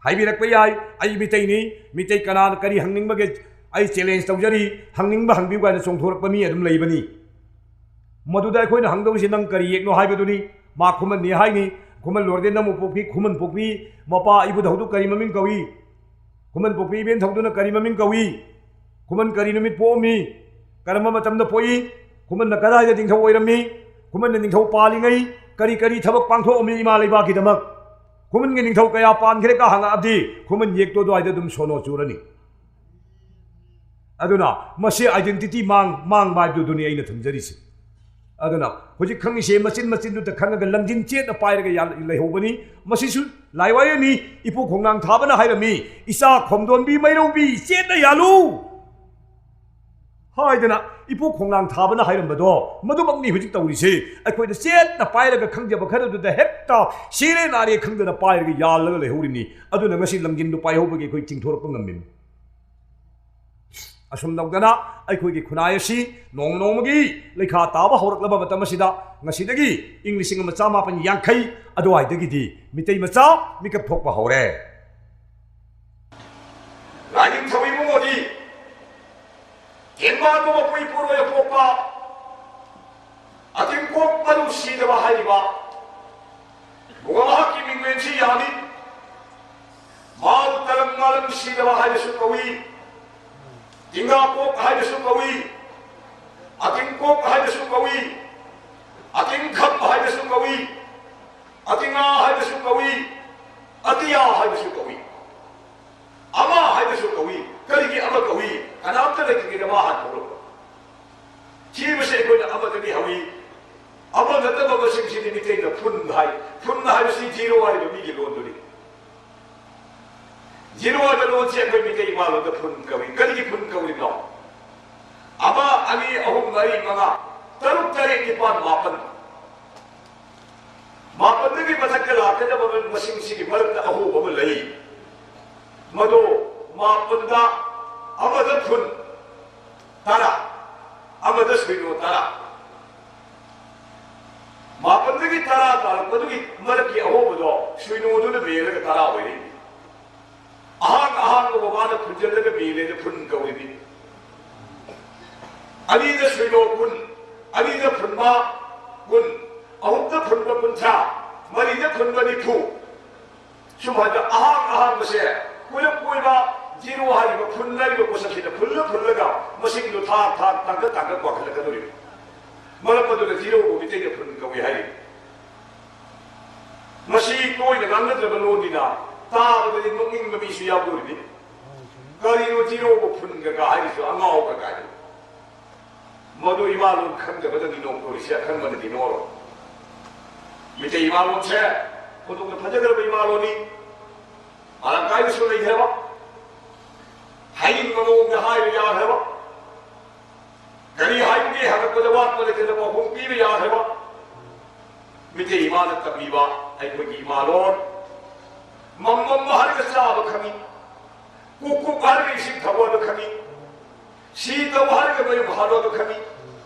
ꯍꯥꯏꯕꯤꯔꯛꯄ ꯌꯥꯏ, "ꯑꯩ ꯃꯤꯇꯩꯅꯤ, ꯃꯤꯇꯩ ꯀꯅꯥꯅ ꯀꯔꯤ ꯍꯪꯅꯤꯡꯕꯒꯦ? ꯑꯩ ꯆꯦꯂꯦꯟꯖ ꯇꯧꯖꯔꯤ, ꯍꯪꯅꯤꯡꯕ ꯍꯪꯕꯤꯌꯨ" ꯀꯥꯏꯅ ꯆꯣꯡꯊꯣꯔꯛꯄ ꯃꯤ ꯑꯗꯨꯝ ꯂꯩꯕꯅꯤ꯫ ꯃꯗꯨꯗ ꯑꯩꯈꯣꯏꯅ ꯍꯪꯗꯧꯔꯤꯁꯤ ꯅꯪ ꯀꯔꯤ ꯌꯦꯛꯅꯣ ꯍꯥꯏꯕꯗꯨꯅꯤ꯫ ꯃꯥ ꯈꯨꯃꯟꯅꯤ ꯍꯥꯏꯅꯤ, ꯈꯨꯃꯟ ꯂꯣꯔꯗꯦ ꯅꯝꯕ ꯄꯣꯛꯄꯤ, ꯈꯨꯃꯟ ꯄꯣꯛꯄꯤ ꯃꯄꯥ ꯏꯕꯨꯙꯧꯗꯨ ꯀꯔꯤ ꯃꯃꯤꯡ ꯀꯧꯏ? ꯈꯨꯃꯟ ꯄꯣꯛꯄꯤ ꯏꯕꯦꯟ ꯊꯧꯗꯨꯅ ꯀꯔꯤ ꯃꯃꯤꯡ ꯀꯧꯏ? ꯈꯨꯃꯟ ꯀꯔꯤ ꯅꯨꯃꯤꯠ ꯄꯣꯛꯑꯝꯃꯤ? ꯀꯔꯝꯕ ꯃꯇꯝꯗ ꯄꯣꯛꯏ? ꯈꯨꯃꯟꯅ ꯀꯗꯥꯏꯗ ꯅꯤꯡꯊꯧ ꯑꯣꯏꯔꯝꯃꯤ? ꯈꯨꯃꯟꯅ ꯅꯤꯡꯊꯧ ꯄꯥꯜꯂꯤꯉꯩ ꯀꯔꯤ ꯀꯔꯤ ꯊꯕꯛ ꯄꯥꯡꯊꯣꯛꯑꯝꯃꯤ ꯏꯃꯥ ꯂꯩꯕꯥꯛꯀꯤꯗꯃꯛ? ꯈꯨꯃꯟꯒꯤ ꯅꯤꯡꯊꯧ ꯀꯌꯥ ꯄꯥꯟꯈ꯭ꯔꯦ ꯀ ꯍꯪꯉꯛꯑꯕꯗꯤ ꯈꯨꯃꯟ ꯌꯦꯛꯇꯣ ꯑꯗꯨꯋꯥꯏꯗ ꯑꯗꯨꯝ ꯁꯣꯅꯣ ꯆꯨꯔꯅꯤ꯫ ꯑꯗꯨꯅ ꯃꯁꯤ ꯑꯥꯏꯗꯦꯟꯇꯤꯇꯤ ꯃꯥꯡ-, ꯃꯥꯡꯕ ꯍꯥꯏꯕꯗꯨꯅꯤ ꯑꯩꯅ ꯊꯝꯖꯔꯤꯁꯦ꯫ ꯑꯗꯨꯅ ꯍꯧꯖꯤꯛ ꯈꯪꯉꯤꯁꯦ ꯃꯆꯤꯟ ꯃꯆꯤꯟꯗꯨꯗ ꯈꯪꯉꯒ ꯂꯝꯖꯤꯟ ꯆꯦꯠꯅ ꯄꯥꯏꯔꯒ ꯌꯥ-, ꯂꯩꯍꯧꯕꯅꯤ꯫ ꯃꯁꯤꯁꯨ ꯂꯥꯏꯋꯥꯏꯔꯅꯤ꯫ ꯏꯄꯨ ꯈꯣꯡꯅꯥꯡ ꯊꯥꯕꯅ ꯍꯥꯏꯔꯝꯃꯤ, "ꯏꯆꯥ ꯈꯣꯝꯗꯣꯟꯕꯤ ꯃꯩꯔꯧꯕꯤ ꯆꯦꯠꯅ ꯌꯥꯜꯂꯨ" ꯍꯥꯏꯗꯅ ꯏꯄꯨ ꯈꯣꯡꯅꯥꯡ ꯊꯥꯕꯅ ꯍꯥꯏꯔꯝꯕꯗꯣ ꯃꯗꯨꯃꯛꯅꯤ ꯍꯧꯖꯤꯛ ꯇꯧꯔꯤꯁꯦ꯫ ꯑꯩꯈꯣꯏꯅ ꯆꯦꯠꯅ ꯄꯥꯏꯔꯒ ꯈꯪꯖꯕ ꯈꯔꯗꯨꯗ ꯍꯦꯛꯇ ꯁꯤꯔꯦ ꯅꯥꯔꯦ ꯈꯪꯗꯅ ꯄꯥꯏꯔꯒ ꯌꯥꯜꯂꯒ ꯂꯩꯍꯧꯔꯤꯅꯤ꯫ ꯑꯗꯨꯅ ꯉꯁꯤ ꯂꯝꯖꯤꯟꯗꯨ ꯄꯥꯏꯍꯧꯕꯒꯤ ꯑꯩꯈꯣꯏ ꯆꯤꯡꯊꯣꯔꯛꯄ ꯉꯝꯃꯤꯅꯤ꯫ ꯑꯁꯨꯝ ꯇꯧꯗꯅ ꯑꯩꯈꯣꯏꯒꯤ ꯈꯨꯟꯅꯥꯏ ꯑꯁꯤ ꯅꯣꯡꯃ ꯅꯣꯡꯃꯒꯤ ꯂꯩꯈꯥ ꯇꯥꯕ ꯍꯧꯔꯛꯂꯕ ꯃꯇꯝ ꯑꯁꯤꯗ, ꯉꯁꯤꯗꯒꯤ ꯏꯪ ꯂꯤꯁꯤꯡ ꯑꯃ ꯆꯃꯥꯄꯟ ꯌꯥꯡꯈꯩ ꯑꯗꯨꯋꯥꯏꯗꯒꯤꯗꯤ ꯃꯤꯇꯩ ꯃꯆꯥ ꯃꯤꯀꯞ ꯊꯣꯛꯄ ꯍꯧꯔꯦ꯫ ꯂꯥꯏꯅꯤꯡꯊꯧ ꯏꯕꯨꯡꯉꯣꯗꯤ ꯇꯦꯡꯕꯥꯟꯕꯨ ꯃꯄꯨ ꯏꯄꯨꯔꯣꯏ ꯑꯄꯣꯛꯄ ꯑꯇꯤꯡꯀꯣꯛ ꯃꯅꯨꯡ ꯁꯤꯗꯕ ꯍꯥꯏꯔꯤꯕ ꯃꯍꯥꯛꯀꯤ ꯃꯤꯡꯂꯦꯟꯁꯤ ꯌꯥꯝꯃꯤ꯫ ꯃꯥꯕꯨ ꯇꯔꯪ ꯃꯥꯂꯪ ꯁꯤꯗꯕ ꯍꯥꯏꯅꯁꯨ ꯀꯧꯏ, ꯇꯤꯡꯒꯥꯀꯣꯛ ꯍꯥꯏꯅꯁꯨ ꯀꯧꯏ, ꯑꯇꯤꯡꯀꯣꯛ ꯍꯥꯏꯅꯁꯨ ꯀꯧꯏ, ꯑꯇꯤꯡꯈꯝ ꯍꯥꯏꯅꯁꯨ ꯀꯧꯏ, ꯑꯇꯤꯉꯥ ꯍꯥꯏꯅꯁꯨ ꯀꯧꯏ, ꯑꯇꯤꯌꯥ ꯍꯥꯏꯅꯁꯨ ꯀꯧꯏ, ꯑꯃ ꯍꯥꯏꯅꯁꯨ ꯀꯧꯏ꯫ ꯀꯔꯤꯒꯤ ꯑꯃ ꯀꯧꯏ? ꯀꯅꯥꯝꯇ ꯂꯩꯇ꯭ꯔꯤꯉꯩꯗ ꯃꯥ ꯍꯥꯟꯅ ꯊꯣꯛꯂꯛꯄ꯫ ꯊꯤꯕꯁꯦ ꯑꯩꯈꯣꯏꯅ ꯑꯃꯗꯒꯤ ꯍꯧꯏ꯫ ꯑꯃ ꯅꯠꯇꯕ ꯃꯁꯤꯡꯁꯤꯗꯤ ꯃꯤꯇꯩꯅ ꯐꯨꯟ ꯍꯥꯏ꯫ ꯐꯨꯟ ꯍꯥꯏꯕꯁꯤ ꯖꯤꯔꯣ ꯍꯥꯏꯔꯤꯕ ꯃꯤꯒꯤ ꯂꯣꯟꯗꯨꯅꯤ꯫ ꯖꯤꯔꯣ ꯍꯥꯏꯕ ꯂꯣꯟꯁꯤ ꯑꯩꯈꯣꯏ ꯃꯤꯇꯩ ꯏꯃꯥꯂꯣꯟꯗ ꯐꯨꯟ ꯀꯧꯏ꯫ ꯀꯔꯤꯒꯤ ꯐꯨꯟ ꯀꯧꯔꯤꯅꯣ? ꯑꯃ, ꯑꯅꯤ, ꯑꯍꯨꯝ, ꯃꯔꯤ, ꯃꯉꯥ, ꯇꯔꯨꯛ, ꯇꯔꯦꯠ, ꯅꯤꯄꯥꯟ, ꯃꯥꯄꯟ꯫ ꯃꯥꯄꯟꯗꯒꯤ ꯃꯊꯛꯇ ꯂꯥꯛꯀꯗꯕ ꯃꯁꯤꯡꯁꯤꯒꯤ ꯃꯔꯛꯇ ꯑꯍꯣꯕ ꯑꯃ ꯂꯩ꯫ ꯃꯗꯨ ꯃꯥꯄꯟꯗ ꯑꯃꯗ ꯐꯨꯟ ꯇꯔꯥ, ꯑꯃꯗ ꯁꯣꯏꯅꯣ ꯇꯔꯥ꯫ ꯃꯥꯄꯟꯗꯒꯤ ꯇꯔꯥ ꯇꯥꯔꯛꯄꯗꯨꯒꯤ ꯃꯔꯛꯀꯤ ꯑꯍꯣꯕꯗꯣ ꯁꯣꯏꯅꯣꯗꯨꯅ ꯃꯦꯜꯂꯒ ꯇꯔꯥ ꯑꯣꯏꯔꯛꯏ꯫ ꯑꯍꯥꯡ ꯑꯍꯥꯡꯕ ꯃꯃꯥꯅ ꯐꯨꯟꯖꯜꯂꯒ ꯃꯦꯜꯂꯦꯅ ꯐꯨꯟ ꯀꯧꯔꯤꯅꯤ꯫ ꯑꯅꯤꯗ ꯁꯣꯏꯅꯣ ꯀꯨꯟ, ꯑꯅꯤꯗ ꯐꯨꯟꯕ ꯀꯨꯟ, ꯑꯍꯨꯝꯗ ꯐꯨꯟꯕ ꯀꯨꯟꯊ꯭ꯔꯥ, ꯃꯔꯤꯗ ꯐꯨꯟꯕ ꯅꯤꯐꯨ꯫ ꯁꯨꯝ ꯍꯥꯏꯅ ꯑꯍꯥꯡ ꯑꯍꯥꯡꯕꯁꯦ ꯀꯣꯏꯔꯞ ꯀꯣꯏꯕ ꯖꯤꯔꯣ ꯍꯥꯏꯔꯤꯕ ꯐꯨꯟ ꯍꯥꯏꯔꯤꯕ ꯄꯣꯠꯁꯛꯁꯤꯗ ꯐꯨꯜꯂ ꯐꯨꯜꯂꯒ ꯃꯁꯤꯡꯗꯣ ꯊꯥꯛ ꯊꯥꯛ ꯇꯥꯡꯀꯛ ꯇꯥꯡꯀꯛ ꯋꯥꯡꯈꯠꯂꯛꯀꯗꯧꯔꯤꯕ꯫ ꯃꯔꯝ ꯑꯗꯨꯅ ꯖꯤꯔꯣꯕꯨ ꯃꯤꯇꯩꯅ ꯐꯨꯟ ꯀꯧꯏ ꯍꯥꯏꯔꯤ꯫ ꯃꯁꯤ ꯇꯣꯏꯅ ꯉꯥꯡꯅꯗ꯭ꯔꯕ ꯂꯣꯟꯅꯤꯅ ꯇꯥꯕꯗꯗꯤ ꯅꯣꯛꯅꯤꯡꯕ ꯃꯤꯁꯨ ꯌꯥꯎꯗꯣꯔꯤꯅꯤ꯫ ꯀꯔꯤꯅꯣ ꯖꯤꯔꯣꯕꯨ ꯐꯨꯟꯒ ꯀ ꯍꯥꯏꯔꯤꯁꯨ ꯑꯉꯥꯎꯕ ꯀꯥꯏꯅ? ꯃꯗꯨ ꯏꯃꯥꯂꯣꯟ ꯈꯪꯗꯕꯗꯅꯤ ꯅꯣꯛꯇꯣꯔꯤꯁꯦ, ꯑꯈꯪꯕꯅꯗꯤ ꯅꯣꯛꯑꯔꯣꯏ꯫ ꯃꯤꯇꯩ ꯏꯃꯥꯂꯣꯟꯁꯦ ꯈꯨꯗꯣꯡꯅ ꯐꯖꯈ꯭ꯔꯕ ꯏꯃꯥꯂꯣꯟꯅꯤ꯫ ꯃꯔꯥꯡ ꯀꯥꯏꯅꯁꯨ ꯂꯩꯈ꯭ꯔꯕ, ꯍꯥꯏꯅꯤꯡꯕ ꯃꯑꯣꯡꯗ ꯍꯥꯏꯕ ꯌꯥꯈ꯭ꯔꯕ, ꯀꯔꯤ ꯍꯥꯏꯕꯒꯦ ꯍꯪꯉꯛꯄꯗ ꯋꯥꯠꯄ ꯂꯩꯇꯅ ꯄꯥꯎꯈꯨꯝ ꯄꯤꯕ ꯌꯥꯈ꯭ꯔꯕ, ꯃꯤꯇꯩ ꯏꯃꯥꯅ ꯇꯝꯕꯤꯕ ꯑꯩꯈꯣꯏꯒꯤ ꯏꯃꯥꯂꯣꯟ꯫ ꯃꯝ ꯃꯝ ꯍꯥꯏꯔꯒ ꯆꯥꯕ ꯈꯪꯉꯤ, ꯀꯨꯛ ꯀꯨꯛ ꯍꯥꯏꯔꯒ ꯏꯁꯤꯡ ꯊꯛꯑꯣ ꯍꯥꯏꯕ ꯈꯪꯉꯤ꯫ ꯁꯤ ꯇꯧ ꯍꯥꯏꯔꯒ ꯃꯌꯨꯝ ꯍꯜꯂꯣ ꯍꯥꯏꯕ ꯈꯪꯉꯤ꯫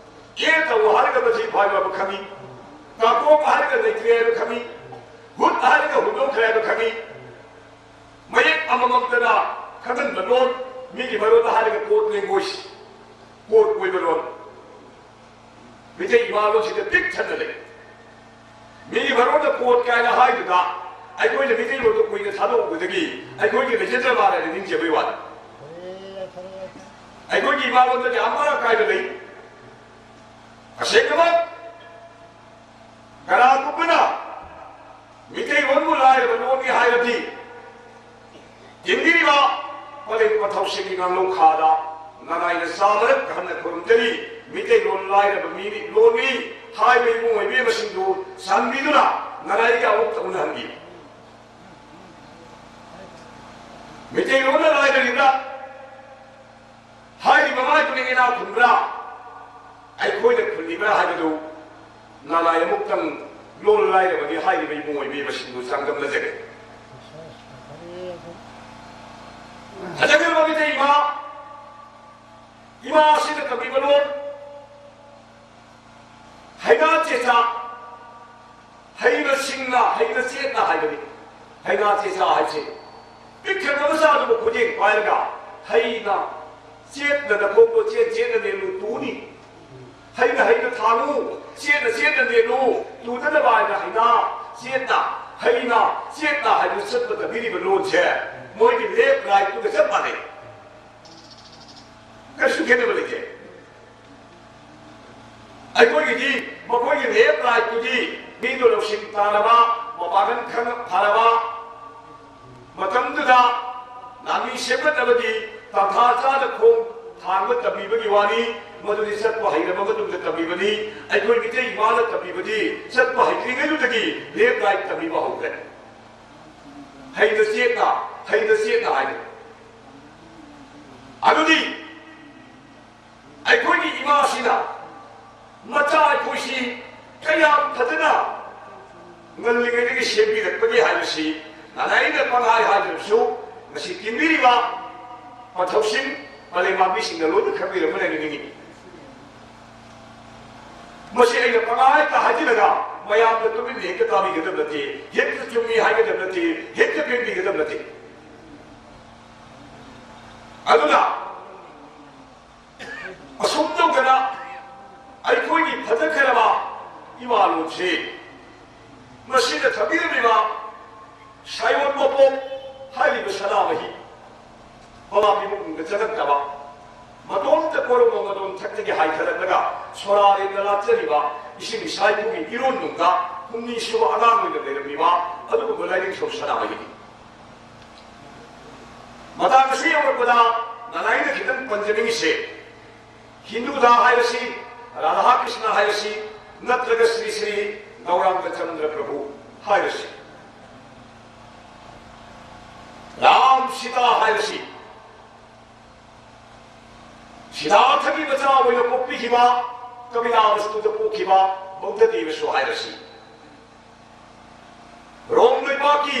ꯑꯦ ꯇꯧ ꯍꯥꯏꯔꯒ ꯃꯁꯤ ꯐꯥꯏꯕ ꯍꯥꯏꯕ ꯈꯪꯉꯤ꯫ ꯀꯥꯀꯣꯛ ꯍꯥꯏꯔꯒ ꯂꯩꯇ꯭ꯔꯦ ꯍꯥꯏꯕ ꯈꯪꯉꯤ꯫ ꯍꯨꯠ ꯍꯥꯏꯔꯒ ꯍꯨꯟꯗꯣꯛꯈ꯭ꯔꯦ ꯍꯥꯏꯕ ꯈꯪꯉꯤ꯫ ꯃꯌꯦꯛ ꯑꯃꯃꯝꯇꯅ ꯈꯪꯍꯟꯕ ꯂꯣꯟ, ꯃꯤꯒꯤ ꯃꯔꯣꯟꯗ ꯍꯥꯏꯔꯒ code language, code ꯑꯣꯏꯕ ꯂꯣꯟ꯫ ꯃꯤꯇꯩ ꯏꯃꯥ ꯂꯣꯟꯁꯤꯗ ꯄꯤꯛ ꯊꯟꯅ ꯂꯩ꯫ ꯃꯤꯒꯤ ꯃꯔꯣꯟꯗ code ꯀꯥꯏꯅ ꯍꯥꯏꯗꯨꯅ ꯑꯩꯈꯣꯏꯅ ꯃꯤꯇꯩ ꯂꯣꯟꯗ ꯀꯨꯏꯅ ꯊꯥꯗꯣꯛꯎꯕꯗꯒꯤ ꯑꯩꯈꯣꯏꯒꯤ ꯂꯩꯖꯗ꯭ꯔ ꯃꯥꯜꯂꯦ ꯍꯥꯏꯅ ꯅꯤꯡꯖꯕꯩ ꯋꯥꯅꯤ꯫ ꯑꯩꯈꯣꯏꯒꯤ ꯏꯃꯥ ꯂꯣꯟꯗꯗꯤ ꯌꯥꯝ ꯃꯔꯥꯡ ꯀꯥꯏꯅ ꯂꯩ꯫ ꯑꯁꯦꯡꯕꯃꯛ ꯀꯅꯥꯒꯨꯝꯕꯅ ꯃꯤꯇꯩꯂꯣꯟꯕꯨ ꯂꯥꯏꯔꯕ ꯂꯣꯟꯅꯤ ꯍꯥꯏꯔꯗꯤ, ꯇꯤꯟꯕꯤꯔꯤꯕ ꯄꯔꯦꯡ ꯄꯊꯧꯁꯤꯡꯒꯤ ꯉꯥꯡꯂꯧꯈꯥꯗ ꯅꯅꯥꯏꯅ ꯆꯥꯃꯔꯛ ꯍꯟꯅ ꯈꯨꯔꯨꯝꯖꯔꯤ꯫ ꯃꯤꯇꯩꯂꯣꯟ ꯂꯥꯏꯔꯕ ꯃꯤꯅꯤ, ꯂꯣꯟꯅꯤ ꯍꯥꯏꯕ ꯏꯕꯨꯡ ꯑꯣꯏꯕꯤ ꯑꯃꯁꯤꯡꯗꯨ ꯆꯥꯟꯕꯤꯗꯨꯅ ꯅꯅꯥꯏꯒ ꯑꯃꯨꯛꯇ ꯎꯅꯍꯟꯕꯤꯌꯨ꯫ ꯃꯤꯇꯩꯂꯣꯟꯅ ꯂꯥꯏꯔꯔꯤꯕ꯭ꯔꯥ? ꯍꯥꯏꯔꯤꯕ ꯃꯥꯏꯗꯨꯅ ꯏꯅꯥꯛ ꯈꯨꯟꯕ꯭ꯔꯥ? ꯑꯩꯈꯣꯏꯅ ꯈꯨꯜꯂꯤꯕ꯭ꯔꯥ ꯍꯥꯏꯕꯗꯨ ꯅꯅꯥꯏ ꯑꯃꯨꯛꯇꯪ ꯂꯣꯟ ꯂꯥꯏꯔꯕꯅꯤ ꯍꯥꯏꯔꯤꯕ ꯏꯕꯨꯡ ꯑꯣꯏꯕꯤ ꯑꯃꯁꯤꯡꯗꯨ ꯆꯥꯡꯗꯝꯅꯖꯒꯦ꯫ ꯐꯖꯈ꯭ꯔꯕ ꯃꯤꯇꯩ ꯏꯃꯥ, ꯏꯃꯥ ꯑꯁꯤꯅ ꯇꯝꯕꯤꯕ ꯂꯣꯟ, ꯍꯩꯉꯥ ꯆꯦꯆꯥ, ꯍꯩꯅ ꯁꯤꯡꯅ, ꯍꯩꯅ ꯆꯦꯠꯅ ꯍꯥꯏꯕꯅꯤ꯫ ꯍꯩꯉꯥ ꯆꯦꯆꯥ ꯍꯥꯏꯁꯦ ꯄꯤꯛꯈ꯭ꯔꯕ ꯃꯆꯥꯗꯨꯕꯨ ꯈꯨꯗꯦꯡ ꯄꯥꯏꯔꯒ ꯍꯩꯅ ꯆꯦꯠꯅ ꯅꯈꯣꯡꯗꯣ ꯆꯦꯠ ꯆꯦꯠꯅ ꯂꯦꯜꯂꯨ ꯇꯨꯅꯤ꯫ ꯍꯩꯅ ꯍꯩꯅ ꯊꯥꯡꯉꯨ, ꯆꯦꯠꯅ ꯆꯦꯠꯅ ꯂꯦꯜꯂꯨ, ꯇꯨꯗꯅꯕ ꯍꯥꯏꯅ ꯍꯩꯅ ꯆꯦꯠꯅ, ꯍꯩꯅ ꯆꯦꯠꯅ ꯍꯥꯏꯗꯨ ꯆꯠꯄ ꯇꯝꯕꯤꯔꯤꯕ ꯂꯣꯟꯁꯦ ꯃꯣꯏꯒꯤ left rightꯇꯨꯒ ꯆꯞ ꯃꯥꯟꯅꯩ꯫ ꯀꯩꯁꯨ ꯈꯦꯠꯅꯕ ꯂꯩꯇꯦ꯫ ꯑꯩꯈꯣꯏꯒꯤꯗꯤ ꯃꯈꯣꯏꯒꯤ left rightꯇꯨꯗꯤ ꯃꯤꯗꯣ ꯂꯧꯁꯤꯡ ꯇꯥꯔꯕ, ꯃꯄꯥꯡꯒꯜ ꯈꯪ ꯐꯔꯕ, ꯃꯇꯝꯗꯨꯗ ꯂꯥꯟꯃꯤ ꯁꯦꯝꯒꯠꯅꯕꯒꯤ ꯇꯥꯟꯊꯥ ꯆꯥꯗ ꯈꯣꯡ ꯊꯥꯡꯕ ꯇꯝꯕꯤꯕꯒꯤ ꯋꯥꯅꯤ꯫ ꯃꯗꯨꯗꯤ ꯆꯠꯄ ꯍꯩꯔꯕ ꯃꯇꯨꯡꯗ ꯇꯝꯕꯤꯕꯅꯤ꯫ ꯑꯩꯈꯣꯏ ꯃꯤꯇꯩ ꯏꯃꯥꯅ ꯇꯝꯕꯤꯕꯗꯤ ꯆꯠꯄ ꯍꯩꯇ꯭ꯔꯤꯉꯩꯗꯨꯗꯒꯤ left right ꯇꯝꯕꯤꯕ ꯍꯧꯈ꯭ꯔꯦ꯫ ꯍꯩꯅ ꯆꯦꯠꯅ, ꯍꯩꯅ ꯆꯦꯠꯅ ꯍꯥꯏꯗꯅ꯫ ꯑꯗꯨꯗꯤ ꯑꯩꯈꯣꯏꯒꯤ ꯏꯃꯥꯁꯤꯅ ꯃꯆꯥ ꯑꯩꯈꯣꯏꯁꯤ ꯀꯌꯥꯝ ꯐꯖꯅ ꯉꯜꯂꯤꯉꯩꯗꯒꯤ ꯁꯦꯝꯕꯤꯔꯛꯄꯒꯦ ꯍꯥꯏꯕꯁꯤ ꯅꯅꯥꯏꯅ ꯄꯪꯍꯥꯏ ꯍꯥꯏꯗ꯭ꯔꯕꯁꯨ, ꯉꯁꯤ ꯇꯤꯟꯕꯤꯔꯤꯕ ꯄꯟꯊꯧꯁꯤꯡ, ꯃꯥꯂꯦꯝ ꯃꯥꯡꯕꯤꯁꯤꯡꯅ ꯂꯣꯏꯅ ꯈꯪꯕꯤꯔꯝꯒꯅꯤ ꯍꯥꯏꯅ ꯅꯤꯡꯏ꯫ ꯃꯁꯤ ꯑꯩꯅ ꯄꯪꯍꯥꯏꯗ ꯍꯥꯏꯖꯤꯜꯂꯒ ꯃꯌꯥꯝꯅ ꯇꯨꯃꯤꯟꯅ ꯍꯦꯛꯇ ꯇꯥꯕꯤꯒꯗꯕ ꯅꯠꯇꯦ, ꯍꯦꯛꯇ ꯆꯨꯝꯃꯤ ꯍꯥꯏꯒꯗꯕ ꯅꯠꯇꯦ, ꯍꯦꯛꯇ ꯄꯦꯟꯕꯤꯒꯗꯕ ꯅꯠꯇꯦ꯫ ꯑꯗꯨꯅ ꯑꯁꯨꯝ ꯇꯧꯗꯅ ꯑꯩꯈꯣꯏꯒꯤ ꯐꯖꯈ꯭ꯔꯕ ꯏꯃꯥ ꯂꯣꯟꯁꯤ ꯃꯁꯤꯗ ꯊꯝꯕꯤꯔꯝꯂꯤꯕ ꯁꯥꯏꯑꯣꯟ ꯃꯄꯣꯛ ꯍꯥꯏꯔꯤꯕ ꯁꯅꯥꯃꯍꯤ ꯃꯃꯥ ꯃꯤꯕꯨꯡꯗ ꯆꯪꯉꯛꯇꯕ, ꯃꯇꯣꯝꯇ ꯀꯣꯔꯣꯝꯕ ꯃꯇꯣꯟ ꯊꯛꯇꯒꯤ ꯍꯥꯏꯊꯔꯛꯂꯒ ꯁꯣꯔꯥꯔꯦꯟꯗ ꯂꯥꯠꯆꯔꯤꯕ ꯏꯁꯤꯡ ꯏꯁꯥꯏꯕꯨꯒꯤ ꯏꯔꯣꯟꯅꯨꯡꯗ ꯍꯨꯝꯅꯤ ꯁꯨꯕ ꯑꯉꯥꯡ ꯑꯣꯏꯅ ꯂꯩꯔꯝꯂꯤꯕ ꯑꯗꯨꯒꯨꯝꯕ ꯂꯥꯏꯅꯤꯡꯊꯧ ꯁꯅꯥꯃꯍꯤꯅꯤ꯫ ꯃꯇꯥꯡ ꯑꯁꯤ ꯌꯧꯔꯛꯄꯗ ꯅꯅꯥꯏꯅ ꯈꯤꯇꯪ ꯄꯟꯖꯅꯤꯡꯉꯤꯁꯦ, ꯍꯤꯟꯗꯨꯗ ꯍꯥꯏꯔꯁꯤ, ꯔꯥꯙꯥ ꯀ꯭ꯔꯤꯁꯅ ꯍꯥꯏꯔꯁꯤ, ꯅꯠꯇ꯭ꯔꯒ ꯁ꯭ꯔꯤ ꯁ꯭ꯔꯤ ꯒꯧꯔꯥꯡꯒ ꯆꯟꯗ꯭ꯔ ꯄ꯭ꯔꯚꯨ ꯍꯥꯏꯔꯁꯤ, ꯔꯥꯝ ꯁꯤꯇꯥ ꯍꯥꯏꯔꯁꯤ, ꯁꯤꯗꯥꯔꯊꯒꯤ ꯃꯆꯥ ꯑꯣꯏꯅ ꯄꯣꯛꯄꯤꯈꯤꯕ ꯀꯄꯤꯂꯥꯕꯁꯇꯨꯗ ꯄꯣꯛꯈꯤꯕ ꯕꯧꯙ ꯗꯦꯕꯁꯨ ꯍꯥꯏꯔꯁꯤ, ꯔꯣꯝ ꯂꯩꯕꯥꯛꯀꯤ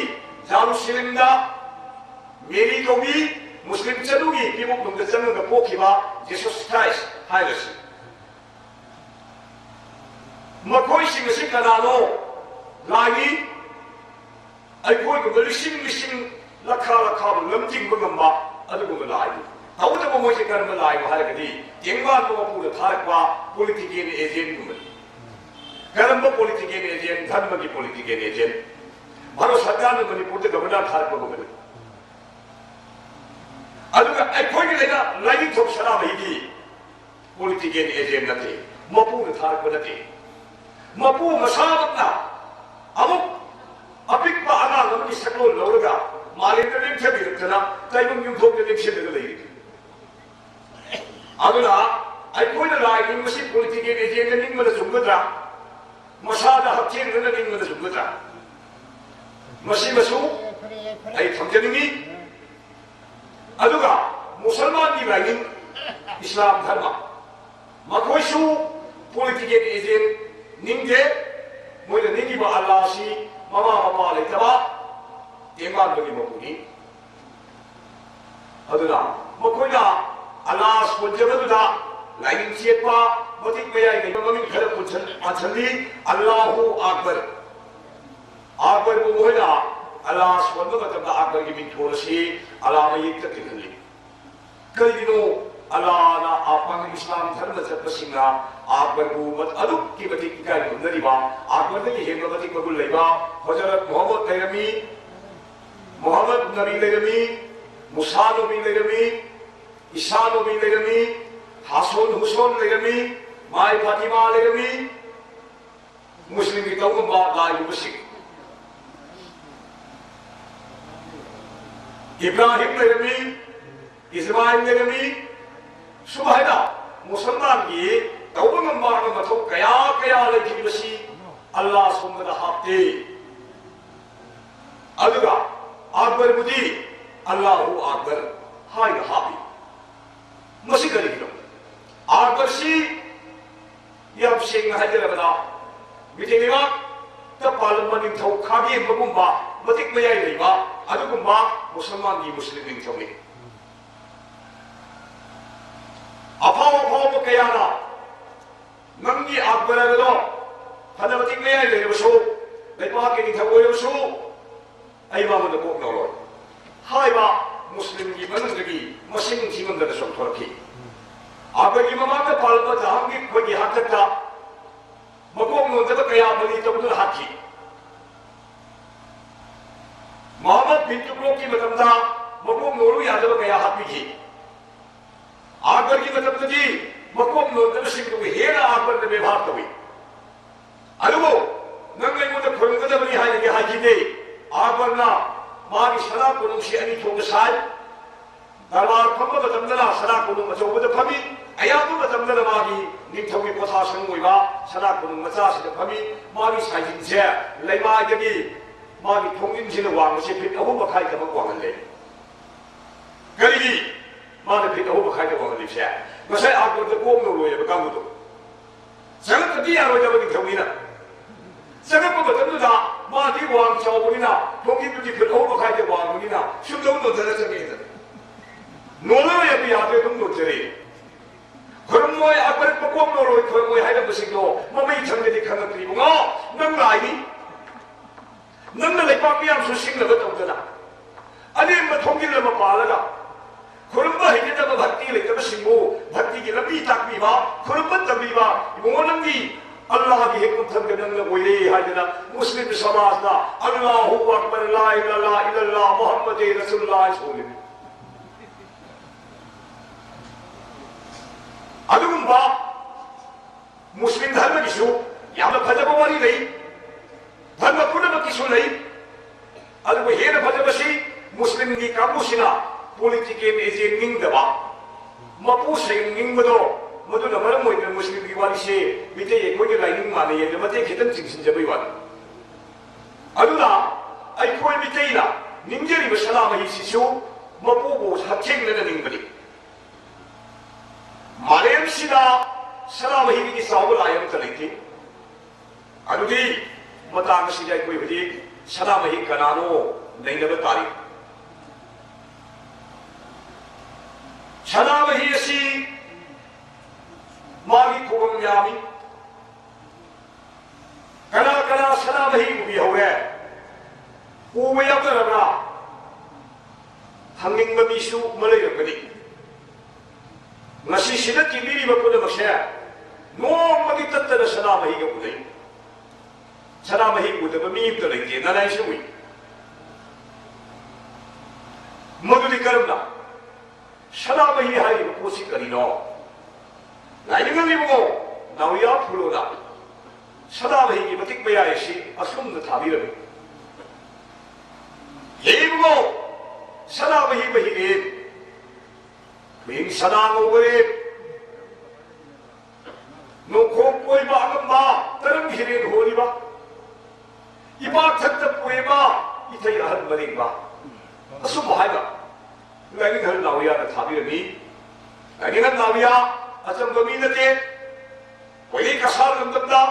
ꯖꯦꯔꯨꯁꯂꯦꯝꯗ ꯃꯦꯔꯤ ꯀꯧꯕꯤ ꯃꯨꯁꯂꯤꯝ ꯆꯅꯨꯒꯤ ꯏꯃꯨꯡꯗ ꯆꯪꯉꯒ ꯄꯣꯛꯈꯤꯕ ꯖꯤꯁꯁ ꯈ꯭ꯔꯥꯏꯁ ꯍꯥꯏꯔꯁꯤ, ꯃꯈꯣꯏꯁꯤꯡ ꯑꯁꯤ ꯀꯅꯥꯅꯣ? ꯂꯥꯏꯅꯤ꯫ ꯑꯩꯈꯣꯏꯒꯨꯝꯕ ꯂꯤꯁꯤꯡ ꯂꯤꯁꯤꯡ, ꯂꯈꯥ ꯂꯈꯥꯕꯨ ꯂꯝꯖꯤꯡꯕ ꯉꯝꯕ ꯑꯗꯨꯒꯨꯝꯕ ꯂꯥꯏꯅꯤ꯫ ꯇꯧꯕꯇꯕꯨ ꯃꯣꯏꯁꯦ ꯀꯔꯝꯕ ꯂꯥꯏꯅꯣ ꯍꯥꯏꯔꯒꯗꯤ, ꯇꯦꯡꯕꯥꯡꯕ ꯃꯄꯨꯅ ꯊꯥꯔꯛꯄ ꯄꯣꯂꯤꯇꯤꯀꯦꯜ ꯑꯦꯖꯦꯟꯒꯨꯝꯕꯅꯤ꯫ ꯀꯔꯝꯕ ꯄꯣꯂꯤꯇꯤꯀꯦꯜ ꯑꯦꯖꯦꯟ? ꯙꯔꯃꯒꯤ ꯄꯣꯂꯤꯇꯤꯀꯦꯜ ꯑꯦꯖꯦꯟ꯫ ꯚꯥꯔꯠ ꯁꯔꯀꯥꯔꯅ ꯃꯅꯤꯄꯨꯔꯗ ꯒꯕꯔꯅꯔ ꯊꯥꯔꯛꯄꯒꯨꯝꯕꯅꯤ꯫ ꯑꯗꯨꯒ ꯑꯩꯈꯣꯏꯒꯤ ꯂꯩꯅ ꯂꯥꯏꯅꯤꯡꯊꯧ ꯁꯅꯥꯃꯍꯤꯗꯤ ꯄꯣꯂꯤꯇꯤꯀꯦꯜ ꯑꯦꯖꯦꯟ ꯅꯠꯇꯦ, ꯃꯄꯨꯅ ꯊꯥꯔꯛꯄ ꯅꯠꯇꯦ꯫ ꯃꯄꯨ ꯃꯁꯥꯃꯛꯅ ꯑꯃꯨꯛ ꯑꯄꯤꯛꯄ ꯑꯉꯥꯡ ꯑꯃꯒꯤ ꯁꯛꯂꯣꯟ ꯂꯧꯔꯒ ꯃꯥꯂꯦꯝꯗ ꯂꯦꯡꯊꯕꯤꯔꯛꯇꯅ ꯇꯥꯏꯕꯪ ꯌꯨꯝꯊꯣꯡꯗ ꯂꯦꯡꯁꯤꯜꯂꯒ ꯂꯩꯔꯤ꯫ ꯑꯗꯨꯅ ꯑꯩꯈꯣꯏꯅ ꯂꯥꯏ ꯅꯤꯡꯕꯁꯤ ꯄꯣꯂꯤꯇꯤꯀꯦꯜ ꯑꯦꯖꯦꯟꯗ ꯅꯤꯡꯕꯅ ꯆꯨꯝꯒꯗ꯭ꯔꯥ? ꯃꯁꯥꯗ ꯍꯛꯊꯦꯡꯅꯅ ꯅꯤꯡꯕꯅ ꯆꯨꯝꯒꯗ꯭ꯔꯥ? ꯃꯁꯤꯃꯁꯨ ꯑꯩ ꯊꯝꯖꯅꯤꯡꯉꯤ꯫ ꯑꯗꯨꯒ ꯃꯨꯁꯜꯃꯥꯟꯒꯤ ꯂꯥꯏꯅꯤꯡ, ꯏꯁꯂꯥꯝ ꯙꯔꯃ, ꯃꯈꯣꯏꯁꯨ ꯄꯣꯂꯤꯇꯤꯀꯦꯜ ꯑꯦꯖꯦꯟ ꯅꯤꯡꯗꯦ꯫ ꯃꯣꯏꯅ ꯅꯤꯡꯉꯤꯕ ꯑꯜꯂꯥꯍꯁꯤ ꯃꯃꯥ ꯃꯄꯥ ꯂꯩꯇꯕ ꯇꯦꯡꯕꯥꯡꯕꯒꯤ ꯃꯄꯨꯅꯤ꯫ ꯑꯗꯨꯅ ꯃꯈꯣꯏꯅ ꯑꯜꯂꯥ ꯁꯣꯟꯖꯕꯗꯨꯗ ꯂꯥꯏꯅꯤꯡ ꯆꯦꯠꯄ ꯃꯇꯤꯛ ꯃꯌꯥꯏ ꯂꯩꯕ ꯃꯃꯤꯡ ꯈꯔ ꯄꯨꯟꯁꯟ-, ꯄꯥꯟꯁꯜꯂꯤ, ꯑꯜꯂꯥꯍꯨ ꯑꯛꯕꯔ꯫ ꯑꯛꯕꯔꯕꯨ ꯃꯈꯣꯏꯅ ꯑꯜꯂꯥ ꯁꯣꯟꯕ ꯃꯇꯝꯗ ꯑꯛꯕꯔꯒꯤ ꯃꯤꯡꯊꯣꯜ ꯑꯁꯤ ꯑꯜꯂꯥ ꯃꯌꯦꯛꯇ ꯊꯤꯜꯍꯜꯂꯤ꯫ ꯀꯔꯤꯒꯤꯅꯣ ꯑꯜꯂꯥꯅ ꯑꯐꯥꯡ ꯏꯁꯂꯥꯝ ꯙꯔꯃ ꯆꯠꯄꯁꯤꯡꯅ ꯑꯛꯕꯔꯕꯨ ꯃ-, ꯑꯗꯨꯛꯀꯤ ꯃꯇꯤꯛ ꯏꯀꯥꯏ ꯈꯨꯝꯅꯔꯤꯕ? ꯑꯛꯕꯔꯗꯒꯤ ꯍꯦꯟꯕ ꯃꯇꯤꯛ ꯃꯒꯨꯟ ꯂꯩꯕ ꯍꯖꯔꯠ ꯃꯨꯍꯝꯃꯗ ꯂꯩꯔꯝꯃꯤ, ꯃꯨꯍꯝꯃꯗ ꯅꯕꯤ ꯂꯩꯔꯝꯃꯤ, ꯃꯨꯁꯥ ꯅꯕꯤ ꯂꯩꯔꯝꯃꯤ, ꯏꯁꯥ ꯅꯕꯤ ꯂꯩꯔꯝꯃꯤ, ꯍꯥꯁꯣꯟ ꯍꯨꯁꯣꯟ ꯂꯩꯔꯝꯃꯤ, ꯃꯥꯏ ꯐꯥꯇꯤꯃꯥ ꯂꯩꯔꯝꯃꯤ, ꯃꯨꯁꯂꯤꯝꯒꯤ ꯇꯧꯉꯝꯕ ꯂꯥꯏꯒꯨꯝꯕꯁꯤꯡ, ꯏꯕ꯭ꯔꯥꯍꯤꯝ ꯂꯩꯔꯝꯃꯤ, ꯏꯁꯃꯥꯏꯜ ꯂꯩꯔꯝꯃꯤ꯫ ꯁꯨꯃꯥꯏꯅ ꯃꯨꯁꯜꯃꯥꯟꯒꯤ ꯇꯧꯕ ꯉꯝꯕ ꯃꯊꯧ ꯀꯌꯥ ꯀꯌꯥ ꯂꯩꯈꯤꯕꯁꯤ ꯑꯜꯂꯥ ꯁꯣꯝꯕꯗ ꯍꯥꯞꯇꯦ꯫ ꯑꯗꯨꯒ ꯑꯛꯕꯔꯕꯨꯗꯤ ꯑꯜꯂꯥꯍꯨ ꯑꯛꯕꯔ ꯍꯥꯏꯅ ꯍꯥꯞꯄꯤ꯫ ꯃꯁꯤ ꯀꯔꯤꯒꯤꯅꯣ? ꯑꯛꯕꯔꯁꯤ ꯌꯥꯝ ꯁꯦꯡꯅ ꯍꯥꯏꯖꯔꯕꯗ, ꯃꯤꯇꯩ ꯂꯩꯕꯥꯛꯇ ꯄꯥꯜꯂꯝꯕ ꯅꯤꯡꯊꯧ ꯈꯥꯒꯦꯝꯕꯒꯨꯝꯕ ꯃꯇꯤꯛ ꯃꯌꯥꯏ ꯂꯩꯕ ꯑꯗꯨꯒꯨꯝꯕ ꯃꯨꯁꯜꯃꯥꯟꯒꯤ ꯃꯨꯁꯂꯤꯝ ꯅꯤꯡꯊꯧꯅꯤ꯫ ꯑꯐꯥꯎ ꯑꯐꯥꯎꯕ ꯀꯌꯥꯅ ꯅꯪꯒꯤ ꯑꯛꯕꯔ ꯑꯗꯣ ꯐꯅ ꯃꯇꯤꯛ ꯃꯌꯥꯏ ꯂꯩꯔꯕꯁꯨ, ꯂꯩꯕꯥꯛꯀꯤ ꯅꯤꯡꯊꯧ ꯑꯣꯏꯔꯕꯁꯨ, ꯑꯩ ꯃꯉꯣꯟꯗ ꯀꯣꯛ ꯂꯧꯔꯣꯏ ꯍꯥꯏꯕ ꯃꯨꯁꯂꯤꯝꯒꯤ ꯃꯅꯨꯡꯗꯒꯤ ꯃꯁꯤꯡ ꯊꯤꯉꯝꯗꯅ ꯆꯣꯡꯊꯣꯔꯛꯈꯤ꯫ ꯑꯛꯕꯔꯒꯤ ꯃꯃꯥꯡꯗ ꯄꯥꯜꯂꯝꯕ ꯖꯍꯥꯡꯒꯤꯔ ꯈꯣꯏꯒꯤ ꯍꯥꯛꯇꯛꯇ ꯃꯀꯣꯛ ꯅꯣꯟꯗꯕ ꯀꯌꯥ ꯃꯔꯤ ꯇꯧꯗꯨꯅ ꯍꯥꯠꯈꯤ꯫ ꯃꯨꯍꯝꯃꯗ ꯕꯤꯟ ꯇꯨꯒ꯭ꯂꯣꯛꯀꯤ ꯃꯇꯝꯗ ꯃꯀꯣꯛ ꯅꯣꯜꯂꯨ ꯌꯥꯗꯕ ꯀꯌꯥ ꯍꯥꯠꯄꯤꯈꯤ꯫ ꯑꯛꯕꯔꯒꯤ ꯃꯇꯝꯗꯗꯤ ꯃꯀꯣꯛ ꯅꯣꯟꯗꯕꯁꯤꯡꯗꯨꯕꯨ ꯍꯦꯟꯅ ꯑꯛꯕꯔꯅ ꯕꯦꯕꯥꯔ ꯇꯧꯏ꯫ ꯑꯗꯨꯕꯨ ꯅꯪ ꯑꯩꯉꯣꯟꯗ ꯈꯣꯏꯔꯝꯒꯗꯕꯅꯤ ꯍꯥꯏꯅꯗꯤ ꯍꯥꯏꯈꯤꯗꯦ꯫ ꯑꯛꯕꯔꯅ ꯃꯥꯒꯤ ꯁꯅꯥ ꯀꯣꯅꯨꯡꯁꯤ ꯑꯅꯤ ꯊꯣꯛꯅ ꯁꯥꯏ꯫ ꯗꯔꯕꯥꯔ ꯐꯝꯕ ꯃꯇꯝꯗꯅ ꯁꯅꯥ ꯀꯣꯅꯨꯡ ꯑꯆꯧꯕꯗ ꯐꯝꯃꯤ, ꯑꯌꯥꯝꯕ ꯃꯇꯝꯗꯅ ꯃꯥꯒꯤ ꯅꯤꯡꯊꯧꯒꯤ ꯄꯣꯊꯥꯁꯪ ꯑꯣꯏꯕ ꯁꯅꯥ ꯀꯣꯅꯨꯡ ꯃꯆꯥꯁꯤꯗ ꯐꯝꯃꯤ꯫ ꯃꯥꯒꯤ ꯁꯥꯏꯖꯤꯟꯁꯦ ꯂꯩꯃꯥꯏꯗꯒꯤ ꯃꯥꯒꯤ ꯊꯣꯡꯖꯤꯟꯁꯤꯅ ꯋꯥꯡꯕꯁꯦ ꯐꯤꯠ ꯑꯍꯨꯝ ꯃꯈꯥꯏ ꯊꯕꯛ ꯋꯥꯡꯍꯜꯂꯦ꯫ ꯀꯔꯤꯒꯤ ꯃꯥꯅ ꯐꯤꯠ ꯑꯍꯨꯝ ꯃꯈꯥꯏꯗ ꯋꯥꯡꯍꯜꯂꯤꯕꯁꯦ? ꯉꯁꯥꯏ ꯑꯥꯔꯄꯣꯔꯠꯇ ꯀꯣꯛ ꯂꯣꯏꯔꯦꯕ ꯀꯥꯡꯕꯨꯗꯣ꯫ ꯆꯪꯉꯛꯇꯗꯤ ꯌꯥꯔꯣꯏꯗꯕ ꯅꯤꯡꯊꯧꯅꯤꯅ꯫ ꯆꯪꯉꯛꯄ ꯃꯇꯝꯗꯨꯗ ꯃꯥꯗꯤ ꯋꯥꯡ ꯆꯥꯎꯕꯅꯤꯅ, ꯊꯣꯡꯒꯤꯗꯨꯗꯤ ꯐꯤꯠ ꯑꯍꯨꯝ ꯃꯈꯥꯏꯗ ꯋꯥꯡꯕꯅꯤꯅ, ꯁꯨꯝ ꯂꯧ ꯂꯣꯟꯗꯅ ꯆꯪꯉꯛꯑꯦꯗꯅ꯫ ꯅꯣꯜꯂꯔꯣꯏ ꯍꯥꯏꯕ ꯌꯥꯗ꯭ꯔꯦ, ꯑꯗꯨꯝ ꯅꯣꯟꯖꯔꯦ꯫ ꯈꯨꯔꯨꯝꯃꯣꯏ, ꯑꯀꯣꯏ ꯃꯀꯣꯛ ꯅꯣꯜꯂꯣꯏ, ꯈꯨꯔꯨꯝꯃꯣꯏ ꯍꯥꯏꯔꯝꯕꯁꯤꯡꯗꯣ ꯃꯃꯩ ꯊꯪꯒꯗꯤ ꯈꯪꯉꯛꯇ꯭ꯔꯤ꯫ ꯏꯕꯨꯡꯉꯣ, ꯅꯪ ꯂꯥꯏꯅꯤ꯫ ꯅꯪꯅ ꯂꯩꯄꯥꯛ ꯃꯤꯌꯥꯝꯁꯨ ꯁꯤꯡꯅꯕ ꯇꯧꯗꯅ, ꯑꯅꯦꯝꯕ ꯊꯣꯡꯖꯤꯜ ꯑꯃ ꯄꯥꯜꯂꯒ, ꯈꯨꯔꯨꯝꯕ ꯍꯩꯖꯗꯕ, ꯚꯛꯇꯤ ꯂꯩꯇꯕꯁꯤꯡꯕꯨ ꯚꯛꯇꯤꯒꯤ ꯂꯝꯕꯤ ꯇꯥꯛꯄꯤꯕ, ꯈꯨꯔꯨꯝꯕ ꯇꯝꯕꯤꯕ, ꯏꯕꯨꯡꯉꯣ, ꯅꯪꯗꯤ ꯑꯜꯂꯥꯍꯒꯤ ꯍꯦꯛ ꯃꯊꯪꯗ ꯅꯪꯅ ꯑꯣꯏꯔꯦ ꯍꯥꯏꯗꯅ ꯃꯨꯁꯂꯤꯝ ꯁꯃꯥꯖꯅ "ꯑꯜꯂꯥꯍꯨ ꯑꯛꯕꯔ, ꯂꯥ ꯏꯂꯥꯍ ꯏꯜꯂꯜꯂꯥꯍ, ꯃꯨꯍꯝꯃꯗꯦ ꯔꯁꯨꯜꯂꯥꯍ" ꯍꯥꯏꯅ ꯁꯣꯜꯂꯤꯕꯅꯤ꯫ ꯑꯗꯨꯒꯨꯝꯕ ꯃꯨꯁꯂꯤꯝ ꯙꯔꯃꯒꯤꯁꯨ ꯌꯥꯝꯅ ꯐꯖꯕ ꯋꯥꯔꯤ ꯂꯩ, ꯙꯔꯃ ꯄꯨꯝꯅꯃꯛꯀꯤꯁꯨ ꯂꯩ꯫ ꯑꯗꯨꯕꯨ ꯍꯦꯟꯅ ꯐꯖꯕꯁꯤ ꯃꯨꯁꯂꯤꯝꯒꯤ ꯀꯥꯡꯕꯨꯁꯤꯅ ꯄꯣꯂꯤꯇꯤꯀꯦꯜ ꯑꯦꯖꯦꯟ ꯅꯤꯡꯗꯕ, ꯃꯄꯨ ꯁꯦꯡ ꯅꯤꯡꯕꯗꯣ, ꯃꯗꯨꯅ ꯃꯔꯝ ꯑꯣꯏꯗꯨꯅ ꯃꯨꯁꯂꯤꯝꯒꯤ ꯋꯥꯔꯤꯁꯦ ꯃꯤꯇꯩ ꯑꯩꯈꯣꯏꯒ ꯂꯥꯏꯅꯤꯡ ꯃꯥꯟꯅꯩ ꯍꯥꯏꯅ ꯃꯇꯦꯛ ꯈꯤꯇꯪ ꯆꯤꯡꯁꯤꯟꯖꯕꯩ ꯋꯥꯅꯤ꯫ ꯑꯗꯨꯅ ꯑꯩꯈꯣꯏ ꯃꯤꯇꯩꯅ ꯅꯤꯡꯖꯔꯤꯕ ꯁꯅꯥꯃꯍꯤꯁꯤꯁꯨ ꯃꯄꯨꯕꯨ ꯍꯛꯊꯦꯡꯅꯅ ꯅꯤꯡꯕꯅꯤ꯫ ꯃꯥꯂꯦꯝꯁꯤꯗ ꯁꯅꯥꯃꯍꯤꯗꯒꯤ ꯆꯥꯎꯕ ꯂꯥꯏ ꯑꯃꯠꯇ ꯂꯩꯇꯦ꯫ ꯑꯗꯨꯗꯤ ꯃꯇꯥꯡ ꯑꯁꯤꯗ ꯑꯩꯈꯣꯏ ꯍꯧꯖꯤꯛ ꯁꯅꯥꯃꯍꯤ ꯀꯅꯥꯅꯣ ꯅꯩꯅꯕ ꯇꯥꯔꯤ꯫ ꯁꯅꯥꯃꯍꯤ ꯑꯁꯤ ꯃꯥꯒꯤ ꯈꯨꯕꯝ ꯌꯥꯝꯃꯤ꯫ ꯀꯅꯥ ꯀꯅꯥ ꯁꯅꯥꯃꯍꯤ ꯎꯕꯤꯍꯧꯔꯦ? ꯎꯕ ꯌꯥꯎꯅꯔꯕ꯭ꯔꯥ? ꯍꯪꯅꯤꯡꯕ ꯃꯤꯁꯨ ꯑꯃ ꯂꯩꯔꯝꯒꯅꯤ꯫ ꯉꯁꯤ ꯁꯤꯗ ꯇꯤꯟꯕꯤꯔꯤꯕ ꯄꯨꯝꯅꯃꯛꯁꯦ ꯅꯣꯡꯃꯗꯤ ꯇꯠꯇꯅ ꯁꯅꯥꯃꯍꯤꯒ ꯎꯅꯩ꯫ ꯁꯅꯥꯃꯍꯤ ꯎꯗꯕ ꯃꯤ ꯑꯝꯇ ꯂꯩꯇꯦ, ꯅꯅꯥꯏꯁꯨ ꯎꯏ꯫ ꯃꯗꯨꯗꯤ ꯀꯔꯝꯅ? ꯁꯅꯥꯃꯍꯤ ꯍꯥꯏꯔꯤꯕ ꯄꯣꯠꯁꯤ ꯀꯔꯤꯅꯣ? ꯂꯥꯏꯅꯤꯡꯉꯝꯃꯤꯕꯉꯣ ꯅꯥꯎꯌꯥ ꯐꯨꯂꯣꯅ ꯁꯅꯥꯃꯍꯤꯒꯤ ꯃꯇꯤꯛ ꯃꯌꯥꯏ ꯑꯁꯤ ꯑꯁꯨꯝꯅ ꯊꯥꯕꯤꯔꯝꯃꯤ꯫ ꯌꯦꯡꯉꯨ, ꯁꯅꯥꯃꯍꯤ ꯃꯍꯤꯔꯦꯟ, ꯃꯤꯡ ꯁꯅꯥ ꯉꯧꯕꯔꯦꯟ, ꯅꯣꯡꯈꯣꯡ ꯀꯣꯏꯕ ꯑꯉꯝꯕ ꯇꯔꯪ ꯍꯤꯔꯦꯟ ꯍꯣꯜꯂꯤꯕ, ꯏꯄꯥꯛ ꯊꯛꯇ ꯄꯨꯔꯤꯕ ꯏꯊꯩ ꯑꯍꯜ ꯃꯔꯤꯡꯕ, ꯑꯁꯨꯝꯕ ꯍꯥꯏꯕ ꯂꯥꯏꯅꯤꯡꯍꯜ ꯅꯥꯎꯔꯤꯌꯥꯅ ꯊꯥꯕꯤꯔꯝꯃꯤ꯫ ꯂꯥꯏꯅꯤꯡꯍꯜ ꯅꯥꯎꯔꯤꯌꯥ ꯑꯆꯝꯕ ꯃꯤ ꯅꯠꯇꯦ꯫ ꯀꯣꯏꯔꯤ ꯀꯁꯥꯔ ꯂꯝꯗꯝꯗ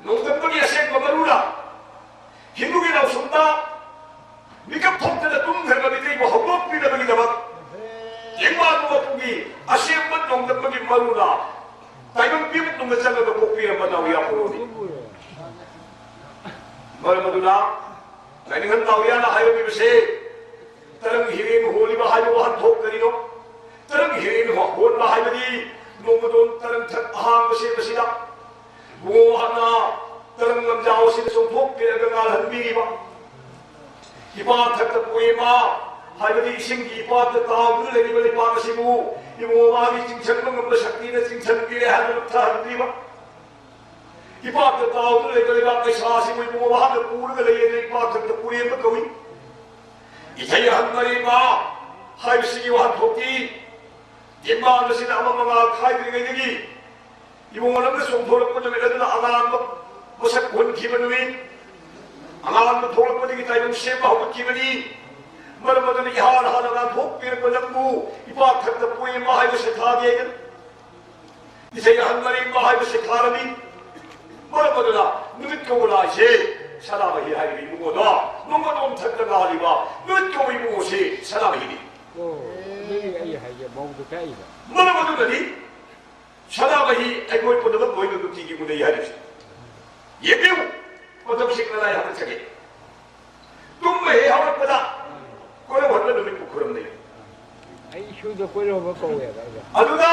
ꯅꯣꯡꯗꯝꯕꯒꯤ ꯑꯁꯦꯡꯕ ꯃꯔꯨꯅ ꯍꯤꯟꯗꯨꯒꯤ ꯅꯥꯎꯁꯨꯝꯗ ꯃꯤꯀꯞ ꯊꯣꯛꯇꯅ ꯇꯨꯝꯈ꯭ꯔꯕ ꯃꯤꯇꯩꯕꯨ ꯍꯧꯗꯣꯛꯄꯤꯅꯕꯒꯤꯗꯃꯛ ꯃꯔꯨꯅ ꯇꯥꯏꯕꯪ ꯄꯤꯕꯨꯛ ꯅꯨꯡꯗ ꯆꯪꯂꯒ ꯄꯣꯛꯄꯤꯔꯝꯕ ꯅꯥꯎꯔꯤꯌꯥ ꯄꯨꯔꯣꯅꯤ꯫ ꯃꯔꯝ ꯑꯗꯨꯅ ꯂꯥꯏꯅꯤꯡꯊꯧ ꯅꯥꯎꯔꯤꯌꯥꯅ ꯍꯥꯏꯔꯝꯃꯤꯕꯁꯦ, ꯇꯔꯪ ꯍꯤꯔꯦꯟ ꯍꯣꯜꯂꯤꯕ ꯍꯥꯏꯕ ꯋꯥꯍꯟꯊꯣꯛ ꯀꯔꯤꯅꯣ? ꯇꯔꯪ ꯍꯤꯔꯦꯟ ꯍꯣꯟꯕ ꯍꯥꯏꯕꯗꯤ ꯅꯣꯡꯃꯗꯣꯟ ꯇꯔꯪ ꯊꯛ ꯑꯍꯥꯡꯕ ꯁꯦꯝꯕꯁꯤꯗ ꯏꯕꯨꯡꯉꯣ ꯍꯥꯟꯅ ꯇꯔꯪ ꯂꯝꯖꯥꯎ ꯑꯁꯤꯗ ꯆꯣꯡꯊꯣꯛꯄꯤꯔꯒ ꯉꯥꯜꯍꯟꯕꯤꯔꯤꯕ ꯏꯄꯥꯛ ꯊꯛꯇ ꯄꯣꯏꯃ ꯍꯥꯏꯕꯗꯤ ꯏꯁꯤꯡꯒꯤ ꯏꯄꯥꯛꯇ ꯇꯥꯎꯗꯨꯅ ꯂꯩꯔꯤꯕ ꯂꯩꯄꯥꯛ ꯑꯁꯤꯕꯨ ꯏꯕꯨꯡꯉꯣ ꯃꯥꯒꯤ ꯆꯤꯡꯁꯟꯕ ꯉꯝꯕ ꯁꯛꯇꯤꯅ ꯆꯤꯡꯁꯟꯕꯤꯔꯦ ꯍꯥꯏꯕꯗꯨ ꯊꯥꯍꯟꯕꯤꯕ꯫ ꯏꯄꯥꯛꯇ ꯇꯥꯎꯗꯨꯅ ꯂꯩꯕ ꯂꯩꯕꯥꯛ ꯂꯩꯁꯥ ꯑꯁꯤꯕꯨ ꯏꯕꯨꯡꯉꯣ ꯃꯍꯥꯛꯅ ꯄꯨꯔꯒ ꯂꯩꯌꯦꯅ ꯏꯄꯥꯛ ꯊꯛꯇ ꯄꯨꯔꯦꯟꯕ ꯀꯧꯏ꯫ ꯏꯊꯩ ꯑꯍꯟ ꯃꯔꯤꯃ ꯍꯥꯏꯕꯁꯤꯒꯤ ꯋꯥꯍꯟꯊꯣꯛꯇꯤ ꯇꯦꯡꯕꯥꯡ ꯑꯁꯤꯅ ꯑꯃ ꯃꯉꯥ ꯈꯥꯏꯗ꯭ꯔꯤꯉꯩꯗꯒꯤ ꯏꯕꯨꯡꯉꯣ ꯂꯝꯗ ꯆꯣꯡꯊꯣꯔꯛꯄ ꯅꯨꯃꯤꯠ ꯑꯗꯨꯗ ꯑꯉꯥꯟꯕ ꯃꯁꯛ ꯍꯣꯟꯈꯤꯕ ꯅꯨꯃꯤꯠ, ꯑꯉꯥꯟꯕ ꯊꯣꯛꯂꯛꯄꯗꯒꯤ ꯇꯥꯏꯕꯪ ꯁꯦꯝꯕ ꯍꯧꯒꯠꯈꯤꯕꯅꯤ꯫ ꯃꯔꯝ ꯑꯗꯨꯅ ꯏꯍꯥꯟ ꯍꯥꯟꯅ ꯉꯥꯟꯊꯣꯛꯄꯤꯔꯛꯄ ꯅꯪꯕꯨ ꯏꯄꯥꯛ ꯊꯛꯇ ꯄꯣꯏꯃ ꯍꯥꯏꯕ ꯁꯩꯊꯥꯒꯦ꯫ ꯏꯁꯩ ꯑꯍꯜ ꯃꯔꯤꯡꯕ ꯍꯥꯏꯕꯁꯤ ꯈꯥꯔꯕꯤ꯫ ꯃꯔꯝ ꯑꯗꯨꯅ ꯅꯨꯃꯤꯠ ꯀꯧꯕ ꯂꯥꯏꯁꯦ ꯁꯅꯥꯃꯍꯤ ꯍꯥꯏꯔꯤꯕ ꯏꯕꯨꯡꯉꯣꯗꯣ ꯅꯣꯡꯃꯗꯣꯝ ꯊꯛꯇ ꯉꯥꯜꯂꯤꯕ ꯅꯨꯃꯤꯠ ꯀꯧꯕ ꯏꯕꯨꯡꯉꯣꯁꯦ ꯁꯅꯥꯃꯍꯤꯅꯤ꯫ ꯑꯣ, ꯑꯗꯨꯒꯤ ꯑꯩ ꯍꯥꯏꯒꯦ, ꯃꯧꯗꯨ ꯀꯛꯏꯕ꯫ ꯃꯔꯝ ꯑꯗꯨꯅꯗꯤ ꯁꯅꯥꯃꯍꯤ ꯑꯩꯈꯣꯏ ꯄꯨꯝꯅꯃꯛ ꯂꯣꯏꯅ ꯅꯨꯡꯇꯤꯒꯤ ꯎꯅꯩ ꯍꯥꯏꯔꯤꯕꯁꯦ꯫ ꯌꯦꯡꯕꯤꯌꯨ, ꯃꯇꯝꯁꯤꯡ ꯀꯗꯥꯏ ꯍꯥꯞꯀꯠꯆꯒꯦ꯫ ꯇꯨꯝꯕ ꯍꯦꯛ ꯍꯧꯔꯛꯄꯗ ꯀꯣꯏꯔꯧꯍꯟꯕ ꯅꯨꯃꯤꯠꯄꯨ ꯈꯨꯔꯨꯝꯅꯩ꯫ ꯑꯩ ꯏꯁꯨꯗ ꯀꯣꯏꯔꯧꯕ ꯀꯧꯋꯦꯕ ꯑꯩꯅ꯫ ꯑꯗꯨꯗ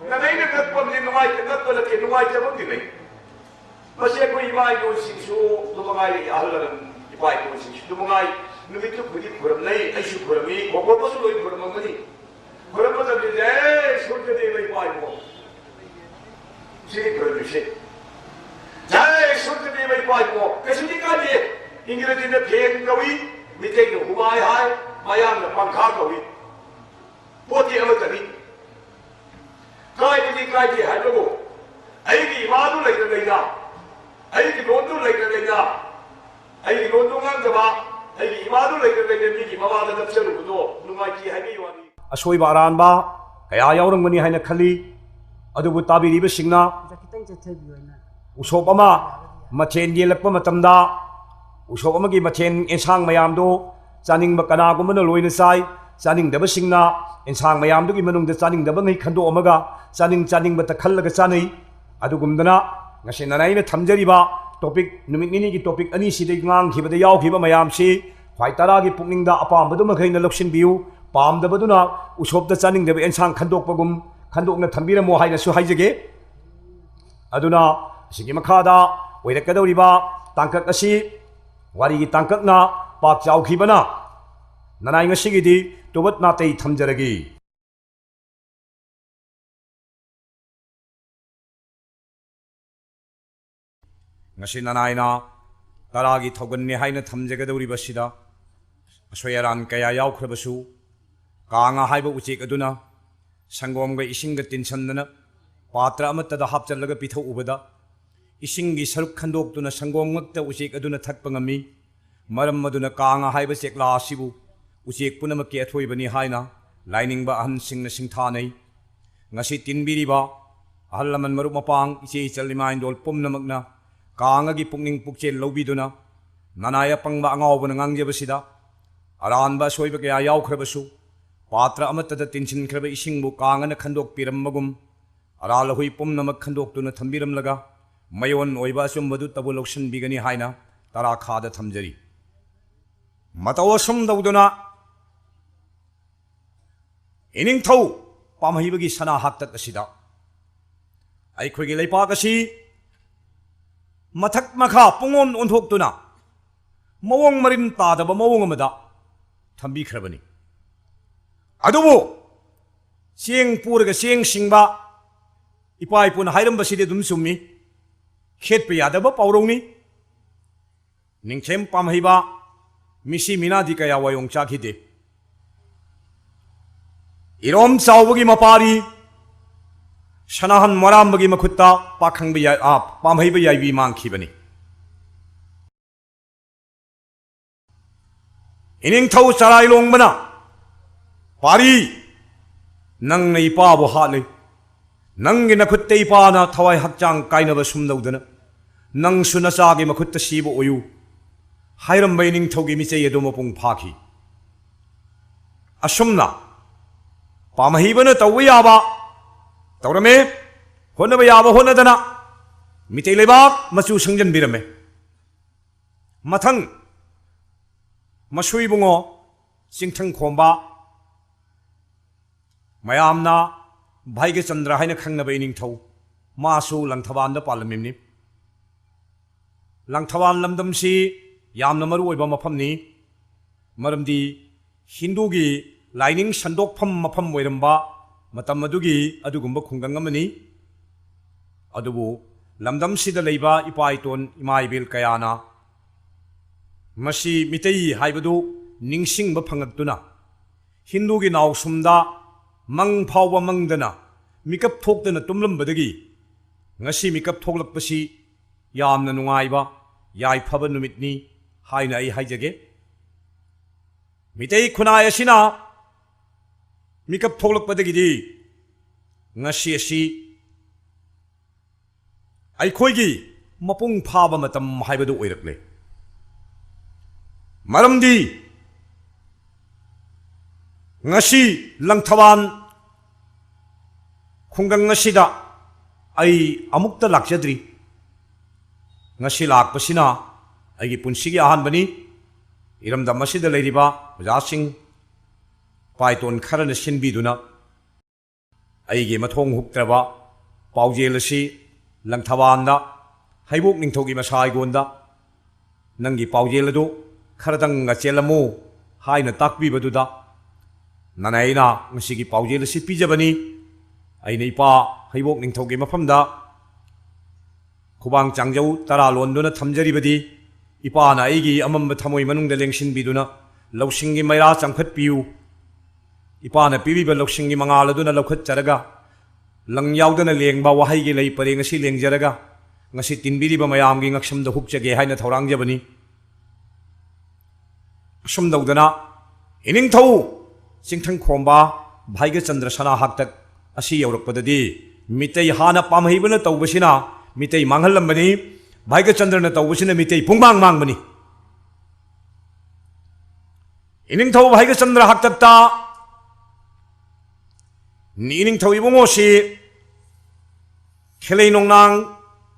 ꯅꯪ ꯑꯩꯅ ꯉꯛꯄ ꯑꯃꯗꯤ ꯅꯨꯡꯉꯥꯏꯇ ꯉꯛꯄ ꯅꯠꯇꯦ, ꯅꯨꯡꯉꯥꯏꯇꯕ ꯑꯃꯗꯤ ꯂꯩ꯫ ꯃꯁꯤ ꯑꯩꯈꯣꯏ ꯏꯃꯥ ꯏꯕꯣꯟꯁꯤꯡꯁꯨ ꯑꯗꯨ ꯃꯉꯥꯏ, ꯑꯍꯜ ꯂꯃꯟ ꯏꯄꯥ ꯏꯄꯨꯁꯤꯡꯁꯨ ꯑꯗꯨ ꯃꯉꯥꯏ꯫ ꯅꯨꯃꯤꯠꯇꯨ ꯈꯨꯗꯤꯡ ꯈꯨꯔꯨꯝꯅꯩ, ꯑꯩꯁꯨ ꯈꯨꯔꯨꯝꯃꯤ, ꯈꯣꯡꯄꯣꯛꯄꯁꯨ ꯂꯣꯏ ꯈꯨꯔꯨꯝꯃꯝꯒꯅꯤ꯫ ꯈꯨꯔꯨꯝꯕ ꯃꯇꯝꯗ ꯖꯩ ꯁꯨꯔꯖꯗꯦꯕ ꯏꯄꯥ ꯏꯄꯨ꯫ ꯁꯤꯅꯤ ꯈꯨꯔꯨꯝꯃꯤꯁꯦ꯫ ꯖꯩ ꯁꯨꯔꯖꯗꯦꯕ ꯏꯄꯥ ꯏꯄꯨ꯫ ꯀꯩꯁꯨꯗꯤ ꯀꯥꯏꯗꯦ꯫ ꯏꯪꯒ꯭ꯔꯦꯖꯤꯗ ꯐꯦꯟ ꯀꯧꯏ, ꯃꯤꯇꯩꯗ ꯍꯨꯃꯥꯏ ꯍꯥꯏ, ꯃꯌꯥꯡꯅ ꯄꯪꯈꯥ ꯀꯧꯏ꯫ ꯄꯣꯠꯇꯤ ꯑꯃꯠꯇꯅꯤ꯫ ꯀꯥꯏꯕꯗꯤ ꯀꯥꯏꯗꯦ ꯍꯥꯏꯕꯕꯨ ꯑꯩꯒꯤ ꯏꯃꯥꯗꯨ ꯂꯩꯅ ꯂꯩꯅ, ꯑꯩꯒꯤ ꯂꯣꯟꯗꯨ ꯂꯩꯅ ꯂꯩꯅ, ꯑꯩꯒꯤ ꯂꯣꯟꯗꯨ ꯉꯥꯡꯗꯕ, ꯑꯩꯒꯤ ꯏꯃꯥꯗꯨ ꯂꯩꯅ ꯂꯩꯅ ꯃꯤꯒꯤ ꯃꯃꯥꯡꯗ ꯅꯞꯆꯔꯨꯕꯗꯣ ꯅꯨꯡꯉꯥꯏꯇꯦ ꯍꯥꯏꯕꯒꯤ ꯋꯥꯅꯤ꯫ ꯑꯁꯣꯏꯕ ꯑꯔꯥꯟꯕ ꯀꯌꯥ ꯌꯥꯎꯔꯝꯒꯅꯤ ꯍꯥꯏꯅ ꯈꯜꯂꯤ꯫ ꯑꯗꯨꯕꯨ ꯇꯥꯕꯤꯔꯤꯕꯁꯤꯡꯅ ꯈꯤꯇꯪ ꯆꯠꯊꯕꯤꯌꯣꯅ ꯎꯁꯣꯞ ꯑꯃ ꯃꯊꯦꯜ ꯌꯦꯜꯂꯛꯄ ꯃꯇꯝꯗ ꯎꯁꯣꯞ ꯑꯃꯒꯤ ꯃꯊꯦꯜ ꯑꯦꯟꯁꯥꯡ ꯃꯌꯥꯝꯗꯨ ꯆꯥꯅꯤꯡꯕ ꯀꯅꯥꯒꯨꯝꯕꯅ ꯂꯣꯏꯅ ꯆꯥꯏ꯫ ꯆꯥꯅꯤꯡꯗꯕꯁꯤꯡꯅ ꯑꯦꯟꯁꯥꯡ ꯃꯌꯥꯝꯗꯨꯒꯤ ꯃꯅꯨꯡꯗ ꯆꯥꯅꯤꯡꯗꯕꯉꯩ ꯈꯟꯗꯣꯛꯑꯝꯃꯒ ꯆꯥꯅꯤꯡ ꯆꯥꯅꯤꯡꯕꯇ ꯈꯜꯂꯒ ꯆꯥꯅꯩ꯫ ꯑꯗꯨꯒꯨꯝꯗꯅ ꯉꯁꯤ ꯅꯅꯥꯏꯅ ꯊꯝꯖꯔꯤꯕ topic, ꯅꯨꯃꯤꯠ ꯅꯤꯅꯤꯒꯤ topic ꯑꯅꯤꯁꯤꯗ ꯉꯥꯡꯈꯤꯕꯗ ꯌꯥꯎꯈꯤꯕ ꯃꯌꯥꯝꯁꯤ ꯈ꯭ꯋꯥꯏ ꯇꯔꯥꯒꯤ ꯄꯨꯛꯅꯤꯡꯗ ꯑꯄꯥꯝꯕꯗꯨ ꯃꯈꯩꯅ ꯂꯧꯁꯤꯟꯕꯤꯌꯨ꯫ ꯄꯥꯝꯗꯕꯗꯨꯅ ꯎꯁꯣꯞꯇ ꯆꯥꯅꯤꯡꯗꯕ ꯑꯦꯟꯁꯥꯡ ꯈꯟꯗꯣꯛꯄꯒꯨꯝ ꯈꯟꯗꯣꯛꯅ ꯊꯝꯕꯤꯔꯝꯃꯣ ꯍꯥꯏꯅꯁꯨ ꯍꯥꯏꯖꯒꯦ꯫ ꯑꯗꯨꯅ ꯑꯁꯤꯒꯤ ꯃꯈꯥꯗ ꯑꯣꯏꯔꯛꯀꯗꯧꯔꯤꯕ ꯇꯥꯡꯀꯛ ꯑꯁꯤ ꯋꯥꯔꯤꯒꯤ ꯇꯥꯡꯀꯛꯅ ꯄꯥꯛ ꯆꯥꯎꯈꯤꯕꯅ ꯅꯅꯥꯏ ꯉꯁꯤꯒꯤꯗꯤ ꯇꯨꯕꯠ ꯅꯥꯇꯩ ꯊꯝꯖꯔꯒꯦ꯫ ꯉꯁꯤ ꯅꯅꯥꯏꯅ ꯇꯔꯥꯒꯤ ꯊꯧꯒꯜꯅꯤ ꯍꯥꯏꯅ ꯊꯝꯖꯒꯗꯧꯔꯤꯕꯁꯤꯗ ꯑꯁꯣꯏ ꯑꯔꯥꯟ ꯀꯌꯥ ꯌꯥꯎꯈ꯭ꯔꯕꯁꯨ, ꯀꯥꯡꯉ ꯍꯥꯏꯕ ꯎꯆꯦꯛ ꯑꯗꯨꯅ ꯁꯪꯒꯣꯝꯒ ꯏꯁꯤꯡꯒ ꯇꯤꯟꯁꯟꯗꯅ ꯄꯥꯇ꯭ꯔ ꯑꯃꯠꯇꯗ ꯍꯥꯞꯆꯜꯂꯒ ꯄꯤꯊꯛꯎꯕꯗ, ꯏꯁꯤꯡꯒꯤ ꯁꯔꯨꯛ ꯈꯟꯗꯣꯛꯇꯨꯅ ꯁꯪꯒꯣꯝ ꯉꯛꯇ ꯎꯆꯦꯛ ꯑꯗꯨꯅ ꯊꯛꯄ ꯉꯝꯃꯤ꯫ ꯃꯔꯝ ꯑꯗꯨꯅ ꯀꯥꯡꯉ ꯍꯥꯏꯕ ꯆꯦꯛꯂꯥ ꯑꯁꯤꯕꯨ ꯎꯆꯦꯛ ꯄꯨꯝꯅꯃꯛꯀꯤ ꯑꯊꯣꯏꯕꯅꯤ ꯍꯥꯏꯅ ꯂꯥꯏꯅꯤꯡꯕ ꯑꯍꯟꯁꯤꯡꯅ ꯁꯤꯡꯊꯥꯅꯩ꯫ ꯉꯁꯤ ꯇꯤꯟꯕꯤꯔꯤꯕ ꯑꯍꯜ ꯂꯃꯟ, ꯃꯔꯨꯞ ꯃꯄꯥꯡ, ꯏꯆꯦ ꯏꯆꯜ ꯏꯃꯥ ꯏꯟꯗꯣꯜ ꯄꯨꯝꯅꯃꯛꯅ ꯀꯥꯡꯉꯒꯤ ꯄꯨꯛꯅꯤꯡ ꯄꯨꯛꯆꯦꯜ ꯂꯧꯕꯤꯗꯨꯅ, ꯅꯅꯥꯏ ꯑꯄꯪꯕ ꯑꯉꯥꯎꯕꯅ ꯉꯥꯡꯖꯕꯁꯤꯗ ꯑꯔꯥꯟꯕ ꯑꯁꯣꯏꯕ ꯀꯌꯥ ꯌꯥꯎꯈ꯭ꯔꯕꯁꯨ, ꯄꯥꯇ꯭ꯔ ꯑꯃꯠꯇꯗ ꯇꯤꯟꯁꯤꯟꯈ꯭ꯔꯕ ꯏꯁꯤꯡꯕꯨ ꯀꯥꯡꯉꯅ ꯈꯟꯗꯣꯛꯄꯤꯔꯝꯕꯒꯨꯝ, ꯑꯔꯥꯜ ꯑꯍꯣꯏ ꯄꯨꯝꯅꯃꯛ ꯈꯟꯗꯣꯛꯇꯨꯅ ꯊꯝꯕꯤꯔꯝꯂꯒ, ꯃꯌꯣꯟ ꯑꯣꯏꯕ ꯑꯆꯨꯝꯕꯗꯨꯇꯕꯨ ꯂꯧꯁꯤꯟꯕꯤꯒꯅꯤ ꯍꯥꯏꯅ ꯇꯔꯥꯈꯥꯗ ꯊꯝꯖꯔꯤ꯫ ꯃꯇꯧ ꯑꯁꯨꯝ ꯇꯧꯗꯨꯅ, ꯏꯅꯤꯡꯊꯧ ꯄꯥꯝꯍꯩꯕꯒꯤ ꯁꯅꯥ ꯍꯥꯛꯇꯛ ꯑꯁꯤꯗ ꯑꯩꯈꯣꯏꯒꯤ ꯂꯩꯄꯥꯛ ꯑꯁꯤ ꯃꯊꯛ ꯃꯈꯥ ꯄꯨꯡꯑꯣꯟ ꯑꯣꯟꯊꯣꯛꯇꯨꯅ, ꯃꯑꯣꯡ ꯃꯔꯤꯟ ꯇꯥꯗꯕ ꯃꯑꯣꯡ ꯑꯃꯗ ꯊꯝꯕꯤꯈ꯭ꯔꯕꯅꯤ꯫ ꯑꯗꯨꯕꯨ ꯆꯦꯡ ꯄꯨꯔꯒ ꯆꯦꯡ ꯁꯤꯡꯕ ꯏꯄꯥ ꯏꯄꯨꯅ ꯍꯥꯏꯔꯝꯕꯁꯤꯗꯤ ꯑꯗꯨꯝ ꯆꯨꯝꯃꯤ, ꯈꯦꯠꯄ ꯌꯥꯗꯕ ꯄꯥꯎꯔꯧꯅꯤ꯫ ꯅꯤꯡꯊꯦꯝ ꯄꯥꯝꯍꯩꯕ ꯃꯤꯁꯤ ꯃꯤꯅꯥꯗꯤ ꯀꯌꯥ ꯋꯥꯌꯣꯡ ꯆꯥꯈꯤꯗꯦ꯫ ꯏꯔꯣꯝ ꯆꯥꯎꯕꯒꯤ ꯃꯄꯥꯔꯤ ꯁꯅꯥꯍꯟ ꯃꯣꯔꯥꯝꯕꯒꯤ ꯃꯈꯨꯠꯇ ꯄꯥꯈꯪꯕ ꯌꯥꯏ-, ꯑ, ꯄꯥꯝꯍꯩꯕ ꯌꯥꯏꯕꯤ ꯃꯥꯡꯈꯤꯕꯅꯤ꯫ ꯏꯅꯤꯡꯊꯧ ꯆꯔꯥꯏꯂꯣꯡꯕꯅ, "ꯄꯥꯔꯤ, ꯅꯪꯅ ꯏꯄꯥꯕꯨ ꯍꯥꯠꯂꯤ꯫ ꯅꯪꯒꯤ ꯅꯈꯨꯠꯇ ꯏꯄꯥꯅ ꯊꯋꯥꯏ ꯍꯛꯆꯥꯡ ꯀꯥꯏꯅꯕ ꯁꯨꯝ ꯂꯧꯗꯅ, ꯅꯪꯁꯨ ꯅꯆꯥꯒꯤ ꯃꯈꯨꯠꯇ ꯁꯤꯕ ꯑꯣꯏꯌꯨ" ꯍꯥꯏꯔꯝꯕ ꯏꯅꯤꯡꯊꯧꯒꯤ ꯃꯤꯆꯩ ꯑꯗꯨ ꯃꯄꯨꯡ ꯐꯥꯈꯤ꯫ ꯑꯁꯨꯝꯅ ꯄꯥꯝꯍꯩꯕꯅ ꯇꯧꯕ ꯌꯥꯕ ꯇꯧꯔꯝꯃꯦ, ꯍꯣꯠꯅꯕ ꯌꯥꯕ ꯍꯣꯠꯅꯗꯅ ꯃꯤꯇꯩ ꯂꯩꯕꯥꯛ ꯃꯆꯨ ꯁꯪꯖꯟꯕꯤꯔꯝꯃꯦ꯫ ꯃꯊꯪ ꯃꯁꯨ ꯏꯕꯨꯡꯉꯣ ꯆꯤꯡꯊꯪ ꯈꯣꯝꯕ, ꯃꯌꯥꯝꯅ ꯚꯥꯏꯒꯆꯟꯗ꯭ꯔ ꯍꯥꯏꯅ ꯈꯪꯅꯕ ꯏꯅꯤꯡꯊꯧ, ꯃꯥꯁꯨ ꯂꯪꯊꯕꯥꯜꯗ ꯄꯥꯜꯂꯝꯃꯤꯕꯅꯤ꯫ ꯂꯪꯊꯕꯥꯜ ꯂꯝꯗꯝꯁꯤ ꯌꯥꯝꯅ ꯃꯔꯨ ꯑꯣꯏꯕ ꯃꯐꯝꯅꯤ, ꯃꯔꯝꯗꯤ ꯍꯤꯟꯗꯨꯒꯤ ꯂꯥꯏꯅꯤꯡ ꯁꯟꯗꯣꯛꯐꯝ ꯃꯐꯝ ꯑꯣꯏꯔꯝꯕ ꯃꯇꯝ ꯑꯗꯨꯒꯤ ꯑꯗꯨꯒꯨꯝꯕ ꯈꯨꯡꯒꯪ ꯑꯃꯅꯤ꯫ ꯑꯗꯨꯕꯨ ꯂꯝꯗꯝꯁꯤꯗ ꯂꯩꯕ ꯏꯄꯥ ꯏꯇꯣꯟ ꯏꯃꯥ ꯏꯕꯦꯜ ꯀꯌꯥꯅ ꯃꯁꯤ ꯃꯤꯇꯩ ꯍꯥꯏꯕꯗꯨ ꯅꯤꯡꯁꯤꯡꯕ ꯐꯪꯉꯛꯇꯨꯅ ꯍꯤꯟꯗꯨꯒꯤ ꯅꯥꯎꯁꯨꯝꯗ ꯃꯪ ꯐꯥꯎꯕ ꯃꯪꯗꯅ ꯃꯤꯀꯞ ꯊꯣꯛꯇꯅ ꯇꯨꯝꯂꯝꯕꯗꯒꯤ ꯉꯁꯤ ꯃꯤꯀꯞ ꯊꯣꯛꯂꯛꯄꯁꯤ ꯌꯥꯝꯅ ꯅꯨꯡꯉꯥꯏꯕ, ꯌꯥꯏꯐꯕ ꯅꯨꯃꯤꯠꯅꯤ ꯍꯥꯏꯅ ꯑꯩ ꯍꯥꯏꯖꯒꯦ꯫ ꯃꯤꯇꯩ ꯈꯨꯟꯅꯥꯏ ꯑꯁꯤꯅ ꯃꯤꯀꯞ ꯊꯣꯛꯂꯛꯄꯗꯒꯤꯗꯤ ꯉꯁꯤ ꯑꯁꯤ ꯑꯩꯈꯣꯏꯒꯤ ꯃꯄꯨꯡ ꯐꯥꯕ ꯃꯇꯝ ꯍꯥꯏꯕꯗꯨ ꯑꯣꯏꯔꯛꯂꯦ꯫ ꯃꯔꯝꯗꯤ ꯉꯁꯤ ꯂꯪꯊꯕꯥꯜ ꯈꯨꯡꯒꯪ ꯑꯁꯤꯗ ꯑꯩ ꯑꯃꯨꯛꯇ ꯂꯥꯛꯆꯗ꯭ꯔꯤ꯫ ꯉꯁꯤ ꯂꯥꯛꯄꯁꯤꯅ ꯑꯩꯒꯤ ꯄꯨꯟꯁꯤꯒꯤ ꯑꯍꯥꯟꯕꯅꯤ꯫ ꯏꯔꯝꯗꯝ ꯑꯁꯤꯗ ꯂꯩꯔꯤꯕ ꯑꯣꯖꯥꯁꯤꯡ, ꯄꯥꯏꯇꯣꯟ ꯈꯔꯅ ꯁꯤꯟꯕꯤꯗꯨꯅ ꯑꯩꯒꯤ ꯃꯊꯣꯡ ꯍꯨꯛꯇ꯭ꯔꯕ ꯄꯥꯎꯖꯦꯜ ꯑꯁꯤ ꯂꯪꯊꯕꯥꯜꯗ ꯍꯩꯕꯣꯛ ꯅꯤꯡꯊꯧꯒꯤ ꯃꯁꯥ ꯑꯩꯉꯣꯟꯗ "ꯅꯪꯒꯤ ꯄꯥꯎꯖꯦꯜ ꯑꯗꯨ ꯈꯔꯗꯪꯒ ꯆꯦꯜꯂꯝꯃꯨ" ꯍꯥꯏꯅ ꯇꯥꯛꯄꯤꯕꯗꯨꯗ ꯅꯅꯥꯏ ꯑꯩꯅ ꯉꯁꯤꯒꯤ ꯄꯥꯎꯖꯦꯜ ꯑꯁꯤ ꯄꯤꯖꯕꯅꯤ꯫ ꯑꯩꯅ ꯏꯄꯥ ꯍꯩꯕꯣꯛ ꯅꯤꯡꯊꯧꯒꯤ ꯃꯐꯝꯗ ꯈꯨꯕꯥꯡ ꯆꯥꯡꯖꯧ ꯇꯔꯥ ꯂꯣꯟꯗꯨꯅ ꯊꯝꯖꯔꯤꯕꯗꯤ, ꯏꯄꯥꯅ ꯑꯩꯒꯤ ꯑꯃꯝꯕ ꯊꯃꯣꯏ ꯃꯅꯨꯡꯗ ꯂꯦꯡꯁꯤꯟꯕꯤꯗꯨꯅ ꯂꯧꯁꯤꯡꯒꯤ ꯃꯩꯔꯥ ꯆꯪꯈꯠꯄꯤꯌꯨ꯫ ꯏꯄꯥꯅ ꯄꯤꯕꯤꯕ ꯂꯧꯁꯤꯡꯒꯤ ꯃꯉꯥꯜ ꯑꯗꯨꯅ ꯂꯧꯈꯠꯆꯔꯒ, ꯂꯪ ꯌꯥꯎꯗꯅ ꯂꯦꯡꯕ ꯋꯥꯍꯩꯒꯤ ꯂꯩ ꯄꯔꯦꯡ ꯑꯁꯤ ꯂꯦꯡꯖꯔꯒ, ꯉꯁꯤ ꯇꯤꯟꯕꯤꯔꯤꯕ ꯃꯌꯥꯝꯒꯤ ꯉꯛꯁꯝꯗ ꯍꯨꯛꯆꯒꯦ ꯍꯥꯏꯅ ꯊꯧꯔꯥꯡꯖꯕꯅꯤ꯫ ꯑꯁꯨꯝ ꯇꯧꯗꯅ ꯏꯅꯤꯡꯊꯧ ꯆꯤꯡꯊꯪ ꯈꯣꯝꯕ ꯚꯥꯏꯒꯆꯟꯗ꯭ꯔ ꯁꯅꯥ ꯍꯥꯛꯇꯛ ꯑꯁꯤ ꯌꯧꯔꯛꯄꯗꯗꯤ, ꯃꯤꯇꯩ ꯍꯥꯟꯅ ꯄꯥꯝꯍꯩꯕꯅ ꯇꯧꯕꯁꯤꯅ ꯃꯤꯇꯩ ꯃꯥꯡꯍꯜꯂꯝꯕꯅꯤ, ꯚꯥꯏꯒꯆꯟꯗ꯭ꯔꯅ ꯇꯧꯕꯁꯤꯅ ꯃꯤꯇꯩ ꯄꯨꯡꯃꯥꯡ ꯃꯥꯡꯕꯅꯤ꯫ ꯏꯅꯤꯡꯊꯧ ꯚꯥꯏꯒꯆꯟꯗ꯭ꯔ ꯍꯥꯛꯇꯛꯇ ꯏꯅꯤꯡꯊꯧ ꯏꯕꯨꯡꯉꯣꯁꯤ ꯈꯦꯂꯩ ꯅꯣꯡꯅꯥꯡ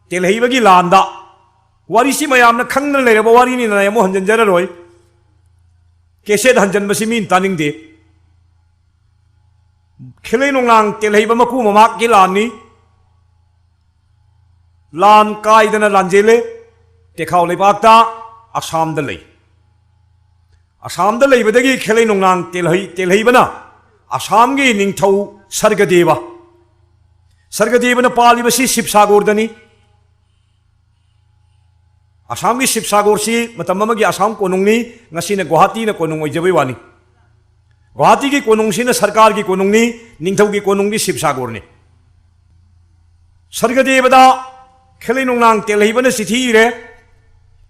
ꯇꯦꯜꯍꯩꯕꯒꯤ ꯂꯥꯟꯗ, ꯋꯥꯔꯤꯁꯤ ꯃꯌꯥꯝꯅ ꯈꯪꯗꯅ ꯂꯩꯔꯕ ꯋꯥꯔꯤꯅꯤꯅ ꯑꯩ ꯑꯃꯨꯛ ꯍꯟꯖꯤꯟꯖꯔꯔꯣꯏ꯫ ꯀꯦꯁꯦꯠ ꯍꯟꯖꯤꯟꯕꯁꯤ ꯃꯤꯅ ꯇꯥꯅꯤꯡꯗꯦ꯫ ꯈꯦꯂꯩ ꯅꯣꯡꯅꯥꯡ ꯇꯦꯜꯍꯩꯕ ꯃꯀꯨ ꯃꯃꯥꯛꯀꯤ ꯂꯥꯟꯅꯤ꯫ ꯂꯥꯟ ꯀꯥꯏꯗꯅ ꯂꯥꯟꯖꯦꯜꯂꯦ꯫ ꯇꯦꯈꯥꯎ ꯂꯩꯕꯥꯛꯇ ꯑꯁꯥꯝꯗ ꯂꯩ꯫ ꯑꯁꯥꯝꯗ ꯂꯩꯕꯗꯒꯤ ꯈꯦꯂꯩ ꯅꯣꯡꯅꯥꯡ ꯇꯦꯜꯍꯩ, ꯇꯦꯜꯍꯩꯕꯅ ꯑꯁꯥꯝꯒꯤ ꯅꯤꯡꯊꯧ ꯁꯔꯒꯗꯦꯕ, ꯁꯔꯒꯗꯦꯕꯅ ꯄꯥꯜꯂꯤꯕꯁꯤ ꯁꯤꯕꯁꯥꯒꯣꯔꯗꯅꯤ꯫ ꯑꯁꯥꯝꯒꯤ ꯁꯤꯕꯁꯥꯒꯣꯔꯁꯤ ꯃꯇꯝ ꯑꯃꯒꯤ ꯑꯁꯥꯝ ꯀꯣꯅꯨꯡꯅꯤ, ꯉꯁꯤꯅ ꯒꯨꯋꯥꯍꯥꯇꯤꯅ ꯀꯣꯅꯨꯡ ꯑꯣꯏꯖꯕꯩ ꯋꯥꯅꯤ꯫ ꯒꯨꯋꯥꯍꯥꯇꯤꯒꯤ ꯀꯣꯅꯨꯡꯁꯤꯅ ꯁꯔꯀꯥꯔꯒꯤ ꯀꯣꯅꯨꯡꯅꯤ, ꯅꯤꯡꯊꯧꯒꯤ ꯀꯣꯅꯨꯡꯗꯤ ꯁꯤꯕꯁꯥꯒꯣꯔꯅꯤ꯫ ꯁꯔꯒꯗꯦꯕꯗ ꯈꯦꯂꯩ ꯅꯣꯡꯅꯥꯡ ꯇꯦꯜꯍꯩꯕꯅ ꯆꯤꯊꯤ ꯏꯔꯦ,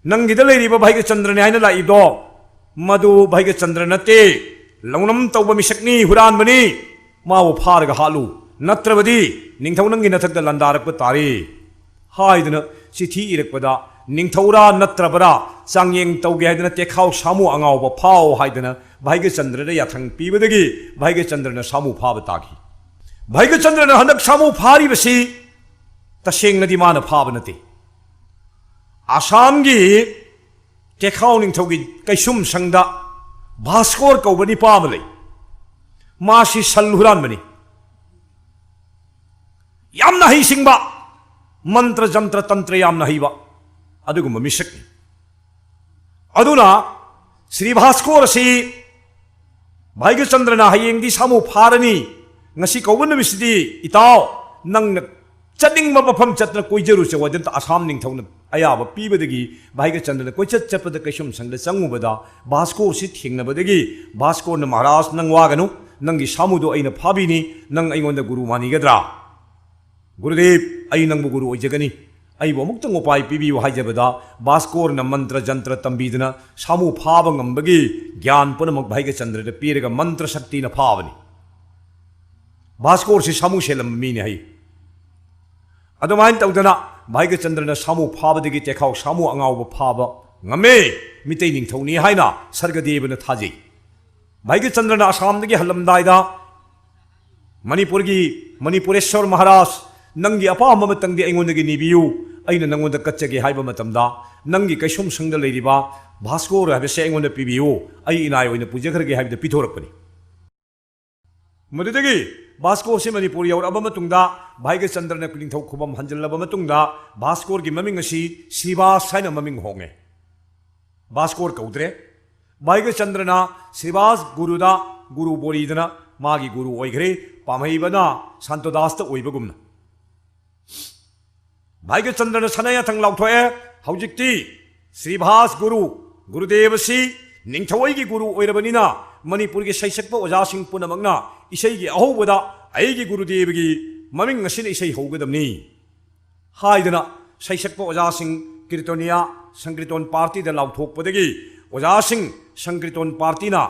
"ꯅꯪꯒꯤꯗ ꯂꯩꯔꯤꯕ ꯚꯥꯏꯒꯆꯟꯗ꯭ꯔꯅꯤ ꯍꯥꯏꯅ ꯂꯥꯛꯏꯗꯣ, ꯃꯗꯨ ꯚꯥꯏꯒꯆꯟꯗ꯭ꯔ ꯅꯠꯇꯦ, ꯂꯧꯅꯝ ꯇꯧꯕ ꯃꯤꯁꯛꯅꯤ, ꯍꯨꯔꯥꯟꯕꯅꯤ, ꯃꯥꯕꯨ ꯐꯥꯔꯒ ꯍꯥꯠꯂꯨ, ꯅꯠꯇ꯭ꯔꯕꯗꯤ ꯅꯤꯡꯊꯧ ꯅꯪꯒꯤ ꯅꯊꯛꯇ ꯂꯥꯟꯗꯥꯔꯛꯄ ꯇꯥꯔꯦ" ꯍꯥꯏꯗꯨꯅ ꯆꯤꯊꯤ ꯏꯔꯛꯄꯗ, ꯅꯤꯡꯊꯧꯔꯥ ꯅꯠꯇ꯭ꯔꯕꯔꯥ ꯆꯥꯡꯌꯦꯡ ꯇꯧꯒꯦ ꯍꯥꯏꯗꯅ ꯇꯦꯈꯥꯎ ꯁꯥꯃꯨ ꯑꯉꯥꯎꯕ ꯐꯥꯎ ꯍꯥꯏꯗꯅ ꯚꯥꯏꯒꯆꯟꯗ꯭ꯔꯗ ꯌꯥꯊꯪ ꯄꯤꯕꯗꯒꯤ ꯚꯥꯏꯒꯆꯟꯗ꯭ꯔꯅ ꯁꯥꯃꯨ ꯐꯥꯕ ꯇꯥꯈꯤ꯫ ꯚꯥꯏꯒꯆꯟꯗ꯭ꯔꯅ ꯍꯟꯗꯛ ꯁꯥꯃꯨ ꯐꯥꯔꯤꯕꯁꯤ ꯇꯁꯦꯡꯅꯗꯤ ꯃꯥꯅ ꯐꯥꯕ ꯅꯠꯇꯦ꯫ ꯑꯁꯥꯝꯒꯤ ꯇꯦꯈꯥꯎ ꯅꯤꯡꯊꯧꯒꯤ ꯀꯩꯁꯨꯝꯁꯪꯗ ꯚꯥꯁꯀꯣꯔ ꯀꯧꯕ ꯅꯤꯄꯥ ꯑꯃ ꯂꯩ꯫ ꯃꯥꯁꯤ ꯁꯜ ꯍꯨꯔꯥꯟꯕꯅꯤ꯫ ꯌꯥꯝꯅ ꯍꯩꯁꯤꯡꯕ, ꯃꯟꯇ꯭ꯔ ꯖꯟꯇ꯭ꯔ ꯇꯟꯇ꯭ꯔ ꯌꯥꯝꯅ ꯍꯩꯕ ꯑꯗꯨꯒꯨꯝꯕ ꯃꯤꯁꯛꯅꯤ꯫ ꯑꯗꯨꯅ ꯁ꯭ꯔꯤ ꯚꯥꯁꯀꯣꯔ ꯑꯁꯤ ꯚꯥꯏꯒꯆꯟꯗ꯭ꯔꯅ ꯍꯌꯦꯡꯗꯤ ꯁꯥꯃꯨ ꯐꯥꯔꯅꯤ, ꯉꯁꯤ ꯀꯧꯕ ꯅꯨꯃꯤꯠꯁꯤꯗꯤ ꯏꯇꯥꯎ, ꯅꯪꯅ ꯆꯠꯅꯤꯡꯕ ꯃꯐꯝ ꯆꯠꯇꯅ ꯀꯣꯏꯖꯔꯨꯆꯣ ꯍꯥꯏꯗꯅ ꯑꯁꯥꯝ ꯅꯤꯡꯊꯧꯅ ꯑꯌꯥꯕ ꯄꯤꯕꯗꯒꯤ ꯚꯥꯏꯒꯆꯟꯗ꯭ꯔꯅ ꯀꯣꯏꯆꯠ ꯆꯠꯄꯗ ꯀꯩꯁꯨꯝꯁꯪꯗ ꯆꯪꯉꯨꯕꯗ ꯚꯥꯁꯀꯣꯔꯁꯤ ꯊꯦꯡꯅꯕꯗꯒꯤ ꯚꯥꯁꯀꯣꯔꯅ, "ꯃꯍꯥꯔꯥꯖ, ꯅꯪ ꯋꯥꯒꯅꯨ, ꯅꯪꯒꯤ ꯁꯥꯃꯨꯗꯣ ꯑꯩꯅ ꯐꯥꯕꯤꯅꯤ, ꯅꯪ ꯑꯩꯉꯣꯟꯗ ꯒꯨꯔꯨ ꯃꯥꯟꯅꯤꯒꯗ꯭ꯔꯥ?" "ꯒꯨꯔꯨꯗꯦꯕ, ꯑꯩ ꯅꯪꯕꯨ ꯒꯨꯔꯨ ꯑꯣꯏꯖꯒꯅꯤ, ꯑꯩꯕꯨ ꯑꯃꯨꯛꯇꯪ ꯎꯄꯥꯏ ꯄꯤꯕꯤꯌꯨ" ꯍꯥꯏꯖꯕꯗ ꯚꯥꯁꯀꯣꯔꯅ ꯃꯟꯇ꯭ꯔ ꯖꯟꯇ꯭ꯔ ꯇꯝꯕꯤꯗꯨꯅ ꯁꯥꯃꯨ ꯐꯥꯕ ꯉꯝꯕꯒꯤ ꯒ꯭ꯌꯥꯟ ꯄꯨꯝꯅꯃꯛ ꯚꯥꯏꯒꯆꯟꯗ꯭ꯔꯗ ꯄꯤꯔꯒ ꯃꯟꯇ꯭ꯔ ꯁꯛꯇꯤꯅ ꯐꯥꯕꯅꯤ꯫ ꯚꯥꯁꯀꯣꯔꯁꯤ ꯁꯥꯃꯨ ꯁꯦꯜꯂꯝꯕ ꯃꯤꯅꯤ ꯍꯥꯏ꯫ ꯑꯗꯨꯃꯥꯏꯅ ꯇꯧꯗꯅ ꯚꯥꯏꯒꯆꯟꯗ꯭ꯔꯅ ꯁꯥꯃꯨ ꯐꯥꯕꯗꯒꯤ ꯇꯦꯈꯥꯎ ꯁꯥꯃꯨ ꯑꯉꯥꯎꯕ ꯐꯥꯕ ꯉꯝꯃꯦ, ꯃꯤꯇꯩ ꯅꯤꯡꯊꯧꯅꯤ ꯍꯥꯏꯅ ꯁꯔꯒꯗꯦꯕꯅ ꯊꯥꯖꯩ꯫ ꯚꯥꯏꯒꯆꯟꯗ꯭ꯔꯅ ꯑꯁꯥꯝꯗꯒꯤ ꯍꯜꯂꯝꯗꯥꯏꯗ ꯃꯅꯤꯄꯨꯔꯒꯤ ꯃꯅꯤꯄꯨꯔꯦꯁ꯭ꯋꯔ ꯃꯍꯥꯔꯥꯖ, ꯅꯪꯒꯤ ꯑꯄꯥꯝꯕ ꯑꯃꯇꯪꯗꯤ ꯑꯩꯉꯣꯟꯗꯒꯤ ꯅꯤꯕꯤꯌꯨ, ꯑꯩꯅ ꯅꯪꯉꯣꯟꯗ ꯀꯠꯆꯒꯦ ꯍꯥꯏꯕ ꯃꯇꯝꯗ, ꯅꯪꯒꯤ ꯀꯩꯁꯨꯝꯁꯪꯗ ꯂꯩꯔꯤꯕ ꯚꯥꯁꯀꯣꯔ ꯍꯥꯏꯕꯁꯦ ꯑꯩꯉꯣꯟꯗ ꯄꯤꯕꯤꯌꯨ, ꯑꯩ ꯏꯅꯥꯏ ꯑꯣꯏꯅ ꯄꯨꯖꯈ꯭ꯔꯒꯦ ꯍꯥꯏꯕꯗ ꯄꯤꯊꯣꯔꯛꯄꯅꯤ꯫ ꯃꯗꯨꯗꯒꯤ ꯚꯥꯁꯀꯣꯔꯁꯤ ꯃꯅꯤꯄꯨꯔ ꯌꯧꯔꯛꯑꯕ ꯃꯇꯨꯡꯗ, ꯚꯥꯏꯒꯆꯟꯗ꯭ꯔꯅ ꯅꯤꯡꯊꯧ ꯈꯨꯕꯝ ꯍꯟꯖꯤꯜꯂꯕ ꯃꯇꯨꯡꯗ, ꯚꯥꯁꯀꯣꯔꯒꯤ ꯃꯃꯤꯡ ꯑꯁꯤ ꯁ꯭ꯔꯤꯚꯥꯁ ꯍꯥꯏꯅ ꯃꯃꯤꯡ ꯍꯣꯡꯉꯦ꯫ ꯚꯥꯁꯀꯣꯔ ꯀꯧꯗ꯭ꯔꯦ꯫ ꯚꯥꯏꯒꯆꯟꯗ꯭ꯔꯅ ꯁ꯭ꯔꯤꯚꯥꯁ ꯒꯨꯔꯨꯗ ꯒꯨꯔꯨ ꯕꯣꯔꯤꯗꯅ ꯃꯥꯒꯤ ꯒꯨꯔꯨ ꯑꯣꯏꯈ꯭ꯔꯦ, ꯄꯥꯝꯍꯩꯕꯅ ꯁꯥꯟꯇꯣꯗꯥꯁꯇ ꯑꯣꯏꯕꯒꯨꯝꯅ꯫ ꯚꯥꯏꯒꯆꯟꯗ꯭ꯔꯅ ꯁꯅꯥ ꯌꯥꯊꯪ ꯂꯥꯎꯊꯣꯛꯑꯦ꯫ ꯍꯧꯖꯤꯛꯇꯤ ꯁ꯭ꯔꯤꯚꯥꯁ ꯒꯨꯔꯨ, ꯒꯨꯔꯨꯗꯦꯕꯁꯤ ꯅꯤꯡꯊꯧ ꯑꯩꯒꯤ ꯒꯨꯔꯨ ꯑꯣꯏꯔꯕꯅꯤꯅ, ꯃꯅꯤꯄꯨꯔꯒꯤ ꯁꯩꯁꯛꯄ ꯑꯣꯖꯥꯁꯤꯡ ꯄꯨꯝꯅꯃꯛꯅ ꯏꯁꯩꯒꯤ ꯑꯍꯧꯕꯗ ꯑꯩꯒꯤ ꯒꯨꯔꯨꯗꯦꯕꯒꯤ ꯃꯃꯤꯡ ꯑꯁꯤꯅ ꯏꯁꯩ ꯍꯧꯒꯗꯕꯅꯤ ꯍꯥꯏꯗꯅ ꯁꯩꯁꯛꯄ ꯑꯣꯖꯥꯁꯤꯡ ꯀꯤꯔꯇꯣꯅꯤꯌꯥ ꯁꯪꯀ꯭ꯔꯤꯇꯣꯟ ꯄꯥꯔꯇꯤꯗ ꯂꯥꯎꯊꯣꯛꯄꯗꯒꯤ, ꯑꯣꯖꯥꯁꯤꯡ ꯁꯪꯀ꯭ꯔꯤꯇꯣꯟ ꯄꯥꯔꯇꯤꯅ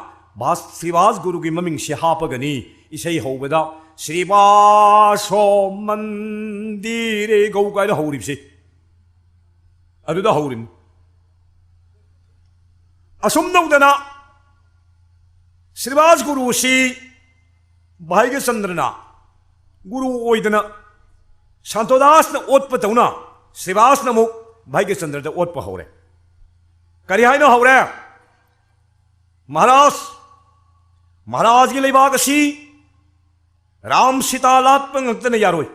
ꯚꯥꯁ-, ꯁ꯭ꯔꯤꯚꯥꯁ ꯒꯨꯔꯨꯒꯤ ꯃꯃꯤꯡꯁꯤ ꯍꯥꯞꯄꯒꯅꯤ ꯏꯁꯩ ꯍꯧꯕꯗ "ꯁ꯭ꯔꯤꯚꯥꯁꯣ ꯃꯟꯗꯤꯔꯦ ꯒꯧ" ꯀꯥꯏꯅ ꯍꯧꯔꯤꯕꯁꯤ꯫ ꯑꯗꯨꯗ ꯍꯧꯔꯤꯕꯅꯤ꯫ ꯑꯁꯨꯝ ꯇꯧꯗꯅ ꯁ꯭ꯔꯤꯚꯥꯁ ꯒꯨꯔꯨꯁꯤ ꯚꯥꯏꯒꯆꯟꯗ꯭ꯔꯅ ꯒꯨꯔꯨ ꯑꯣꯏꯗꯅ ꯁꯥꯟꯇꯣꯗꯥꯁꯅ ꯑꯣꯠꯄ ꯇꯧꯅ, ꯁ꯭ꯔꯤꯚꯥꯁꯅ ꯑꯃꯨꯛ ꯚꯥꯏꯒꯆꯟꯗ꯭ꯔꯗ ꯑꯣꯠꯄ ꯍꯧꯔꯦ꯫ ꯀꯔꯤ ꯍꯥꯏꯅ ꯍꯧꯔꯦ? "ꯃꯍꯥꯔꯥꯖ, ꯃꯍꯥꯔꯥꯖꯒꯤ ꯂꯩꯕꯥꯛ ꯑꯁꯤ ꯔꯥꯝ ꯁꯤꯇꯥ ꯂꯥꯠꯄ ꯉꯛꯇꯅ ꯌꯥꯔꯣꯏ꯫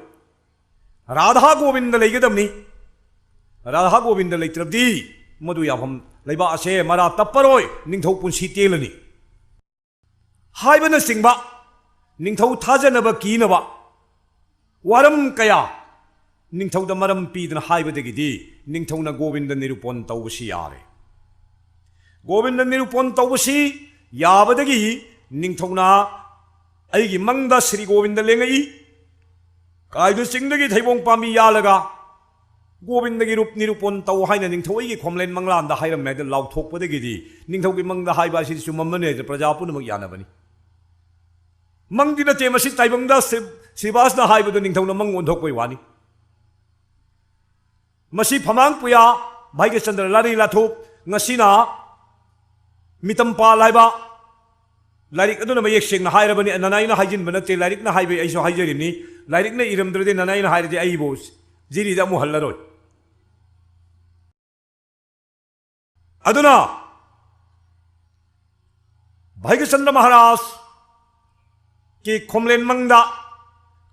ꯔꯥꯙꯥ ꯒꯣꯕꯤꯟꯗ ꯂꯩꯒꯗꯕꯅꯤ꯫ ꯔꯥꯙꯥ ꯒꯣꯕꯤꯟꯗ ꯂꯩꯇ꯭ꯔꯕꯗꯤ ꯃꯗꯨ ꯌꯥꯐꯝ, ꯂꯩꯕꯥꯛ ꯑꯁꯦ ꯃꯔꯥ ꯇꯞꯄꯔꯣꯏ, ꯅꯤꯡꯊꯧ ꯄꯨꯟꯁꯤ ꯇꯦꯜꯂꯅꯤ" ꯍꯥꯏꯕꯅꯆꯤꯡꯕ ꯅꯤꯡꯊꯧ ꯊꯥꯖꯅꯕ ꯀꯤꯅꯕ ꯋꯥꯔꯝ ꯀꯌꯥ ꯅꯤꯡꯊꯧꯗ ꯃꯔꯝ ꯄꯤꯗꯅ ꯍꯥꯏꯕꯗꯒꯤꯗꯤ ꯅꯤꯡꯊꯧꯅ ꯒꯣꯕꯤꯟꯗ ꯅꯤꯔꯨꯄꯣꯟ ꯇꯧꯕꯁꯤ ꯌꯥꯔꯦ꯫ ꯒꯣꯕꯤꯟꯗ ꯅꯤꯔꯨꯄꯣꯟ ꯇꯧꯕꯁꯤ ꯌꯥꯕꯗꯒꯤ ꯅꯤꯡꯊꯧꯅ ꯑꯩꯒꯤ ꯃꯪꯗ ꯁ꯭ꯔꯤ ꯒꯣꯕꯤꯟꯗ ꯂꯦꯡꯉꯛꯏ꯫ ꯀꯥꯏꯗꯨ ꯆꯤꯡꯗꯒꯤ ꯊꯩꯕꯣꯡ ꯄꯥꯝꯕꯤ ꯌꯥꯜꯂꯒ ꯒꯣꯕꯤꯟꯗꯒꯤ ꯔꯨꯞ ꯅꯤꯔꯨꯄꯣꯟ ꯇꯧ ꯍꯥꯏꯅ ꯅꯤꯡꯊꯧ ꯑꯩꯒꯤ ꯈꯣꯝꯂꯦꯟ ꯃꯪꯂꯥꯟꯗ ꯍꯥꯏꯔꯝꯃꯦ ꯍꯥꯏꯗꯅ ꯂꯥꯎꯊꯣꯛꯄꯗꯒꯤꯗꯤ ꯅꯤꯡꯊꯧꯒꯤ ꯃꯪꯗ ꯍꯥꯏꯕ ꯑꯁꯤꯗꯤ ꯆꯨꯝꯃꯝꯃꯅꯤ ꯍꯥꯏꯗꯅ ꯄ꯭ꯔꯖꯥ ꯄꯨꯝꯅꯃꯛ ꯌꯥꯅꯕꯅꯤ꯫ ꯃꯪꯗꯤ ꯅꯠꯇꯦ, ꯃꯁꯤ ꯇꯥꯏꯕꯪꯗ ꯁ꯭ꯔꯤ-, ꯁ꯭ꯔꯤꯚꯥꯁꯅ ꯍꯥꯏꯕꯗꯨ ꯅꯤꯡꯊꯧꯅ ꯃꯪ ꯑꯣꯟꯊꯣꯛꯄꯩ ꯋꯥꯅꯤ꯫ ꯃꯁꯤ ꯐꯃꯥꯡ ꯄꯨꯌꯥ ꯚꯥꯏꯒ꯭ꯌꯆꯟꯗ꯭ꯔ ꯂꯥꯔꯤ ꯂꯥꯊꯣꯛ, ꯉꯁꯤꯅ ꯃꯤꯇꯝꯄꯥꯜ ꯍꯥꯏꯕ ꯂꯥꯏꯔꯤꯛ ꯑꯗꯨꯅ ꯃꯌꯦꯛ ꯁꯦꯡꯅ ꯍꯥꯏꯔꯕꯅꯤ, ꯅꯅꯥꯏꯅ ꯍꯥꯏꯖꯤꯟꯕ ꯅꯠꯇꯦ, ꯂꯥꯏꯔꯤꯛꯅ ꯍꯥꯏꯕꯩ ꯑꯩꯁꯨ ꯍꯥꯏꯖꯔꯤꯕꯅꯤ꯫ ꯂꯥꯏꯔꯤꯛꯅ ꯏꯔꯝꯗ꯭ꯔꯗꯤ ꯅꯅꯥꯏꯅ ꯍꯥꯏꯔꯗꯤ ꯑꯩꯕꯨ ꯖꯤꯔꯤꯗ ꯑꯃꯨꯛ ꯍꯜꯂꯔꯣꯏ꯫ ꯑꯗꯨꯅ ꯚꯥꯒ꯭ꯌꯆꯟꯗ꯭ꯔ ꯃꯍꯥꯔꯥꯖꯀꯤ ꯈꯣꯝꯂꯦꯟ ꯃꯪꯗ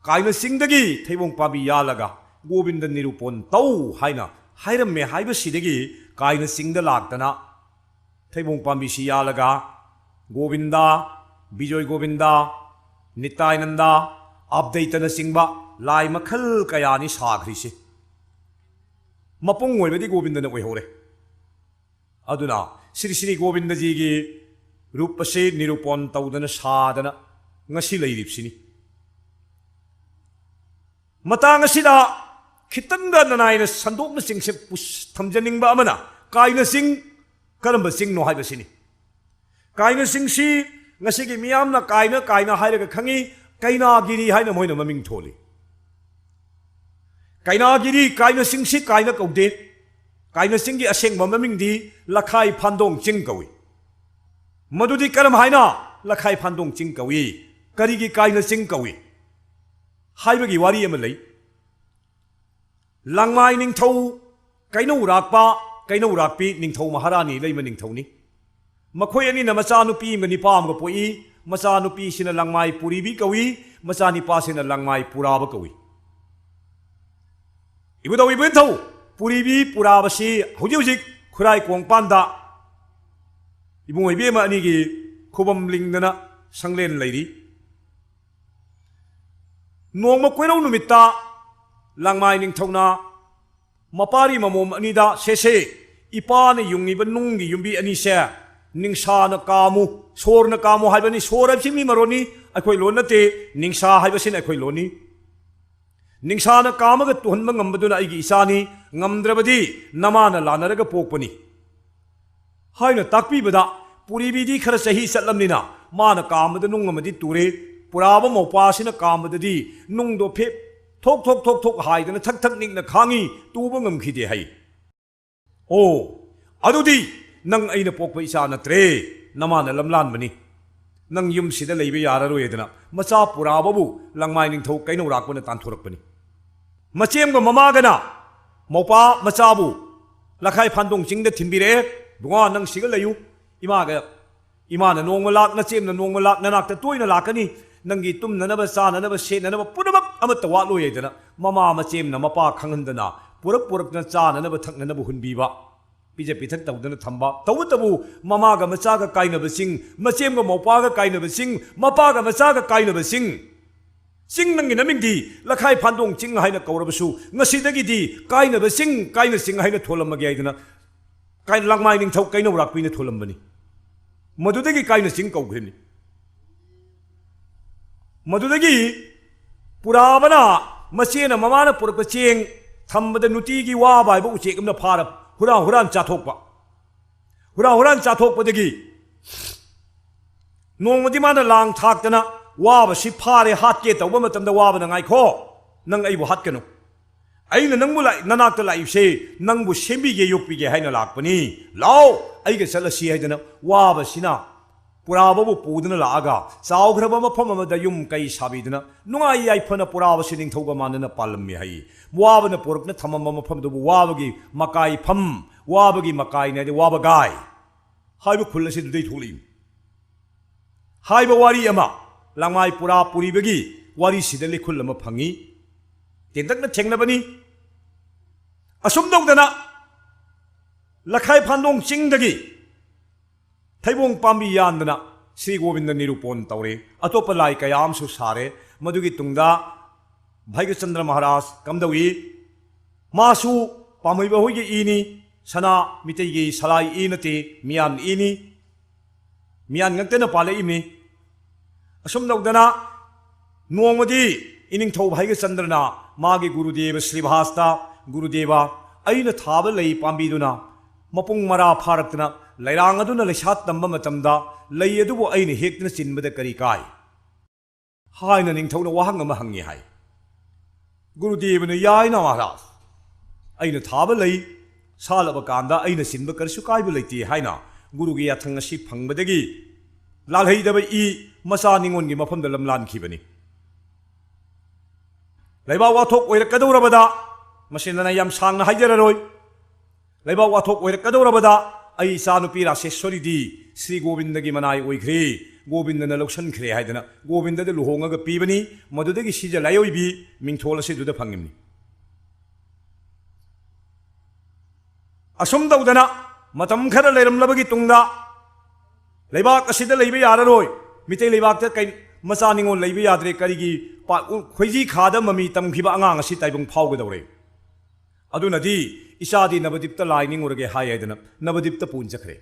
ꯀꯥꯏꯅ ꯆꯤꯡꯗꯒꯤ ꯊꯩꯕꯣꯡ ꯄꯥꯝꯕꯤ ꯌꯥꯜꯂꯒ ꯒꯣꯕꯤꯟꯗ ꯅꯤꯔꯨꯄꯣꯟ ꯇꯧ ꯍꯥꯏꯅ ꯍꯥꯏꯔꯝꯃꯦ ꯍꯥꯏꯕꯁꯤꯗꯒꯤ ꯀꯥꯏꯅ ꯆꯤꯡꯗ ꯂꯥꯛꯇꯅ ꯊꯩꯕꯣꯡ ꯄꯥꯝꯕꯤꯁꯤ ꯌꯥꯜꯂꯒ ꯒꯣꯕꯤꯟꯗ, ꯕꯤꯖꯣꯏ ꯒꯣꯕꯤꯟꯗ, ꯅꯤꯇꯥꯏꯅꯟꯗ, ꯑꯕꯗꯩꯇꯅꯆꯤꯡꯕ ꯂꯥꯏ ꯃꯈꯜ ꯀꯌꯥꯅꯤ ꯁꯥꯈ꯭ꯔꯤꯁꯤ꯫ ꯃꯄꯨꯡ ꯑꯣꯏꯕꯗꯤ ꯒꯣꯕꯤꯟꯗꯅ ꯑꯣꯏꯍꯧꯔꯦ꯫ ꯑꯗꯨꯅ ꯁ꯭ꯔꯤ ꯁ꯭ꯔꯤ ꯒꯣꯕꯤꯟꯗꯖꯤꯒꯤ ꯔꯨꯞ ꯑꯁꯤ ꯅꯤꯔꯨꯄꯣꯟ ꯇꯧꯗꯅ ꯁꯥꯗꯅ ꯉꯁꯤ ꯂꯩꯔꯤꯕꯁꯤꯅꯤ꯫ ꯃꯇꯥꯡ ꯑꯁꯤꯗ ꯈꯤꯇꯪꯒ ꯅꯅꯥꯏꯅ ꯁꯟꯗꯣꯛꯅ ꯆꯤꯡꯁꯤ ꯄꯨꯁ-, ꯊꯝꯖꯅꯤꯡꯕ ꯑꯃꯅ, ꯀꯥꯏꯅ ꯆꯤꯡ ꯀꯔꯝꯕ ꯆꯤꯡꯅꯣ ꯍꯥꯏꯕꯁꯤꯅꯤ꯫ ꯀꯥꯏꯅ ꯆꯤꯡꯁꯤ ꯉꯁꯤꯒꯤ ꯃꯤꯌꯥꯝꯅ ꯀꯥꯏꯅ ꯀꯥꯏꯅ ꯍꯥꯏꯔꯒ ꯈꯪꯉꯤ, ꯀꯩꯅꯥꯒꯤꯔꯤ ꯍꯥꯏꯅ ꯃꯣꯏꯅ ꯃꯃꯤꯡ ꯊꯣꯜꯂꯤ꯫ ꯀꯩꯅꯥꯒꯤꯔꯤ, ꯀꯥꯏꯅ ꯆꯤꯡꯁꯤ ꯀꯥꯏꯅ ꯀꯧꯗꯦ꯫ ꯀꯥꯏꯅ ꯆꯤꯡꯒꯤ ꯑꯁꯦꯡꯕ ꯃꯃꯤꯡꯗꯤ ꯂꯈꯥꯏ ꯐꯥꯟꯗꯣꯡ ꯆꯤꯡ ꯀꯧꯏ꯫ ꯃꯗꯨꯗꯤ ꯀꯔꯝ ꯍꯥꯏꯅ ꯂꯈꯥꯏ ꯐꯥꯟꯗꯣꯡ ꯆꯤꯡ ꯀꯧꯏ, ꯀꯔꯤꯒꯤ ꯀꯥꯏꯅ ꯆꯤꯡ ꯀꯧꯏ ꯍꯥꯏꯕꯒꯤ ꯋꯥꯔꯤ ꯑꯃ ꯂꯩ꯫ ꯂꯥꯡꯃꯥꯏ ꯅꯤꯡꯊꯧ ꯀꯩꯅꯧꯔꯥꯛꯄ, ꯀꯩꯅꯧꯔꯥꯛꯄꯤ ꯅꯤꯡꯊꯧ ꯃꯍꯥꯔꯥꯅꯤ ꯂꯩꯃ ꯅꯤꯡꯊꯧꯅꯤ꯫ ꯃꯈꯣꯏ ꯑꯅꯤꯅ ꯃꯆꯥꯅꯨꯄꯤ ꯑꯃꯒ ꯅꯤꯄꯥ ꯑꯃꯒ ꯄꯣꯛꯏ꯫ ꯃꯆꯥꯅꯨꯄꯤꯁꯤꯅ ꯂꯥꯡꯃꯥꯏ ꯄꯨꯔꯤꯕꯤ ꯀꯧꯏ, ꯃꯆꯥꯅꯤꯄꯥꯁꯤꯅ ꯂꯥꯡꯃꯥꯏ ꯄꯨꯔꯥꯕ ꯀꯧꯏ꯫ ꯏꯕꯨꯙꯧ ꯏꯕꯦꯟꯊꯧ ꯄꯨꯔꯤꯕꯤ ꯄꯨꯔꯥꯕꯁꯤ ꯍꯧꯖꯤꯛ ꯍꯧꯖꯤꯛ ꯈꯨꯔꯥꯏ ꯀꯣꯡꯄꯥꯟꯗ ꯏꯕꯨꯡ ꯏꯕꯦꯝꯃ ꯑꯅꯤꯒꯤ ꯈꯨꯕꯝ ꯂꯤꯡꯗꯅ ꯁꯪꯂꯦꯟ ꯂꯩꯔꯤ꯫ ꯅꯣꯡꯃ ꯀꯣꯏꯔꯧ ꯅꯨꯃꯤꯠꯇ ꯂꯥꯡꯃꯥꯏ ꯅꯤꯡꯊꯧꯅ ꯃꯄꯥꯔꯤ ꯃꯃꯣꯝ ꯑꯅꯤꯗ, "ꯁꯦꯁꯦ, ꯏꯄꯥꯅ ꯌꯨꯡꯉꯤꯕ ꯅꯨꯡꯒꯤ ꯌꯨꯝꯕꯤ ꯑꯅꯤꯁꯦ ꯅꯤꯡꯁꯥꯅ ꯀꯥꯝꯃꯨ, ꯁꯣꯔꯅ ꯀꯥꯝꯃꯨ" ꯍꯥꯏꯕꯅꯤ꯫ ꯁꯣꯔ ꯍꯥꯏꯕꯁꯤ ꯃꯤ ꯃꯔꯣꯟꯅꯤ, ꯑꯩꯈꯣꯏ ꯂꯣꯟ ꯅꯠꯇꯦ꯫ ꯅꯤꯡꯁꯥ ꯍꯥꯏꯕꯁꯤꯅ ꯑꯩꯈꯣꯏ ꯂꯣꯟꯅꯤ꯫ "ꯅꯤꯡꯁꯥꯅ ꯀꯥꯝꯃꯒ ꯇꯨꯍꯟꯕ ꯉꯝꯕꯗꯨꯅ ꯑꯩꯒꯤ ꯏꯆꯥꯅꯤ, ꯉꯝꯗ꯭ꯔꯕꯗꯤ ꯅꯃꯥꯅ ꯂꯥꯟꯅꯔꯒ ꯄꯣꯛꯄꯅꯤ" ꯍꯥꯏꯅ ꯇꯥꯛꯄꯤꯕꯗ, ꯄꯨꯔꯤꯕꯤꯗꯤ ꯈꯔ ꯆꯍꯤ ꯆꯠꯂꯝꯅꯤꯅ ꯃꯥꯅ ꯀꯥꯝꯕꯗ ꯅꯨꯡ ꯑꯃꯗꯤ ꯇꯨꯔꯦ꯫ ꯄꯨꯔꯥꯕ ꯃꯧꯄꯥꯁꯤꯅ ꯀꯥꯝꯕꯗꯗꯤ ꯅꯨꯡꯗꯣ ꯐꯦ-, ꯊꯣꯛ ꯊꯣꯛ ꯊꯣꯛ ꯊꯣꯛ ꯍꯥꯏꯗꯅ ꯊꯛ ꯊꯛ ꯅꯤꯛꯅ ꯈꯥꯡꯉꯤ, ꯇꯨꯕ ꯉꯝꯈꯤꯗꯦ ꯍꯥꯏ꯫ "ꯑꯣ, ꯑꯗꯨꯗꯤ ꯅꯪ ꯑꯩꯅ ꯄꯣꯛꯄ ꯏꯆꯥ ꯅꯠꯇ꯭ꯔꯦ, ꯅꯃꯥꯅ ꯂꯝꯂꯥꯟꯕꯅꯤ꯫ ꯅꯪ ꯌꯨꯝꯁꯤꯗ ꯂꯩꯕ ꯌꯥꯔꯔꯣꯏꯗꯅ ꯃꯆꯥ ꯄꯨꯔꯥꯕꯕꯨ ꯂꯪꯃꯥꯏ ꯅꯤꯡꯊꯧ ꯀꯩꯅꯧꯔꯥꯛꯄꯅ ꯇꯥꯟꯊꯣꯔꯛꯄꯅꯤ꯫ ꯃꯆꯦꯝꯒ ꯃꯃꯥꯒꯅ ꯃꯧꯄꯥ ꯃꯆꯥꯕꯨ ꯂꯈꯥꯏ ꯐꯥꯟꯗꯣꯡ ꯆꯤꯡꯗ ꯊꯤꯟꯕꯤꯔꯛꯑꯦ꯫ "ꯏꯕꯨꯡꯉꯣ, ꯅꯪ ꯁꯤꯒ ꯂꯩꯌꯨ꯫ ꯏꯃꯥꯒ, ꯏꯃꯥꯅ ꯅꯣꯡꯃ ꯂꯥꯛ, ꯅꯆꯦꯝꯅ ꯅꯣꯡꯃ ꯂꯥꯛ ꯅꯅꯥꯛꯇ ꯇꯣꯏꯅ ꯂꯥꯛꯀꯅꯤ꯫ ꯅꯪꯒꯤ ꯇꯨꯝꯅꯅꯕ, ꯆꯥꯅꯅꯕ, ꯁꯦꯠꯅꯅꯕ ꯄꯨꯝꯅꯃꯛ ꯑꯃꯠꯇ ꯋꯥꯠꯂꯣꯏ" ꯍꯥꯏꯗꯅ ꯃꯃꯥ ꯃꯆꯦꯝꯅ ꯃꯄꯥ ꯈꯪꯍꯟꯗꯅ ꯄꯨꯔꯛ ꯄꯨꯔꯛꯇꯅ ꯆꯥꯅꯅꯕ ꯊꯛꯅꯅꯕ ꯍꯨꯟꯕꯤꯕ꯫ ꯄꯤꯖ ꯄꯤꯊꯛ ꯇꯧꯗꯅ ꯊꯝꯕ꯫ ꯇꯧꯕꯇꯕꯨ ꯃꯃꯥꯒ ꯃꯆꯥꯒ ꯀꯥꯏꯅꯕꯁꯤꯡ, ꯃꯆꯦꯝꯒ ꯃꯧꯄꯥꯒ ꯀꯥꯏꯅꯕꯁꯤꯡ, ꯃꯄꯥꯒ ꯃꯆꯥꯒ ꯀꯥꯏꯅꯕꯁꯤꯡ, ꯆꯤꯡ ꯅꯪꯒꯤ ꯅꯃꯤꯡꯗꯤ ꯂꯈꯥꯏ ꯐꯥꯟꯗꯣꯡ ꯆꯤꯡ ꯍꯥꯏꯅ ꯀꯧꯔꯕꯁꯨ, ꯉꯁꯤꯗꯒꯤꯗꯤ ꯀꯥꯏꯅꯕ ꯆꯤꯡ, ꯀꯥꯏꯅ ꯆꯤꯡ ꯍꯥꯏꯅ ꯊꯣꯜꯂꯝꯃꯒꯦ ꯍꯥꯏꯗꯅ ꯀꯥꯏ-, ꯂꯥꯡꯃꯥꯏ ꯅꯤꯡꯊꯧ ꯀꯩꯅꯧꯔꯥꯛꯄꯤꯅ ꯊꯣꯜꯂꯝꯕꯅꯤ꯫ ꯃꯗꯨꯗꯒꯤ ꯀꯥꯏꯅ ꯆꯤꯡ ꯀꯧꯈ꯭ꯔꯤꯕꯅꯤ꯫ ꯃꯗꯨꯗꯒꯤ ꯄꯨꯔꯥꯕꯅ ꯃꯆꯦꯅ ꯃꯃꯥꯅ ꯄꯨꯔꯛꯄ ꯆꯦꯡ ꯊꯝꯕꯗ ꯅꯨꯡꯇꯤꯒꯤ ꯋꯥꯕ ꯍꯥꯏꯕ ꯎꯆꯦꯛ ꯑꯃꯅ ꯐꯥꯔ ꯍꯨꯔꯥꯟ ꯍꯨꯔꯥꯟ ꯆꯥꯊꯣꯛꯄ꯫ ꯍꯨꯔꯥꯟ ꯍꯨꯔꯥꯟ ꯆꯥꯊꯣꯛꯄꯗꯒꯤ ꯅꯣꯡꯃꯗꯤ ꯃꯥꯅ ꯂꯥꯡ ꯊꯥꯛꯇꯅ ꯋꯥꯕꯁꯤ ꯐꯥꯔꯦ, ꯍꯥꯠꯀꯦ ꯇꯧꯕ ꯃꯇꯝꯗ ꯋꯥꯕꯅ, "ꯉꯥꯏꯈꯣ, ꯅꯪ ꯑꯩꯕꯨ ꯍꯥꯠꯀꯅꯨ꯫ ꯑꯩꯅ ꯅꯪꯕꯨ ꯂꯥꯛ-, ꯅꯅꯥꯛꯇ ꯂꯥꯛꯏꯕꯁꯦ ꯅꯪꯕꯨ ꯁꯦꯝꯕꯤꯒꯦ, ꯌꯣꯛꯄꯤꯒꯦ ꯍꯥꯏꯅ ꯂꯥꯛꯄꯅꯤ꯫ ꯂꯥꯛꯑꯣ, ꯑꯩꯒ ꯆꯠꯂꯁꯤ" ꯍꯥꯏꯗꯅ ꯋꯥꯕꯁꯤꯅ ꯄꯨꯔꯥꯕꯕꯨ ꯄꯨꯗꯨꯅ ꯂꯥꯛꯑꯒ ꯆꯥꯎꯈ꯭ꯔꯕ ꯃꯐꯝ ꯑꯃꯗ ꯌꯨꯝ ꯀꯩ ꯁꯥꯕꯤꯗꯨꯅ ꯅꯨꯡꯉꯥꯏ ꯌꯥꯏꯐꯅ ꯄꯨꯔꯥꯕꯁꯤ ꯅꯤꯡꯊꯧꯒ ꯃꯥꯟꯅꯅ ꯄꯥꯜꯂꯝꯃꯤ ꯍꯥꯏ꯫ ꯋꯥꯕꯅ ꯄꯨꯔꯛꯅ ꯊꯝꯃꯝꯕ ꯃꯐꯝꯗꯨꯕꯨ ꯋꯥꯕꯒꯤ ꯃꯀꯥꯏꯐꯝ, ꯋꯥꯕꯒꯤ ꯃꯀꯥꯏꯅꯤ ꯍꯥꯏꯗꯤ ꯋꯥꯕꯒꯥꯏ ꯍꯥꯏꯕ ꯈꯨꯜ ꯑꯁꯤ ꯑꯗꯨꯗꯩ ꯊꯣꯛꯂꯛꯏ꯫ ꯍꯥꯏꯕ ꯋꯥꯔꯤ ꯑꯃ ꯂꯥꯡꯃꯥꯏ ꯄꯨꯔꯥ ꯄꯨꯔꯤꯕꯒꯤ ꯋꯥꯔꯤꯁꯤꯗ ꯂꯤꯈꯨꯜ ꯑꯃ ꯐꯪꯉꯤ꯫ ꯇꯦꯟꯇꯛꯅ ꯊꯦꯡꯅꯕꯅꯤ꯫ ꯑꯁꯨꯝ ꯇꯧꯗꯅ ꯂꯈꯥꯏ ꯐꯥꯟꯗꯣꯡ ꯆꯤꯡꯗꯒꯤ ꯊꯩꯕꯣꯡ ꯄꯥꯝꯕꯤ ꯌꯥꯟꯗꯅ ꯁ꯭ꯔꯤ ꯒꯣꯕꯤꯟꯗ ꯅꯤꯔꯨꯄꯣꯟ ꯇꯧꯔꯦ꯫ ꯑꯇꯣꯞꯄ ꯂꯥꯏ ꯀꯌꯥ ꯑꯃꯁꯨ ꯁꯥꯔꯦ꯫ ꯃꯗꯨꯒꯤ ꯇꯨꯡꯗ ꯚꯩꯒꯆꯟꯗ꯭ꯔ ꯃꯍꯥꯔꯥꯖ ꯀꯝꯗꯧꯏ? ꯃꯥꯁꯨ ꯄꯥꯝꯍꯩꯕ ꯍꯣꯏꯒꯤ ꯏꯅꯤ, ꯁꯅꯥ ꯃꯤꯇꯩꯒꯤ ꯁꯂꯥꯏ ꯏ ꯅꯠꯇꯦ, ꯃꯤꯌꯥꯟ ꯏꯅꯤ꯫ ꯃꯤꯌꯥꯟ ꯉꯛꯇꯅ ꯄꯥꯜꯂꯛꯏꯕꯅꯤ꯫ ꯑꯁꯨꯝ ꯇꯧꯗꯅ ꯅꯣꯡꯃꯗꯤ ꯏꯅꯤꯡꯊꯧ ꯚꯩꯒꯆꯟꯗ꯭ꯔꯅ ꯃꯥꯒꯤ ꯒꯨꯔꯨꯗꯦꯕ ꯁ꯭ꯔꯤꯚꯥꯁꯇ, "ꯒꯨꯔꯨꯗꯦꯕ, ꯑꯩꯅ ꯊꯥꯕ ꯂꯩ ꯄꯥꯝꯕꯤꯗꯨꯅ ꯃꯄꯨꯡ ꯃꯔꯥ ꯐꯥꯔꯛꯇꯅ ꯂꯩꯔꯥꯡ ꯑꯗꯨꯅ ꯂꯩꯁꯥ ꯇꯝꯕ ꯃꯇꯝꯗ ꯂꯩ ꯑꯗꯨꯕꯨ ꯑꯩꯅ ꯍꯦꯛꯇꯨꯅ ꯆꯤꯟꯕꯗ ꯀꯔꯤ ꯀꯥꯏ?" ꯍꯥꯏꯅ ꯅꯤꯡꯊꯧꯅ ꯋꯥꯍꯪ ꯑꯃ ꯍꯪꯉꯤ ꯍꯥꯏ꯫ ꯒꯨꯔꯨꯗꯦꯕꯅ, "ꯌꯥꯏꯅ ꯃꯍꯥꯔꯥꯖ, ꯑꯩꯅ ꯊꯥꯕ ꯂꯩ ꯁꯥꯠꯂꯕ ꯀꯥꯟꯗ ꯑꯩꯅ ꯆꯤꯟꯕ ꯀꯔꯤꯁꯨ ꯀꯥꯏꯕ ꯂꯩꯇꯦ" ꯍꯥꯏꯅ ꯒꯨꯔꯨꯒꯤ ꯌꯥꯊꯪ ꯑꯁꯤ ꯐꯪꯕꯗꯒꯤ ꯂꯥꯜꯍꯩꯗꯕ ꯏ ꯃꯆꯥ ꯅꯤꯉꯣꯜꯒꯤ ꯃꯐꯝꯗ ꯂꯝ ꯂꯥꯟꯈꯤꯕꯅꯤ꯫ ꯂꯩꯕꯥꯛ ꯋꯥꯊꯣꯛ ꯑꯣꯏꯔꯛꯀꯗꯧꯔꯕꯗ, ꯃꯁꯤꯗꯅ ꯌꯥꯝ ꯁꯥꯡꯅ ꯍꯥꯏꯖꯔꯔꯣꯏ, ꯂꯩꯕꯥꯛ ꯋꯥꯊꯣꯛ ꯑꯣꯏꯔꯛꯀꯗꯧꯔꯕꯗ ꯑꯩ ꯏꯆꯥꯅꯨꯄꯤ ꯔꯥꯁꯦꯁ꯭ꯋꯔꯤꯗꯤ ꯁ꯭ꯔꯤ ꯒꯣꯕꯤꯟꯗꯒꯤ ꯃꯅꯥꯏ ꯑꯣꯏꯈ꯭ꯔꯦ, ꯒꯣꯕꯤꯟꯗꯅ ꯂꯧꯁꯤꯟꯈ꯭ꯔꯦ ꯍꯥꯏꯗꯅ ꯒꯣꯕꯤꯟꯗꯗ ꯂꯨꯍꯣꯡꯉꯒ ꯄꯤꯕꯅꯤ꯫ ꯃꯗꯨꯗꯒꯤ ꯁꯤꯖ ꯂꯥꯏꯑꯣꯏꯕꯤ ꯃꯤꯡꯊꯣꯜ ꯑꯁꯤꯗꯨꯗ ꯐꯪꯉꯤꯕꯅꯤ꯫ ꯑꯁꯨꯝ ꯇꯧꯗꯅ ꯃꯇꯝ ꯈꯔ ꯂꯩꯔꯝꯂꯕꯒꯤ ꯇꯨꯡꯗ, ꯂꯩꯕꯥꯛ ꯑꯁꯤꯗ ꯂꯩꯕ ꯌꯥꯔꯔꯣꯏ, ꯃꯤꯇꯩ ꯂꯩꯕꯥꯛꯇ ꯀꯩ-, ꯃꯆꯥ ꯅꯤꯉꯣꯜ ꯂꯩꯕ ꯌꯥꯗ꯭ꯔꯦ, ꯀꯔꯤꯒꯤ ꯄꯥ-, ꯎ-, ꯈꯣꯏꯖꯤ ꯈꯥꯗ ꯃꯃꯤ ꯇꯝꯈꯤꯕ ꯑꯉꯥꯡ ꯑꯁꯤ ꯇꯥꯏꯕꯪ ꯐꯥꯎꯒꯗꯧꯔꯦ꯫ ꯑꯗꯨꯅꯗꯤ ꯏꯆꯥꯗꯤ ꯅꯕꯗꯤꯞꯇ ꯂꯥꯏ ꯅꯤꯡꯉꯨꯔꯒꯦ ꯍꯥꯏ ꯍꯥꯏꯗꯅ ꯅꯕꯗꯤꯞꯇ ꯄꯨꯟ ꯆꯠꯈ꯭ꯔꯦ꯫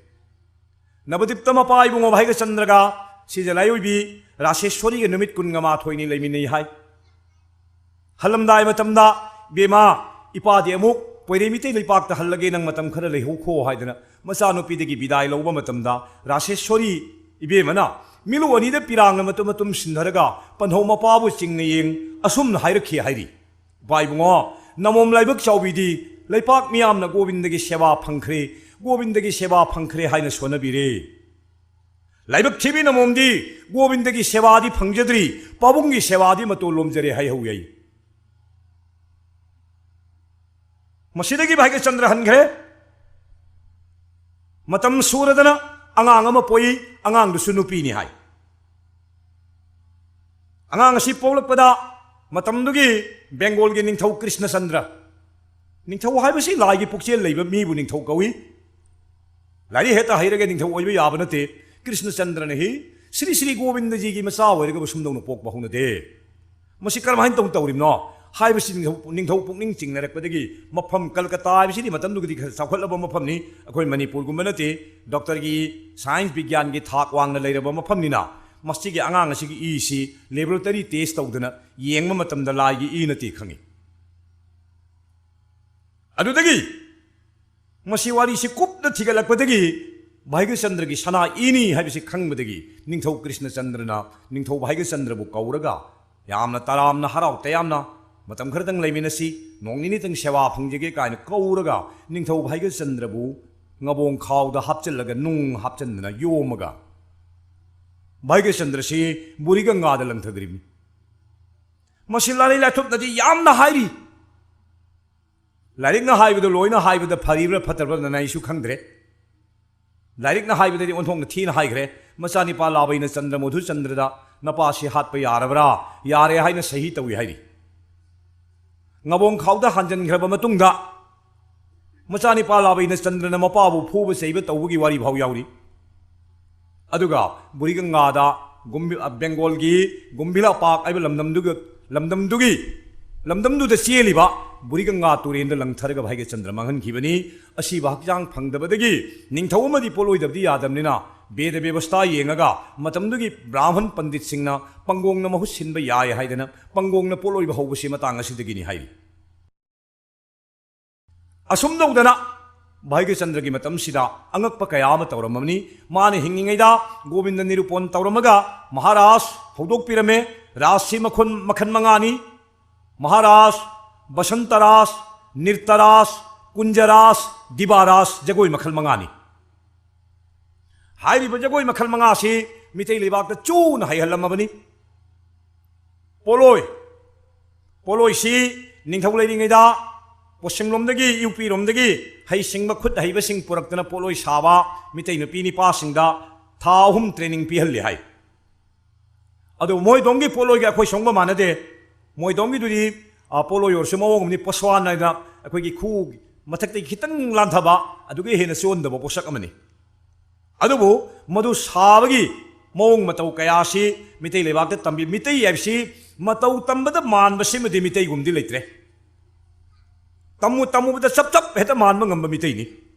ꯅꯕꯗꯤꯞꯇ ꯃꯄꯥ ꯏꯕꯨꯡꯉꯣ ꯚꯥꯏꯒꯆꯟꯗ꯭ꯔꯒ ꯁꯤꯖ ꯂꯥꯏꯑꯣꯏꯕꯤ ꯔꯥꯁꯦꯁ꯭ꯋꯔꯤꯒ ꯅꯨꯃꯤꯠ ꯀꯨꯟꯒ ꯃꯥꯊꯣꯏꯅꯤ ꯂꯩꯃꯤꯟꯅꯩ ꯍꯥꯏ꯫ ꯍꯜꯂꯝꯗꯥꯏ ꯃꯇꯝꯗ, "ꯏꯕꯦꯝꯃ, ꯏꯄꯥꯗꯤ ꯑꯃꯨꯛ ꯄꯣꯏꯔꯩ ꯃꯤꯇꯩ ꯂꯩꯄꯥꯛꯇ ꯍꯜꯂꯒꯦ, ꯅꯪ ꯃꯇꯝ ꯈꯔ ꯂꯩꯍꯧꯈꯣ" ꯍꯥꯏꯗꯅ ꯃꯆꯥꯅꯨꯄꯤꯗꯒꯤ ꯕꯤꯗꯥꯏ ꯂꯧꯕ ꯃꯇꯝꯗ, ꯔꯥꯁꯦꯁ꯭ꯋꯔꯤ ꯏꯕꯦꯝꯃꯅ ꯃꯤꯠꯂꯨ ꯑꯅꯤꯗ ꯄꯤꯔꯥꯡꯅ ꯃꯇꯨꯝ ꯃꯇꯨꯝ ꯁꯤꯟꯊꯔꯒ ꯄꯟꯊꯧ ꯃꯄꯥꯕꯨ ꯆꯤꯡꯅ ꯌꯦꯡ ꯑꯁꯨꯝꯅ ꯍꯥꯏꯔꯛꯈꯤ ꯍꯥꯏꯔꯤ, "ꯏꯄꯥ ꯏꯕꯨꯡꯉꯣ, ꯅꯃꯣꯝ ꯂꯥꯏꯕꯛ ꯆꯥꯎꯕꯤꯗꯤ ꯂꯩꯄꯥꯛ ꯃꯤꯌꯥꯝꯅ ꯒꯣꯕꯤꯟꯗꯒꯤ ꯁꯦꯕꯥ ꯐꯪꯈ꯭ꯔꯦ, ꯒꯣꯕꯤꯟꯗꯒꯤ ꯁꯦꯕꯥ ꯐꯪꯈ꯭ꯔꯦ ꯍꯥꯏꯅ ꯁꯣꯟꯅꯕꯤꯔꯦ꯫ ꯂꯥꯏꯕꯛ ꯊꯤꯕꯤ ꯅꯃꯣꯝꯗꯤ ꯒꯣꯕꯤꯟꯗꯒꯤ ꯁꯦꯕꯥꯗꯤ ꯐꯪꯖꯗ꯭ꯔꯤ, ꯄꯥꯕꯨꯡꯒꯤ ꯁꯦꯕꯥꯗꯤ ꯃꯇꯣꯟ ꯂꯣꯝꯖꯔꯦ" ꯍꯥꯏꯍꯧꯏ꯫ ꯃꯁꯤꯗꯒꯤ ꯚꯥꯏꯒꯆꯟꯗ꯭ꯔ ꯍꯟꯈ꯭ꯔꯦ꯫ ꯃꯇꯝ ꯁꯨꯔꯗꯅ ꯑꯉꯥꯡ ꯑꯃ ꯄꯣꯛꯏ, ꯑꯉꯥꯡꯗꯨꯁꯨ ꯅꯨꯄꯤꯅꯤ ꯍꯥꯏ꯫ ꯑꯉꯥꯡ ꯑꯁꯤ ꯄꯣꯛꯂꯛꯄꯗ ꯃꯇꯝꯗꯨꯒꯤ ꯕꯦꯡꯒꯣꯜꯒꯤ ꯅꯤꯡꯊꯧ ꯀ꯭ꯔꯤꯁꯅꯆꯟꯗ꯭ꯔ, ꯅꯤꯡꯊꯧ ꯍꯥꯏꯕꯁꯤ ꯂꯥꯏꯒꯤ ꯄꯨꯛꯆꯦꯜ ꯂꯩꯕ ꯃꯤꯕꯨ ꯅꯤꯡꯊꯧ ꯀꯧꯏ꯫ ꯂꯥꯏꯔꯤꯛ ꯍꯦꯛꯇ ꯍꯩꯔꯒ ꯅꯤꯡꯊꯧ ꯑꯣꯏꯕ ꯌꯥꯕ ꯅꯠꯇꯦ꯫ ꯀ꯭ꯔꯤꯁꯅꯆꯟꯗ꯭ꯔꯅ ꯍꯤ ꯁ꯭ꯔꯤ ꯁ꯭ꯔꯤ ꯒꯣꯕꯤꯟꯗꯖꯤꯒꯤ ꯃꯆꯥ ꯑꯣꯏꯔꯒꯕꯨ ꯁꯨꯝꯗꯧꯅ ꯄꯣꯛꯄ ꯍꯧꯅꯗꯦ꯫ ꯃꯁꯤ ꯀꯔꯝꯍꯥꯏꯅ ꯇꯧ-, ꯇꯧꯔꯤꯕꯅꯣ ꯍꯥꯏꯕꯁꯤ ꯅꯤꯡꯊꯧ, ꯅꯤꯡꯊꯧ ꯄꯨꯛꯅꯤꯡ ꯆꯤꯡꯅꯔꯛꯄꯗꯒꯤ ꯃꯐꯝ ꯀꯜꯀꯇꯥ ꯍꯥꯏꯕꯁꯤꯗꯤ ꯃꯇꯝꯗꯨꯒꯗꯤ ꯈꯔ ꯆꯥꯎꯈꯠꯂꯕ ꯃꯐꯝꯅꯤ꯫ ꯑꯩꯈꯣꯏ ꯃꯅꯤꯄꯨꯔꯒꯨꯝꯕ ꯅꯠꯇꯦ꯫ ꯗꯣꯛꯇꯔꯒꯤ, ꯁꯥꯏꯟꯁ ꯕꯤꯒ꯭ꯌꯥꯟꯒꯤ ꯊꯥꯛ ꯋꯥꯡꯅ ꯂꯩꯔꯕ ꯃꯐꯝꯅꯤꯅ ꯃꯁꯤꯒꯤ ꯑꯉꯥꯡ ꯑꯁꯤꯒꯤ ꯏꯁꯤ ꯂꯦꯕꯣꯔꯦꯇꯔꯤ ꯇꯦꯁ ꯇꯧꯗꯅ ꯌꯦꯡꯕ ꯃꯇꯝꯗ ꯂꯥꯏꯒꯤ ꯏ ꯅꯠꯇꯦ ꯈꯪꯉꯤ꯫ ꯑꯗꯨꯗꯒꯤ ꯃꯁꯤ ꯋꯥꯔꯤꯁꯤ ꯀꯨꯞꯅ ꯊꯤꯒꯠꯂꯛꯄꯗꯒꯤ ꯚꯥꯏꯒ꯭ꯌꯆꯟꯗ꯭ꯔꯒꯤ ꯁꯅꯥ ꯏꯅꯤ ꯍꯥꯏꯕꯁꯤ ꯈꯪꯕꯗꯒꯤ ꯅꯤꯡꯊꯧ ꯀ꯭ꯔꯤꯁꯅꯆꯟꯗ꯭ꯔꯅ ꯅꯤꯡꯊꯧ ꯚꯥꯏꯒ꯭ꯌꯆꯟꯗ꯭ꯔꯕꯨ ꯀꯧꯔꯒ ꯌꯥꯝꯅ ꯇꯔꯥꯝꯅ ꯍꯔꯥꯎ ꯇꯌꯥꯝꯅ ꯃꯇꯝ ꯈꯔꯗꯪ ꯂꯩꯃꯤꯟꯅꯁꯤ, ꯅꯣꯡ ꯅꯤꯅꯤꯇꯪ ꯁꯦꯕꯥ ꯐꯪꯖꯒꯦ ꯀꯥꯏꯅ ꯀꯧꯔꯒ ꯅꯤꯡꯊꯧ ꯚꯥꯏꯒ꯭ꯌꯆꯟꯗ꯭ꯔꯕꯨ ꯉꯕꯣꯡ ꯈꯥꯎꯗ ꯍꯥꯞꯆꯤꯜꯂꯒ ꯅꯨꯡ ꯍꯥꯞꯆꯤꯟꯗꯅ ꯌꯣꯝꯃꯒ ꯚꯥꯒ꯭ꯌꯆꯟꯗ꯭ꯔꯁꯤ ꯕꯨꯔꯤ ꯒꯪꯒꯥꯗ ꯂꯪꯊꯈ꯭ꯔꯤꯕꯅꯤ꯫ ꯃꯁꯤ ꯂꯥꯏꯔꯩ ꯂꯥꯏꯊꯨꯞꯅꯗꯤ ꯌꯥꯝꯅ ꯍꯥꯏꯔꯤ꯫ ꯂꯥꯏꯔꯤꯛꯅ ꯍꯥꯏꯕꯗ ꯂꯣꯏꯅ ꯍꯥꯏꯕꯗ ꯐꯔꯤꯕ꯭ꯔꯥ ꯐꯠꯇꯕ꯭ꯔꯥ ꯅꯅꯥꯏꯁꯨ ꯈꯪꯗ꯭ꯔꯦ꯫ ꯂꯥꯏꯔꯤꯛꯅ ꯍꯥꯏꯕꯗꯗꯤ ꯑꯣꯟꯊꯣꯛꯅ ꯊꯤꯅ ꯍꯥꯏꯈ꯭ꯔꯦ꯫ ꯃꯆꯥꯅꯤꯄꯥ ꯂꯥꯕꯩꯅ ꯆꯟꯗ꯭ꯔ ꯃꯙꯨꯆꯟꯗ꯭ꯔꯗ ꯅꯄꯥꯁꯤ ꯍꯥꯠꯄ ꯌꯥꯔꯕ꯭ꯔꯥ? ꯌꯥꯔꯦ ꯍꯥꯏꯅ ꯁꯍꯤ ꯇꯧꯏ ꯍꯥꯏꯔꯤ꯫ ꯉꯕꯣꯡ ꯈꯥꯎꯗ ꯍꯟꯖꯤꯟꯈ꯭ꯔꯕ ꯃꯇꯨꯡꯗ ꯃꯆꯥꯅꯤꯄꯥ ꯂꯥꯕꯩꯅ ꯆꯟꯗ꯭ꯔꯅ ꯃꯄꯥꯕꯨ ꯐꯨꯕ ꯆꯩꯕ ꯇꯧꯕꯒꯤ ꯋꯥꯔꯤ ꯐꯥꯎ ꯌꯥꯎꯔꯤ꯫ ꯑꯗꯨꯒ ꯕꯨꯔꯤ ꯒꯪꯒꯥꯗ ꯒꯨꯝꯕꯤ-, ꯕꯦꯡꯒꯣꯜꯒꯤ ꯒꯨꯝꯕꯤꯂꯥ ꯄꯥꯛ ꯍꯥꯏꯕ ꯂꯝꯗꯝꯗꯨꯒ, ꯂꯝꯗꯝꯗꯨꯒꯤ, ꯂꯝꯗꯝꯗꯨꯗ ꯆꯦꯜꯂꯤꯕ ꯕꯨꯔꯤ ꯒꯪꯒꯥ ꯇꯨꯔꯦꯟꯗ ꯂꯪꯊꯔꯒ ꯚꯥꯒ꯭ꯌꯆꯟꯗ꯭ꯔ ꯃꯥꯡꯍꯟꯈꯤꯕꯅꯤ꯫ ꯑꯁꯤꯕ ꯍꯛꯆꯥꯡ ꯐꯪꯗꯕꯗꯒꯤ ꯅꯤꯡꯊꯧ ꯑꯃꯗꯤ ꯄꯣꯠꯂꯣꯏꯗꯕꯗꯤ ꯌꯥꯗꯕꯅꯤꯅ ꯕꯦꯗ ꯕꯦꯕꯁꯊꯥ ꯌꯦꯡꯉꯒ ꯃꯇꯝꯗꯨꯒꯤ ꯕ꯭ꯔꯥꯍꯃꯟ ꯄꯟꯗꯤꯠꯁꯤꯡꯅ ꯄꯪꯒꯣꯡꯅ ꯃꯍꯨꯠ ꯁꯤꯟꯕ ꯌꯥꯏ ꯍꯥꯏꯗꯅ ꯄꯪꯒꯣꯡꯅ ꯄꯣꯠꯂꯣꯏꯕ ꯍꯧꯕꯁꯤ ꯃꯇꯥꯡ ꯑꯁꯤꯗꯒꯤꯅꯤ ꯍꯥꯏꯔꯤ꯫ ꯑꯁꯨꯝ ꯇꯧꯗꯅ ꯚꯥꯒ꯭ꯌꯆꯟꯗ꯭ꯔꯒꯤ ꯃꯇꯝꯁꯤꯗ ꯑꯉꯛꯄ ꯀꯌꯥ ꯑꯃ ꯇꯧꯔꯝꯃꯕꯅꯤ꯫ ꯃꯥꯅ ꯍꯤꯡꯉꯤꯉꯩꯗ ꯒꯣꯕꯤꯟꯗ ꯅꯤꯔꯨꯄꯣꯟ ꯇꯧꯔꯝꯃꯒ ꯃꯍꯥꯔꯥꯖ ꯍꯧꯗꯣꯛꯄꯤꯔꯝꯃꯦ꯫ ꯔꯥꯖꯁꯤ ꯃꯈꯜ, ꯃꯈꯜ ꯃꯉꯥꯅꯤ: ꯃꯍꯥꯔꯥꯖ, ꯕꯁꯟꯇ ꯔꯥꯖ, ꯅꯤꯔꯇ ꯔꯥꯖ, ꯀꯨꯟꯖ ꯔꯥꯖ, ꯗꯤꯕꯥ ꯔꯥꯖ, ꯖꯒꯣꯏ ꯃꯈꯜ ꯃꯉꯥꯅꯤ꯫ ꯍꯥꯏꯔꯤꯕ ꯖꯒꯣꯏ ꯃꯈꯜ ꯃꯉꯥꯁꯤ ꯃꯤꯇꯩ ꯂꯩꯕꯥꯛꯇ ꯆꯨꯅ ꯍꯩꯍꯜꯂꯝꯃꯕꯅꯤ꯫ ꯄꯣꯠꯂꯣꯏ, ꯄꯣꯠꯂꯣꯏꯁꯤ ꯅꯤꯡꯊꯧ ꯂꯩꯔꯤꯉꯩꯗ ꯄꯣꯠꯁꯤꯡꯂꯣꯝꯗꯒꯤ, ꯌꯨ ꯄꯤ ꯔꯣꯝꯗꯒꯤ ꯍꯩꯁꯤꯡꯕ ꯈꯨꯠ ꯍꯩꯕꯁꯤꯡ ꯄꯨꯔꯛꯇꯅ ꯄꯣꯠꯂꯣꯏ ꯁꯥꯕ ꯃꯤꯇꯩ ꯅꯨꯄꯤ ꯅꯤꯄꯥꯁꯤꯡꯗ ꯊꯥ ꯑꯍꯨꯝ training ꯄꯤꯍꯜꯂꯤ ꯍꯥꯏ꯫ ꯑꯗꯨ ꯃꯣꯏꯗꯣꯝꯒꯤ ꯄꯣꯠꯂꯣꯏꯒ ꯑꯩꯈꯣꯏ ꯁꯣꯝꯒ ꯃꯥꯟꯅꯗꯦ꯫ ꯃꯣꯏꯗꯣꯝꯒꯤꯗꯨꯗꯤ, ꯑ, ꯄꯣꯠꯂꯣꯏ ꯑꯣꯏꯔꯁꯨ ꯃꯑꯣꯡ ꯑꯃꯅꯤ, ꯄꯣꯁꯋꯥꯟ ꯍꯥꯏꯅ ꯑꯩꯈꯣꯏꯒꯤ ꯈꯨ ꯃꯊꯛꯇꯒꯤ ꯈꯤꯇꯪ ꯂꯥꯟꯊꯕ, ꯑꯗꯨꯒ ꯍꯦꯟꯅ ꯆꯣꯟꯗꯕ ꯄꯣꯠꯁꯛ ꯑꯃꯅꯤ꯫ ꯑꯗꯨꯕꯨ ꯃꯗꯨ ꯁꯥꯕꯒꯤ ꯃꯑꯣꯡ ꯃꯇꯧ ꯀꯌꯥꯁꯤ ꯃꯤꯇꯩ ꯂꯩꯕꯥꯛꯇ ꯇꯝꯕꯤ꯫ ꯃꯤꯇꯩ ꯍꯥꯏꯕꯁꯤ ꯃꯇꯧ ꯇꯝꯕꯗ ꯃꯥꯟꯕꯁꯤꯃꯗꯤ ꯃꯤꯇꯩꯒꯨꯝꯗꯤ ꯂꯩꯇ꯭ꯔꯦ꯫ ꯇꯝꯃꯨ ꯇꯝꯃꯨꯕꯗ ꯆꯞ ꯆꯞ ꯍꯦꯛꯇ ꯃꯥꯟꯕ ꯉꯝꯕ ꯃꯤꯇꯩꯅꯤ꯫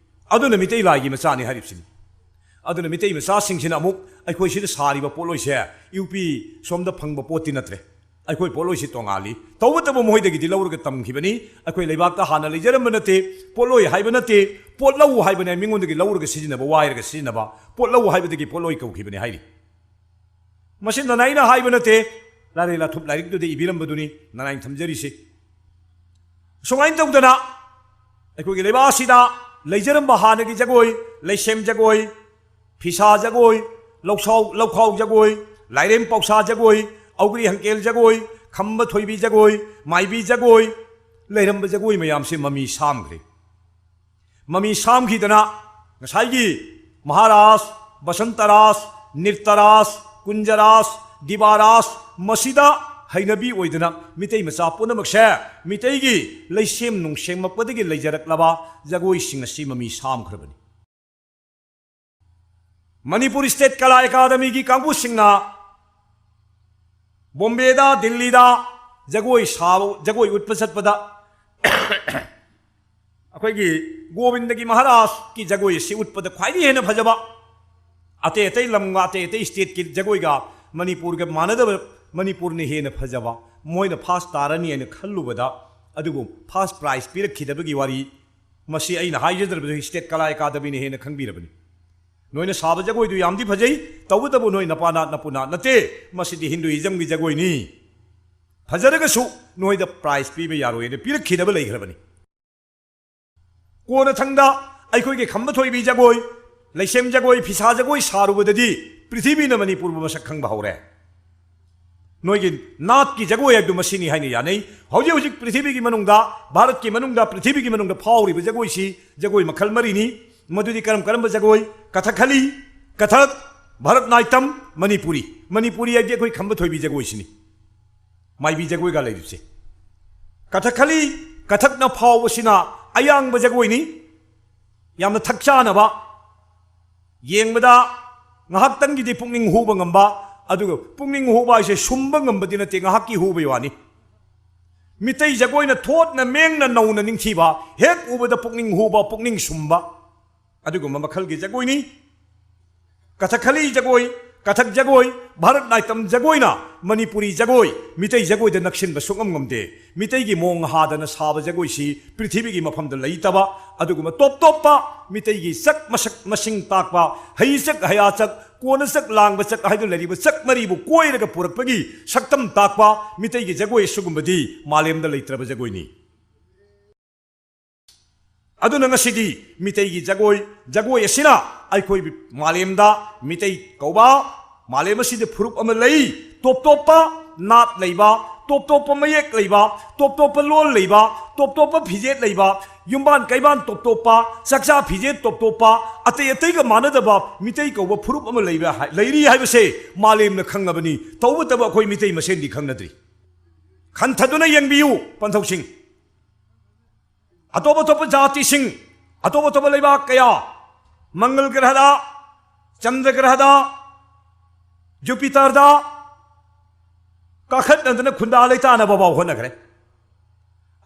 ꯑꯗꯨꯅ ꯃꯤꯇꯩ ꯂꯥꯏꯒꯤ ꯃꯆꯥꯅꯤ ꯍꯥꯏꯔꯤꯕꯁꯤꯅꯤ꯫ ꯑꯗꯨꯅ ꯃꯤꯇꯩ ꯃꯆꯥꯁꯤꯡꯁꯤꯅ ꯑꯃꯨꯛ ꯑꯩꯈꯣꯏ ꯁꯤꯗ ꯁꯥꯔꯤꯕ ꯄꯣꯠꯂꯣꯏꯁꯦ ꯌꯨ ꯄꯤ ꯁꯣꯝꯗ ꯐꯪꯕ ꯄꯣꯠꯇꯤ ꯅꯠꯇ꯭ꯔꯦ꯫ ꯑꯩꯈꯣꯏ ꯄꯣꯠꯂꯣꯏꯁꯤ ꯇꯣꯉꯥꯜꯂꯤ꯫ ꯇꯧꯕꯇꯕꯨ ꯃꯈꯣꯏꯗꯒꯤꯗꯤ ꯂꯧꯔꯒ ꯇꯝꯈꯤꯕꯅꯤ꯫ ꯑꯩꯈꯣꯏ ꯂꯩꯕꯥꯛꯇ ꯍꯥꯟꯅ ꯂꯩꯖꯔꯝꯕ ꯅꯠꯇꯦ꯫ ꯄꯣꯠꯂꯣꯏ ꯍꯥꯏꯕ ꯅꯠꯇꯦ, ꯄꯣꯠꯂꯧ ꯍꯥꯏꯕꯅꯦ꯫ ꯃꯤꯉꯣꯟꯗꯒꯤ ꯂꯧꯔꯒ ꯁꯤꯖꯤꯟꯅꯕ, ꯋꯥꯏꯔꯒ ꯁꯤꯖꯤꯟꯅꯕ, ꯄꯣꯠꯂꯧ ꯍꯥꯏꯕꯗꯒꯤ ꯄꯣꯠꯂꯣꯏ ꯀꯧꯈꯤꯕꯅꯤ ꯍꯥꯏꯔꯤ꯫ ꯃꯁꯤ ꯅꯅꯥꯏꯅ ꯍꯥꯏꯕ ꯅꯠꯇꯦ, ꯂꯥꯏꯔꯩ ꯂꯥꯊꯨꯞ ꯂꯥꯏꯔꯤꯛꯇꯨꯗ ꯏꯕꯤꯔꯝꯕꯗꯨꯅꯤ ꯅꯅꯥꯏꯅ ꯊꯝꯖꯔꯤꯁꯤ꯫ ꯁꯨꯃꯥꯏꯅ ꯇꯧꯗꯅ ꯑꯩꯈꯣꯏꯒꯤ ꯂꯩꯕꯥꯛ ꯑꯁꯤꯗ ꯂꯩꯖꯔꯝꯕ ꯍꯥꯟꯅꯒꯤ ꯖꯒꯣꯏ, ꯂꯩꯁꯦꯝ ꯖꯒꯣꯏ, ꯐꯤꯁꯥ ꯖꯒꯣꯏ, ꯂꯧꯁꯥꯎ, ꯂꯧꯈꯥꯎ ꯖꯒꯣꯏ, ꯂꯥꯏꯔꯦꯝ ꯄꯥꯎꯁꯥ ꯖꯒꯣꯏ, ꯑꯧꯒ꯭ꯔꯤ ꯍꯪꯀꯦꯜ ꯖꯒꯣꯏ, ꯈꯝꯕ ꯊꯣꯏꯕꯤ ꯖꯒꯣꯏ, ꯃꯥꯏꯕꯤ ꯖꯒꯣꯏ, ꯂꯩꯔꯝꯕ ꯖꯒꯣꯏ ꯃꯌꯥꯝꯁꯦ ꯃꯃꯤ ꯁꯥꯝꯈ꯭ꯔꯦ꯫ ꯃꯃꯤ ꯁꯥꯝꯈꯤꯗꯅ ꯉꯁꯥꯏꯒꯤ ꯃꯍꯥꯔꯥꯁ, ꯕꯁꯟꯇꯔꯥꯁ, ꯅꯤꯔꯇꯔꯥꯁ, ꯀꯨꯟꯖꯔꯥꯁ, ꯗꯤꯕꯥꯔꯥꯁ, ꯃꯁꯤꯗ ꯍꯩꯅꯕꯤ ꯑꯣꯏꯗꯅ ꯃꯤꯇꯩ ꯃꯆꯥ ꯄꯨꯝꯅꯃꯛꯁꯦ ꯃꯤꯇꯩꯒꯤ ꯂꯩꯁꯦꯝ ꯅꯨꯡꯁꯦꯝꯃꯛꯄꯗꯒꯤ ꯂꯩꯖꯔꯛꯂꯕ ꯖꯒꯣꯏꯁꯤꯡ ꯑꯁꯤ ꯃꯃꯤ ꯁꯥꯝꯈ꯭ꯔꯕꯅꯤ꯫ ꯃꯅꯤꯄꯨꯔ ꯏꯁꯇꯦꯠ ꯀꯂꯥ ꯑꯦꯀꯥꯗꯃꯤꯒꯤ ꯀꯥꯡꯕꯨꯁꯤꯡꯅ ꯕꯣꯝꯕꯦꯗ, ꯗꯤꯜꯂꯤꯗ ꯖꯒꯣꯏ ꯁꯥꯕ, ꯖꯒꯣꯏ ꯎꯠꯄ ꯆꯠꯄꯗ ꯑꯩꯈꯣꯏꯒꯤ ꯒꯣꯕꯤꯟꯗꯒꯤ ꯃꯍꯥꯔꯥꯖꯀꯤ ꯖꯒꯣꯏ ꯑꯁꯤ ꯎꯠꯄꯗ ꯈ꯭ꯋꯥꯏꯗꯒꯤ ꯍꯦꯟꯅ ꯐꯖꯕ, ꯑꯇꯩ ꯑꯇꯩ ꯂꯝꯒ ꯑꯇꯩ ꯑꯇꯩ ꯏꯁꯇꯦꯠꯀꯤ ꯖꯒꯣꯏꯒ ꯃꯅꯤꯄꯨꯔꯒ ꯃꯥꯟꯅꯗꯕ, ꯃꯅꯤꯄꯨꯔꯅ ꯍꯦꯟꯅ ꯐꯖꯕ, ꯃꯣꯏꯅ ꯐꯥꯔꯁ ꯇꯥꯔꯅꯤ ꯍꯥꯏꯅ ꯈꯜꯂꯨꯕꯗ, ꯑꯗꯨꯕꯨ ꯐꯥꯔꯁ ꯄ꯭ꯔꯥꯏꯖ ꯄꯤꯔꯛꯈꯤꯗꯕꯒꯤ ꯋꯥꯔꯤ, ꯃꯁꯤ ꯑꯩꯅ ꯍꯥꯏꯖꯗ꯭ꯔꯕꯁꯨ ꯏꯁꯇꯦꯠ ꯀꯂꯥ ꯑꯦꯀꯥꯗꯃꯤꯅ ꯍꯦꯟꯅ ꯈꯪꯕꯤꯔꯕꯅꯤ꯫ ꯅꯣꯏꯅ ꯁꯥꯕ ꯖꯒꯣꯏꯗꯨ ꯌꯥꯝꯗꯤ ꯐꯖꯩ, ꯇꯧꯕꯇꯕꯨ ꯅꯣꯏ ꯅꯄꯥ ꯅꯥꯠ ꯅꯄꯨ ꯅꯥꯠ ꯅꯠꯇꯦ, ꯃꯁꯤꯗꯤ ꯍꯤꯟꯗꯨꯏꯖꯝꯒꯤ ꯖꯒꯣꯏꯅꯤ꯫ ꯐꯖꯔꯒꯁꯨ ꯅꯣꯏꯗ ꯄ꯭ꯔꯥꯏꯖ ꯄꯤꯕ ꯌꯥꯔꯣꯏ ꯍꯥꯏꯅ ꯄꯤꯔꯛꯈꯤꯗꯕ ꯂꯩꯈ꯭ꯔꯕꯅꯤ꯫ ꯀꯣꯟꯅꯊꯪꯗ ꯑꯩꯈꯣꯏꯒꯤ ꯈꯝꯕ ꯊꯣꯏꯕꯤ ꯖꯒꯣꯏ, ꯂꯩꯁꯦꯝ ꯖꯒꯣꯏ, ꯐꯤꯁꯥ ꯖꯒꯣꯏ ꯁꯥꯔꯨꯕꯗꯗꯤ ꯄ꯭ꯔꯤꯊꯤꯕꯤꯅ ꯃꯅꯤꯄꯨꯔꯕꯨ ꯃꯁꯛ ꯈꯪꯕ ꯍꯧꯔꯦ꯫ ꯅꯣꯏꯒꯤ ꯅꯥꯠꯀꯤ ꯖꯒꯣꯏ ꯍꯥꯏꯕꯗꯨ ꯃꯁꯤꯅꯤ ꯍꯥꯏꯅ ꯌꯥꯅꯩ꯫ ꯍꯧꯖꯤꯛ ꯍꯧꯖꯤꯛ ꯄ꯭ꯔꯤꯊꯤꯕꯤꯒꯤ ꯃꯅꯨꯡꯗ, ꯚꯥꯔꯠꯀꯤ ꯃꯅꯨꯡꯗ, ꯄ꯭ꯔꯤꯊꯤꯕꯤꯒꯤ ꯃꯅꯨꯡꯗ ꯐꯥꯎꯔꯤꯕ ꯖꯒꯣꯏꯁꯤ ꯖꯒꯣꯏ ꯃꯈꯜ ꯃꯔꯤꯅꯤ꯫ ꯃꯗꯨꯗꯤ ꯀꯔꯝ ꯀꯔꯝꯕ ꯖꯒꯣꯏ? ꯀꯊꯛꯈꯂꯤ, ꯀꯊꯛ, ꯚꯥꯔꯠ ꯅꯥꯏꯇꯝ, ꯃꯅꯤꯄꯨꯔꯤ꯫ ꯃꯅꯤꯄꯨꯔꯤ ꯍꯥꯏꯗꯤ ꯑꯩꯈꯣꯏ ꯈꯝꯕ ꯊꯣꯏꯕꯤ ꯖꯒꯣꯏꯁꯤꯅꯤ꯫ ꯃꯥꯏꯕꯤ ꯖꯒꯣꯏꯒ ꯂꯩꯔꯤꯕꯁꯦ꯫ ꯀꯊꯛꯈꯂꯤ, ꯀꯊꯛꯅ ꯐꯥꯎꯕꯁꯤꯅ ꯑꯌꯥꯡꯕ ꯖꯒꯣꯏꯅꯤ꯫ ꯌꯥꯝꯅ ꯊꯛꯆꯥꯅꯕ, ꯌꯦꯡꯕꯗ ꯉꯥꯏꯍꯥꯛꯇꯪꯒꯤꯗꯤ ꯄꯨꯛꯅꯤꯡ ꯍꯨꯕ ꯉꯝꯕ, ꯑꯗꯨꯒ ꯄꯨꯛꯅꯤꯡ ꯍꯨꯕ ꯍꯥꯏꯁꯦ ꯁꯨꯝꯕ ꯉꯝꯕꯗꯤ ꯅꯠꯇꯦ, ꯉꯥꯏꯍꯥꯛꯀꯤ ꯍꯨꯕꯩ ꯋꯥꯅꯤ꯫ ꯃꯤꯇꯩ ꯖꯒꯣꯏꯅ ꯊꯣꯠꯅ ꯃꯦꯡꯅ ꯅꯧꯅ ꯅꯤꯡꯊꯤꯕ, ꯍꯦꯛ ꯎꯕꯗ ꯄꯨꯛꯅꯤꯡ ꯍꯨꯕ, ꯄꯨꯛꯅꯤꯡ ꯁꯨꯝꯕ, ꯑꯗꯨꯒꯨꯝꯕ ꯃꯈꯜꯒꯤ ꯖꯒꯣꯏꯅꯤ꯫ ꯀꯊꯛꯈꯂꯤ ꯖꯒꯣꯏ, ꯀꯊꯛ ꯖꯒꯣꯏ, ꯚꯥꯔꯠ ꯅꯥꯏꯇꯝ ꯖꯒꯣꯏꯅ ꯃꯅꯤꯄꯨꯔꯤ ꯖꯒꯣꯏ, ꯃꯤꯇꯩ ꯖꯒꯣꯏꯗ ꯅꯛꯁꯤꯟꯕ ꯁꯨꯡꯉꯝ ꯉꯝꯗꯦ꯫ ꯃꯤꯇꯩꯒꯤ ꯃꯑꯣꯡ ꯍꯥꯗꯅ ꯁꯥꯕ ꯖꯒꯣꯏꯁꯤ ꯄ꯭ꯔꯤꯊꯤꯕꯤꯒꯤ ꯃꯐꯝꯗ ꯂꯩꯇꯕ, ꯑꯗꯨꯒꯨꯝꯕ ꯇꯣꯞ ꯇꯣꯞꯄ ꯃꯤꯇꯩꯒꯤ ꯆꯛ ꯃꯁꯛ ꯃꯁꯤꯡ ꯇꯥꯛꯄ, ꯍꯩ ꯆꯛ ꯍꯌꯥ ꯆꯛ, ꯀꯣꯟꯅ ꯆꯛ ꯂꯥꯡꯕ ꯆꯛ ꯍꯥꯏꯗꯨꯅ ꯂꯩꯔꯤꯕ ꯆꯛ ꯃꯔꯤꯕꯨ ꯀꯣꯏꯔꯒ ꯄꯨꯔꯛꯄꯒꯤ ꯁꯛꯇꯝ ꯇꯥꯛꯄ ꯃꯤꯇꯩꯒꯤ ꯖꯒꯣꯏ ꯑꯁꯤꯒꯨꯝꯕꯗꯤ ꯃꯥꯂꯦꯝꯗ ꯂꯩꯇ꯭ꯔꯕ ꯖꯒꯣꯏꯅꯤ꯫ ꯑꯗꯨꯅ ꯉꯁꯤꯗꯤ ꯃꯤꯇꯩꯒꯤ ꯖꯒꯣꯏ, ꯖꯒꯣꯏ ꯑꯁꯤꯅ ꯑꯩꯈꯣꯏ ꯃꯥꯂꯦꯝꯗ ꯃꯤꯇꯩ ꯀꯧꯕ ꯃꯥꯂꯦꯝ ꯑꯁꯤꯗ ꯐꯨꯔꯨꯞ ꯑꯃ ꯂꯩ꯫ ꯇꯣꯞ ꯇꯣꯞꯄ ꯅꯥꯠ ꯂꯩꯕ, ꯇꯣꯞ ꯇꯣꯞꯄ ꯃꯌꯦꯛ ꯂꯩꯕ, ꯇꯣꯞ ꯇꯣꯞꯄ ꯂꯣꯜ ꯂꯩꯕ, ꯇꯣꯞ ꯇꯣꯞꯄ ꯐꯤꯖꯦꯠ ꯂꯩꯕ, ꯌꯨꯝꯕꯥꯟ ꯀꯩꯕꯥꯟ ꯇꯣꯞ ꯇꯣꯞꯄ, ꯆꯥꯛꯆꯥ ꯐꯤꯖꯦꯠ ꯇꯣꯞ ꯇꯣꯞꯄ, ꯑꯇꯩ ꯑꯇꯩꯒ ꯃꯥꯟꯅꯗꯕ ꯃꯤꯇꯩ ꯀꯧꯕ ꯐꯨꯔꯨꯞ ꯑꯃ ꯂꯩꯕ ꯍꯥꯏ-, ꯂꯩꯔꯤ ꯍꯥꯏꯕꯁꯦ ꯃꯥꯂꯦꯝꯅ ꯈꯪꯉꯕꯅꯤ꯫ ꯇꯧꯕꯇꯕꯨ ꯑꯩꯈꯣꯏ ꯃꯤꯇꯩ ꯃꯁꯦꯟꯗꯤ ꯈꯪꯅꯗ꯭ꯔꯤ꯫ ꯈꯟꯊꯗꯨꯅ ꯌꯦꯡꯕꯤꯌꯨ ꯄꯟꯊꯧꯁꯤꯡ꯫ ꯑꯇꯣꯞ ꯑꯇꯣꯞꯄ ꯖꯥꯇꯤꯁꯤꯡ, ꯑꯇꯣꯞ ꯑꯇꯣꯞꯄ ꯂꯩꯕꯥꯛ ꯀꯌꯥ, ꯃꯪꯒꯜ ꯒ꯭ꯔꯍꯗ, ꯆꯟꯗ꯭ꯔ ꯒ꯭ꯔꯍꯗ, ꯖꯨꯄꯤꯇꯔꯗ ꯀꯥꯈꯠꯅꯗꯅ ꯈꯨꯟꯗꯥ ꯂꯩꯇꯥꯅꯕ ꯐꯥꯎ ꯍꯣꯠꯅꯈ꯭ꯔꯦ꯫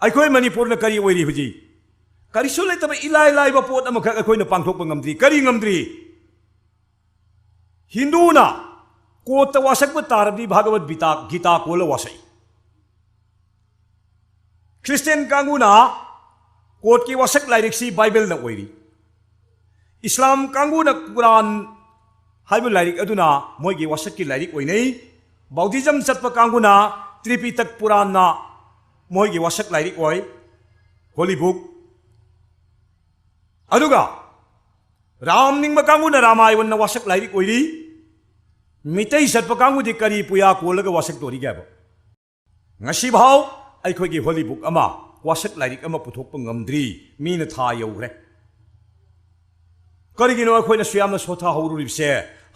ꯑꯩꯈꯣꯏ ꯃꯅꯤꯄꯨꯔꯅ ꯀꯔꯤ ꯑꯣꯏꯔꯤ ꯍꯧꯖꯤꯛ? ꯀꯔꯤꯁꯨ ꯂꯩꯇꯕ ꯏꯂꯥꯏ ꯂꯥꯏꯕ ꯄꯣꯠ ꯑꯃꯈꯛ ꯑꯩꯈꯣꯏꯅ ꯄꯥꯡꯊꯣꯛꯄ ꯉꯝꯗ꯭ꯔꯤ꯫ ꯀꯔꯤ ꯉꯝꯗ꯭ꯔꯤ? ꯍꯤꯟꯗꯨꯅ ꯀꯣꯔꯠꯇ ꯋꯥꯁꯛꯄ ꯇꯥꯔꯕꯗꯤ ꯚꯥꯒꯕꯠ ꯒꯤꯇꯥ, ꯒꯤꯇꯥ ꯀꯣꯜꯂ ꯋꯥꯁꯛꯏ꯫ ꯈ꯭ꯔꯤꯁꯇꯤꯌꯥꯟ ꯀꯥꯡꯕꯨꯅ ꯀꯣꯔꯠꯀꯤ ꯋꯥꯁꯛ ꯂꯥꯏꯔꯤꯛꯁꯤ ꯕꯥꯏꯕꯜꯅ ꯑꯣꯏꯔꯤ꯫ ꯏꯁꯂꯥꯝ ꯀꯥꯡꯕꯨꯅ ꯀꯨꯔꯥꯟ ꯍꯥꯏꯕ ꯂꯥꯏꯔꯤꯛ ꯑꯗꯨꯅ ꯃꯣꯏꯒꯤ ꯋꯥꯁꯛꯀꯤ ꯂꯥꯏꯔꯤꯛ ꯑꯣꯏꯅꯩ꯫ ꯕꯧꯙꯤꯖꯝ ꯆꯠꯄ ꯀꯥꯡꯕꯨꯅ ꯇ꯭ꯔꯤꯄꯤꯇꯛ ꯄꯨꯔꯥꯟꯅ ꯃꯣꯏꯒꯤ ꯋꯥꯁꯛ ꯂꯥꯏꯔꯤꯛ ꯑꯣꯏ, ꯍꯣꯂꯤ ꯕꯨꯛ꯫ ꯑꯗꯨꯒ ꯔꯥꯝ ꯅꯤꯡꯕ ꯀꯥꯡꯕꯨꯅ ꯔꯥꯃꯥꯌꯟꯅ ꯋꯥꯁꯛ ꯂꯥꯏꯔꯤꯛ ꯑꯣꯏꯔꯤ꯫ ꯃꯤꯇꯩ ꯆꯠꯄ ꯀꯥꯡꯕꯨꯗꯤ ꯀꯔꯤ ꯄꯨꯌꯥ ꯀꯣꯜꯂꯒ ꯋꯥꯁꯛ ꯇꯧꯔꯤꯒꯦ ꯍꯥꯏꯕ? ꯉꯁꯤꯐꯥꯎ ꯑꯩꯈꯣꯏꯒꯤ ꯍꯣꯂꯤ ꯕꯨꯛ ꯑꯃ, ꯋꯥꯁꯛ ꯂꯥꯏꯔꯤꯛ ꯑꯃ ꯄꯨꯊꯣꯛꯄ ꯉꯝꯗ꯭ꯔꯤ꯫ ꯃꯤꯅ ꯊꯥ ꯌꯧꯈ꯭ꯔꯦ꯫ ꯀꯔꯤꯒꯤꯅꯣ ꯑꯩꯈꯣꯏꯅ ꯁꯨꯌꯥꯝꯅ ꯁꯣꯊꯍꯧꯔꯨꯔꯤꯕꯁꯦ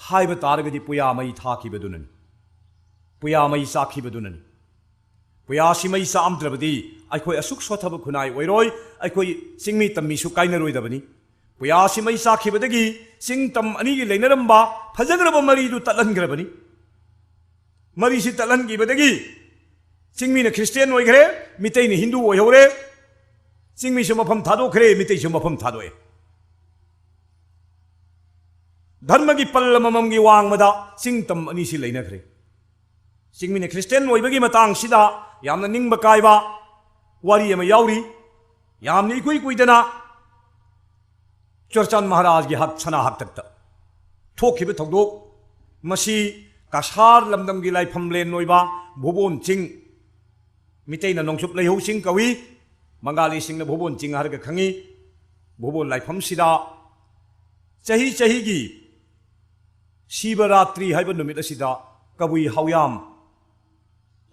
ꯍꯥꯏꯕ ꯇꯥꯔꯒꯗꯤ ꯄꯨꯌꯥ ꯃꯩ ꯊꯥꯈꯤꯕꯗꯨꯅꯅꯤ, ꯄꯨꯌꯥ ꯃꯩ ꯆꯥꯛꯈꯤꯕꯗꯨꯅꯅꯤ꯫ ꯄꯨꯌꯥꯁꯤ ꯃꯩ ꯆꯥꯛꯑꯝꯗ꯭ꯔꯕꯗꯤ ꯑꯩꯈꯣꯏ ꯑꯁꯨꯛ ꯁꯣꯊꯕ ꯈꯨꯟꯅꯥꯏ ꯑꯣꯏꯔꯣꯏ, ꯑꯩꯈꯣꯏ ꯆꯤꯡꯃꯤ ꯇꯝꯃꯤꯁꯨ ꯀꯥꯏꯅꯔꯣꯏꯗꯕꯅꯤ꯫ ꯄꯨꯌꯥꯁꯤ ꯃꯩ ꯆꯥꯛꯈꯤꯕꯗꯒꯤ ꯆꯤꯡ ꯇꯝ ꯑꯅꯤꯒꯤ ꯂꯩꯅꯔꯝꯕ ꯐꯖꯈ꯭ꯔꯕ ꯃꯔꯤꯗꯨ ꯇꯠꯍꯟꯈ꯭ꯔꯕꯅꯤ꯫ ꯃꯔꯤꯁꯤ ꯇꯠꯍꯟꯈꯤꯕꯗꯒꯤ ꯆꯤꯡꯃꯤꯅ ꯈ꯭ꯔꯤꯁꯇꯤꯌꯥꯟ ꯑꯣꯏꯈ꯭ꯔꯦ, ꯃꯤꯇꯩꯅ ꯍꯤꯟꯗꯨ ꯑꯣꯏꯍꯧꯔꯦ꯫ ꯆꯤꯡꯃꯤꯁꯨ ꯃꯐꯝ ꯊꯥꯗꯣꯛꯈ꯭ꯔꯦ, ꯃꯤꯇꯩꯁꯨ ꯃꯐꯝ ꯊꯥꯗꯣꯛꯑꯦ꯫ ꯙꯔꯃꯒꯤ ꯄꯜ ꯑꯃꯃꯝꯒꯤ ꯋꯥꯡꯃꯗ ꯆꯤꯡ ꯇꯝ ꯑꯅꯤꯁꯤ ꯂꯩꯅꯈ꯭ꯔꯦ꯫ ꯆꯤꯡꯃꯤꯅ ꯈ꯭ꯔꯤꯁꯇꯤꯌꯥꯟ ꯑꯣꯏꯕꯒꯤ ꯃꯇꯥꯡꯁꯤꯗ ꯌꯥꯝꯅ ꯅꯤꯡꯕ ꯀꯥꯏꯕ ꯋꯥꯔꯤ ꯑꯃ ꯌꯥꯎꯔꯤ꯫ ꯌꯥꯝꯅ ꯏꯀꯨꯏ ꯀꯨꯏꯗꯅ ꯆꯨꯔꯆꯥꯟ ꯃꯍꯥꯔꯥꯖꯒꯤ ꯍꯛ-, ꯁꯅꯥ ꯍꯥꯛꯇꯛꯇ ꯊꯣꯛꯈꯤꯕ ꯊꯧꯗꯣꯛ꯫ ꯃꯁꯤ ꯀꯁꯥꯔ ꯂꯝꯗꯝꯒꯤ ꯂꯥꯏꯐꯝꯂꯦꯟ ꯑꯣꯏꯕ ꯚꯨꯕꯣꯟ ꯆꯤꯡ, ꯃꯤꯇꯩꯅ ꯅꯣꯡꯆꯨꯞ ꯂꯩꯍꯧ ꯆꯤꯡ ꯀꯧꯏ, ꯕꯪꯒꯥꯂꯤꯁꯤꯡꯅ ꯚꯨꯕꯣꯟ ꯆꯤꯡ ꯍꯥꯏꯔꯒ ꯈꯪꯏ꯫ ꯚꯨꯕꯣꯟ ꯂꯥꯏꯐꯝꯁꯤꯗ ꯆꯍꯤ ꯆꯍꯤꯒꯤ ꯁꯤꯕ ꯔꯥꯇ꯭ꯔꯤ ꯍꯥꯏꯕ ꯅꯨꯃꯤꯠ ꯑꯁꯤꯗ ꯀꯕꯨꯏ ꯍꯥꯎꯌꯥꯝ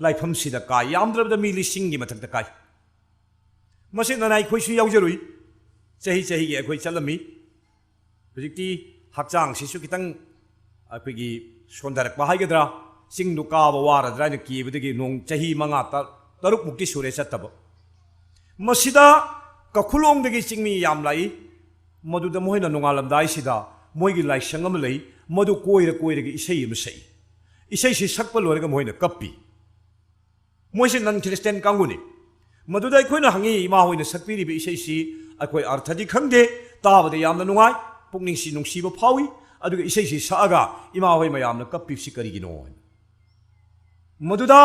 ꯂꯥꯏꯐꯝꯁꯤꯗ ꯀꯥꯏ꯫ ꯌꯥꯝꯗ꯭ꯔꯕꯗ ꯃꯤ ꯂꯤꯁꯤꯡꯒꯤ ꯃꯊꯛꯇ ꯀꯥꯏ꯫ ꯃꯁꯤ ꯅꯅꯥꯏ ꯑꯩꯈꯣꯏꯁꯨ ꯌꯥꯎꯖꯔꯨꯏ꯫ ꯆꯍꯤ ꯆꯍꯤꯒꯤ ꯑꯩꯈꯣꯏ ꯆꯠꯂꯝꯃꯤ꯫ ꯍꯧꯖꯤꯛꯇꯤ ꯍꯛꯆꯥꯡꯁꯤꯁꯨ ꯈꯤꯇꯪ ꯑꯩꯈꯣꯏꯒꯤ ꯁꯣꯟꯊꯔꯛꯄ ꯍꯥꯏꯒꯗ꯭ꯔꯥ, ꯆꯤꯡꯗꯨ ꯀꯥꯕ ꯋꯥꯔꯗ꯭ꯔꯥ ꯍꯥꯏꯅ ꯀꯤꯕꯗꯒꯤ ꯅꯣꯡ ꯆꯍꯤ ꯃꯉꯥ ꯇ-, ꯇꯔꯨꯛꯃꯨꯛꯇꯤ ꯁꯨꯔꯦ ꯆꯠꯇꯕ꯫ ꯃꯁꯤꯗ ꯀꯈꯨꯂꯣꯡꯗꯒꯤ ꯆꯤꯡꯃꯤ ꯌꯥꯝ ꯂꯥꯛꯏ꯫ ꯃꯗꯨꯗ ꯃꯈꯣꯏꯅ ꯅꯣꯡꯉꯥꯜꯂꯝꯗꯥꯏꯁꯤꯗ ꯃꯣꯏꯒꯤ ꯂꯥꯏꯁꯪ ꯑꯃ ꯂꯩ, ꯃꯗꯨ ꯀꯣꯏꯔ ꯀꯣꯏꯔꯒ ꯏꯁꯩ ꯑꯃ ꯁꯛꯏ꯫ ꯏꯁꯩꯁꯤ ꯁꯛꯄ ꯂꯣꯏꯔꯒ ꯃꯈꯣꯏꯅ ꯀꯞꯄꯤ꯫ ꯃꯣꯏꯁꯦ ꯅꯟ ꯈ꯭ꯔꯤꯁꯇꯤꯌꯥꯟ ꯀꯥꯡꯕꯨꯅꯤ꯫ ꯃꯗꯨꯗ ꯑꯩꯈꯣꯏꯅ ꯍꯪꯉꯤ, "ꯏꯃꯥ ꯍꯣꯏꯅ ꯁꯛꯄꯤꯔꯤꯕ ꯏꯁꯩꯁꯤ ꯑꯩꯈꯣꯏ ꯑꯔꯊꯗꯤ ꯈꯪꯗꯦ, ꯇꯥꯕꯗ ꯌꯥꯝꯅ ꯅꯨꯡꯉꯥꯏ, ꯄꯨꯛꯅꯤꯡꯁꯤ ꯅꯨꯡꯁꯤꯕ ꯐꯥꯎꯏ, ꯑꯗꯨꯒ ꯏꯁꯩꯁꯤ ꯁꯛꯑꯒ ꯏꯃꯥ ꯍꯣꯏ ꯃꯌꯥꯝꯅ ꯀꯞꯄꯤꯕꯁꯤ ꯀꯔꯤꯒꯤꯅꯣ?" ꯍꯥꯏꯅ꯫ ꯃꯗꯨꯗ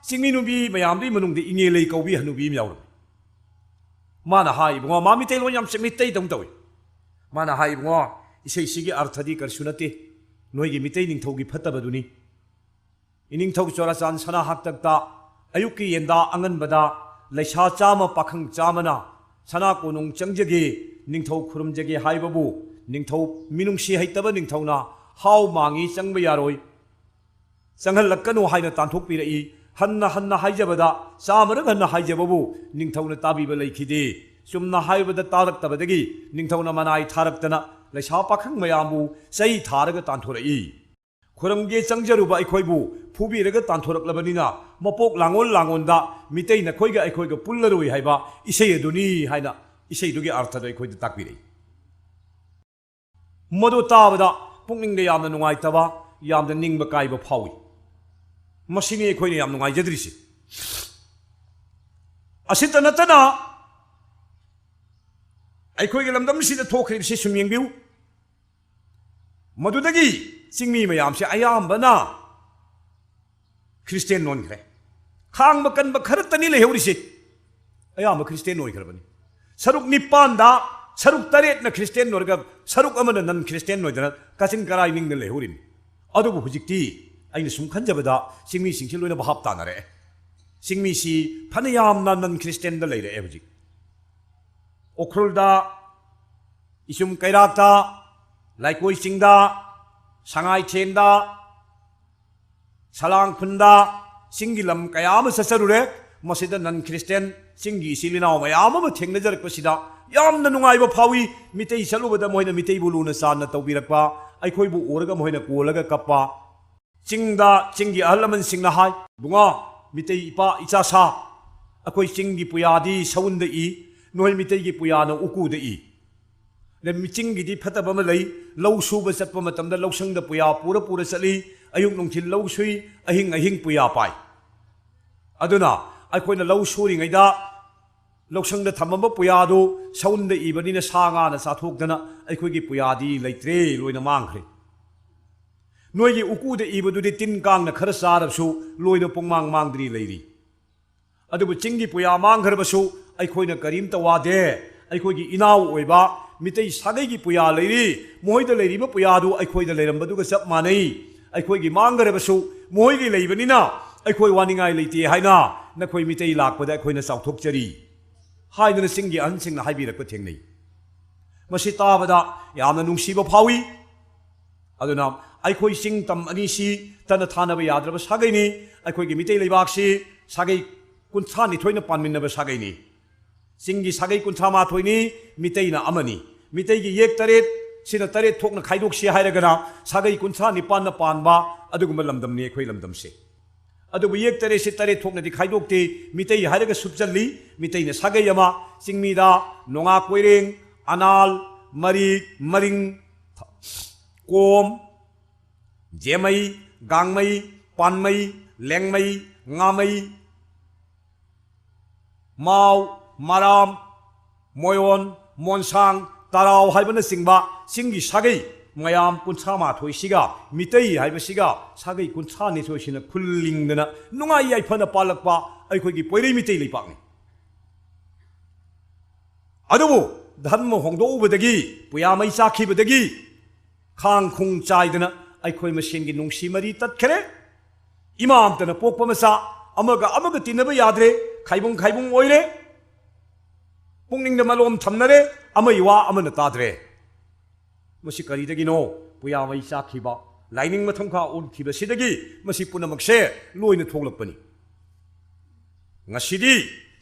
ꯆꯤꯡꯃꯤ ꯅꯨꯄꯤ ꯃꯌꯥꯝꯗꯨꯒꯤ ꯃꯅꯨꯡꯗ ꯏꯉꯦꯂꯩ ꯀꯧꯕꯤ ꯍꯅꯨꯕꯤ ꯑꯃ ꯌꯥꯎꯔꯝꯃꯤ꯫ ꯃꯥꯅ ꯍꯥꯏ, "ꯏꯕꯨꯡꯉꯣ", ꯃꯥ ꯃꯤꯇꯩꯂꯣꯟ ꯌꯥꯝ ꯆ-, ꯃꯤꯇꯩꯗꯧꯅ ꯇꯧꯏ꯫ ꯃꯥꯅ ꯍꯥꯏ, "ꯏꯕꯨꯡꯉꯣ, ꯏꯁꯩꯁꯤꯒꯤ ꯑꯔꯊꯗꯤ ꯀꯔꯤꯁꯨ ꯅꯠꯇꯦ, ꯅꯣꯏꯒꯤ ꯃꯤꯇꯩ ꯅꯤꯡꯊꯧꯒꯤ ꯐꯠꯇꯕꯗꯨꯅꯤ꯫ ꯏꯅꯤꯡꯊꯧ ꯆꯨꯔꯥꯆꯥꯟ ꯁꯅꯥ ꯍꯥꯛꯇꯛꯇ ꯑꯌꯨꯛꯀꯤ ꯌꯦꯟꯗꯥ ꯑꯉꯟꯕꯗ ꯂꯩꯁꯥ ꯆꯥꯝꯃ ꯄꯥꯈꯪ ꯆꯥꯝꯃꯅ ꯁꯅꯥ ꯀꯣꯅꯨꯡ ꯆꯪꯖꯒꯦ, ꯅꯤꯡꯊꯧ ꯈꯨꯔꯨꯝꯖꯒꯦ ꯍꯥꯏꯕꯕꯨ ꯅꯤꯡꯊꯧ ꯃꯤꯅꯨꯡꯁꯤ ꯍꯩꯇꯕ ꯅꯤꯡꯊꯧꯅ ꯍꯥꯎ ꯃꯥꯡꯉꯤ, ꯆꯪꯕ ꯌꯥꯔꯣꯏ, ꯆꯪꯍꯜꯂꯛꯀꯅꯨ" ꯍꯥꯏꯅ ꯇꯥꯟꯊꯣꯛꯄꯤꯔꯛꯏ꯫ ꯍꯟꯅ ꯍꯟꯅ ꯍꯥꯏꯖꯕꯗ, ꯆꯥꯝꯃꯔꯛ ꯍꯟꯅ ꯍꯥꯏꯖꯕꯕꯨ ꯅꯤꯡꯊꯧꯅ ꯇꯥꯕꯤꯕ ꯂꯩꯈꯤꯗꯦ꯫ ꯆꯨꯝꯅ ꯍꯥꯏꯕꯗ ꯇꯥꯔꯛꯇꯕꯗꯒꯤ ꯅꯤꯡꯊꯧꯅ ꯃꯅꯥꯏ ꯊꯥꯔꯛꯇꯅ ꯂꯩꯁꯥ ꯄꯥꯈꯪ ꯃꯌꯥꯝꯕꯨ ꯆꯩ ꯊꯥꯔꯒ ꯇꯥꯟꯊꯣꯔꯛꯏ꯫ ꯈꯨꯔꯝꯒꯦ ꯆꯪꯖꯔꯨꯕ ꯑꯩꯈꯣꯏꯕꯨ ꯐꯨꯕꯤꯔꯒ ꯇꯥꯟꯊꯣꯔꯛꯂꯕꯅꯤꯅ, ꯃꯄꯣꯛ ꯂꯥꯡꯑꯣꯜ ꯂꯥꯡꯑꯣꯟꯗ ꯃꯤꯇꯩ ꯅꯈꯣꯏꯒ ꯑꯩꯈꯣꯏꯒ ꯄꯨꯜꯂꯔꯣꯏ ꯍꯥꯏꯕ ꯏꯁꯩ ꯑꯗꯨꯅꯤ ꯍꯥꯏꯅ ꯏꯁꯩꯗꯨꯒꯤ ꯑꯔꯊꯗꯣ ꯑꯩꯈꯣꯏꯗ ꯇꯥꯛꯄꯤꯔꯛꯏ꯫ ꯃꯗꯨ ꯇꯥꯕꯗ ꯄꯨꯛꯅꯤꯡꯗ ꯌꯥꯝꯅ ꯅꯨꯡꯉꯥꯏꯇꯕ, ꯌꯥꯝꯅ ꯅꯤꯡꯕ ꯀꯥꯏꯕ ꯐꯥꯎꯏ꯫ ꯃꯁꯤꯅꯤ ꯑꯩꯈꯣꯏꯅ ꯌꯥꯝ ꯅꯨꯡꯉꯥꯏꯖꯗ꯭ꯔꯤꯁꯤ꯫ ꯑꯁꯤꯇ ꯅꯠꯇꯅ ꯑꯩꯈꯣꯏꯒꯤ ꯂꯝꯗꯝꯁꯤꯗ ꯊꯣꯛꯈ꯭ꯔꯤꯕꯁꯤ ꯁꯨꯝ ꯌꯦꯡꯕꯤꯌꯨ꯫ ꯃꯗꯨꯗꯒꯤ ꯆꯤꯡꯃꯤ ꯃꯌꯥꯝꯁꯦ ꯑꯌꯥꯝꯕꯅ ꯈ꯭ꯔꯤꯁꯇꯦꯟ ꯑꯣꯟꯈ꯭ꯔꯦ꯫ ꯈꯥꯡꯕ ꯀꯟꯕ ꯈꯔꯇꯅꯤ ꯂꯩꯍꯧꯔꯤꯁꯦ꯫ ꯑꯌꯥꯝꯕ ꯈ꯭ꯔꯤꯁꯇꯦꯟ ꯑꯣꯏꯈ꯭ꯔꯕꯅꯤ꯫ ꯁꯔꯨꯛ ꯅꯤꯄꯥꯟꯗ ꯁꯔꯨꯛ ꯇꯔꯦꯠꯅ ꯈ꯭ꯔꯤꯁꯇꯦꯟ ꯑꯣꯏꯔꯒ ꯁꯔꯨꯛ ꯑꯃꯅ ꯅꯟ ꯈ꯭ꯔꯤꯁꯇꯦꯟ ꯑꯣꯏꯗꯅ ꯀꯥꯆꯤꯟ ꯀꯔꯥꯏ ꯅꯤꯡꯗꯅ ꯂꯩꯍꯧꯔꯤꯅꯤ꯫ ꯑꯗꯨꯕꯨ ꯍꯧꯖꯤꯛꯇꯤ ꯑꯩꯅ ꯁꯨꯝ ꯈꯟꯖꯕꯗ ꯆꯤꯡꯃꯤꯁꯤꯡꯁꯤ ꯂꯣꯏꯅ ꯚꯥꯞ ꯇꯥꯅꯔꯛꯑꯦ꯫ ꯆꯤꯡꯃꯤꯁꯤ ꯐꯅꯌꯥꯝꯅ ꯅꯟ ꯈ꯭ꯔꯤꯁꯇꯦꯟꯗ ꯂꯩꯔꯛꯑꯦ ꯍꯧꯖꯤꯛ꯫ ꯎꯈ꯭ꯔꯨꯜꯗ, ꯏꯆꯨꯝ ꯀꯩꯔꯥꯛꯇ, ꯂꯩꯀꯣꯏ ꯆꯤꯡꯗ, ꯁꯉꯥꯏꯊꯦꯟꯗ, ꯁꯂꯥꯡ ꯈꯨꯟꯗ, ꯆꯤꯡꯒꯤ ꯂꯝ ꯀꯌꯥ ꯑꯃ ꯆꯠꯆꯔꯨꯔꯦ꯫ ꯃꯁꯤꯗ ꯅꯟ ꯈ꯭ꯔꯤꯁꯇꯤꯌꯥꯟ ꯆꯤꯡꯒꯤ ꯏꯆꯤꯜ ꯏꯅꯥꯎ ꯃꯌꯥꯝ ꯑꯃ ꯊꯦꯡꯅꯖꯔꯛꯄꯁꯤꯗ ꯌꯥꯝꯅ ꯅꯨꯡꯉꯥꯏꯕ ꯐꯥꯎꯏ꯫ ꯃꯤꯇꯩ ꯆꯠꯂꯨꯕꯗ ꯃꯈꯣꯏꯅ ꯃꯤꯇꯩꯕꯨ ꯂꯨꯅ ꯆꯥꯟꯅ ꯇꯧꯕꯤꯔꯛꯄ, ꯑꯩꯈꯣꯏꯕꯨ ꯎꯔꯒ ꯃꯈꯣꯏꯅ ꯀꯣꯜꯂꯒ ꯀꯞꯄ, ꯆꯤꯡꯗ ꯆꯤꯡꯒꯤ ꯑꯍꯜ ꯂꯃꯟꯁꯤꯡꯅ ꯍꯥꯏ, "ꯏꯕꯨꯡꯉꯣ, ꯃꯤꯇꯩ ꯏꯄꯥ ꯏꯆꯥ ꯁꯥ, ꯑꯩꯈꯣꯏ ꯆꯤꯡꯒꯤ ꯄꯨꯌꯥꯗꯤ ꯁꯎꯟꯗ ꯏ, ꯅꯣꯏ ꯃꯤꯇꯩꯒꯤ ꯄꯨꯌꯥꯅ ꯎꯀꯨꯗ ꯏ꯫ ꯑꯗ ꯃꯤ ꯆꯤꯡꯒꯤꯗꯤ ꯐꯠꯇꯕ ꯑꯃ ꯂꯩ, ꯂꯧ ꯁꯨꯕ ꯆꯠꯄ ꯃꯇꯝꯗ ꯂꯧꯁꯪꯗ ꯄꯨꯌꯥ ꯄꯨꯔ ꯄꯨꯔ ꯆꯠꯂꯤ, ꯑꯌꯨꯛ ꯅꯨꯡꯊꯤꯜ ꯂꯧ ꯁꯨꯏ, ꯑꯍꯤꯡ ꯑꯍꯤꯡ ꯄꯨꯌꯥ ꯄꯥꯏ꯫ ꯑꯗꯨꯅ ꯑꯩꯈꯣꯏꯅ ꯂꯧ ꯁꯨꯔꯤꯉꯩꯗ ꯂꯧꯁꯪꯗ ꯊꯝꯃꯝꯕ ꯄꯨꯌꯥꯗꯨ ꯁꯎꯟꯗ ꯏꯕꯅꯤꯅ ꯁꯥ ꯉꯥꯅ ꯆꯥꯊꯣꯛꯇꯅ ꯑꯩꯈꯣꯏꯒꯤ ꯄꯨꯌꯥꯗꯤ ꯂꯩꯇ꯭ꯔꯦ, ꯂꯣꯏꯅ ꯃꯥꯡꯈ꯭ꯔꯦ꯫ ꯅꯣꯏꯒꯤ ꯎꯀꯨꯗ ꯏꯕꯗꯨꯗꯤ ꯇꯤꯟ ꯀꯥꯡꯅ ꯈꯔ ꯆꯥꯔꯕꯁꯨ ꯂꯣꯏꯅ ꯄꯨꯡꯃꯥꯡ ꯃꯥꯡꯗ꯭ꯔꯤ ꯂꯩꯔꯤ꯫ ꯑꯗꯨꯕꯨ ꯆꯤꯡꯒꯤ ꯄꯨꯌꯥ ꯃꯥꯡꯈ꯭ꯔꯕꯁꯨ ꯑꯩꯈꯣꯏꯅ ꯀꯔꯤꯝꯇ ꯋꯥꯗꯦ꯫ ꯑꯩꯈꯣꯏꯒꯤ ꯏꯅꯥꯎ ꯑꯣꯏꯕ ꯃꯤꯇꯩ ꯁꯥꯒꯩꯒꯤ ꯄꯨꯌꯥ ꯂꯩꯔꯤ, ꯃꯈꯣꯏꯗ ꯂꯩꯔꯤꯕ ꯄꯨꯌꯥꯗꯨ ꯑꯩꯈꯣꯏꯗ ꯂꯩꯔꯝꯕꯗꯨꯒ ꯆꯞ ꯃꯥꯟꯅꯩ꯫ ꯑꯩꯈꯣꯏꯒꯤ ꯃꯥꯡꯈ꯭ꯔꯕꯁꯨ ꯃꯈꯣꯏꯒꯤ ꯂꯩꯕꯅꯤꯅ ꯑꯩꯈꯣꯏ ꯋꯥꯅꯤꯡꯉꯥꯏ ꯂꯩꯇꯦ ꯍꯥꯏꯅ ꯅꯈꯣꯏ ꯃꯤꯇꯩ ꯂꯥꯛꯄꯗ ꯑꯩꯈꯣꯏꯅ ꯆꯥꯎꯊꯣꯛꯆꯔꯤ" ꯍꯥꯏꯗꯨꯅ ꯆꯤꯡꯒꯤ ꯑꯍꯟꯁꯤꯡꯅ ꯍꯥꯏꯕꯤꯔꯛꯄ ꯊꯦꯡꯅꯩ꯫ ꯃꯁꯤ ꯇꯥꯕꯗ ꯌꯥꯝꯅ ꯅꯨꯡꯁꯤꯕ ꯐꯥꯎꯏ꯫ ꯑꯗꯨꯅ ꯑꯩꯈꯣꯏ ꯆꯤꯡ ꯇꯝ ꯑꯅꯤꯁꯤ ꯇꯠꯅ ꯊꯥꯅꯕ ꯌꯥꯗ꯭ꯔꯕ ꯁꯥꯒꯩꯅꯤ꯫ ꯑꯩꯈꯣꯏꯒꯤ ꯃꯤꯇꯩ ꯂꯩꯕꯥꯛꯁꯤ ꯁꯥꯒꯩ ꯀꯨꯟꯊ꯭ꯔꯥ ꯅꯤꯊꯣꯏꯅ ꯄꯥꯟꯃꯤꯟꯅꯕ ꯁꯥꯒꯩꯅꯤ꯫ ꯆꯤꯡꯒꯤ ꯁꯥꯒꯩ ꯀꯨꯟꯊ꯭ꯔꯥ ꯃꯥꯊꯣꯏꯅꯤ, ꯃꯤꯇꯩꯅ ꯑꯃꯅꯤ꯫ ꯃꯤꯇꯩꯒꯤ ꯌꯦꯛ ꯇꯔꯦꯠ ꯁꯤꯅ ꯇꯔꯦꯠ ꯊꯣꯛꯅ ꯈꯥꯏꯗꯣꯛꯁꯤ ꯍꯥꯏꯔꯒꯅ ꯁꯥꯒꯩ ꯀꯨꯟꯊ꯭ꯔꯥ ꯅꯤꯄꯥꯟꯅ ꯄꯥꯟꯕ ꯑꯗꯨꯒꯨꯝꯕ ꯂꯝꯗꯝꯅꯤ ꯑꯩꯈꯣꯏ ꯂꯝꯗꯝꯁꯦ꯫ ꯑꯗꯨꯕꯨ ꯌꯦꯛ ꯇꯔꯦꯠꯁꯤ ꯇꯔꯦꯠ ꯊꯣꯛꯅꯗꯤ ꯈꯥꯏꯗꯣꯛꯇꯦ꯫ ꯃꯤꯇꯩ ꯍꯥꯏꯔꯒ ꯁꯨꯞꯆꯜꯂꯤ꯫ ꯃꯤꯇꯩꯅ ꯁꯥꯒꯩ ꯑꯃ, ꯆꯤꯡꯃꯤꯗ ꯅꯣꯡꯉꯥ ꯀꯣꯏꯔꯦꯡ, ꯑꯅꯥꯜ, ꯃꯔꯤꯛ, ꯃꯔꯤꯡ, ꯀꯣꯝ, ꯖꯦꯃꯩ, ꯒꯥꯡꯃꯩ, ꯄꯥꯟꯃꯩ, ꯂꯦꯡꯃꯩ, ꯉꯥꯃꯩ, ꯃꯥꯎ, ꯃꯔꯥꯝ, ꯃꯣꯌꯣꯟ, ꯃꯣꯟꯁꯥꯡ, ꯇꯔꯥꯎ ꯍꯥꯏꯕꯅꯆꯤꯡꯕ ꯆꯤꯡꯒꯤ ꯁꯥꯒꯩ ꯃꯌꯥꯝ ꯀꯨꯟꯊ꯭ꯔꯥ ꯃꯥꯊꯣꯏꯁꯤꯒ ꯃꯤꯇꯩ ꯍꯥꯏꯕꯁꯤꯒ ꯁꯥꯒꯩ ꯀꯨꯟꯊ꯭ꯔꯥ ꯅꯤꯊꯣꯏꯁꯤꯅ ꯈꯨꯜ ꯂꯤꯡꯗꯅ ꯅꯨꯡꯉꯥꯏ ꯌꯥꯏꯐꯅ ꯄꯥꯜꯂꯛꯄ ꯑꯩꯈꯣꯏꯒꯤ ꯄꯣꯏꯔꯩ ꯃꯤꯇꯩ ꯂꯩꯄꯥꯛꯅꯤ꯫ ꯑꯗꯨꯕꯨ ꯙꯔꯃ ꯍꯣꯡꯗꯣꯛꯎꯕꯗꯒꯤ, ꯄꯨꯌꯥ ꯃꯩ ꯆꯥꯛꯈꯤꯕꯗꯒꯤ ꯈꯥꯡ ꯈꯨꯡ ꯆꯥꯏꯗꯅ ꯑꯩꯈꯣꯏ ꯃꯁꯦꯟꯒꯤ ꯅꯨꯡꯁꯤ ꯃꯔꯤ ꯇꯠꯈ꯭ꯔꯦ꯫ ꯏꯃꯥ ꯑꯝꯇꯅ ꯄꯣꯛꯄ ꯃꯆꯥ ꯑꯃꯒ ꯑꯃꯒ ꯇꯤꯟꯅꯕ ꯌꯥꯗ꯭ꯔꯦ, ꯈꯥꯏꯕꯨꯡ ꯈꯥꯏꯕꯨꯡ ꯑꯣꯏꯔꯦ꯫ ꯄꯨꯛꯅꯤꯡꯗ ꯃꯂꯣꯝ ꯊꯝꯅꯔꯦ, ꯑꯃꯒꯤ ꯋꯥ ꯑꯃꯅ ꯇꯥꯗ꯭ꯔꯦ꯫ ꯃꯁꯤ ꯀꯔꯤꯗꯒꯤꯅꯣ? ꯄꯨꯌꯥ ꯃꯩ ꯆꯥꯛꯈꯤꯕ, ꯂꯥꯏꯅꯤꯡ ꯃꯊꯪ ꯈꯥ ꯑꯣꯟꯈꯤꯕꯁꯤꯗꯒꯤ ꯃꯁꯤ ꯄꯨꯝꯅꯃꯛꯁꯦ ꯂꯣꯏꯅ ꯊꯣꯛꯂꯛꯄꯅꯤ꯫ ꯉꯁꯤꯗꯤ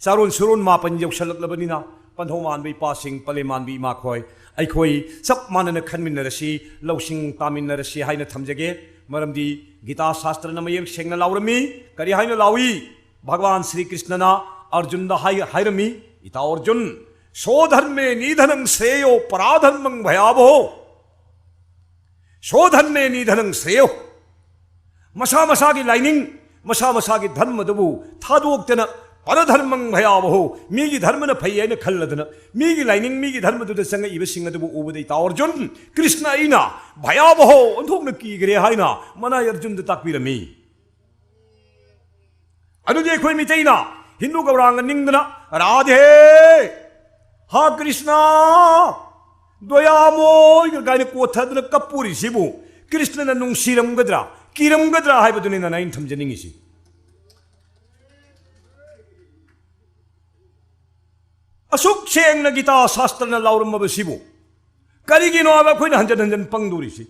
ꯆꯥꯔꯣꯟ ꯁꯨꯔꯣꯟ ꯃꯥꯄꯟ ꯌꯧꯁꯜꯂꯛꯂꯕꯅꯤꯅ, ꯄꯟꯊꯧ ꯃꯥꯟꯕ ꯏꯄꯥꯁꯤꯡ, ꯄꯂꯦꯝ ꯃꯥꯟꯕꯤ ꯏꯃꯥꯈꯣꯏ, ꯑꯩꯈꯣꯏ ꯆꯞ ꯃꯥꯟꯅꯅ ꯈꯟꯃꯤꯟꯅꯔꯁꯤ, ꯂꯧꯁꯤꯡ ꯇꯥꯃꯤꯟꯅꯔꯁꯤ ꯍꯥꯏꯅ ꯊꯝꯖꯒꯦ꯫ ꯃꯔꯝꯗꯤ ꯒꯤꯇꯥ ꯁꯥꯁꯇ꯭ꯔꯅ ꯃꯌꯦꯛ ꯁꯦꯡꯅ ꯂꯥꯎꯔꯝꯃꯤ꯫ ꯀꯔꯤ ꯍꯥꯏꯅ ꯂꯥꯎꯏ? ꯚꯒꯋꯥꯟ ꯁ꯭ꯔꯤ ꯀ꯭ꯔꯤꯁꯅꯅ ꯑꯔꯖꯨꯟꯗ ꯍꯥꯏ-, ꯍꯥꯏꯔꯝꯃꯤ, "ꯏꯇꯥꯎ ꯑꯔꯖꯨꯟ, ꯁꯣ ꯙꯔꯃꯦ ꯅꯤꯙꯅꯪ ꯁ꯭ꯔꯦꯌꯣ ꯄꯔꯥꯙꯔꯃꯪ ꯚꯌꯥꯕꯍꯣ꯫ ꯁꯣ ꯙꯔꯃꯦ ꯅꯤꯙꯅꯪ ꯁ꯭ꯔꯦꯌꯣ"꯫ ꯃꯁꯥ ꯃꯁꯥꯒꯤ ꯂꯥꯏꯅꯤꯡ, ꯃꯁꯥ ꯃꯁꯥꯒꯤ ꯙꯔꯃꯗꯨꯕꯨ ꯊꯥꯗꯣꯛꯇꯅ, "ꯄꯔꯙꯔꯃꯪ ꯚꯌꯥꯕꯍꯣ", ꯃꯤꯒꯤ ꯙꯔꯃꯅ ꯐꯩ ꯍꯥꯏꯅ ꯈꯜꯂꯗꯅ, ꯃꯤꯒꯤ ꯂꯥꯏꯅꯤꯡ, ꯃꯤꯒꯤ ꯙꯔꯃꯗꯨꯗ ꯆꯪꯉꯛꯏꯕꯁꯤꯡ ꯑꯗꯨꯕꯨ ꯎꯕꯗ, "ꯏꯇꯥꯎ ꯑꯔꯖꯨꯟ, ꯀ꯭ꯔꯤꯁꯅ ꯑꯩꯅ ꯚꯌꯥꯕꯍꯣ, ꯑꯣꯟꯊꯣꯛꯅ ꯀꯤꯈ꯭ꯔꯦ" ꯍꯥꯏꯅ ꯃꯅꯥꯏ ꯑꯔꯖꯨꯟꯗ ꯇꯥꯛꯄꯤꯔꯝꯃꯤ꯫ ꯑꯗꯨꯗꯤ ꯑꯩꯈꯣꯏ ꯃꯤꯇꯩꯅ ꯍꯤꯟꯗꯨ ꯒꯧꯔꯥꯡꯒ ꯅꯤꯡꯗꯅ, "ꯔꯥꯙꯦ, ꯍꯥ ꯀ꯭ꯔꯤꯁꯅ, ꯗꯣꯌꯥꯃꯣꯏꯒ" ꯀꯥꯏꯅ ꯀꯣꯠꯊꯗꯅ ꯀꯞꯄꯨꯔꯤꯁꯤꯕꯨ ꯀ꯭ꯔꯤꯁꯅꯅ ꯅꯨꯡꯁꯤꯔꯝꯒꯗ꯭ꯔꯥ, ꯀꯤꯔꯝꯒꯗ꯭ꯔꯥ ꯍꯥꯏꯕꯗꯨꯅꯤ ꯅꯅꯥꯏ ꯑꯩꯅ ꯊꯝꯖꯅꯤꯡꯉꯤꯁꯤ꯫ ꯑꯁꯨꯛ ꯁꯦꯡꯅ ꯒꯤꯇꯥ ꯁꯥꯁꯇ꯭ꯔꯅ ꯂꯥꯎꯔꯝꯃꯕꯁꯤꯕꯨ ꯀꯔꯤꯒꯤꯅꯣ ꯍꯥꯏꯕ ꯑꯩꯈꯣꯏꯅ ꯍꯟꯖꯟ ꯍꯟꯖꯟ ꯄꯪꯗꯣꯔꯤꯁꯤ?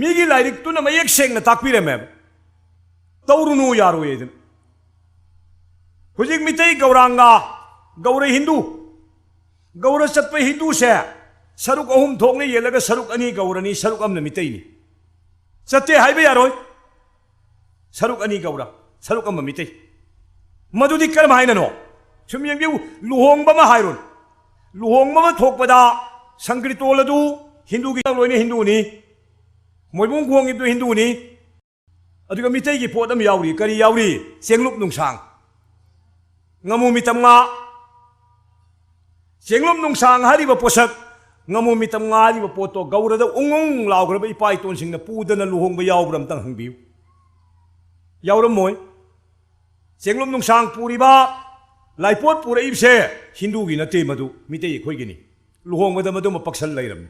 ꯃꯤꯒꯤ ꯂꯥꯏꯔꯤꯛꯇꯨꯅ ꯃꯌꯦꯛ ꯁꯦꯡꯅ ꯇꯥꯛꯄꯤꯔꯝꯃꯦꯕ, "ꯇꯧꯔꯨꯅꯨ, ꯌꯥꯔꯣꯏ" ꯍꯥꯏꯗꯅ꯫ ꯍꯧꯖꯤꯛ ꯃꯤꯇꯩ ꯒꯧꯔꯥꯡꯒ, ꯒꯧꯔ ꯍꯤꯟꯗꯨ, ꯒꯧꯔ ꯆꯠꯄ ꯍꯤꯟꯗꯨꯁꯦ ꯁꯔꯨꯛ ꯑꯍꯨꯝ ꯊꯣꯛꯅ ꯌꯦꯜꯂꯒ ꯁꯔꯨꯛ ꯑꯅꯤ ꯒꯧꯔꯅꯤ, ꯁꯔꯨꯛ ꯑꯃꯅ ꯃꯤꯇꯩꯅꯤ꯫ ꯆꯠꯇꯦ ꯍꯥꯏꯕ ꯌꯥꯔꯣꯏ꯫ ꯁꯔꯨꯛ ꯑꯅꯤ ꯒꯧꯔ, ꯁꯔꯨꯛ ꯑꯃ ꯃꯤꯇꯩ꯫ ꯃꯗꯨꯗꯤ ꯀꯔꯝ ꯍꯥꯏꯅꯅꯣ? ꯁꯨꯝ ꯌꯦꯡꯕꯤꯌꯨ, ꯂꯨꯍꯣꯡꯕ ꯑꯃ ꯍꯥꯏꯔꯣꯅꯦ꯫ ꯂꯨꯍꯣꯡꯕ ꯑꯃ ꯊꯣꯛꯄꯗ ꯁꯪꯀ꯭ꯔꯤꯇꯣꯜ ꯑꯗꯨ ꯍꯤꯟꯗꯨꯒꯤ ꯂꯣꯏꯅ ꯍꯤꯟꯗꯨꯅꯤ, ꯃꯣꯏꯕꯨꯡ ꯈꯣꯡꯉꯤꯕꯗꯨ ꯍꯤꯟꯗꯨꯅꯤ, ꯑꯗꯨꯒ ꯃꯤꯇꯩꯒꯤ ꯄꯣꯠ ꯑꯃ ꯌꯥꯎꯔꯤ꯫ ꯀꯔꯤ ꯌꯥꯎꯔꯤ? ꯆꯦꯡꯂꯨꯞ ꯅꯨꯡꯁꯥꯡ, ꯉꯥꯃꯨ ꯃꯤꯇꯝ ꯉꯥ꯫ ꯆꯦꯡꯂꯨꯞ ꯅꯨꯡꯁꯥꯡ ꯍꯥꯏꯔꯤꯕ ꯄꯣꯠꯁꯛ, ꯉꯥꯃꯨ ꯃꯤꯇꯝ ꯉꯥ ꯍꯥꯏꯔꯤꯕ ꯄꯣꯠꯇꯣ ꯒꯧꯔꯗ ꯎꯪ ꯎꯪ ꯂꯥꯎꯈ꯭ꯔꯕ ꯏꯄꯥ ꯏꯇꯣꯟꯁꯤꯡꯅ ꯄꯨꯗꯅ ꯂꯨꯍꯣꯡꯕ ꯌꯥꯎꯕ꯭ꯔꯥ ꯑꯝꯇꯪ ꯍꯪꯕꯤꯌꯨ꯫ ꯌꯥꯎꯔꯝꯃꯣꯏ꯫ ꯆꯦꯡꯂꯨꯞ ꯅꯨꯡꯁꯥꯡ ꯄꯨꯔꯤꯕ, ꯂꯥꯏꯄꯣꯠ ꯄꯨꯔꯛꯏꯕꯁꯦ ꯍꯤꯟꯗꯨꯒꯤ ꯅꯠꯇꯦ, ꯃꯗꯨ ꯃꯤꯇꯩ ꯑꯩꯈꯣꯏꯒꯤꯅꯤ꯫ ꯂꯨꯍꯣꯡꯕꯗ ꯃꯗꯨꯃ ꯄꯛꯁꯜ ꯂꯩꯔꯝꯃꯤ꯫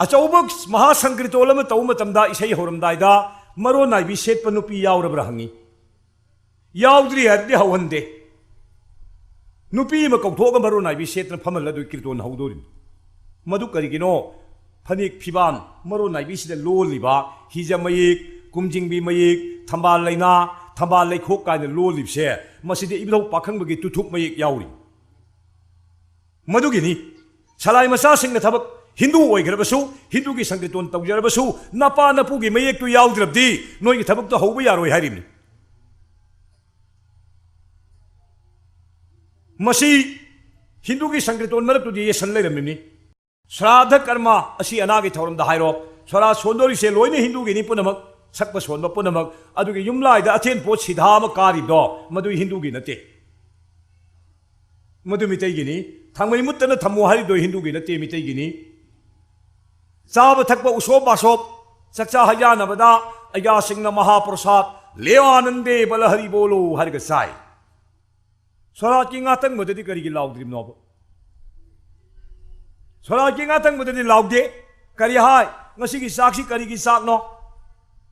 ꯑꯆꯧꯕ ꯃꯍꯥꯁꯪꯀ꯭ꯔꯤꯇꯣꯜ ꯑꯃ ꯇꯧꯕ ꯃꯇꯝꯗ ꯏꯁꯩ ꯍꯧꯔꯝꯗꯥꯏꯗ ꯃꯔꯣꯟ ꯅꯥꯏꯕꯤ ꯁꯦꯠꯄ ꯅꯨꯄꯤ ꯌꯥꯎꯔꯕ꯭ꯔꯥ ꯍꯪꯉꯤ꯫ ꯌꯥꯎꯗ꯭ꯔꯤ ꯍꯥꯏꯔꯗꯤ ꯍꯧꯍꯟꯗꯦ꯫ ꯅꯨꯄꯤ ꯑꯃ ꯀꯧꯊꯣꯛꯑꯒ ꯃꯔꯣꯟ ꯅꯥꯏꯕꯤ ꯁꯦꯠꯇꯅ ꯐꯝꯍꯜꯂ ꯑꯗꯨꯒꯤ ꯀꯤꯔꯇꯣꯟ ꯍꯧꯗꯣꯔꯤꯅꯤ꯫ ꯃꯗꯨ ꯀꯔꯤꯒꯤꯅꯣ? ꯐꯅꯦꯛ ꯐꯤꯕꯥꯟ ꯃꯔꯣꯟ ꯅꯥꯏꯕꯤꯁꯤꯗ ꯂꯣꯜꯂꯤꯕ ꯍꯤꯖ ꯃꯌꯦꯛ, ꯀꯨꯝꯖꯤꯡꯕꯤ ꯃꯌꯦꯛ, ꯊꯝꯕꯥꯜ ꯂꯩꯅꯥ, ꯊꯝꯕꯥꯜ ꯂꯩꯈꯣꯛ ꯀꯥꯏꯅ ꯂꯣꯜꯂꯤꯕꯁꯦ, ꯃꯁꯤꯗꯤ ꯏꯕꯨꯙꯧ ꯄꯥꯈꯪꯕꯒꯤ ꯇꯨꯊꯨꯞ ꯃꯌꯦꯛ ꯌꯥꯎꯔꯤ꯫ ꯃꯗꯨꯒꯤꯅꯤ ꯁꯂꯥꯏ ꯃꯆꯥꯁꯤꯡꯅ ꯊꯕꯛ, ꯍꯤꯟꯗꯨ ꯑꯣꯏꯈ꯭ꯔꯕꯁꯨ, ꯍꯤꯟꯗꯨꯒꯤ ꯁꯪꯀꯤꯔꯇꯣꯟ ꯇꯧꯖꯔꯕꯁꯨ, ꯅꯄꯥ ꯅꯄꯨꯒꯤ ꯃꯌꯦꯛꯇꯨ ꯌꯥꯎꯗ꯭ꯔꯕꯗꯤ ꯅꯣꯏꯒꯤ ꯊꯕꯛꯇꯣ ꯍꯧꯕ ꯌꯥꯔꯣꯏ ꯍꯥꯏꯔꯤꯕꯅꯤ꯫ ꯃꯁꯤ ꯍꯤꯟꯗꯨꯒꯤ ꯁꯪꯀꯤꯔꯇꯣꯟ ꯃꯔꯛꯇꯨꯗꯤ ꯌꯦꯁꯟ ꯂꯩꯔꯝꯃꯤꯕꯅꯤ꯫ ꯁ꯭ꯔꯥꯗꯙ ꯀꯔꯃ, ꯑꯁꯤ ꯑꯅꯥꯒꯤ ꯊꯧꯔꯝꯗ ꯍꯥꯏꯔꯣ, ꯁꯣꯔꯥ ꯁꯣꯟꯗꯣꯔꯤꯁꯦ ꯂꯣꯏꯅ ꯍꯤꯟꯗꯨꯒꯤꯅꯤ ꯄꯨꯝꯅꯃꯛ, ꯁꯛꯄ ꯁꯣꯟꯕ ꯄꯨꯝꯅꯃꯛ꯫ ꯑꯗꯨꯒꯤ ꯌꯨꯝꯂꯥꯏꯗ ꯑꯊꯦꯟ ꯄꯣꯠ ꯁꯤꯙꯥ ꯑꯃ ꯀꯥꯔꯤꯕꯗꯣ, ꯃꯗꯨ ꯍꯤꯟꯗꯨꯒꯤ ꯅꯠꯇꯦ, ꯃꯗꯨ ꯃꯤꯇꯩꯒꯤꯅꯤ꯫ ꯊꯥꯡꯃꯩ ꯃꯨꯠꯇꯅ ꯊꯝꯃꯣ ꯍꯥꯏꯔꯤꯗꯣ ꯍꯤꯟꯗꯨꯒꯤ ꯅꯠꯇꯦ, ꯃꯤꯇꯩꯒꯤꯅꯤ꯫ ꯆꯥꯕ ꯊꯛꯄ ꯎꯁꯣꯞ ꯕꯥꯁꯣꯞ, ꯆꯥꯛꯆꯥ ꯍꯩꯖꯥꯟꯅꯕꯗ ꯑꯩꯒꯥꯁꯤꯡꯅ ꯃꯍꯥꯄ꯭ꯔꯁꯥꯗ ꯂꯦꯋꯥꯅꯟꯗꯦ ꯕꯂꯍꯔꯤ ꯕꯣꯂꯣ ꯍꯥꯏꯔꯒ ꯆꯥꯏ꯫ ꯁꯣꯔꯥꯠꯀꯤ ꯉꯥꯇꯪꯕꯗꯗꯤ ꯀꯔꯤꯒꯤ ꯂꯥꯎꯗ꯭ꯔꯤꯕꯅꯣꯕ? ꯁꯣꯔꯥꯠꯀꯤ ꯉꯥꯇꯪꯕꯗꯗꯤ ꯂꯥꯎꯗꯦ꯫ ꯀꯔꯤ ꯍꯥꯏ? "ꯉꯁꯤꯒꯤ ꯆꯥꯛꯁꯤ ꯀꯔꯤꯒꯤ ꯆꯥꯛꯅꯣ?"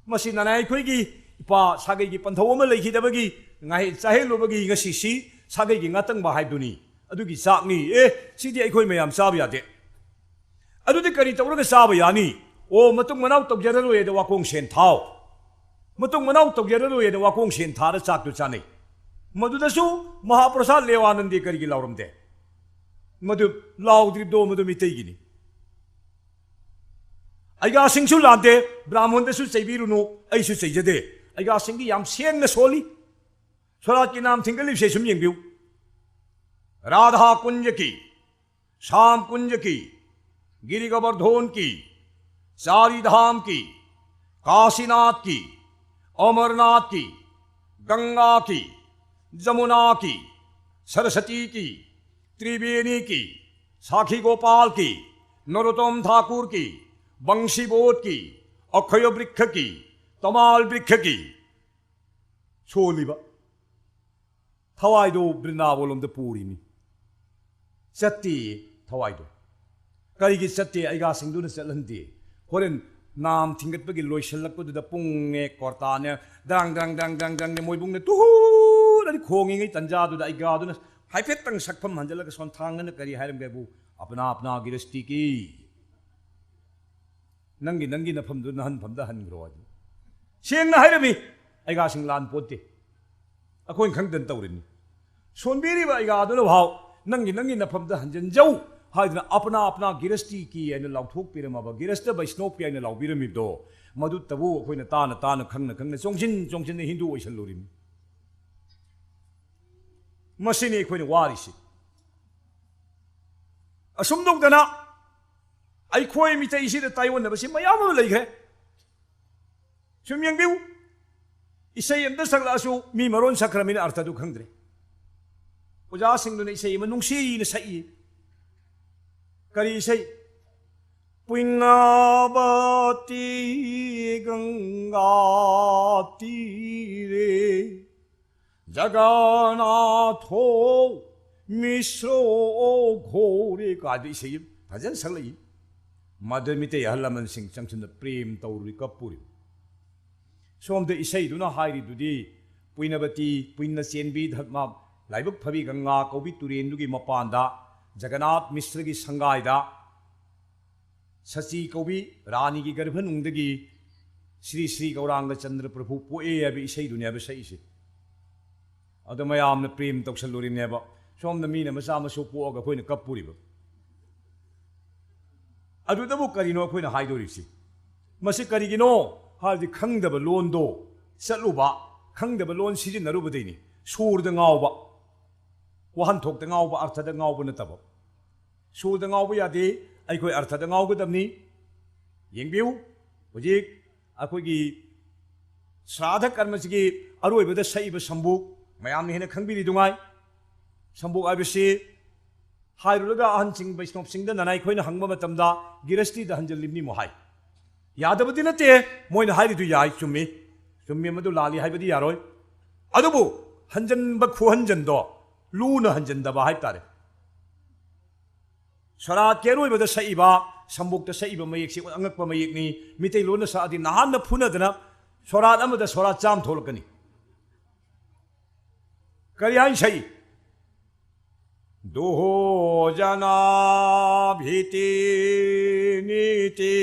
ꯃꯁꯤ ꯅꯅꯥꯏ ꯑꯩꯈꯣꯏꯒꯤ ꯏꯄꯥ ꯁꯥꯒꯩꯒꯤ ꯄꯟꯊꯧ ꯑꯃ ꯂꯩꯈꯤꯗꯕꯒꯤ ꯉꯥꯍꯩ ꯆꯥꯍꯦꯜꯂꯨꯕꯒꯤ ꯉꯁꯤꯁꯤ ꯁꯥꯒꯩꯒꯤ ꯉꯥꯇꯪꯕ ꯍꯥꯏꯕꯗꯨꯅꯤ꯫ ꯑꯗꯨꯒꯤ ꯆꯥꯛꯅꯤ꯫ ꯑꯦ, ꯁꯤꯗꯤ ꯑꯩꯈꯣꯏ ꯃꯌꯥꯝ ꯆꯥꯕ ꯌꯥꯗꯦ꯫ ꯑꯗꯨꯗꯤ ꯀꯔꯤ ꯇꯧꯔꯒ ꯆꯥꯕ ꯌꯥꯅꯤ? ꯑꯣ, ꯃꯇꯨꯡ ꯃꯅꯥꯎ ꯇꯧꯖꯔꯔꯣꯏ ꯑꯗ ꯋꯥꯀꯣꯡ ꯁꯦꯟ ꯊꯥꯎ꯫ ꯃꯇꯨꯡ ꯃꯅꯥꯎ ꯇꯧꯖꯔꯔꯣꯏ ꯑꯗ ꯋꯥꯀꯣꯡ ꯁꯦꯟ ꯊꯥꯔ ꯆꯥꯛꯇꯨ ꯆꯥꯅꯩ꯫ ꯃꯗꯨꯗꯁꯨ ꯃꯍꯥꯄ꯭ꯔꯁꯥꯗ ꯂꯦꯋꯥꯅꯟꯗꯤ ꯀꯔꯤꯒꯤ ꯂꯥꯎꯔꯝꯗꯦ? ꯃꯗꯨ ꯂꯥꯎꯗ꯭ꯔꯤꯕꯗꯣ ꯃꯗꯨ ꯃꯤꯇꯩꯒꯤꯅꯤ꯫ ꯑꯩꯒꯥꯁꯤꯡꯁꯨ ꯂꯥꯟꯗꯦ, ꯕ꯭ꯔꯥꯍꯃꯣꯟꯗꯁꯨ ꯆꯩꯕꯤꯔꯨꯅꯨ, ꯑꯩꯁꯨ ꯆꯩꯖꯗꯦ꯫ ꯑꯩꯒꯥꯁꯤꯡꯗꯤ ꯌꯥꯝ ꯁꯦꯡꯅ ꯁꯣꯜꯂꯤ꯫ ꯁꯣꯔꯥꯠꯀꯤ ꯅꯥꯝ ꯊꯤꯡꯒꯠꯂꯤꯕꯁꯦ ꯁꯨꯝ ꯌꯦꯡꯕꯤꯌꯨ꯫ राधा कुंज की, श्याम कुंज की, गिरि गोवर्धन की, चारी धाम की, काशीनाथ की, अमरनाथ की, गंगा की, जमुना की, सरस्वती की, त्रिवेणी की, साखी गोपाल की, नरोत्तम ठाकुर की, बंशी बोध की, अक्षय वृक्ष की, तमाल वृक्ष की, ꯁꯣꯜꯂꯤꯕ ꯊꯋꯥꯏꯗꯣ ꯕ꯭ꯔꯤꯟꯗꯥꯕꯣꯟꯂꯣꯝꯗ ꯄꯨꯔꯤꯅꯤ꯫ ꯆꯠꯇꯦ ꯊꯋꯥꯏꯗꯣ꯫ ꯀꯔꯤꯒꯤ ꯆꯠꯇꯦ? ꯑꯩꯒꯥꯁꯤꯡꯗꯨꯅ ꯆꯠꯍꯟꯗꯦ꯫ ꯍꯣꯔꯦꯟ ꯅꯥꯝ ꯊꯤꯡꯒꯠꯄꯒꯤ ꯂꯣꯏꯁꯤꯜꯂꯛꯄꯗꯨꯗ ꯄꯨꯡꯅꯦ, ꯀꯣꯔꯇꯥꯅꯦ, ꯗ꯭ꯔꯪ ꯗ꯭ꯔꯪ ꯗ꯭ꯔꯪ ꯗ꯭ꯔꯪ ꯗ꯭ꯔꯪꯅꯦ, ꯃꯣꯏꯕꯨꯡꯅ ꯇꯨꯍꯨꯔꯅ ꯈꯣꯡꯉꯤꯉꯩ ꯇꯟꯖꯥꯗꯨꯗ ꯑꯩꯒꯥꯗꯨꯅ ꯍꯥꯏꯐꯦꯠꯇꯪ ꯁꯛꯐꯝ ꯍꯟꯖꯤꯜꯂꯒ ꯁꯣꯟꯊꯥꯡꯅꯅ ꯀꯔꯤ ꯍꯥꯏꯔꯝꯒꯦꯕꯨ? ꯑꯄꯅꯥ ꯑꯄꯅꯥ ꯒꯤꯔꯁꯇꯤ ꯀꯤ, ꯅꯪꯒꯤ ꯅꯪꯒꯤ ꯅꯐꯝꯗꯨ ꯅꯍꯟꯐꯝꯗ ꯍꯟꯈ꯭ꯔꯣ ꯍꯥꯏꯗꯨ ꯁꯦꯡꯅ ꯍꯥꯏꯔꯝꯃꯤ꯫ ꯑꯩꯒꯥꯁꯤꯡ ꯂꯥꯟ ꯄꯣꯠꯇꯦ꯫ ꯑꯩꯈꯣꯏꯅ ꯈꯪꯗꯅ ꯇꯧꯔꯤꯅꯤ꯫ ꯁꯣꯟꯕꯤꯔꯤꯕ ꯑꯩꯒꯥꯗꯨꯅ ꯐꯥꯎ ꯅꯪꯒꯤ ꯅꯪꯒꯤ ꯅꯐꯝꯗ ꯍꯟꯖꯤꯟꯖꯧ ꯍꯥꯏꯗꯨꯅ ꯑꯄꯅꯥ ꯑꯄꯅꯥ ꯒꯤꯔꯁꯇꯤ ꯀꯤ ꯍꯥꯏꯅ ꯂꯥꯎꯊꯣꯛꯄꯤꯔꯝꯃꯕ, ꯒꯤꯔꯁꯇ ꯕꯩꯁꯅꯣꯞ ꯀꯤ ꯍꯥꯏꯅ ꯂꯥꯎꯕꯤꯔꯝꯃꯤꯕꯗꯣ, ꯃꯗꯨꯇꯕꯨ ꯑꯩꯈꯣꯏꯅ ꯇꯥꯅ ꯇꯥꯅ, ꯈꯪꯅ ꯈꯪꯅ, ꯆꯣꯡꯁꯤꯟ ꯆꯣꯡꯁꯤꯟꯅ ꯍꯤꯟꯗꯨ ꯑꯣꯏꯁꯜꯂꯨꯔꯤꯅꯤ꯫ ꯃꯁꯤꯅꯤ ꯑꯩꯈꯣꯏꯅ ꯋꯥꯔꯤꯁꯤ꯫ ꯑꯁꯨꯝ ꯇꯧꯗꯅ ꯑꯩꯈꯣꯏ ꯃꯤꯇꯩꯁꯤꯗ ꯇꯥꯏꯑꯣꯟꯅꯕꯁꯤ ꯃꯌꯥꯝ ꯑꯃ ꯂꯩꯈ꯭ꯔꯦ꯫ ꯁꯨꯝ ꯌꯦꯡꯕꯤꯌꯨ, ꯏꯁꯩ ꯑꯝꯇ ꯁꯛꯂꯛꯑꯁꯨ ꯃꯤ ꯃꯔꯣꯟ ꯁꯛꯈ꯭ꯔꯃꯤꯅ ꯑꯔꯊꯗꯨ ꯈꯪꯗ꯭ꯔꯦ꯫ ꯑꯣꯖꯥꯁꯤꯡꯗꯨꯅ ꯏꯁꯩ ꯑꯃ ꯅꯨꯡꯁꯤꯅ ꯁꯛꯏ꯫ ꯀꯔꯤ ꯏꯁꯩ? ꯄꯨꯏꯅꯥꯕꯇꯤ ꯒꯪꯒꯥ ꯇꯤꯔꯦ ꯖꯒꯟꯅꯥꯊꯣ ꯃꯤꯁ꯭ꯔꯣ ꯘꯣꯔꯦ ꯀꯥꯏꯗ ꯏꯁꯩ ꯐꯖꯅ ꯁꯛꯂꯛꯏ꯫ ꯃꯗꯨ ꯃꯤꯇꯩ ꯑꯍꯜ ꯂꯃꯟꯁꯤꯡ ꯆꯪꯁꯤꯟꯗ ꯄ꯭ꯔꯦꯝ ꯇꯧꯔꯨꯔꯤ, ꯀꯞꯄꯨꯔꯤ꯫ ꯁꯣꯝꯗ ꯏꯁꯩꯗꯨꯅ ꯍꯥꯏꯔꯤꯗꯨꯗꯤ ꯄꯨꯏꯅꯕꯇꯤ, ꯄꯨꯏꯅ ꯆꯦꯟꯕꯤ ꯙꯔꯃ, ꯂꯥꯏꯕꯛ ꯐꯕꯤ ꯒꯪꯒꯥ ꯀꯧꯕꯤ ꯇꯨꯔꯦꯟꯗꯨꯒꯤ ꯃꯄꯥꯟꯗ ꯖꯒꯟꯅꯥꯊ ꯃꯤꯁ꯭ꯔꯒꯤ ꯁꯪꯒꯥꯏꯗ ꯁꯆꯤ ꯀꯧꯕꯤ ꯔꯥꯅꯤꯒꯤ ꯒꯔꯚꯅꯨꯡꯗꯒꯤ ꯁ꯭ꯔꯤ ꯁ꯭ꯔꯤ ꯒꯧꯔꯥꯡꯒ ꯆꯟꯗ꯭ꯔ ꯄ꯭ꯔꯚꯨ ꯄꯣꯛꯑꯦ ꯍꯥꯏꯕ ꯏꯁꯩꯗꯨꯅꯦꯕ ꯁꯛꯏꯁꯦ꯫ ꯑꯗꯣ ꯃꯌꯥꯝꯅ ꯄ꯭ꯔꯦꯝ ꯇꯧꯁꯜꯂꯨꯔꯤꯅꯦꯕ꯫ ꯁꯣꯝꯗ ꯃꯤꯅ ꯃꯆꯥ ꯃꯁꯨ ꯄꯣꯛꯑꯒ ꯑꯩꯈꯣꯏꯅ ꯀꯞꯄꯨꯔꯤꯕ꯫ ꯑꯗꯨꯗꯕꯨ ꯀꯔꯤꯅꯣ ꯑꯩꯈꯣꯏꯅ ꯍꯥꯏꯗꯣꯔꯤꯁꯤ? ꯃꯁꯤ ꯀꯔꯤꯒꯤꯅꯣ ꯍꯥꯏꯕꯗꯤ ꯈꯪꯗꯕ ꯂꯣꯟꯗꯣ ꯆꯠꯂꯨꯕ, ꯈꯪꯗꯕ ꯂꯣꯟ ꯁꯤꯖꯤꯟꯅꯔꯨꯕꯗꯩꯅꯤ꯫ ꯁꯨꯔꯗ ꯉꯥꯎꯕ, ꯋꯥꯍꯟꯊꯣꯛꯇ ꯉꯥꯎꯕ, ꯑꯔꯊꯗ ꯉꯥꯎꯕ ꯅꯠꯇꯕ꯫ ꯁꯨꯔꯗ ꯉꯥꯎꯕ ꯌꯥꯗꯦ, ꯑꯩꯈꯣꯏ ꯑꯔꯊꯗ ꯉꯥꯎꯒꯗꯕꯅꯤ꯫ ꯌꯦꯡꯕꯤꯌꯨ, ꯍꯧꯖꯤꯛ ꯑꯩꯈꯣꯏꯒꯤ ꯁ꯭ꯔꯥꯗ ꯀꯔꯃꯁꯤꯒꯤ ꯑꯔꯣꯏꯕꯗ ꯁꯛꯏꯕ ꯁꯝꯕꯨꯛ, ꯃꯌꯥꯝꯅ ꯍꯦꯟꯅ ꯈꯪꯕꯤꯔꯤꯗꯨꯉꯥꯏ꯫ ꯁꯝꯕꯨꯛ ꯍꯥꯏꯕꯁꯤ ꯍꯥꯏꯔꯨꯔꯒ ꯑꯍꯟꯁꯤꯡ ꯕꯩꯁꯅꯣꯞꯁꯤꯡꯗ ꯅꯅꯥꯏ ꯑꯩꯈꯣꯏꯅ ꯍꯪꯕ ꯃꯇꯝꯗ ꯒꯤꯔꯁꯇꯤꯗ ꯍꯟꯖꯤꯜꯂꯤꯕꯅꯤ ꯑꯃꯨꯛ ꯍꯥꯏ꯫ ꯌꯥꯗꯕꯗꯤ ꯅꯠꯇꯦ, ꯃꯣꯏꯅ ꯍꯥꯏꯔꯤꯗꯨ ꯌꯥꯏ, ꯆꯨꯝꯃꯤ꯫ ꯆꯨꯝꯃꯤ, ꯃꯗꯨ ꯂꯥꯜꯂꯤ ꯍꯥꯏꯕꯗꯤ ꯌꯥꯔꯣꯏ꯫ ꯑꯗꯨꯕꯨ ꯍꯟꯖꯤꯟꯕ ꯈꯨꯍꯟꯖꯟꯗꯣ ꯂꯨꯅ ꯍꯟꯖꯤꯟꯗꯕ ꯍꯥꯏꯕ ꯇꯥꯔꯦ꯫ ꯁꯣꯔꯥꯠꯀꯤ ꯑꯔꯣꯏꯕꯗ ꯁꯛꯏꯕ, ꯁꯝꯕꯨꯛꯇ ꯁꯛꯏꯕ ꯃꯌꯦꯛꯁꯤ ꯑꯉꯛꯄ ꯃꯌꯦꯛꯅꯤ꯫ ꯃꯤꯇꯩꯂꯣꯟꯗ ꯁꯛꯑꯗꯤ ꯅꯍꯥꯟꯅ ꯐꯨꯅꯗꯅ ꯁꯣꯔꯥꯠ ꯑꯃꯗ ꯁꯣꯔꯥꯠ ꯆꯥꯝ ꯊꯣꯛꯂꯛꯀꯅꯤ꯫ ꯀꯔꯤ ꯍꯥꯏꯅ ꯁꯛꯏ? ꯗꯣꯍꯣ ꯖꯅꯥ ꯚꯤꯇꯤ ꯅꯤꯇꯤ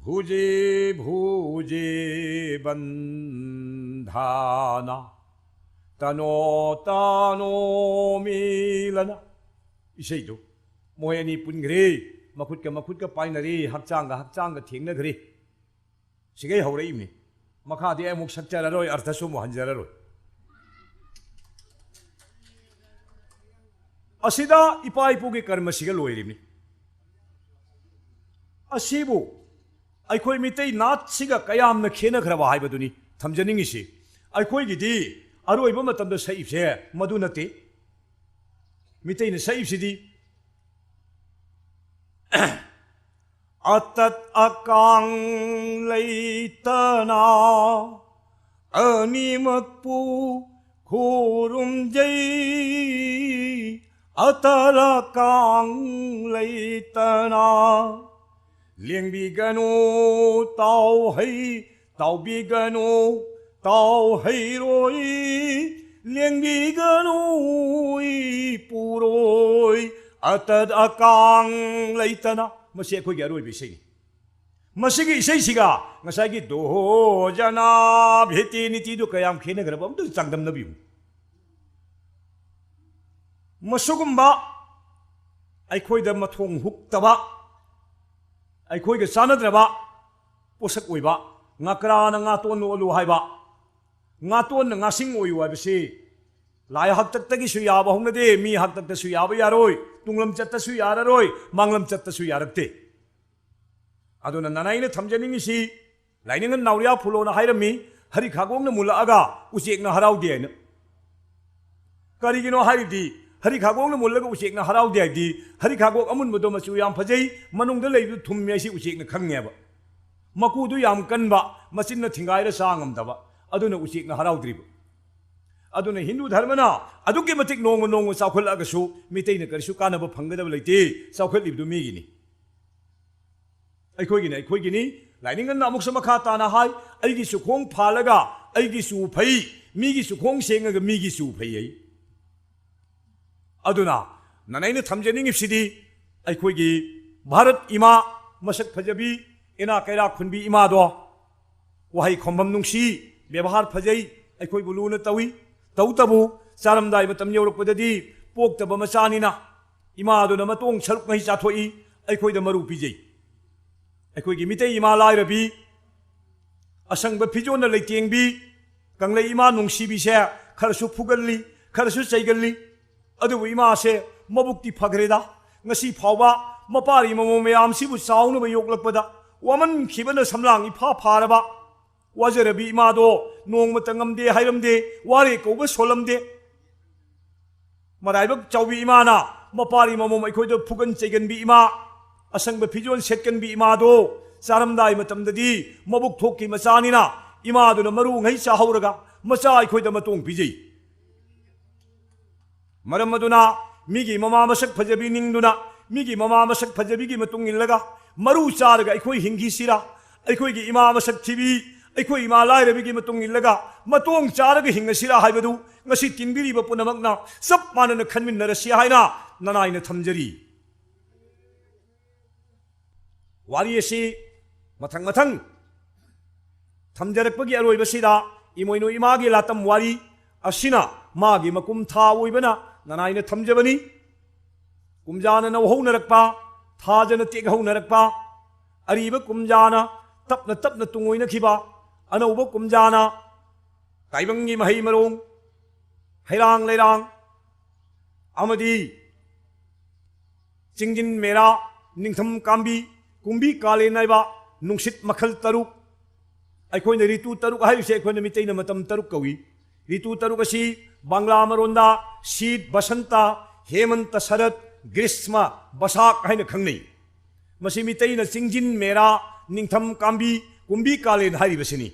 ꯚꯨꯖꯦ ꯚꯨꯖꯦ ꯕꯟꯙꯥꯅꯥ ꯇꯅꯣ ꯇꯅꯣ ꯃꯤꯂꯅ꯫ ꯏꯁꯩꯗꯨ ꯃꯣꯏ ꯑꯅꯤ ꯄꯨꯟꯈ꯭ꯔꯦ, ꯃꯈꯨꯠꯀ ꯃꯈꯨꯠꯀ ꯄꯥꯏꯅꯔꯦ, ꯍꯛꯆꯥꯡꯒ ꯍꯛꯆꯥꯡꯒ ꯊꯦꯡꯅꯈ꯭ꯔꯦ꯫ ꯁꯤꯒꯩ ꯍꯧꯔꯛꯏꯕꯅꯤ꯫ ꯃꯈꯥꯗꯤ ꯑꯩ ꯑꯃꯨꯛ ꯁꯛꯆꯔꯔꯣꯏ, ꯑꯔꯊꯁꯨ ꯑꯃꯨꯛ ꯍꯟꯖꯔꯔꯣꯏ꯫ ꯑꯁꯤꯗ ꯏꯄꯥ ꯏꯄꯨꯒꯤ ꯀꯔꯃꯁꯤꯒ ꯂꯣꯏꯔꯤꯕꯅꯤ꯫ ꯑꯁꯤꯕꯨ ꯑꯩꯈꯣꯏ ꯃꯤꯇꯩ ꯅꯥꯠꯁꯤꯒ ꯀꯌꯥꯝꯅ ꯈꯦꯠꯅꯈ꯭ꯔꯕ ꯍꯥꯏꯕꯗꯨꯅꯤ ꯊꯝꯖꯅꯤꯡꯉꯤꯁꯤ꯫ ꯑꯩꯈꯣꯏꯒꯤꯗꯤ ꯑꯔꯣꯏꯕ ꯃꯇꯝꯗ ꯁꯛꯏꯕꯁꯦ ꯃꯗꯨ ꯅꯠꯇꯦ꯫ ꯃꯤꯇꯩꯅ ꯁꯛꯏꯕꯁꯤꯗꯤ ꯑꯇꯠ ꯑꯀꯥꯡ ꯂꯩꯇꯅ ꯑꯅꯤꯃꯛꯄꯨ ꯈꯨꯔꯨꯝꯖꯩ꯫ ꯑꯇꯠ ꯑꯀꯥꯡ ꯂꯩꯇꯅ ꯂꯦꯡꯕꯤꯒꯅꯨ ꯇꯥꯎꯍꯩ, ꯇꯥꯎꯕꯤꯒꯅꯨ ꯇꯥꯎꯍꯩꯔꯣꯏ, ꯂꯦꯡꯕꯤꯒꯅꯨ ꯏꯄꯨꯔꯣꯏ꯫ ꯑꯇꯠ ꯑꯀꯥꯡ ꯂꯩꯇꯅ꯫ ꯃꯁꯤ ꯑꯩꯈꯣꯏꯒꯤ ꯑꯔꯣꯏꯕ ꯏꯁꯩꯅꯤ꯫ ꯃꯁꯤꯒꯤ ꯏꯁꯩꯁꯤꯒ ꯉꯁꯥꯏꯒꯤ ꯗꯣꯍꯣ ꯖꯅꯥ ꯚꯤꯇꯤ ꯅꯤꯇꯤꯗꯨ ꯀꯌꯥꯝ ꯈꯦꯠꯅꯈ꯭ꯔꯕ ꯑꯝꯇ ꯆꯥꯡꯗꯝꯅꯕꯤꯌꯨ꯫ ꯃꯁꯤꯒꯨꯝꯕ ꯑꯩꯈꯣꯏꯗ ꯃꯊꯣꯡ ꯍꯨꯛꯇꯕ, ꯑꯩꯈꯣꯏꯒ ꯆꯥꯟꯅꯗ꯭ꯔꯕ ꯄꯣꯠꯁꯛ ꯑꯣꯏꯕ, ꯉꯥꯀ꯭ꯔꯥꯅ ꯉꯥꯇꯣꯟ ꯑꯣꯜꯂꯨ ꯍꯥꯏꯕ, ꯉꯥꯇꯣꯟꯅ ꯉꯥꯁꯤꯡ ꯑꯣꯏꯌꯨ ꯍꯥꯏꯕꯁꯤ ꯂꯥꯏ ꯍꯥꯛꯇꯛꯇꯒꯤꯁꯨ ꯌꯥꯕ ꯍꯧꯅꯗꯦ, ꯃꯤ ꯍꯥꯛꯇꯛꯇꯁꯨ ꯌꯥꯕ ꯌꯥꯔꯣꯏ, ꯇꯨꯡꯂꯝ ꯆꯠꯇꯁꯨ ꯌꯥꯔꯔꯣꯏ, ꯃꯥꯡꯂꯝ ꯆꯠꯇꯁꯨ ꯌꯥꯔꯛꯇꯦ꯫ ꯑꯗꯨꯅ ꯅꯅꯥꯏꯅ ꯊꯝꯖꯅꯤꯡꯉꯤꯁꯤ, ꯂꯥꯏꯅꯤꯡꯉꯟ ꯅꯥꯎꯔꯤꯌꯥ ꯐꯨꯂꯣꯅ ꯍꯥꯏꯔꯝꯃꯤ, "ꯍꯔꯤ ꯈꯥꯒꯣꯡꯅ ꯃꯨꯜꯂꯛꯑꯒ ꯎꯆꯦꯛꯅ ꯍꯔꯥꯎꯗꯦ" ꯍꯥꯏꯅ꯫ ꯀꯔꯤꯒꯤꯅꯣ ꯍꯥꯏꯔꯗꯤ, ꯍꯔꯤ ꯈꯥꯒꯣꯡꯅ ꯃꯨꯜꯂꯒ ꯎꯆꯦꯛꯅ ꯍꯔꯥꯎꯗꯦ ꯍꯥꯏꯗꯤ, ꯍꯔꯤ ꯈꯥꯒꯣꯛ ꯑꯃꯨꯟꯕꯗꯣ ꯃꯆꯨ ꯌꯥꯝ ꯐꯖꯩ, ꯃꯅꯨꯡꯗ ꯂꯩꯕꯗꯨ ꯊꯨꯝꯃꯦ ꯍꯥꯏꯁꯤ ꯎꯆꯦꯛꯅ ꯈꯪꯉꯦꯕ꯫ ꯃꯀꯨꯗꯨ ꯌꯥꯝ ꯀꯟꯕ, ꯃꯆꯤꯟꯅ ꯊꯤꯡꯒꯥꯏꯔ ꯆꯥ ꯉꯝꯗꯕ, ꯑꯗꯨꯅ ꯎꯆꯦꯛꯅ ꯍꯔꯥꯎꯗ꯭ꯔꯤꯕ꯫ ꯑꯗꯨꯅ ꯍꯤꯟꯗꯨ ꯙꯔꯃꯅ ꯑꯗꯨꯛꯀꯤ ꯃꯇꯤꯛ ꯅꯣꯡꯃ ꯅꯣꯡꯃ ꯆꯥꯎꯈꯠꯂꯛꯑꯒꯁꯨ ꯃꯤꯇꯩꯅ ꯀꯔꯤꯁꯨ ꯀꯥꯟꯅꯕ ꯐꯪꯒꯗꯕ ꯂꯩꯇꯦ, ꯆꯥꯎꯈꯠꯂꯤꯕꯗꯨ ꯃꯤꯒꯤꯅꯤ꯫ ꯑꯩꯈꯣꯏꯒꯤꯅꯤ, ꯑꯩꯈꯣꯏꯒꯤꯅꯤ꯫ ꯂꯥꯏꯅꯤꯡꯉꯟꯅ ꯑꯃꯨꯛꯁꯨ ꯃꯈꯥ ꯇꯥꯅ ꯍꯥꯏ, "ꯑꯩꯒꯤ ꯆꯨꯈꯣꯡ ꯐꯥꯜꯂꯒ ꯑꯩꯒꯤ ꯆꯨ ꯐꯩ, ꯃꯤꯒꯤ ꯆꯨꯈꯣꯡ ꯁꯦꯡꯉꯒ ꯃꯤꯒꯤ ꯆꯨ ꯐꯩ" ꯍꯥꯏ꯫ ꯑꯗꯨꯅ ꯅꯅꯥꯏꯅ ꯊꯝꯖꯅꯤꯡꯉꯤꯕꯁꯤꯗꯤ ꯑꯩꯈꯣꯏꯒꯤ ꯚꯥꯔꯠ ꯏꯃꯥ ꯃꯁꯛ ꯐꯖꯕꯤ, ꯏꯅꯥ ꯀꯩꯔꯥꯛ ꯈꯨꯟꯕꯤ ꯏꯃꯥꯗꯣ ꯋꯥꯍꯩ ꯈꯣꯝꯐꯝ ꯅꯨꯡꯁꯤ, ꯕꯦꯕꯥꯔ ꯐꯖꯩ, ꯑꯩꯈꯣꯏꯕꯨ ꯂꯨꯅ ꯇꯧꯏ꯫ ꯇꯧꯇꯕꯨ ꯆꯥꯔꯝꯗꯥꯏ ꯃꯇꯝ ꯌꯧꯔꯛꯄꯗꯗꯤ ꯄꯣꯛꯇꯕ ꯃꯆꯥꯅꯤꯅ ꯏꯃꯥꯗꯨꯅ ꯃꯇꯣꯡ ꯁꯔꯨꯛ ꯉꯩ ꯆꯥꯊꯣꯛꯏ, ꯑꯩꯈꯣꯏꯗ ꯃꯔꯨ ꯄꯤꯖꯩ꯫ ꯑꯩꯈꯣꯏꯒꯤ ꯃꯤꯇꯩ ꯏꯃꯥ ꯂꯥꯏꯔꯕꯤ, ꯑꯁꯪꯕ ꯐꯤꯖꯣꯜꯅ ꯂꯩꯇꯦꯡꯕꯤ, ꯀꯪꯂꯩ ꯏꯃꯥ ꯅꯨꯡꯁꯤꯕꯤꯁꯦ ꯈꯔꯁꯨ ꯐꯨꯒꯜꯂꯤ, ꯈꯔꯁꯨ ꯆꯩꯒꯜꯂꯤ꯫ ꯑꯗꯨꯕꯨ ꯏꯃꯥꯁꯦ ꯃꯕꯨꯛꯇꯤ ꯐꯈ꯭ꯔꯦꯗ꯫ ꯉꯁꯤ ꯐꯥꯎꯕ ꯃꯄꯥꯔꯤ ꯃꯃꯧ ꯃꯌꯥꯝꯁꯤꯕꯨ ꯆꯥꯎꯅꯕ ꯌꯣꯛꯂꯛꯄꯗ ꯋꯥꯃꯟꯈꯤꯕꯅ ꯁꯝꯂꯥꯡ ꯏꯐꯥ ꯐꯥꯔꯕ ꯋꯥꯖꯔꯕꯤ ꯏꯃꯥꯗꯣ ꯅꯣꯡꯃꯇ ꯉꯝꯗꯦ ꯍꯥꯏꯔꯝꯗꯦ, ꯋꯥꯔꯦ ꯀꯧꯕ ꯁꯣꯜꯂꯝꯗꯦ꯫ ꯃꯔꯥꯏꯕꯛ ꯆꯥꯎꯕꯤ ꯏꯃꯥꯅ ꯃꯄꯥꯔꯤ ꯃꯃꯧ ꯑꯩꯈꯣꯏꯗ ꯐꯨꯒꯟ ꯆꯩꯒꯟꯕꯤ ꯏꯃꯥ, ꯑꯁꯪꯕ ꯐꯤꯖꯣꯜ ꯁꯦꯠꯀꯟꯕꯤ ꯏꯃꯥꯗꯣ ꯆꯥꯔꯝꯗꯥꯏ ꯃꯇꯝꯗꯗꯤ ꯃꯕꯨꯛ ꯊꯣꯛꯀꯤ ꯃꯆꯥꯅꯤꯅ ꯏꯃꯥꯗꯨꯅ ꯃꯔꯨ ꯉꯩ ꯆꯥꯍꯧꯔꯒ ꯃꯆꯥ ꯑꯩꯈꯣꯏꯗ ꯃꯇꯣꯡ ꯄꯤꯖꯩ꯫ ꯃꯔꯝ ꯑꯗꯨꯅ ꯃꯤꯒꯤ ꯃꯃꯥ ꯃꯁꯛ ꯐꯖꯕꯤ ꯅꯤꯡꯗꯨꯅ, ꯃꯤꯒꯤ ꯃꯃꯥ ꯃꯁꯛ ꯐꯖꯕꯤꯒꯤ ꯃꯇꯨꯡ ꯏꯜꯂꯒ ꯃꯔꯨ ꯆꯥꯔꯒ ꯑꯩꯈꯣꯏ ꯍꯤꯡꯈꯤꯁꯤꯔꯥ? ꯑꯩꯈꯣꯏꯒꯤ ꯏꯃꯥ ꯃꯁꯛ ꯊꯤꯕꯤ, ꯑꯩꯈꯣꯏ ꯏꯃꯥ ꯂꯥꯏꯔꯕꯤꯒꯤ ꯃꯇꯨꯡ ꯏꯜꯂꯒ ꯃꯇꯣꯡ ꯆꯥꯔꯒ ꯍꯤꯡꯉꯁꯤꯔꯥ ꯍꯥꯏꯕꯗꯨ ꯉꯁꯤ ꯇꯤꯟꯕꯤꯔꯤꯕ ꯄꯨꯝꯅꯃꯛꯅ ꯆꯞ ꯃꯥꯟꯅꯅ ꯈꯟꯃꯤꯟꯅꯔꯁꯤ ꯍꯥꯏꯅ ꯅꯅꯥꯏꯅ ꯊꯝꯖꯔꯤ꯫ ꯋꯥꯔꯤ ꯑꯁꯤ ꯃꯊꯪ ꯃꯊꯪ ꯊꯝꯖꯔꯛꯄꯒꯤ ꯑꯔꯣꯏꯕꯁꯤꯗ ꯏꯃꯣꯏꯅꯨ ꯏꯃꯥꯒꯤ ꯂꯥꯇꯝ ꯋꯥꯔꯤ ꯑꯁꯤꯅ ꯃꯥꯒꯤ ꯃꯀꯨꯝ ꯊꯥ ꯑꯣꯏꯕꯅ ꯅꯅꯥꯏꯅ ꯊꯝꯖꯕꯅꯤ꯫ ꯀꯨꯝꯖꯥꯅ ꯅꯧꯍꯧꯅꯔꯛꯄ, ꯊꯥꯖꯅ ꯇꯦꯛꯍꯧꯅꯔꯛꯄ, ꯑꯔꯤꯕ ꯀꯨꯝꯖꯥꯅ ꯇꯞꯅ ꯇꯞꯅ ꯇꯨꯡꯑꯣꯏꯅꯈꯤꯕ, ꯑꯅꯧꯕ ꯀꯨꯝꯖꯥꯅ ꯇꯥꯏꯕꯪꯒꯤ ꯃꯍꯩ ꯃꯔꯣꯡ, ꯍꯩꯔꯥꯡ ꯂꯩꯔꯥꯡ ꯑꯃꯗꯤ ꯆꯤꯡꯖꯤꯟ ꯃꯦꯔꯥ, ꯅꯤꯡꯊꯝ ꯀꯥꯝꯕꯤ, ꯀꯨꯝꯕꯤ ꯀꯥꯂꯦꯟ ꯍꯥꯏꯕ ꯅꯨꯡꯁꯤꯠ ꯃꯈꯜ ꯇꯔꯨꯛ, ꯑꯩꯈꯣꯏꯅ ꯔꯤꯇꯨ ꯇꯔꯨꯛ ꯍꯥꯏꯔꯤꯁꯦ ꯑꯩꯈꯣꯏꯅ ꯃꯤꯇꯩꯅ ꯃꯇꯝ ꯇꯔꯨꯛ ꯀꯧꯏ꯫ ꯔꯤꯇꯨ ꯇꯔꯨꯛ ꯑꯁꯤ ꯕꯪꯂꯥ ꯃꯔꯣꯟꯗ ꯁꯤꯠ, ꯕꯁꯟꯇ, ꯍꯦꯃꯟꯇ, ꯁꯔꯠ, ꯒ꯭ꯔꯤꯁꯃ, ꯕꯁꯥꯛ ꯍꯥꯏꯅ ꯈꯪꯅꯩ꯫ ꯃꯁꯤ ꯃꯤꯇꯩꯅ ꯆꯤꯡꯖꯤꯟ ꯃꯦꯔꯥ, ꯅꯤꯡꯊꯝ ꯀꯥꯝꯕꯤ, ꯀꯨꯝꯕꯤ ꯀꯥꯂꯦꯟ ꯍꯥꯏꯔꯤꯕꯁꯤꯅꯤ꯫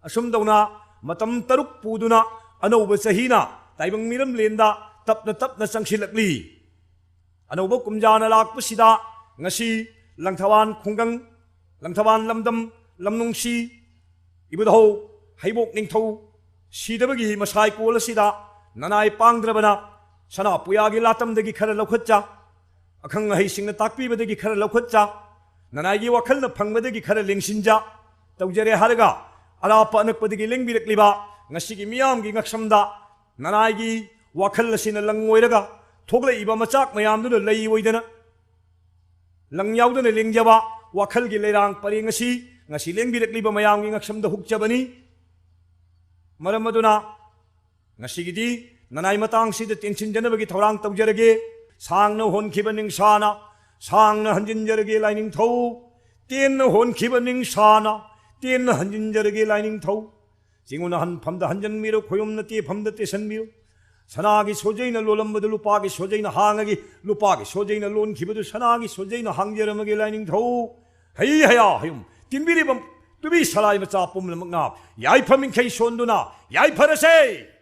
ꯑꯁꯨꯝ ꯇꯧꯅ ꯃꯇꯝ ꯇꯔꯨꯛ ꯄꯨꯗꯨꯅ ꯑꯅꯧꯕ ꯆꯍꯤꯅ ꯇꯥꯏꯕꯪ ꯃꯤꯔꯝꯂꯦꯟꯗ ꯇꯞꯅ ꯇꯞꯅ ꯆꯪꯁꯤꯜꯂꯛꯂꯤ꯫ ꯑꯅꯧꯕ ꯀꯨꯝꯖꯥꯅ ꯂꯥꯛꯄꯁꯤꯗ ꯉꯁꯤ ꯂꯪꯊꯕꯥꯜ ꯈꯨꯡꯒꯪ, ꯂꯪꯊꯕꯥꯜ ꯂꯝꯗꯝ, ꯂꯝꯅꯨꯡꯁꯤ, ꯏꯕꯨꯙꯧ ꯍꯩꯕꯣꯛ ꯅꯤꯡꯊꯧ ꯁꯤꯗꯕꯒꯤ ꯃꯁꯥꯏꯀꯣꯜ ꯑꯁꯤꯗ ꯅꯅꯥꯏ ꯄꯥꯡꯗ꯭ꯔꯕꯅ ꯁꯅꯥ ꯄꯨꯌꯥꯒꯤ ꯂꯥꯇꯝꯗꯒꯤ ꯈꯔ ꯂꯧꯈꯠꯆ, ꯑꯈꯪ ꯑꯍꯩꯁꯤꯡꯅ ꯇꯥꯛꯄꯤꯕꯗꯒꯤ ꯈꯔ ꯂꯧꯈꯠꯆ, ꯅꯅꯥꯏꯒꯤ ꯋꯥꯈꯜꯅ ꯐꯪꯕꯗꯒꯤ ꯈꯔ ꯂꯦꯡꯁꯤꯟꯖ ꯇꯧꯖꯔꯦ ꯍꯥꯏꯔꯒ, ꯑꯔꯥꯞꯄ ꯑꯅꯛꯄꯗꯒꯤ ꯂꯦꯡꯕꯤꯔꯛꯂꯤꯕ ꯉꯁꯤꯒꯤ ꯃꯤꯌꯥꯝꯒꯤ ꯉꯛꯁꯝꯗ ꯅꯅꯥꯏꯒꯤ ꯋꯥꯈꯜ ꯑꯁꯤꯅ ꯂꯪ ꯑꯣꯏꯔꯒ ꯊꯣꯛꯂꯛꯏꯕ ꯃꯆꯥꯛ ꯃꯌꯥꯝꯗꯨꯅ ꯂꯩ ꯑꯣꯏꯗꯅ, ꯂꯪ ꯌꯥꯎꯗꯅ ꯂꯦꯡꯖꯕ ꯋꯥꯈꯜꯒꯤ ꯂꯩꯔꯥꯡ ꯄꯔꯦꯡ ꯑꯁꯤ ꯉꯁꯤ ꯂꯦꯡꯕꯤꯔꯛꯂꯤꯕ ꯃꯌꯥꯝꯒꯤ ꯉꯛꯁꯝꯗ ꯍꯨꯛꯆꯕꯅꯤ꯫ ꯃꯔꯝ ꯑꯗꯨꯅ ꯉꯁꯤꯒꯤꯗꯤ ꯅꯅꯥꯏ ꯃꯇꯥꯡꯁꯤꯗ ꯇꯦꯟꯁꯤꯟꯖꯅꯕꯒꯤ ꯊꯧꯔꯥꯡ ꯇꯧꯖꯔꯒꯦ꯫ ꯁꯥꯡꯅ ꯍꯣꯟꯈꯤꯕ ꯅꯤꯡꯁꯥꯅ ꯁꯥꯡꯅ ꯍꯟꯖꯤꯟꯖꯔꯒꯦ ꯂꯥꯏꯅꯤꯡꯊꯧ꯫ ꯇꯦꯟꯅ ꯍꯣꯟꯈꯤꯕ ꯅꯤꯡꯁꯥꯅ ꯇꯦꯟꯅ ꯍꯟꯖꯤꯟꯖꯔꯒꯦ ꯂꯥꯏꯅꯤꯡꯊꯧ꯫ ꯆꯤꯡꯉꯨꯅ ꯍꯟꯐꯝꯗ ꯍꯟꯖꯤꯟꯕꯤꯔꯣ, ꯈꯣꯏꯌꯨꯝꯅ ꯇꯦꯐꯝꯗ ꯇꯦꯁꯟꯕꯤꯔꯣ꯫ ꯁꯅꯥꯒꯤ ꯁꯣꯖꯩꯅ ꯂꯣꯜꯂꯝꯕꯗꯨ ꯂꯨꯄꯥꯒꯤ ꯁꯣꯖꯩꯅ ꯍꯥꯡꯉꯒꯦ, ꯂꯨꯄꯥꯒꯤ ꯁꯣꯖꯩꯅ ꯂꯣꯟꯈꯤꯕꯗꯨ ꯁꯅꯥꯒꯤ ꯁꯣꯖꯩꯅ ꯍꯥꯡꯖꯔꯝꯃꯒꯦ ꯂꯥꯏꯅꯤꯡꯊꯧ꯫ ꯍꯩ ꯍꯌꯥ ꯍꯌꯨꯝ ꯇꯤꯟꯕꯤꯔꯤꯕ ꯇꯨꯕꯤ ꯁꯂꯥꯏ ꯃꯆꯥ ꯄꯨꯝꯅꯃꯛꯅ ꯌꯥꯏꯐ ꯃꯤꯡꯈꯩ ꯁꯣꯟꯗꯨꯅ ꯌꯥꯏꯐꯔꯁꯦ꯫